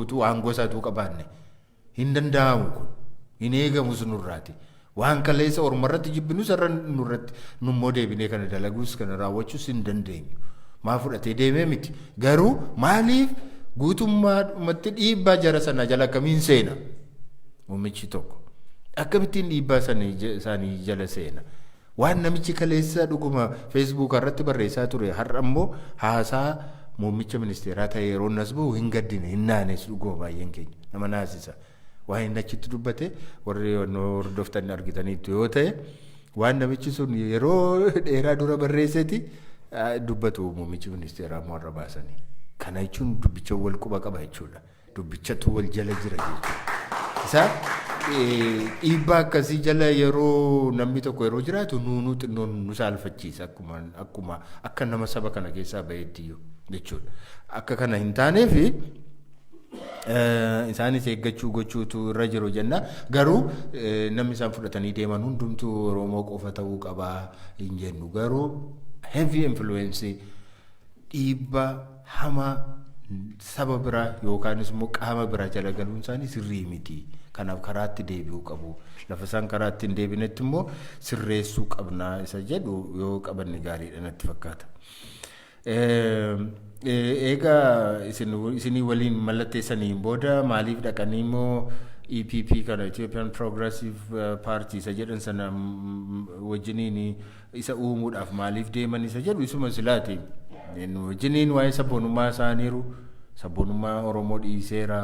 utuu aangoo isaatuu qabaanne. Hin danda'amu kun. Hin eegamus nurraati. Waan kaleessa Orma irratti jibbinus irra nurratti nummoo deebinee kana dalaguus kana raawwachuus hin dandeenyu. Maa fudhatee deemee miti. Garuu maaliif guutummaadhumatti dhiibbaa jara sana jala akkamiin seena? Muummichi tokko. Akkamittiin dhiibbaa isaanii jala seena? Waan namichi kaleessa dhuguma Facebook irratti barreessaa ture har'a immoo haasaa muummicha ministeeraa ta'e yeroo nas bahu hin gaddine, hin naanes, dhuguma baay'een keenya nama naasisa. Waan inni achitti dubbate warri hordoftan argitaniitu yoo ta'e, waan namichi sun yeroo dheeraa dura barreesseti dubbatu muummichi ministeeraa immoo har'a baasanii. Kana jechuun dubbicha wal quba qaba jechuudha. Dubbichatu wal jala jira jechuudha. Isa dhiibbaa akkasii jala yeroo namni tokko yeroo jiraatu nuunuu xinnoon nu saalfachiisa, akkuma akka nama saba kana keessaa baheetti jechuudha. Akka kana hin taaneefi isaanis eeggachuu gochuutu irra jiru jenna. Garuu namni isaan fudhatanii deeman hundumtuu Oromoo qofa ta'uu qabaa hin jennu. Garuu heavy influence, dhiibbaa hamaa saba biraa yookaanis immoo qaama biraa jala galuun isaanii sirrii miti. Kanaaf karaatti deebi'uu qabu. Lafa isaan karaatti hin deebinetti immoo sirreessuu qabnaa isa jedhu yoo qabanne gaariidha natti fakkaata. Egaa isinii waliin mallatteessaniin booda maaliif dhaqanii immoo EPP kana, Ethiopian Progressive Party isa jedhan sana wajjiniin isa uumuudhaaf maaliif deeman isa jedhu, isuma silaati. Wajjiniin waa'ee sabboonummaa isaaniiru, sabboonummaa Oromoo dhiiseera,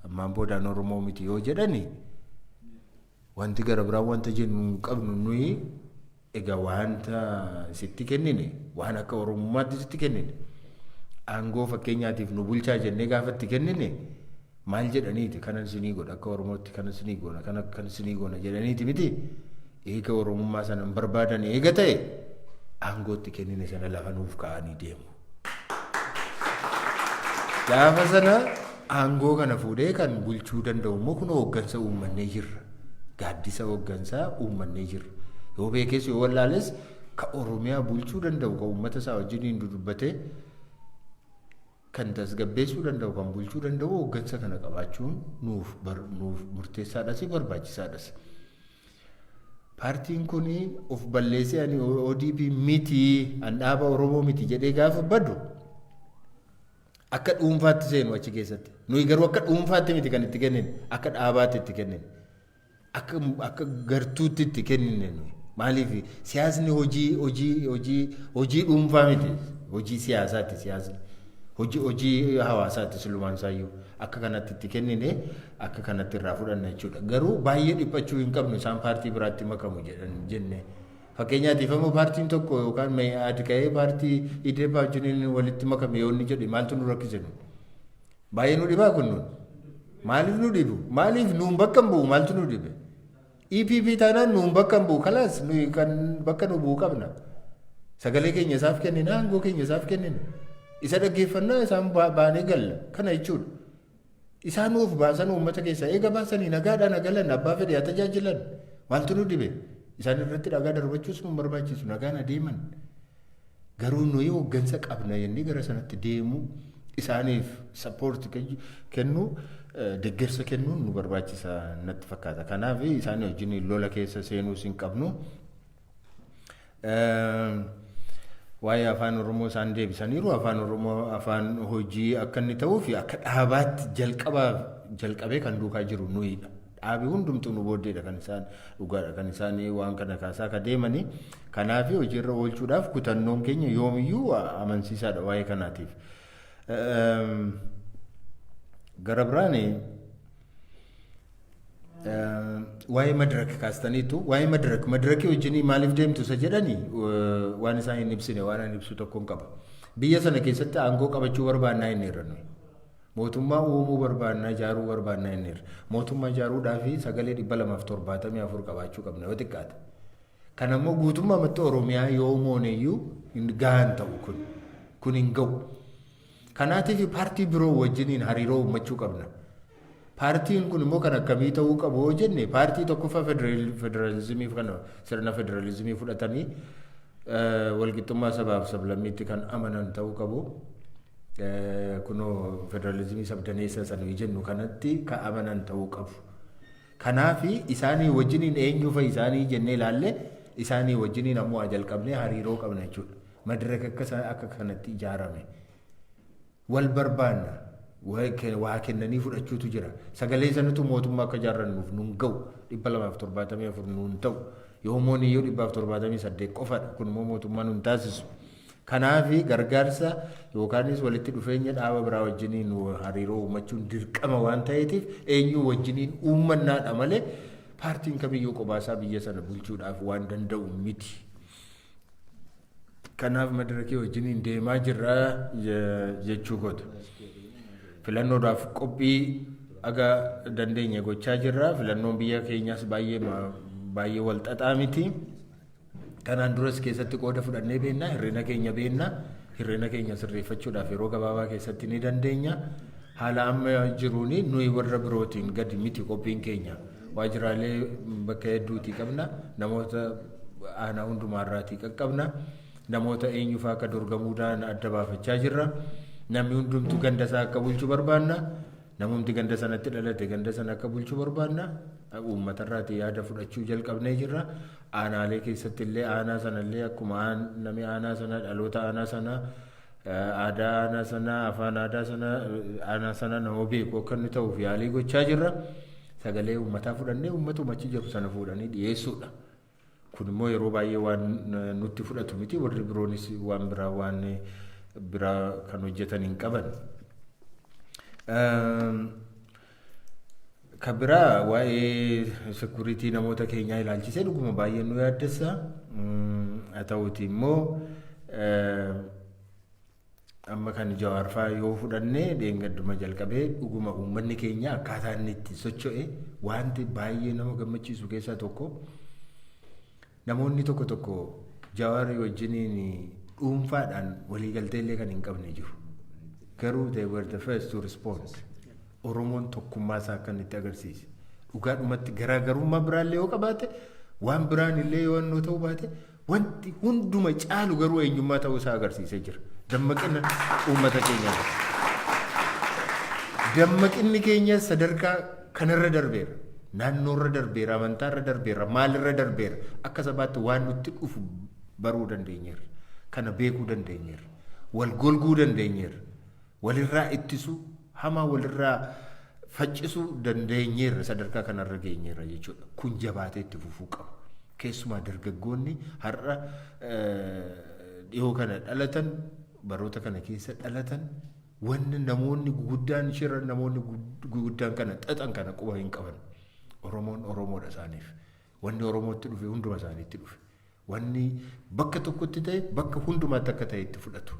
ammaan boodaan Oromoo miti yoo jedhani, wanti gara biraa wanta jennu hin qabnu nuyi. Egaa wanta sitti kennine, waan akka Oromummaatti sitti kennine, aangoo fakkeenyaatiif nu bulchaa jennee gaafa itti kennine, maal jedhaniiti? Kana isinii godha, akka Oromootti kana isinii goona, kana kan isinii goona jedhaniiti miti? Eega Oromummaa sana hin barbaadan eega ta'e, aangoo itti kennine sana lafa nuuf kaa'anii deemu. Gaafa sana aangoo kana fuudhee kan bulchuu danda'u immoo kun hooggansa uummannee jirra. Gaaddisa hooggansaa uummannee jirra. Yoo beekes yoo wallaales, ka Oromiyaa bulchuu danda'u, ka uummata isaa wajjiniin dudubbatee kan tasgabbeessuu danda'u, kan bulchuu danda'u hooggansa kana qabaachuun nuuf murteessaadhas, barbaachisaadhas. Paartiin kun of balleessee ani ODP miti, an dhaaba Oromoo miti jedhee gaafa badu, akka dhuunfaatti seenu achi keessatti. Nuyi garuu akka dhuunfaatti miti kan itti kennine, akka dhaabaatti itti kennine. Akka gartuutti itti kennine nuyi. Maaliif siyaasni hojii dhuunfaa miti, hojii siyaasaati siyaasni. Hojii hawaasaati silumaan isaayyuu akka kanatti itti kennine akka kanatti irraa fudhanna jechuudha. Garuu baay'ee dhiphachuu hin qabnu isaan paartii biraatti makamu jedhan jenne. Fakkeenyaatiif ammoo paartiin tokko yookaan adi ka'ee paartii IDEPA wajjin walitti makame yoo inni jedhe maaltu nu rakkise nu? Baay'ee nu dhibaa kun nun. Maaliif nu dhibu? Maaliif nuun bakka hin bu'u maaltu nu dhibe? EPP taanaan nuun bakka hin bu'u kalaas nuyi kan bakka nu bu'u qabna. Sagalee keenya isaaf kennina, aangoo keenya isaaf kennina. Isa dhaggeeffannaa isaan baanee galla kana jechuudha. Isaan of baasan uummata keessaa eega baasanii nagaadhaan galan abbaa fedhe haa tajaajilan. Maaltu nu dhibe? Isaan irratti dhagaa darbachuus nu barbaachisu, nagaan adeeman. Garuu nuyi hooggansa qabna jennee gara sanatti deemu isaaniif support kennu, deeggarsa kennuun nu barbaachisa natti fakkaata. Kanaaf isaan wajjin lola keessa seenuus hin qabnu. Waa'ee afaan Oromoo isaan deebisaniiru. Afaan Oromoo afaan hojii akka inni ta'uu fi akka dhaabaatti jalqabee kan duukaa jiru nuyidha. Dhaabi hundumtuu nu booddeedha kan isaan dhugaadha kan isaan waan kana kaasaa akka deemanii. Kanaaf hojiirra oolchuudhaaf kutannoon keenya yoomiyyuu amansiisaadha waa'ee kanaatiif. Gara biraan waa'ee Madirak kaastaniitu, waa'ee Madirakii wajjin maaliif deemtu isa jedhani waan isaan hin ibsine waan ani ibsu tokkoon qaba. Biyya sana keessatti aangoo qabachuu barbaannaa inni irra nuyi. Mootummaa uumuu barbaannaa, ijaaruu barbaannaa inni irra. Mootummaa ijaaruudhaaf sagalee 274 qabaachuu qabna yoo xiqqaate. Kan ammoo guutummaatti Oromiyaa yoo mooneyyuu hin gahan ta'u kun. Kun hin ga'u. Kanaatiif paartii biroo wajjiniin hariiroo uummachuu qabna. Paartiin kun immoo kan akkamii ta'uu qabu yoo jenne, paartii tokkoffaa federaalizimii kana, sirna federaalizimii fudhatanii walqixxummaa sabaaf sablammiitti kan amanan ta'uu qabu. Kunoo federaalizimii sabdaneessa sana jennu kanatti kan amanan ta'uu qabu. Kanaafi isaanii wajjiniin eenyu fa'i isaanii jennee ilaalle, isaanii wajjiniin ammoo jalqabnee hariiroo qabna jechuudha. Madiraka akka kanatti ijaarame. Wal barbaanna. Waa kennanii fudhachuutu jira. Sagalee sanatu mootummaa akka ijaarrannuuf nuun ga'u, 274 nuun ta'u. Yoo mooniyyuu 178 qofadha. Kun immoo mootummaa nuun taasisu. Kanaafi gargaarsa yookaanis walitti dhufeenya dhaaba biraa wajjiniin hariiroo uummachuun dirqama waan ta'eetiif eenyu wajjiniin uummannaadha malee paartiin kamiyyuu qobaasaa biyya sana bulchuudhaaf waan danda'u miti. Kanaaf Madirakii wajjiniin deemaa jirra jechuu koota. Filannoodhaaf qophii aga dandeenye gochaa jirra. Filannoon biyya keenyaas baay'ee baay'ee wal xaxaa miti. Kanaan duras keessatti qooda fudhannee beekna, hir'ina keenya beekna, hir'ina keenya sirreeffachuudhaaf yeroo gabaabaa keessatti ni dandeenya. Haala amma jiruuni nuyi warra birootiin gadi miti qophiin keenya. Waajjiraalee bakka hedduutii qabna, namoota aanaa hundumaarraatii qaqqabna, namoota eenyufaa akka dorgamuudhaan adda baafachaa jirra. Namni hundumtuu ganda isaa akka bulchu barbaanna. Namumti ganda sanatti dhalate ganda sana akka bulchu barbaanna. Uummatarraatii yaada fudhachuu jalqabnee jirra. Aanaalee keessatti illee aanaa sanallee akkuma namni aanaa sana, dhaloota aanaa sana, aadaa aanaa sana, afaan aadaa sana, aanaa sana nama beeku akka inni ta'uuf yaalii gochaa jirra. Sagalee uummataa fudhannee uummatuma achi jiru sana fuudhanii dhiyeessuudha. Kun immoo yeroo baay'ee waan nutti fudhatu miti, warri biroonis waan biraa kan hojjetan hin qaban. Kan biraa waa'ee security namoota keenyaa ilaalchisee dhuguma baay'ee nu yaaddessa. Haa ta'uuti immoo amma kan Jawaar fa'aa yoo fudhanne, dheengadduma jalqabee dhuguma uummanni keenya akkaataa inni itti socho'e wanti baay'ee nama gammachiisu keessaa tokko, namoonni tokko tokko Jawaarii wajjiniin dhuunfaadhaan waliigaltee illee kan hin qabne jiru. Garuu they were the first to respond. Oromoon tokkummaa isaa akka inni itti agarsiise. Dhugaadhumatti garaagarummaa biraallee yoo qabaate, waan biraan illee yoo annoo ta'uu baate, wanti hunduma caalu garuu eenyummaa ta'uu isaa agarsiisee jira. Dammaqina uummata keenyaa. Dammaqinni keenya sadarkaa kanarra darbeera. Naannoorra darbeera, amantaarra darbeera, maalirra darbeera. Akka sabaatti waan nutti dhufu baruu dandeenyeerra. Kana beekuu dandeenyeerra. Wal golguu dandeenyeerra. Walirraa ittisuu, hamaa walirraa faccisuu dandeenyeerra, sadarkaa kanarra geenyeerra jechuudha. Kun jabaatee itti fufuu qaba. Keessumaa dargaggoonni har'a dhihoo kana dhalatan, baroota kana keessa dhalatan, wanni namoonni guguddaan shira namoonni guguddaan kana xaxan kana quba hin qaban. Oromoon Oromoodha isaaniif. Wanni Oromootti dhufe hunduma isaaniitti dhufe. Wanni bakka tokkotti ta'e bakka hundumaatti akka ta'e itti fudhatu.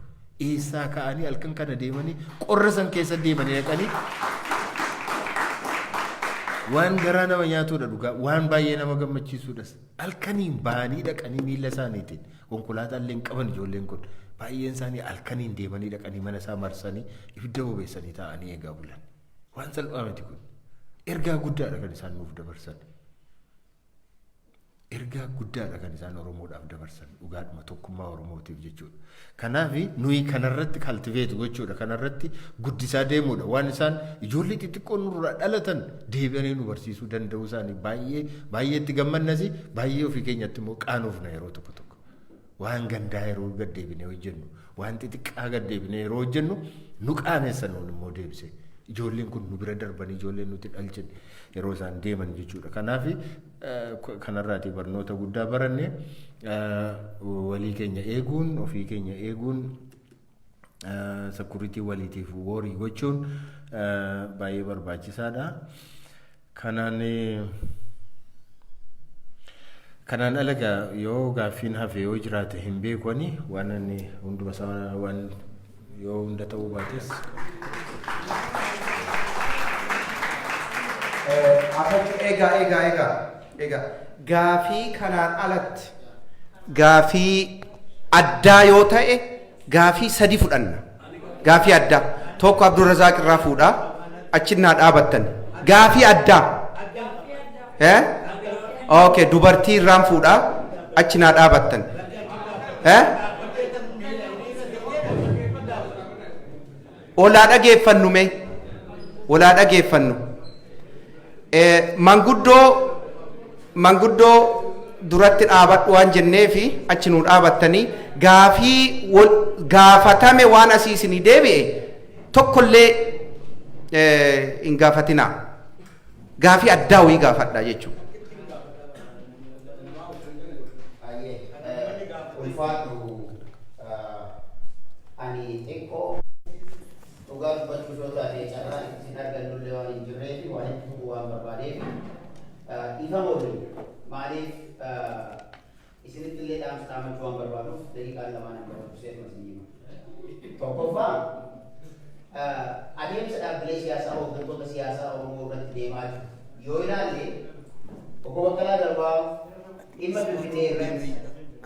Eessaa ka'anii halkan kana deemanii, qorra san keessa deemanii dhaqanii, waan garaa nama nyaatudha dhugaa, waan baay'ee nama gammachiisudhas. Halkaniin bahanii dhaqanii, miila isaaniitiin, konkolaataa illee hin qaban ijoolleen kun baay'een isaanii, halkaniin deemanii dhaqanii mana isaa marsanii ibidda bobeessanii taa'anii eegaa bulan. Waan salphaa miti kun. Ergaa guddaadha kan isaan nuuf dabarsan. Ergaa guddaadha kan isaan Oromoodhaaf dabarsan, dhugaadhuma tokkummaa Oromootiif jechuudha. Kanaaf nuyi kanarratti cultivate gochuudha, kanarratti guddisaa deemuudha. Waan isaan ijoollee xixiqqoo nurraa dhalatan deebi'anii nu barsiisuu danda'uu isaanii baay'ee baay'eetti gammannasi, baay'ee ofii keenyatti immoo qaanoofna yeroo tokko tokko. Waan gandaa yeroo gaddeebinee hojjennu, waan xixiqqaa gaddeebinee yeroo hojjennu nu qaanessa nuun immoo deebise. Ijoolleen kun nu bira darbanii, ijoolleen nuti dhalchine yeroo isaan deeman jechuudha. Kanaaf kanarraati barnoota guddaa baranne. Walii keenya eeguun, ofii keenya eeguun, security waliitiif worry gochuun baay'ee barbaachisaadha. Kanaan ala yoo gaaffiin hafe yoo jiraate hin beeku. Ani waan inni hunduma isaa waan yoo hunda ta'uu baates. Egaa egaa egaa egaa, gaafii kanaan alatti gaafii addaa yoo ta'e gaafii sadi fudhanna. Gaafii addaa tokko Abdurrazaaq irraa fuudhaa, achinnaa dhaabattan. Gaafii addaa, eh, okay, dubartii irraan fuudhaa, achinaa dhaabattan. Eh, olaa dhageeffannu, mee olaa dhageeffannu. Manguddoo duratti dhaabadhu waan jenneefi achi nuu dhaabattanii gaafii gaafatame waan asii isinii deebi'e tokkollee hin gaafatinaa. Gaafii addaa wayii gaafadha jechuudha. Ulfaadhu. Ani xiqqoo dhugaa dubbachuuf yoo taate, carraan isin argannullee waan hin jirreefi waan itti fufuu waan barbaadeef dhiifama waliin, maaliif isinitti illee dhaamsa dhaammachuu waan barbaaduuf daqiiqaan lamaan an barbaachisee isin hima. Tokkoffaa, adeemsa dhaabbilee siyaasaa, hooggantoota siyaasaa Oromoo irratti deemaa jiru yoo ilaalle, Obbo Baqqalaa Garbaa dhimma Finfinnee irratti,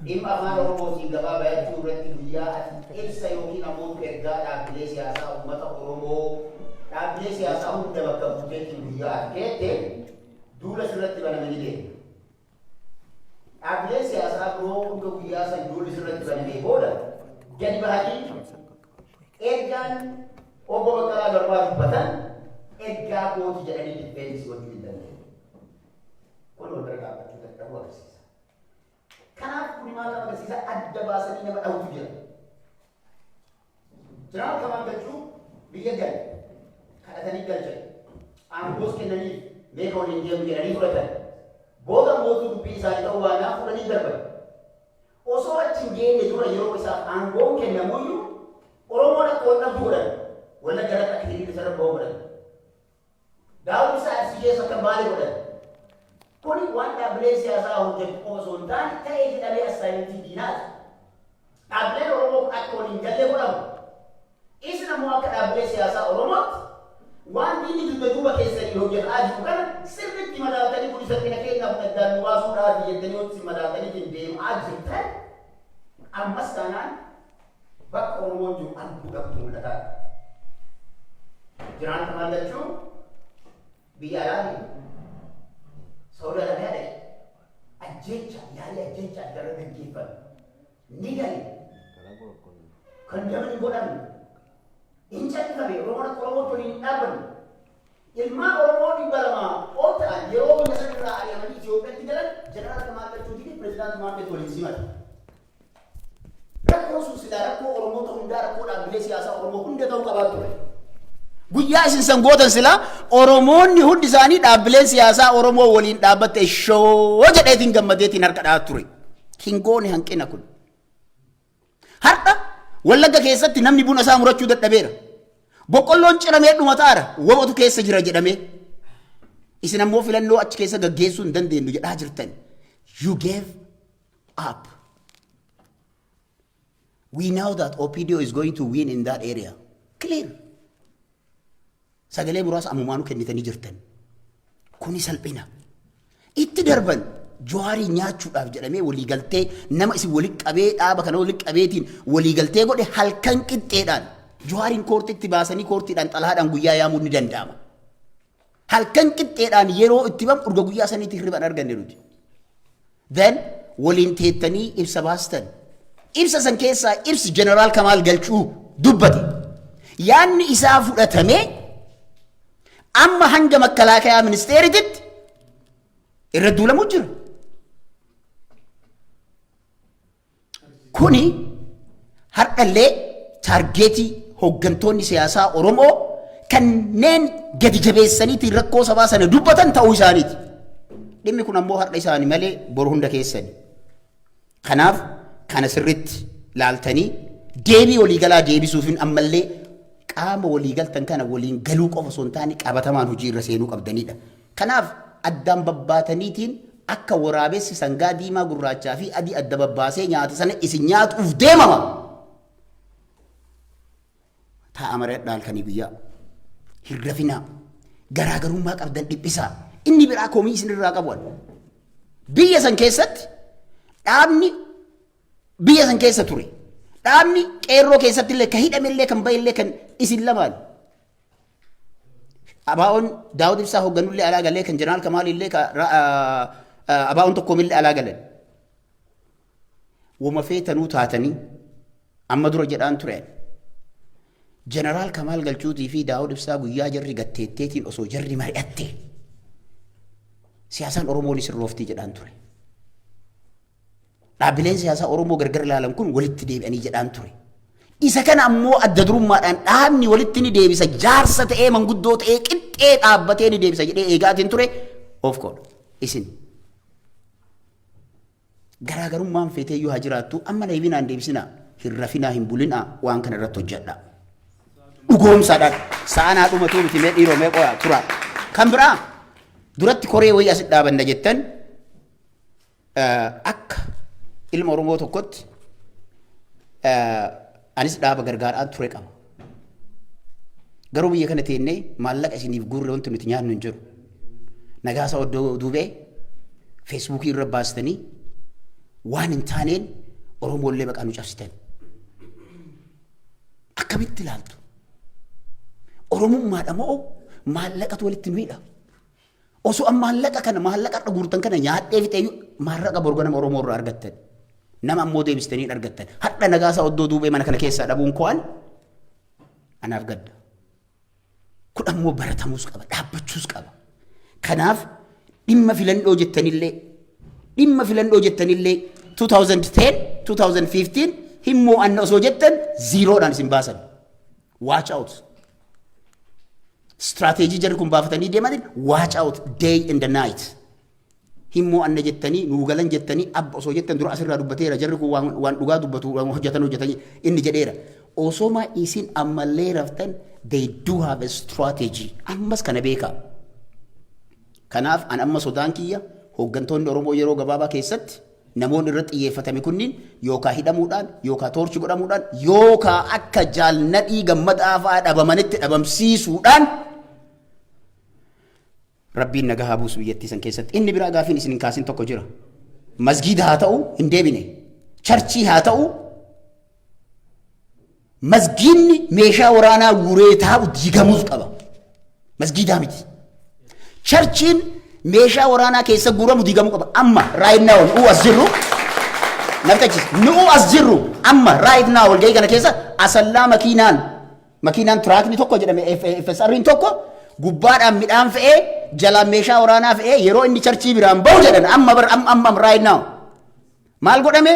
dhimma afaan Oromootiin gabaa bayachuu irratti guyyaa ati ibsa yookiin ammoo ergaa dhaabbilee siyaasaa uummata Oromoo, dhaabbilee siyaasaa hunda bakka buuteetiin guyyaa ati keette duula sirratti baname ni beekna. Dhaabbileen siyaasaa biroo hunda guyyaa san duulli sirratti banamee booda gadi bahanii ergaan Obbo Baqqalaa Garbaa dubbatan ergaa kooti jedhanii defense gochuu hin dandeenye. Kun wal bira dhaabbachuu dadhabuu agarsiisa. Kanaaf kuni maal agarsiisa? Adda baasanii nama dhawutu jira. Jeneraal Kamaan Galchuu biyya gale, kadhatanii galchan. Aangoos kennaniif, meeqa waliin deemu jedhanii fudhatan. Booda mootuu dubbii isaanii ta'uu baanaan fudhanii darban. Osoo achi hin geenye dura, yeroo isaaf aangoon kennamuyyuu Oromoon akka wal dhabdu godhan. Wallagga irratti akka hiriirri isarra bahu godhan. Daawud Isaa Arsii keessa akka baale godhan. Kuni waan dhaabbileen siyaasaa hojjetu qofa osoo hin taane ta'ee jedhamee assignmentii diinaati. Dhaabbileen Oromoo kun akka waliin galle godhamu. Isin ammoo akka dhaabbilee siyaasaa Oromootti waan diinni dugda duuba keessanii hojjetaa jiru kana sirriitti madaaltanii, kun salphina keenyaaf addaan nu baasuudhaafi jettanii yoo isin madaaltanii deemaa jirtan, ammas taanaan bakka Oromoon jiru arguu dhabdu mul'ataadha. Jiraan Kamaal Galchuu biyya alaa Saudi Arabiyaa dhaqe. Ajjeecha, yaalii ajjeecha adda irra gaggeeffame. Ni gale. Kan damani hin godhamne. Hin calqifame. Oromoon akka Oromootti waliin hin dhaabbanne. Ilmaan Oromoo 200 ol ta'an yeroo biyya sana irraa ari'amanii Itoophiyaatti galan Jeneraal Kamaal Galchuutii fi Pireezidaantii Mohaammed waliin simate. Rakkoon sun silaa rakkoo Oromoota hundaa, rakkoo dhaabbilee siyaasaa Oromoo hunda ta'uu qabaa ture. Guyyaa isin san gootan silaa Oromoonni hundi isaanii, dhaabbileen siyaasaa Oromoo waliin dhaabbatte shoo jedheetiin gammadeetiin harka dhahaa ture. Hin goone, hanqina kun. Har'a Wallagga keessatti namni buna isaa murachuu dadhabeera. Boqqolloon ciramee dhumataara, WBOtu keessa jira jedhamee. Isin ammoo filannoo achi keessa gaggeessuu hin dandeenyu jedhaa jirtan. You gave up. We know that OPDO is going to win in that area. Clear. Sagalee muraasa ammumaanuu kennitanii jirtan. Kuni salphina. Itti darban, Jawaarii nyaachuudhaaf jedhamee waliigaltee nama isin walitti qabee, dhaaba kana walitti qabeetiin waliigaltee godhe, halkan qixxeedhaan Jawaariin koortitti baasanii, koortiidhaan xalahaadhaan guyyaa yaamuun ni danda'ama. Halkan qixxeedhaan yeroo itti bamu urga guyyaa saniitti hirriban arganne nuti. Then waliin teettanii ibsa baastan. Ibsa san keessaa ibsi Jeneraal Kamaal Galchuu dubbate. Yaanni isaa fudhatamee amma hanga makkalaakayaa ministeerititti irra duulamuu jira. Kuni har'allee target hooggantoonni siyaasaa Oromoo kanneen gadi jabeessaniitiin rakkoo sabaa sana dubbatan ta'uu isaaniiti. Dhimmi kun ammoo har'a isaanii malee boru hunda keessani. Kanaaf kana sirritti laaltanii deebii waliigalaa deebisuufin ammallee qaama waliigaltan kana waliin galuu qofa osoo hin taane qabatamaan hojii irra seenuu qabdanidha. Kanaaf addaan babbaataniitiin akka waraabessi sangaa diimaa, gurraachaa fi adii adda babbaasee nyaata sana isin nyaatuuf deemama. Taa'a, mari'adhaa halkanii guyyaa. Hin rafinaa. Garaagarummaa qabdan dhiphisaa. Inni biraa komii isin irraa qabu. Biyya san keessatti dhaabni biyya san keessa ture. Dhaabni qeerroo keessatti illee kan hidhame illee, kan bahe illee, kan isin lamaan. ABO'n Daawud Ibsaa hoogganullee alaa galee, kan Jeneraal Kamaal illee, ABO'n tokkoomillee alaa galan. Wama feetanuu taatanii amma dura jedhaan ture. Jeneraal Kamaal Galchuutii fi Daawud Ibsaa guyyaa jarri gatteetteetiin osoo jarri mari'atte siyaasaan Oromoo ni sirrooftii jedhaan ture. Dhaabbileen siyaasaa Oromoo gargar ilaalan kun walitti deebi'anii jedhaan ture. Isa kana ammoo adda durummaadhaan dhaabni walitti ni deebisa, jaarsa ta'ee, manguddoo ta'ee, qixxee dhaabbatee ni deebisa jedhee eegaatiin ture of godha isin. Garaagarummaan feetee iyyuu haa jiraattu, amma deebinaan deebisinaa, hin rafinaa, hin bulinaa, waan kana irratti hojjedhaa. Dhugoomsaadhaan sa'anaa dhumatuu miti, mee dhiiroo, mee qoyaa tura. Kan biraa duratti koree wayii asit dhaabanna jettan, akka ilma Oromoo tokkotti anis dhaaba gargaaraan ture qaba. Garuu biyya kana teennee maallaqa isiniif guurre wanti nuti nyaannu hin jiru. Nagaasaa Oddoo Duubee Feesbuukii irra baastanii waan hin taaneen Oromoollee maqaa nu cabsitan. Akkamitti ilaaltu? Oromummaadha moo maallaqatu walitti nu hidha? Osoo an maallaqa kana, maallaqa irra guurtan kana nyaadhee fixeeyyuu, maallaqa borga nama Oromoo irraa argattan. Nama ammoo deebistanii hin argattan. Hadha Nagaasaa Oddoo Duubee mana kana keessaa dhabuun ko'an anaaf gadda. Kun ammoo baratamuus qaba, dhaabbachuus qaba. Kanaaf dhimma filannoo jettanillee 2010, 2015 hin mo'anna osoo jettan zeroodhaan isin baasan. Watch out. Strategy jarri kun baafatanii deeman, watch out day and the night. Hin mo'anna jettanii, nuu galan jettanii, abba osoo jettan, dura asirraa dubbateera, jarri kun waan dhugaa dubbatu, waan hojjetan hojjetanii inni jedheera. Osoma isin ammallee raftan, they do have a strategy. Ammas kana beekaa. Kanaaf an amma sodaan kiyya, hooggantoonni Oromoo yeroo gabaabaa keessatti namoonni irratti xiyyeeffatame kunniin yookaan hidhamuudhaan, yookaan torture godhamuudhaan, yookaan akka jaalnadhii Gammadaa fa'aa dhabamanitti dhabamsiisuudhaan, Rabbiin nagaa haa buusu biyyattii san keessatti. Inni biraa gaafiin isin hin kaasin tokko jira. Masgiida haa ta'u hin deebine. Church haa ta'u, masgiidni meeshaa waraanaa guuree taa'u diigamuus qaba. Masgiidaa miti. Churchiin meeshaa waraanaa keessa guuramu diigamuu qaba. Amma right now nu as jirru naftachiis, nu as jirru amma right now walgahii kana keessa Asallaa makiinaan truckni tokko jedhame, FSR'n tokko gubbaadhaan midhaan fe'ee, jalaan meeshaa waraanaa fe'ee yeroo inni church biraan bahu jedhan, amma bar amma amma right now maal godhame?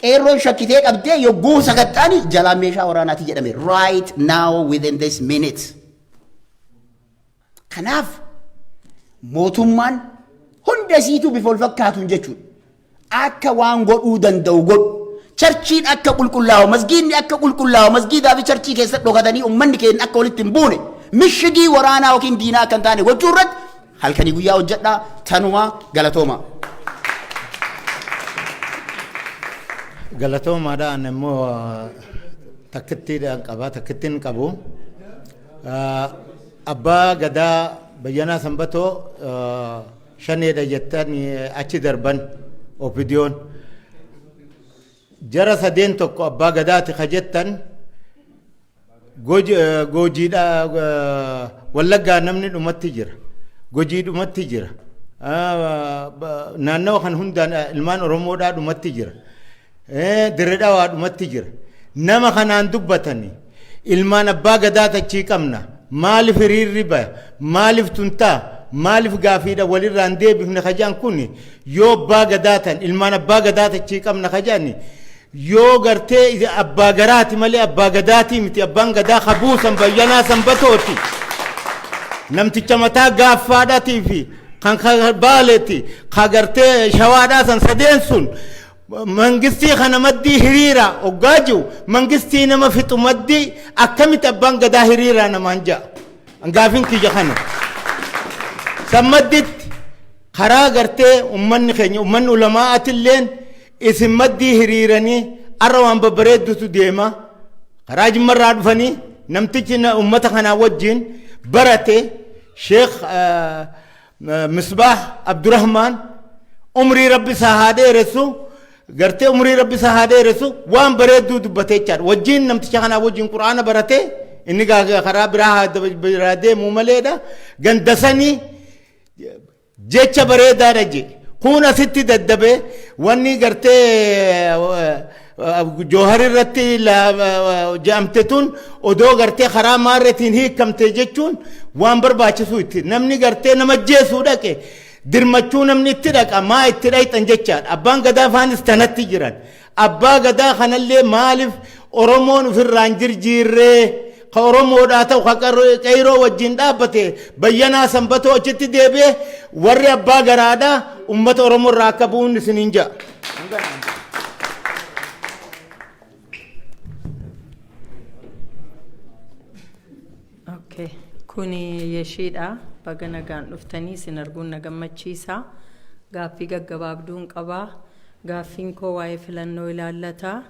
Qeerroon shakkitee qabdee yogguu sakattaani jalaan meeshaa waraanaati jedhame, right now, within this minute. Kanaaf mootummaan hunda isiituu bifa wal fakkaatuun jechuudha. Akka waan godhuu danda'u godhu. Churchiin akka qulqullaa'u, masgiidni akka qulqullaa'u, masgiidaa fi churchii keessa dhokatanii uummanni keenya akka walitti hin buune, mishigii waraanaa yookiin diinaa akka hin taane gochuu irratti halkanii guyyaa hojjedhaa. Tanumaa, galatooma. Galatoomaadhaan immoo takkittiidhaan qaba, takkittiin qabu. Abbaa Gadaa Bayyanaa Sanbatoo shaneedha jettan achi darban OPDOn. Jara sadeen tokko abbaa gadaati ka jettan, goojiidha. Wallaggaa namni dhumatti jira. Gojii dhumatti jira. Naannawa kan hundaan ilmaan Oromoodhaa dhumatti jira. Dirre Dhawaa dhumatti jira. Nama kanaan dubbatanii ilmaan abbaa gadaa tachii qabna. Maaliif hiriirri baya? Maaliif tuntaa? Maaliif gaafiidha walirraan deebifne kajaan kun? Yoo abbaa gadaa tan ilmaan abbaa gadaa tachii qabna kajaan, yoo gartee abbaa garaati malee abbaa gadaatii miti. Abbaan gadaa kabuusan Bayyanaa Sanbatooti. Namticha mataa gaaffaadhaatii fi kan Baaleeti ka gartee Shawaadhaa san sadeen sun mangistii kana maddii hiriira hoggaa jiru, mangistii nama fixu maddii akkamitti abbaan gadaa hiriiraa namaan ja'a? Gaafin kiyya kana. San madditti karaa gartee ummanni keenya, ummanni ulamaa'atilleen isin maddii hiriiranii arra waan babbareeddutu deema. Karaa Jimmarraa dhufanii namtichi ummata kanaa wajjin barate, Sheekh Misbaah Abdurrahmaan, umrii Rabbi isaa haa dheeressu, gartee umrii Rabbi isaa haa dheeressu, waan bareedduu dubbatee jechaadha. Wajjin namticha kanaa wajjin Quraana barate inni karaa biraa haa biraa deemuu maleedha. Gandasanii jecha bareedaadha je. Kun asitti daddabee wanni gartee Joohar irratti je'amte tun odoo gartee karaa maarreetiin hiikamte jechuun waan barbaachisu itti namni gartee nama jeesuu dhaqe dirmachuu namni itti dhaqa maa itti dhayxan jechaadha. Abbaan gadaa faanis tanatti jiran. Abbaa gadaa kanallee maaliif Oromoon ofirraan jirjiirree ka Oromoodhaa ta'u ka qeyroo wajjin dhaabbate Bayyanaa Sanbatoo achitti deebi'e, warri abbaa garaadhaa ummata Oromoo irraa akka bu'uun isiniin ja'a. Okay. Kuni Yeshiidha. Baga nagaan dhuftanii, isin arguun na gammachiisa. Gaaffii gaggabaabduun qabaa. Gaaffiin koo waa'ee filannoo ilaallata.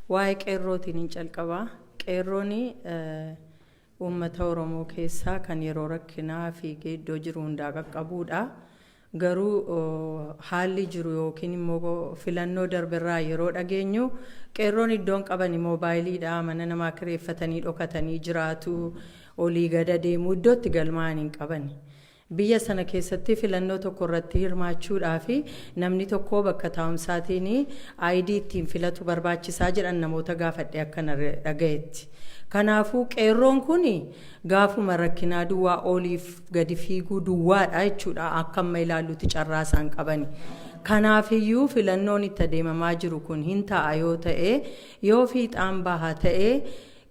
Waa'ee qeerrootiin hin calqaba. Qeerroon uummata Oromoo keessaa kan yeroo rakkinaa fiigee iddoo jiru hundaa qaqqabuudha. Garuu haalli jiru yookiin immoo filannoo darberraa yeroo dhageenyu, qeerroon iddoon qabani moobaayiliidha, mana namaa kireeffatanii dhokatanii jiraatu, olii gada deemuu, iddootti galmaa'an hin qabani. Biyya sana keessatti filannoo tokko irratti hirmaachuudhaaf namni tokko bakka taa'umsaatiin ID ittiin filatu barbaachisaa jedhan namoota gaafadhe akkana dhagayetti. Kanaafuu qeerroon kun gaafuma rakkinaa duwwaa oliif gadi fiiguu duwwaadha jechuudha, akka amma ilaallutti carraa isaan qabani. Kanaafiyyuu filannoon itti adeemamaa jiru kun hin ta'a yoo ta'e, yoo fiixaan baha ta'e,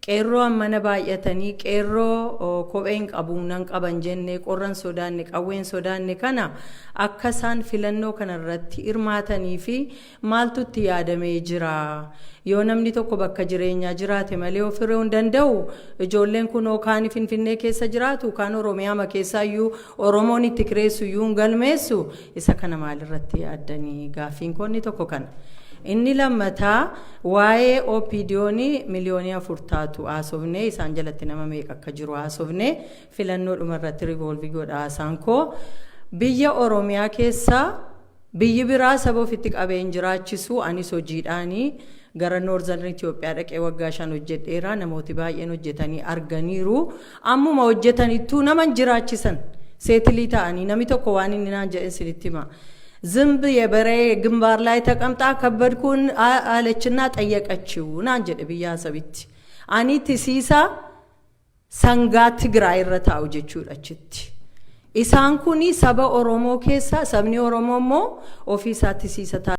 qeerroo ammana baay'atanii, qeerroo kopheen qabu nan qaban jenne, qorran sodaanne, qawween sodaanne kana akka isaan filannoo kana irratti hirmaatanii fi maaltu itti yaadamee jira? Yoo namni tokko bakka jireenyaa jiraate malee of hiruu hin danda'u. Ijoolleen kunoo kaan Finfinnee keessa jiraatu, kaan Oromiyaama keessa iyyuu Oromoon itti kireessu iyyuu hin galmeessu. Isa kana maalirratti yaaddanii? Gaaffiin koo inni tokko kana. Inni lammataa waa'ee OPDO'n miliyoonii 4 taatu haasofne, isaan jalatti nama meeqa akka jiru haasofne, filannoo dhuma irratti revolve godha haasaan koo. Biyya Oromiyaa keessa biyyi biraa saba ofitti qabee hin jiraachisu. Anis hojiidhaanii gara Northern Itoophiyaa dhaqee waggaa 5 hojjedheera. Namooti baay'een hojjetanii arganiiru. Ammuma hojjetanittuu nama hin jiraachisan. Settle ta'anii namni tokko waan inni naan jedhe isinitti hima. ዝንብ የበሬ ግንባር ላይ ተቀምጣ ከበድኩን አለችና ጠየቀችው naan jedhe biyya Asabitti. Ani tisiisa sangaa Tigraay irra taa'u jechuudha achitti. Isaan kuni saba Oromoo keessa, sabni Oromoo immoo ofii isaa tisiisa ta'a.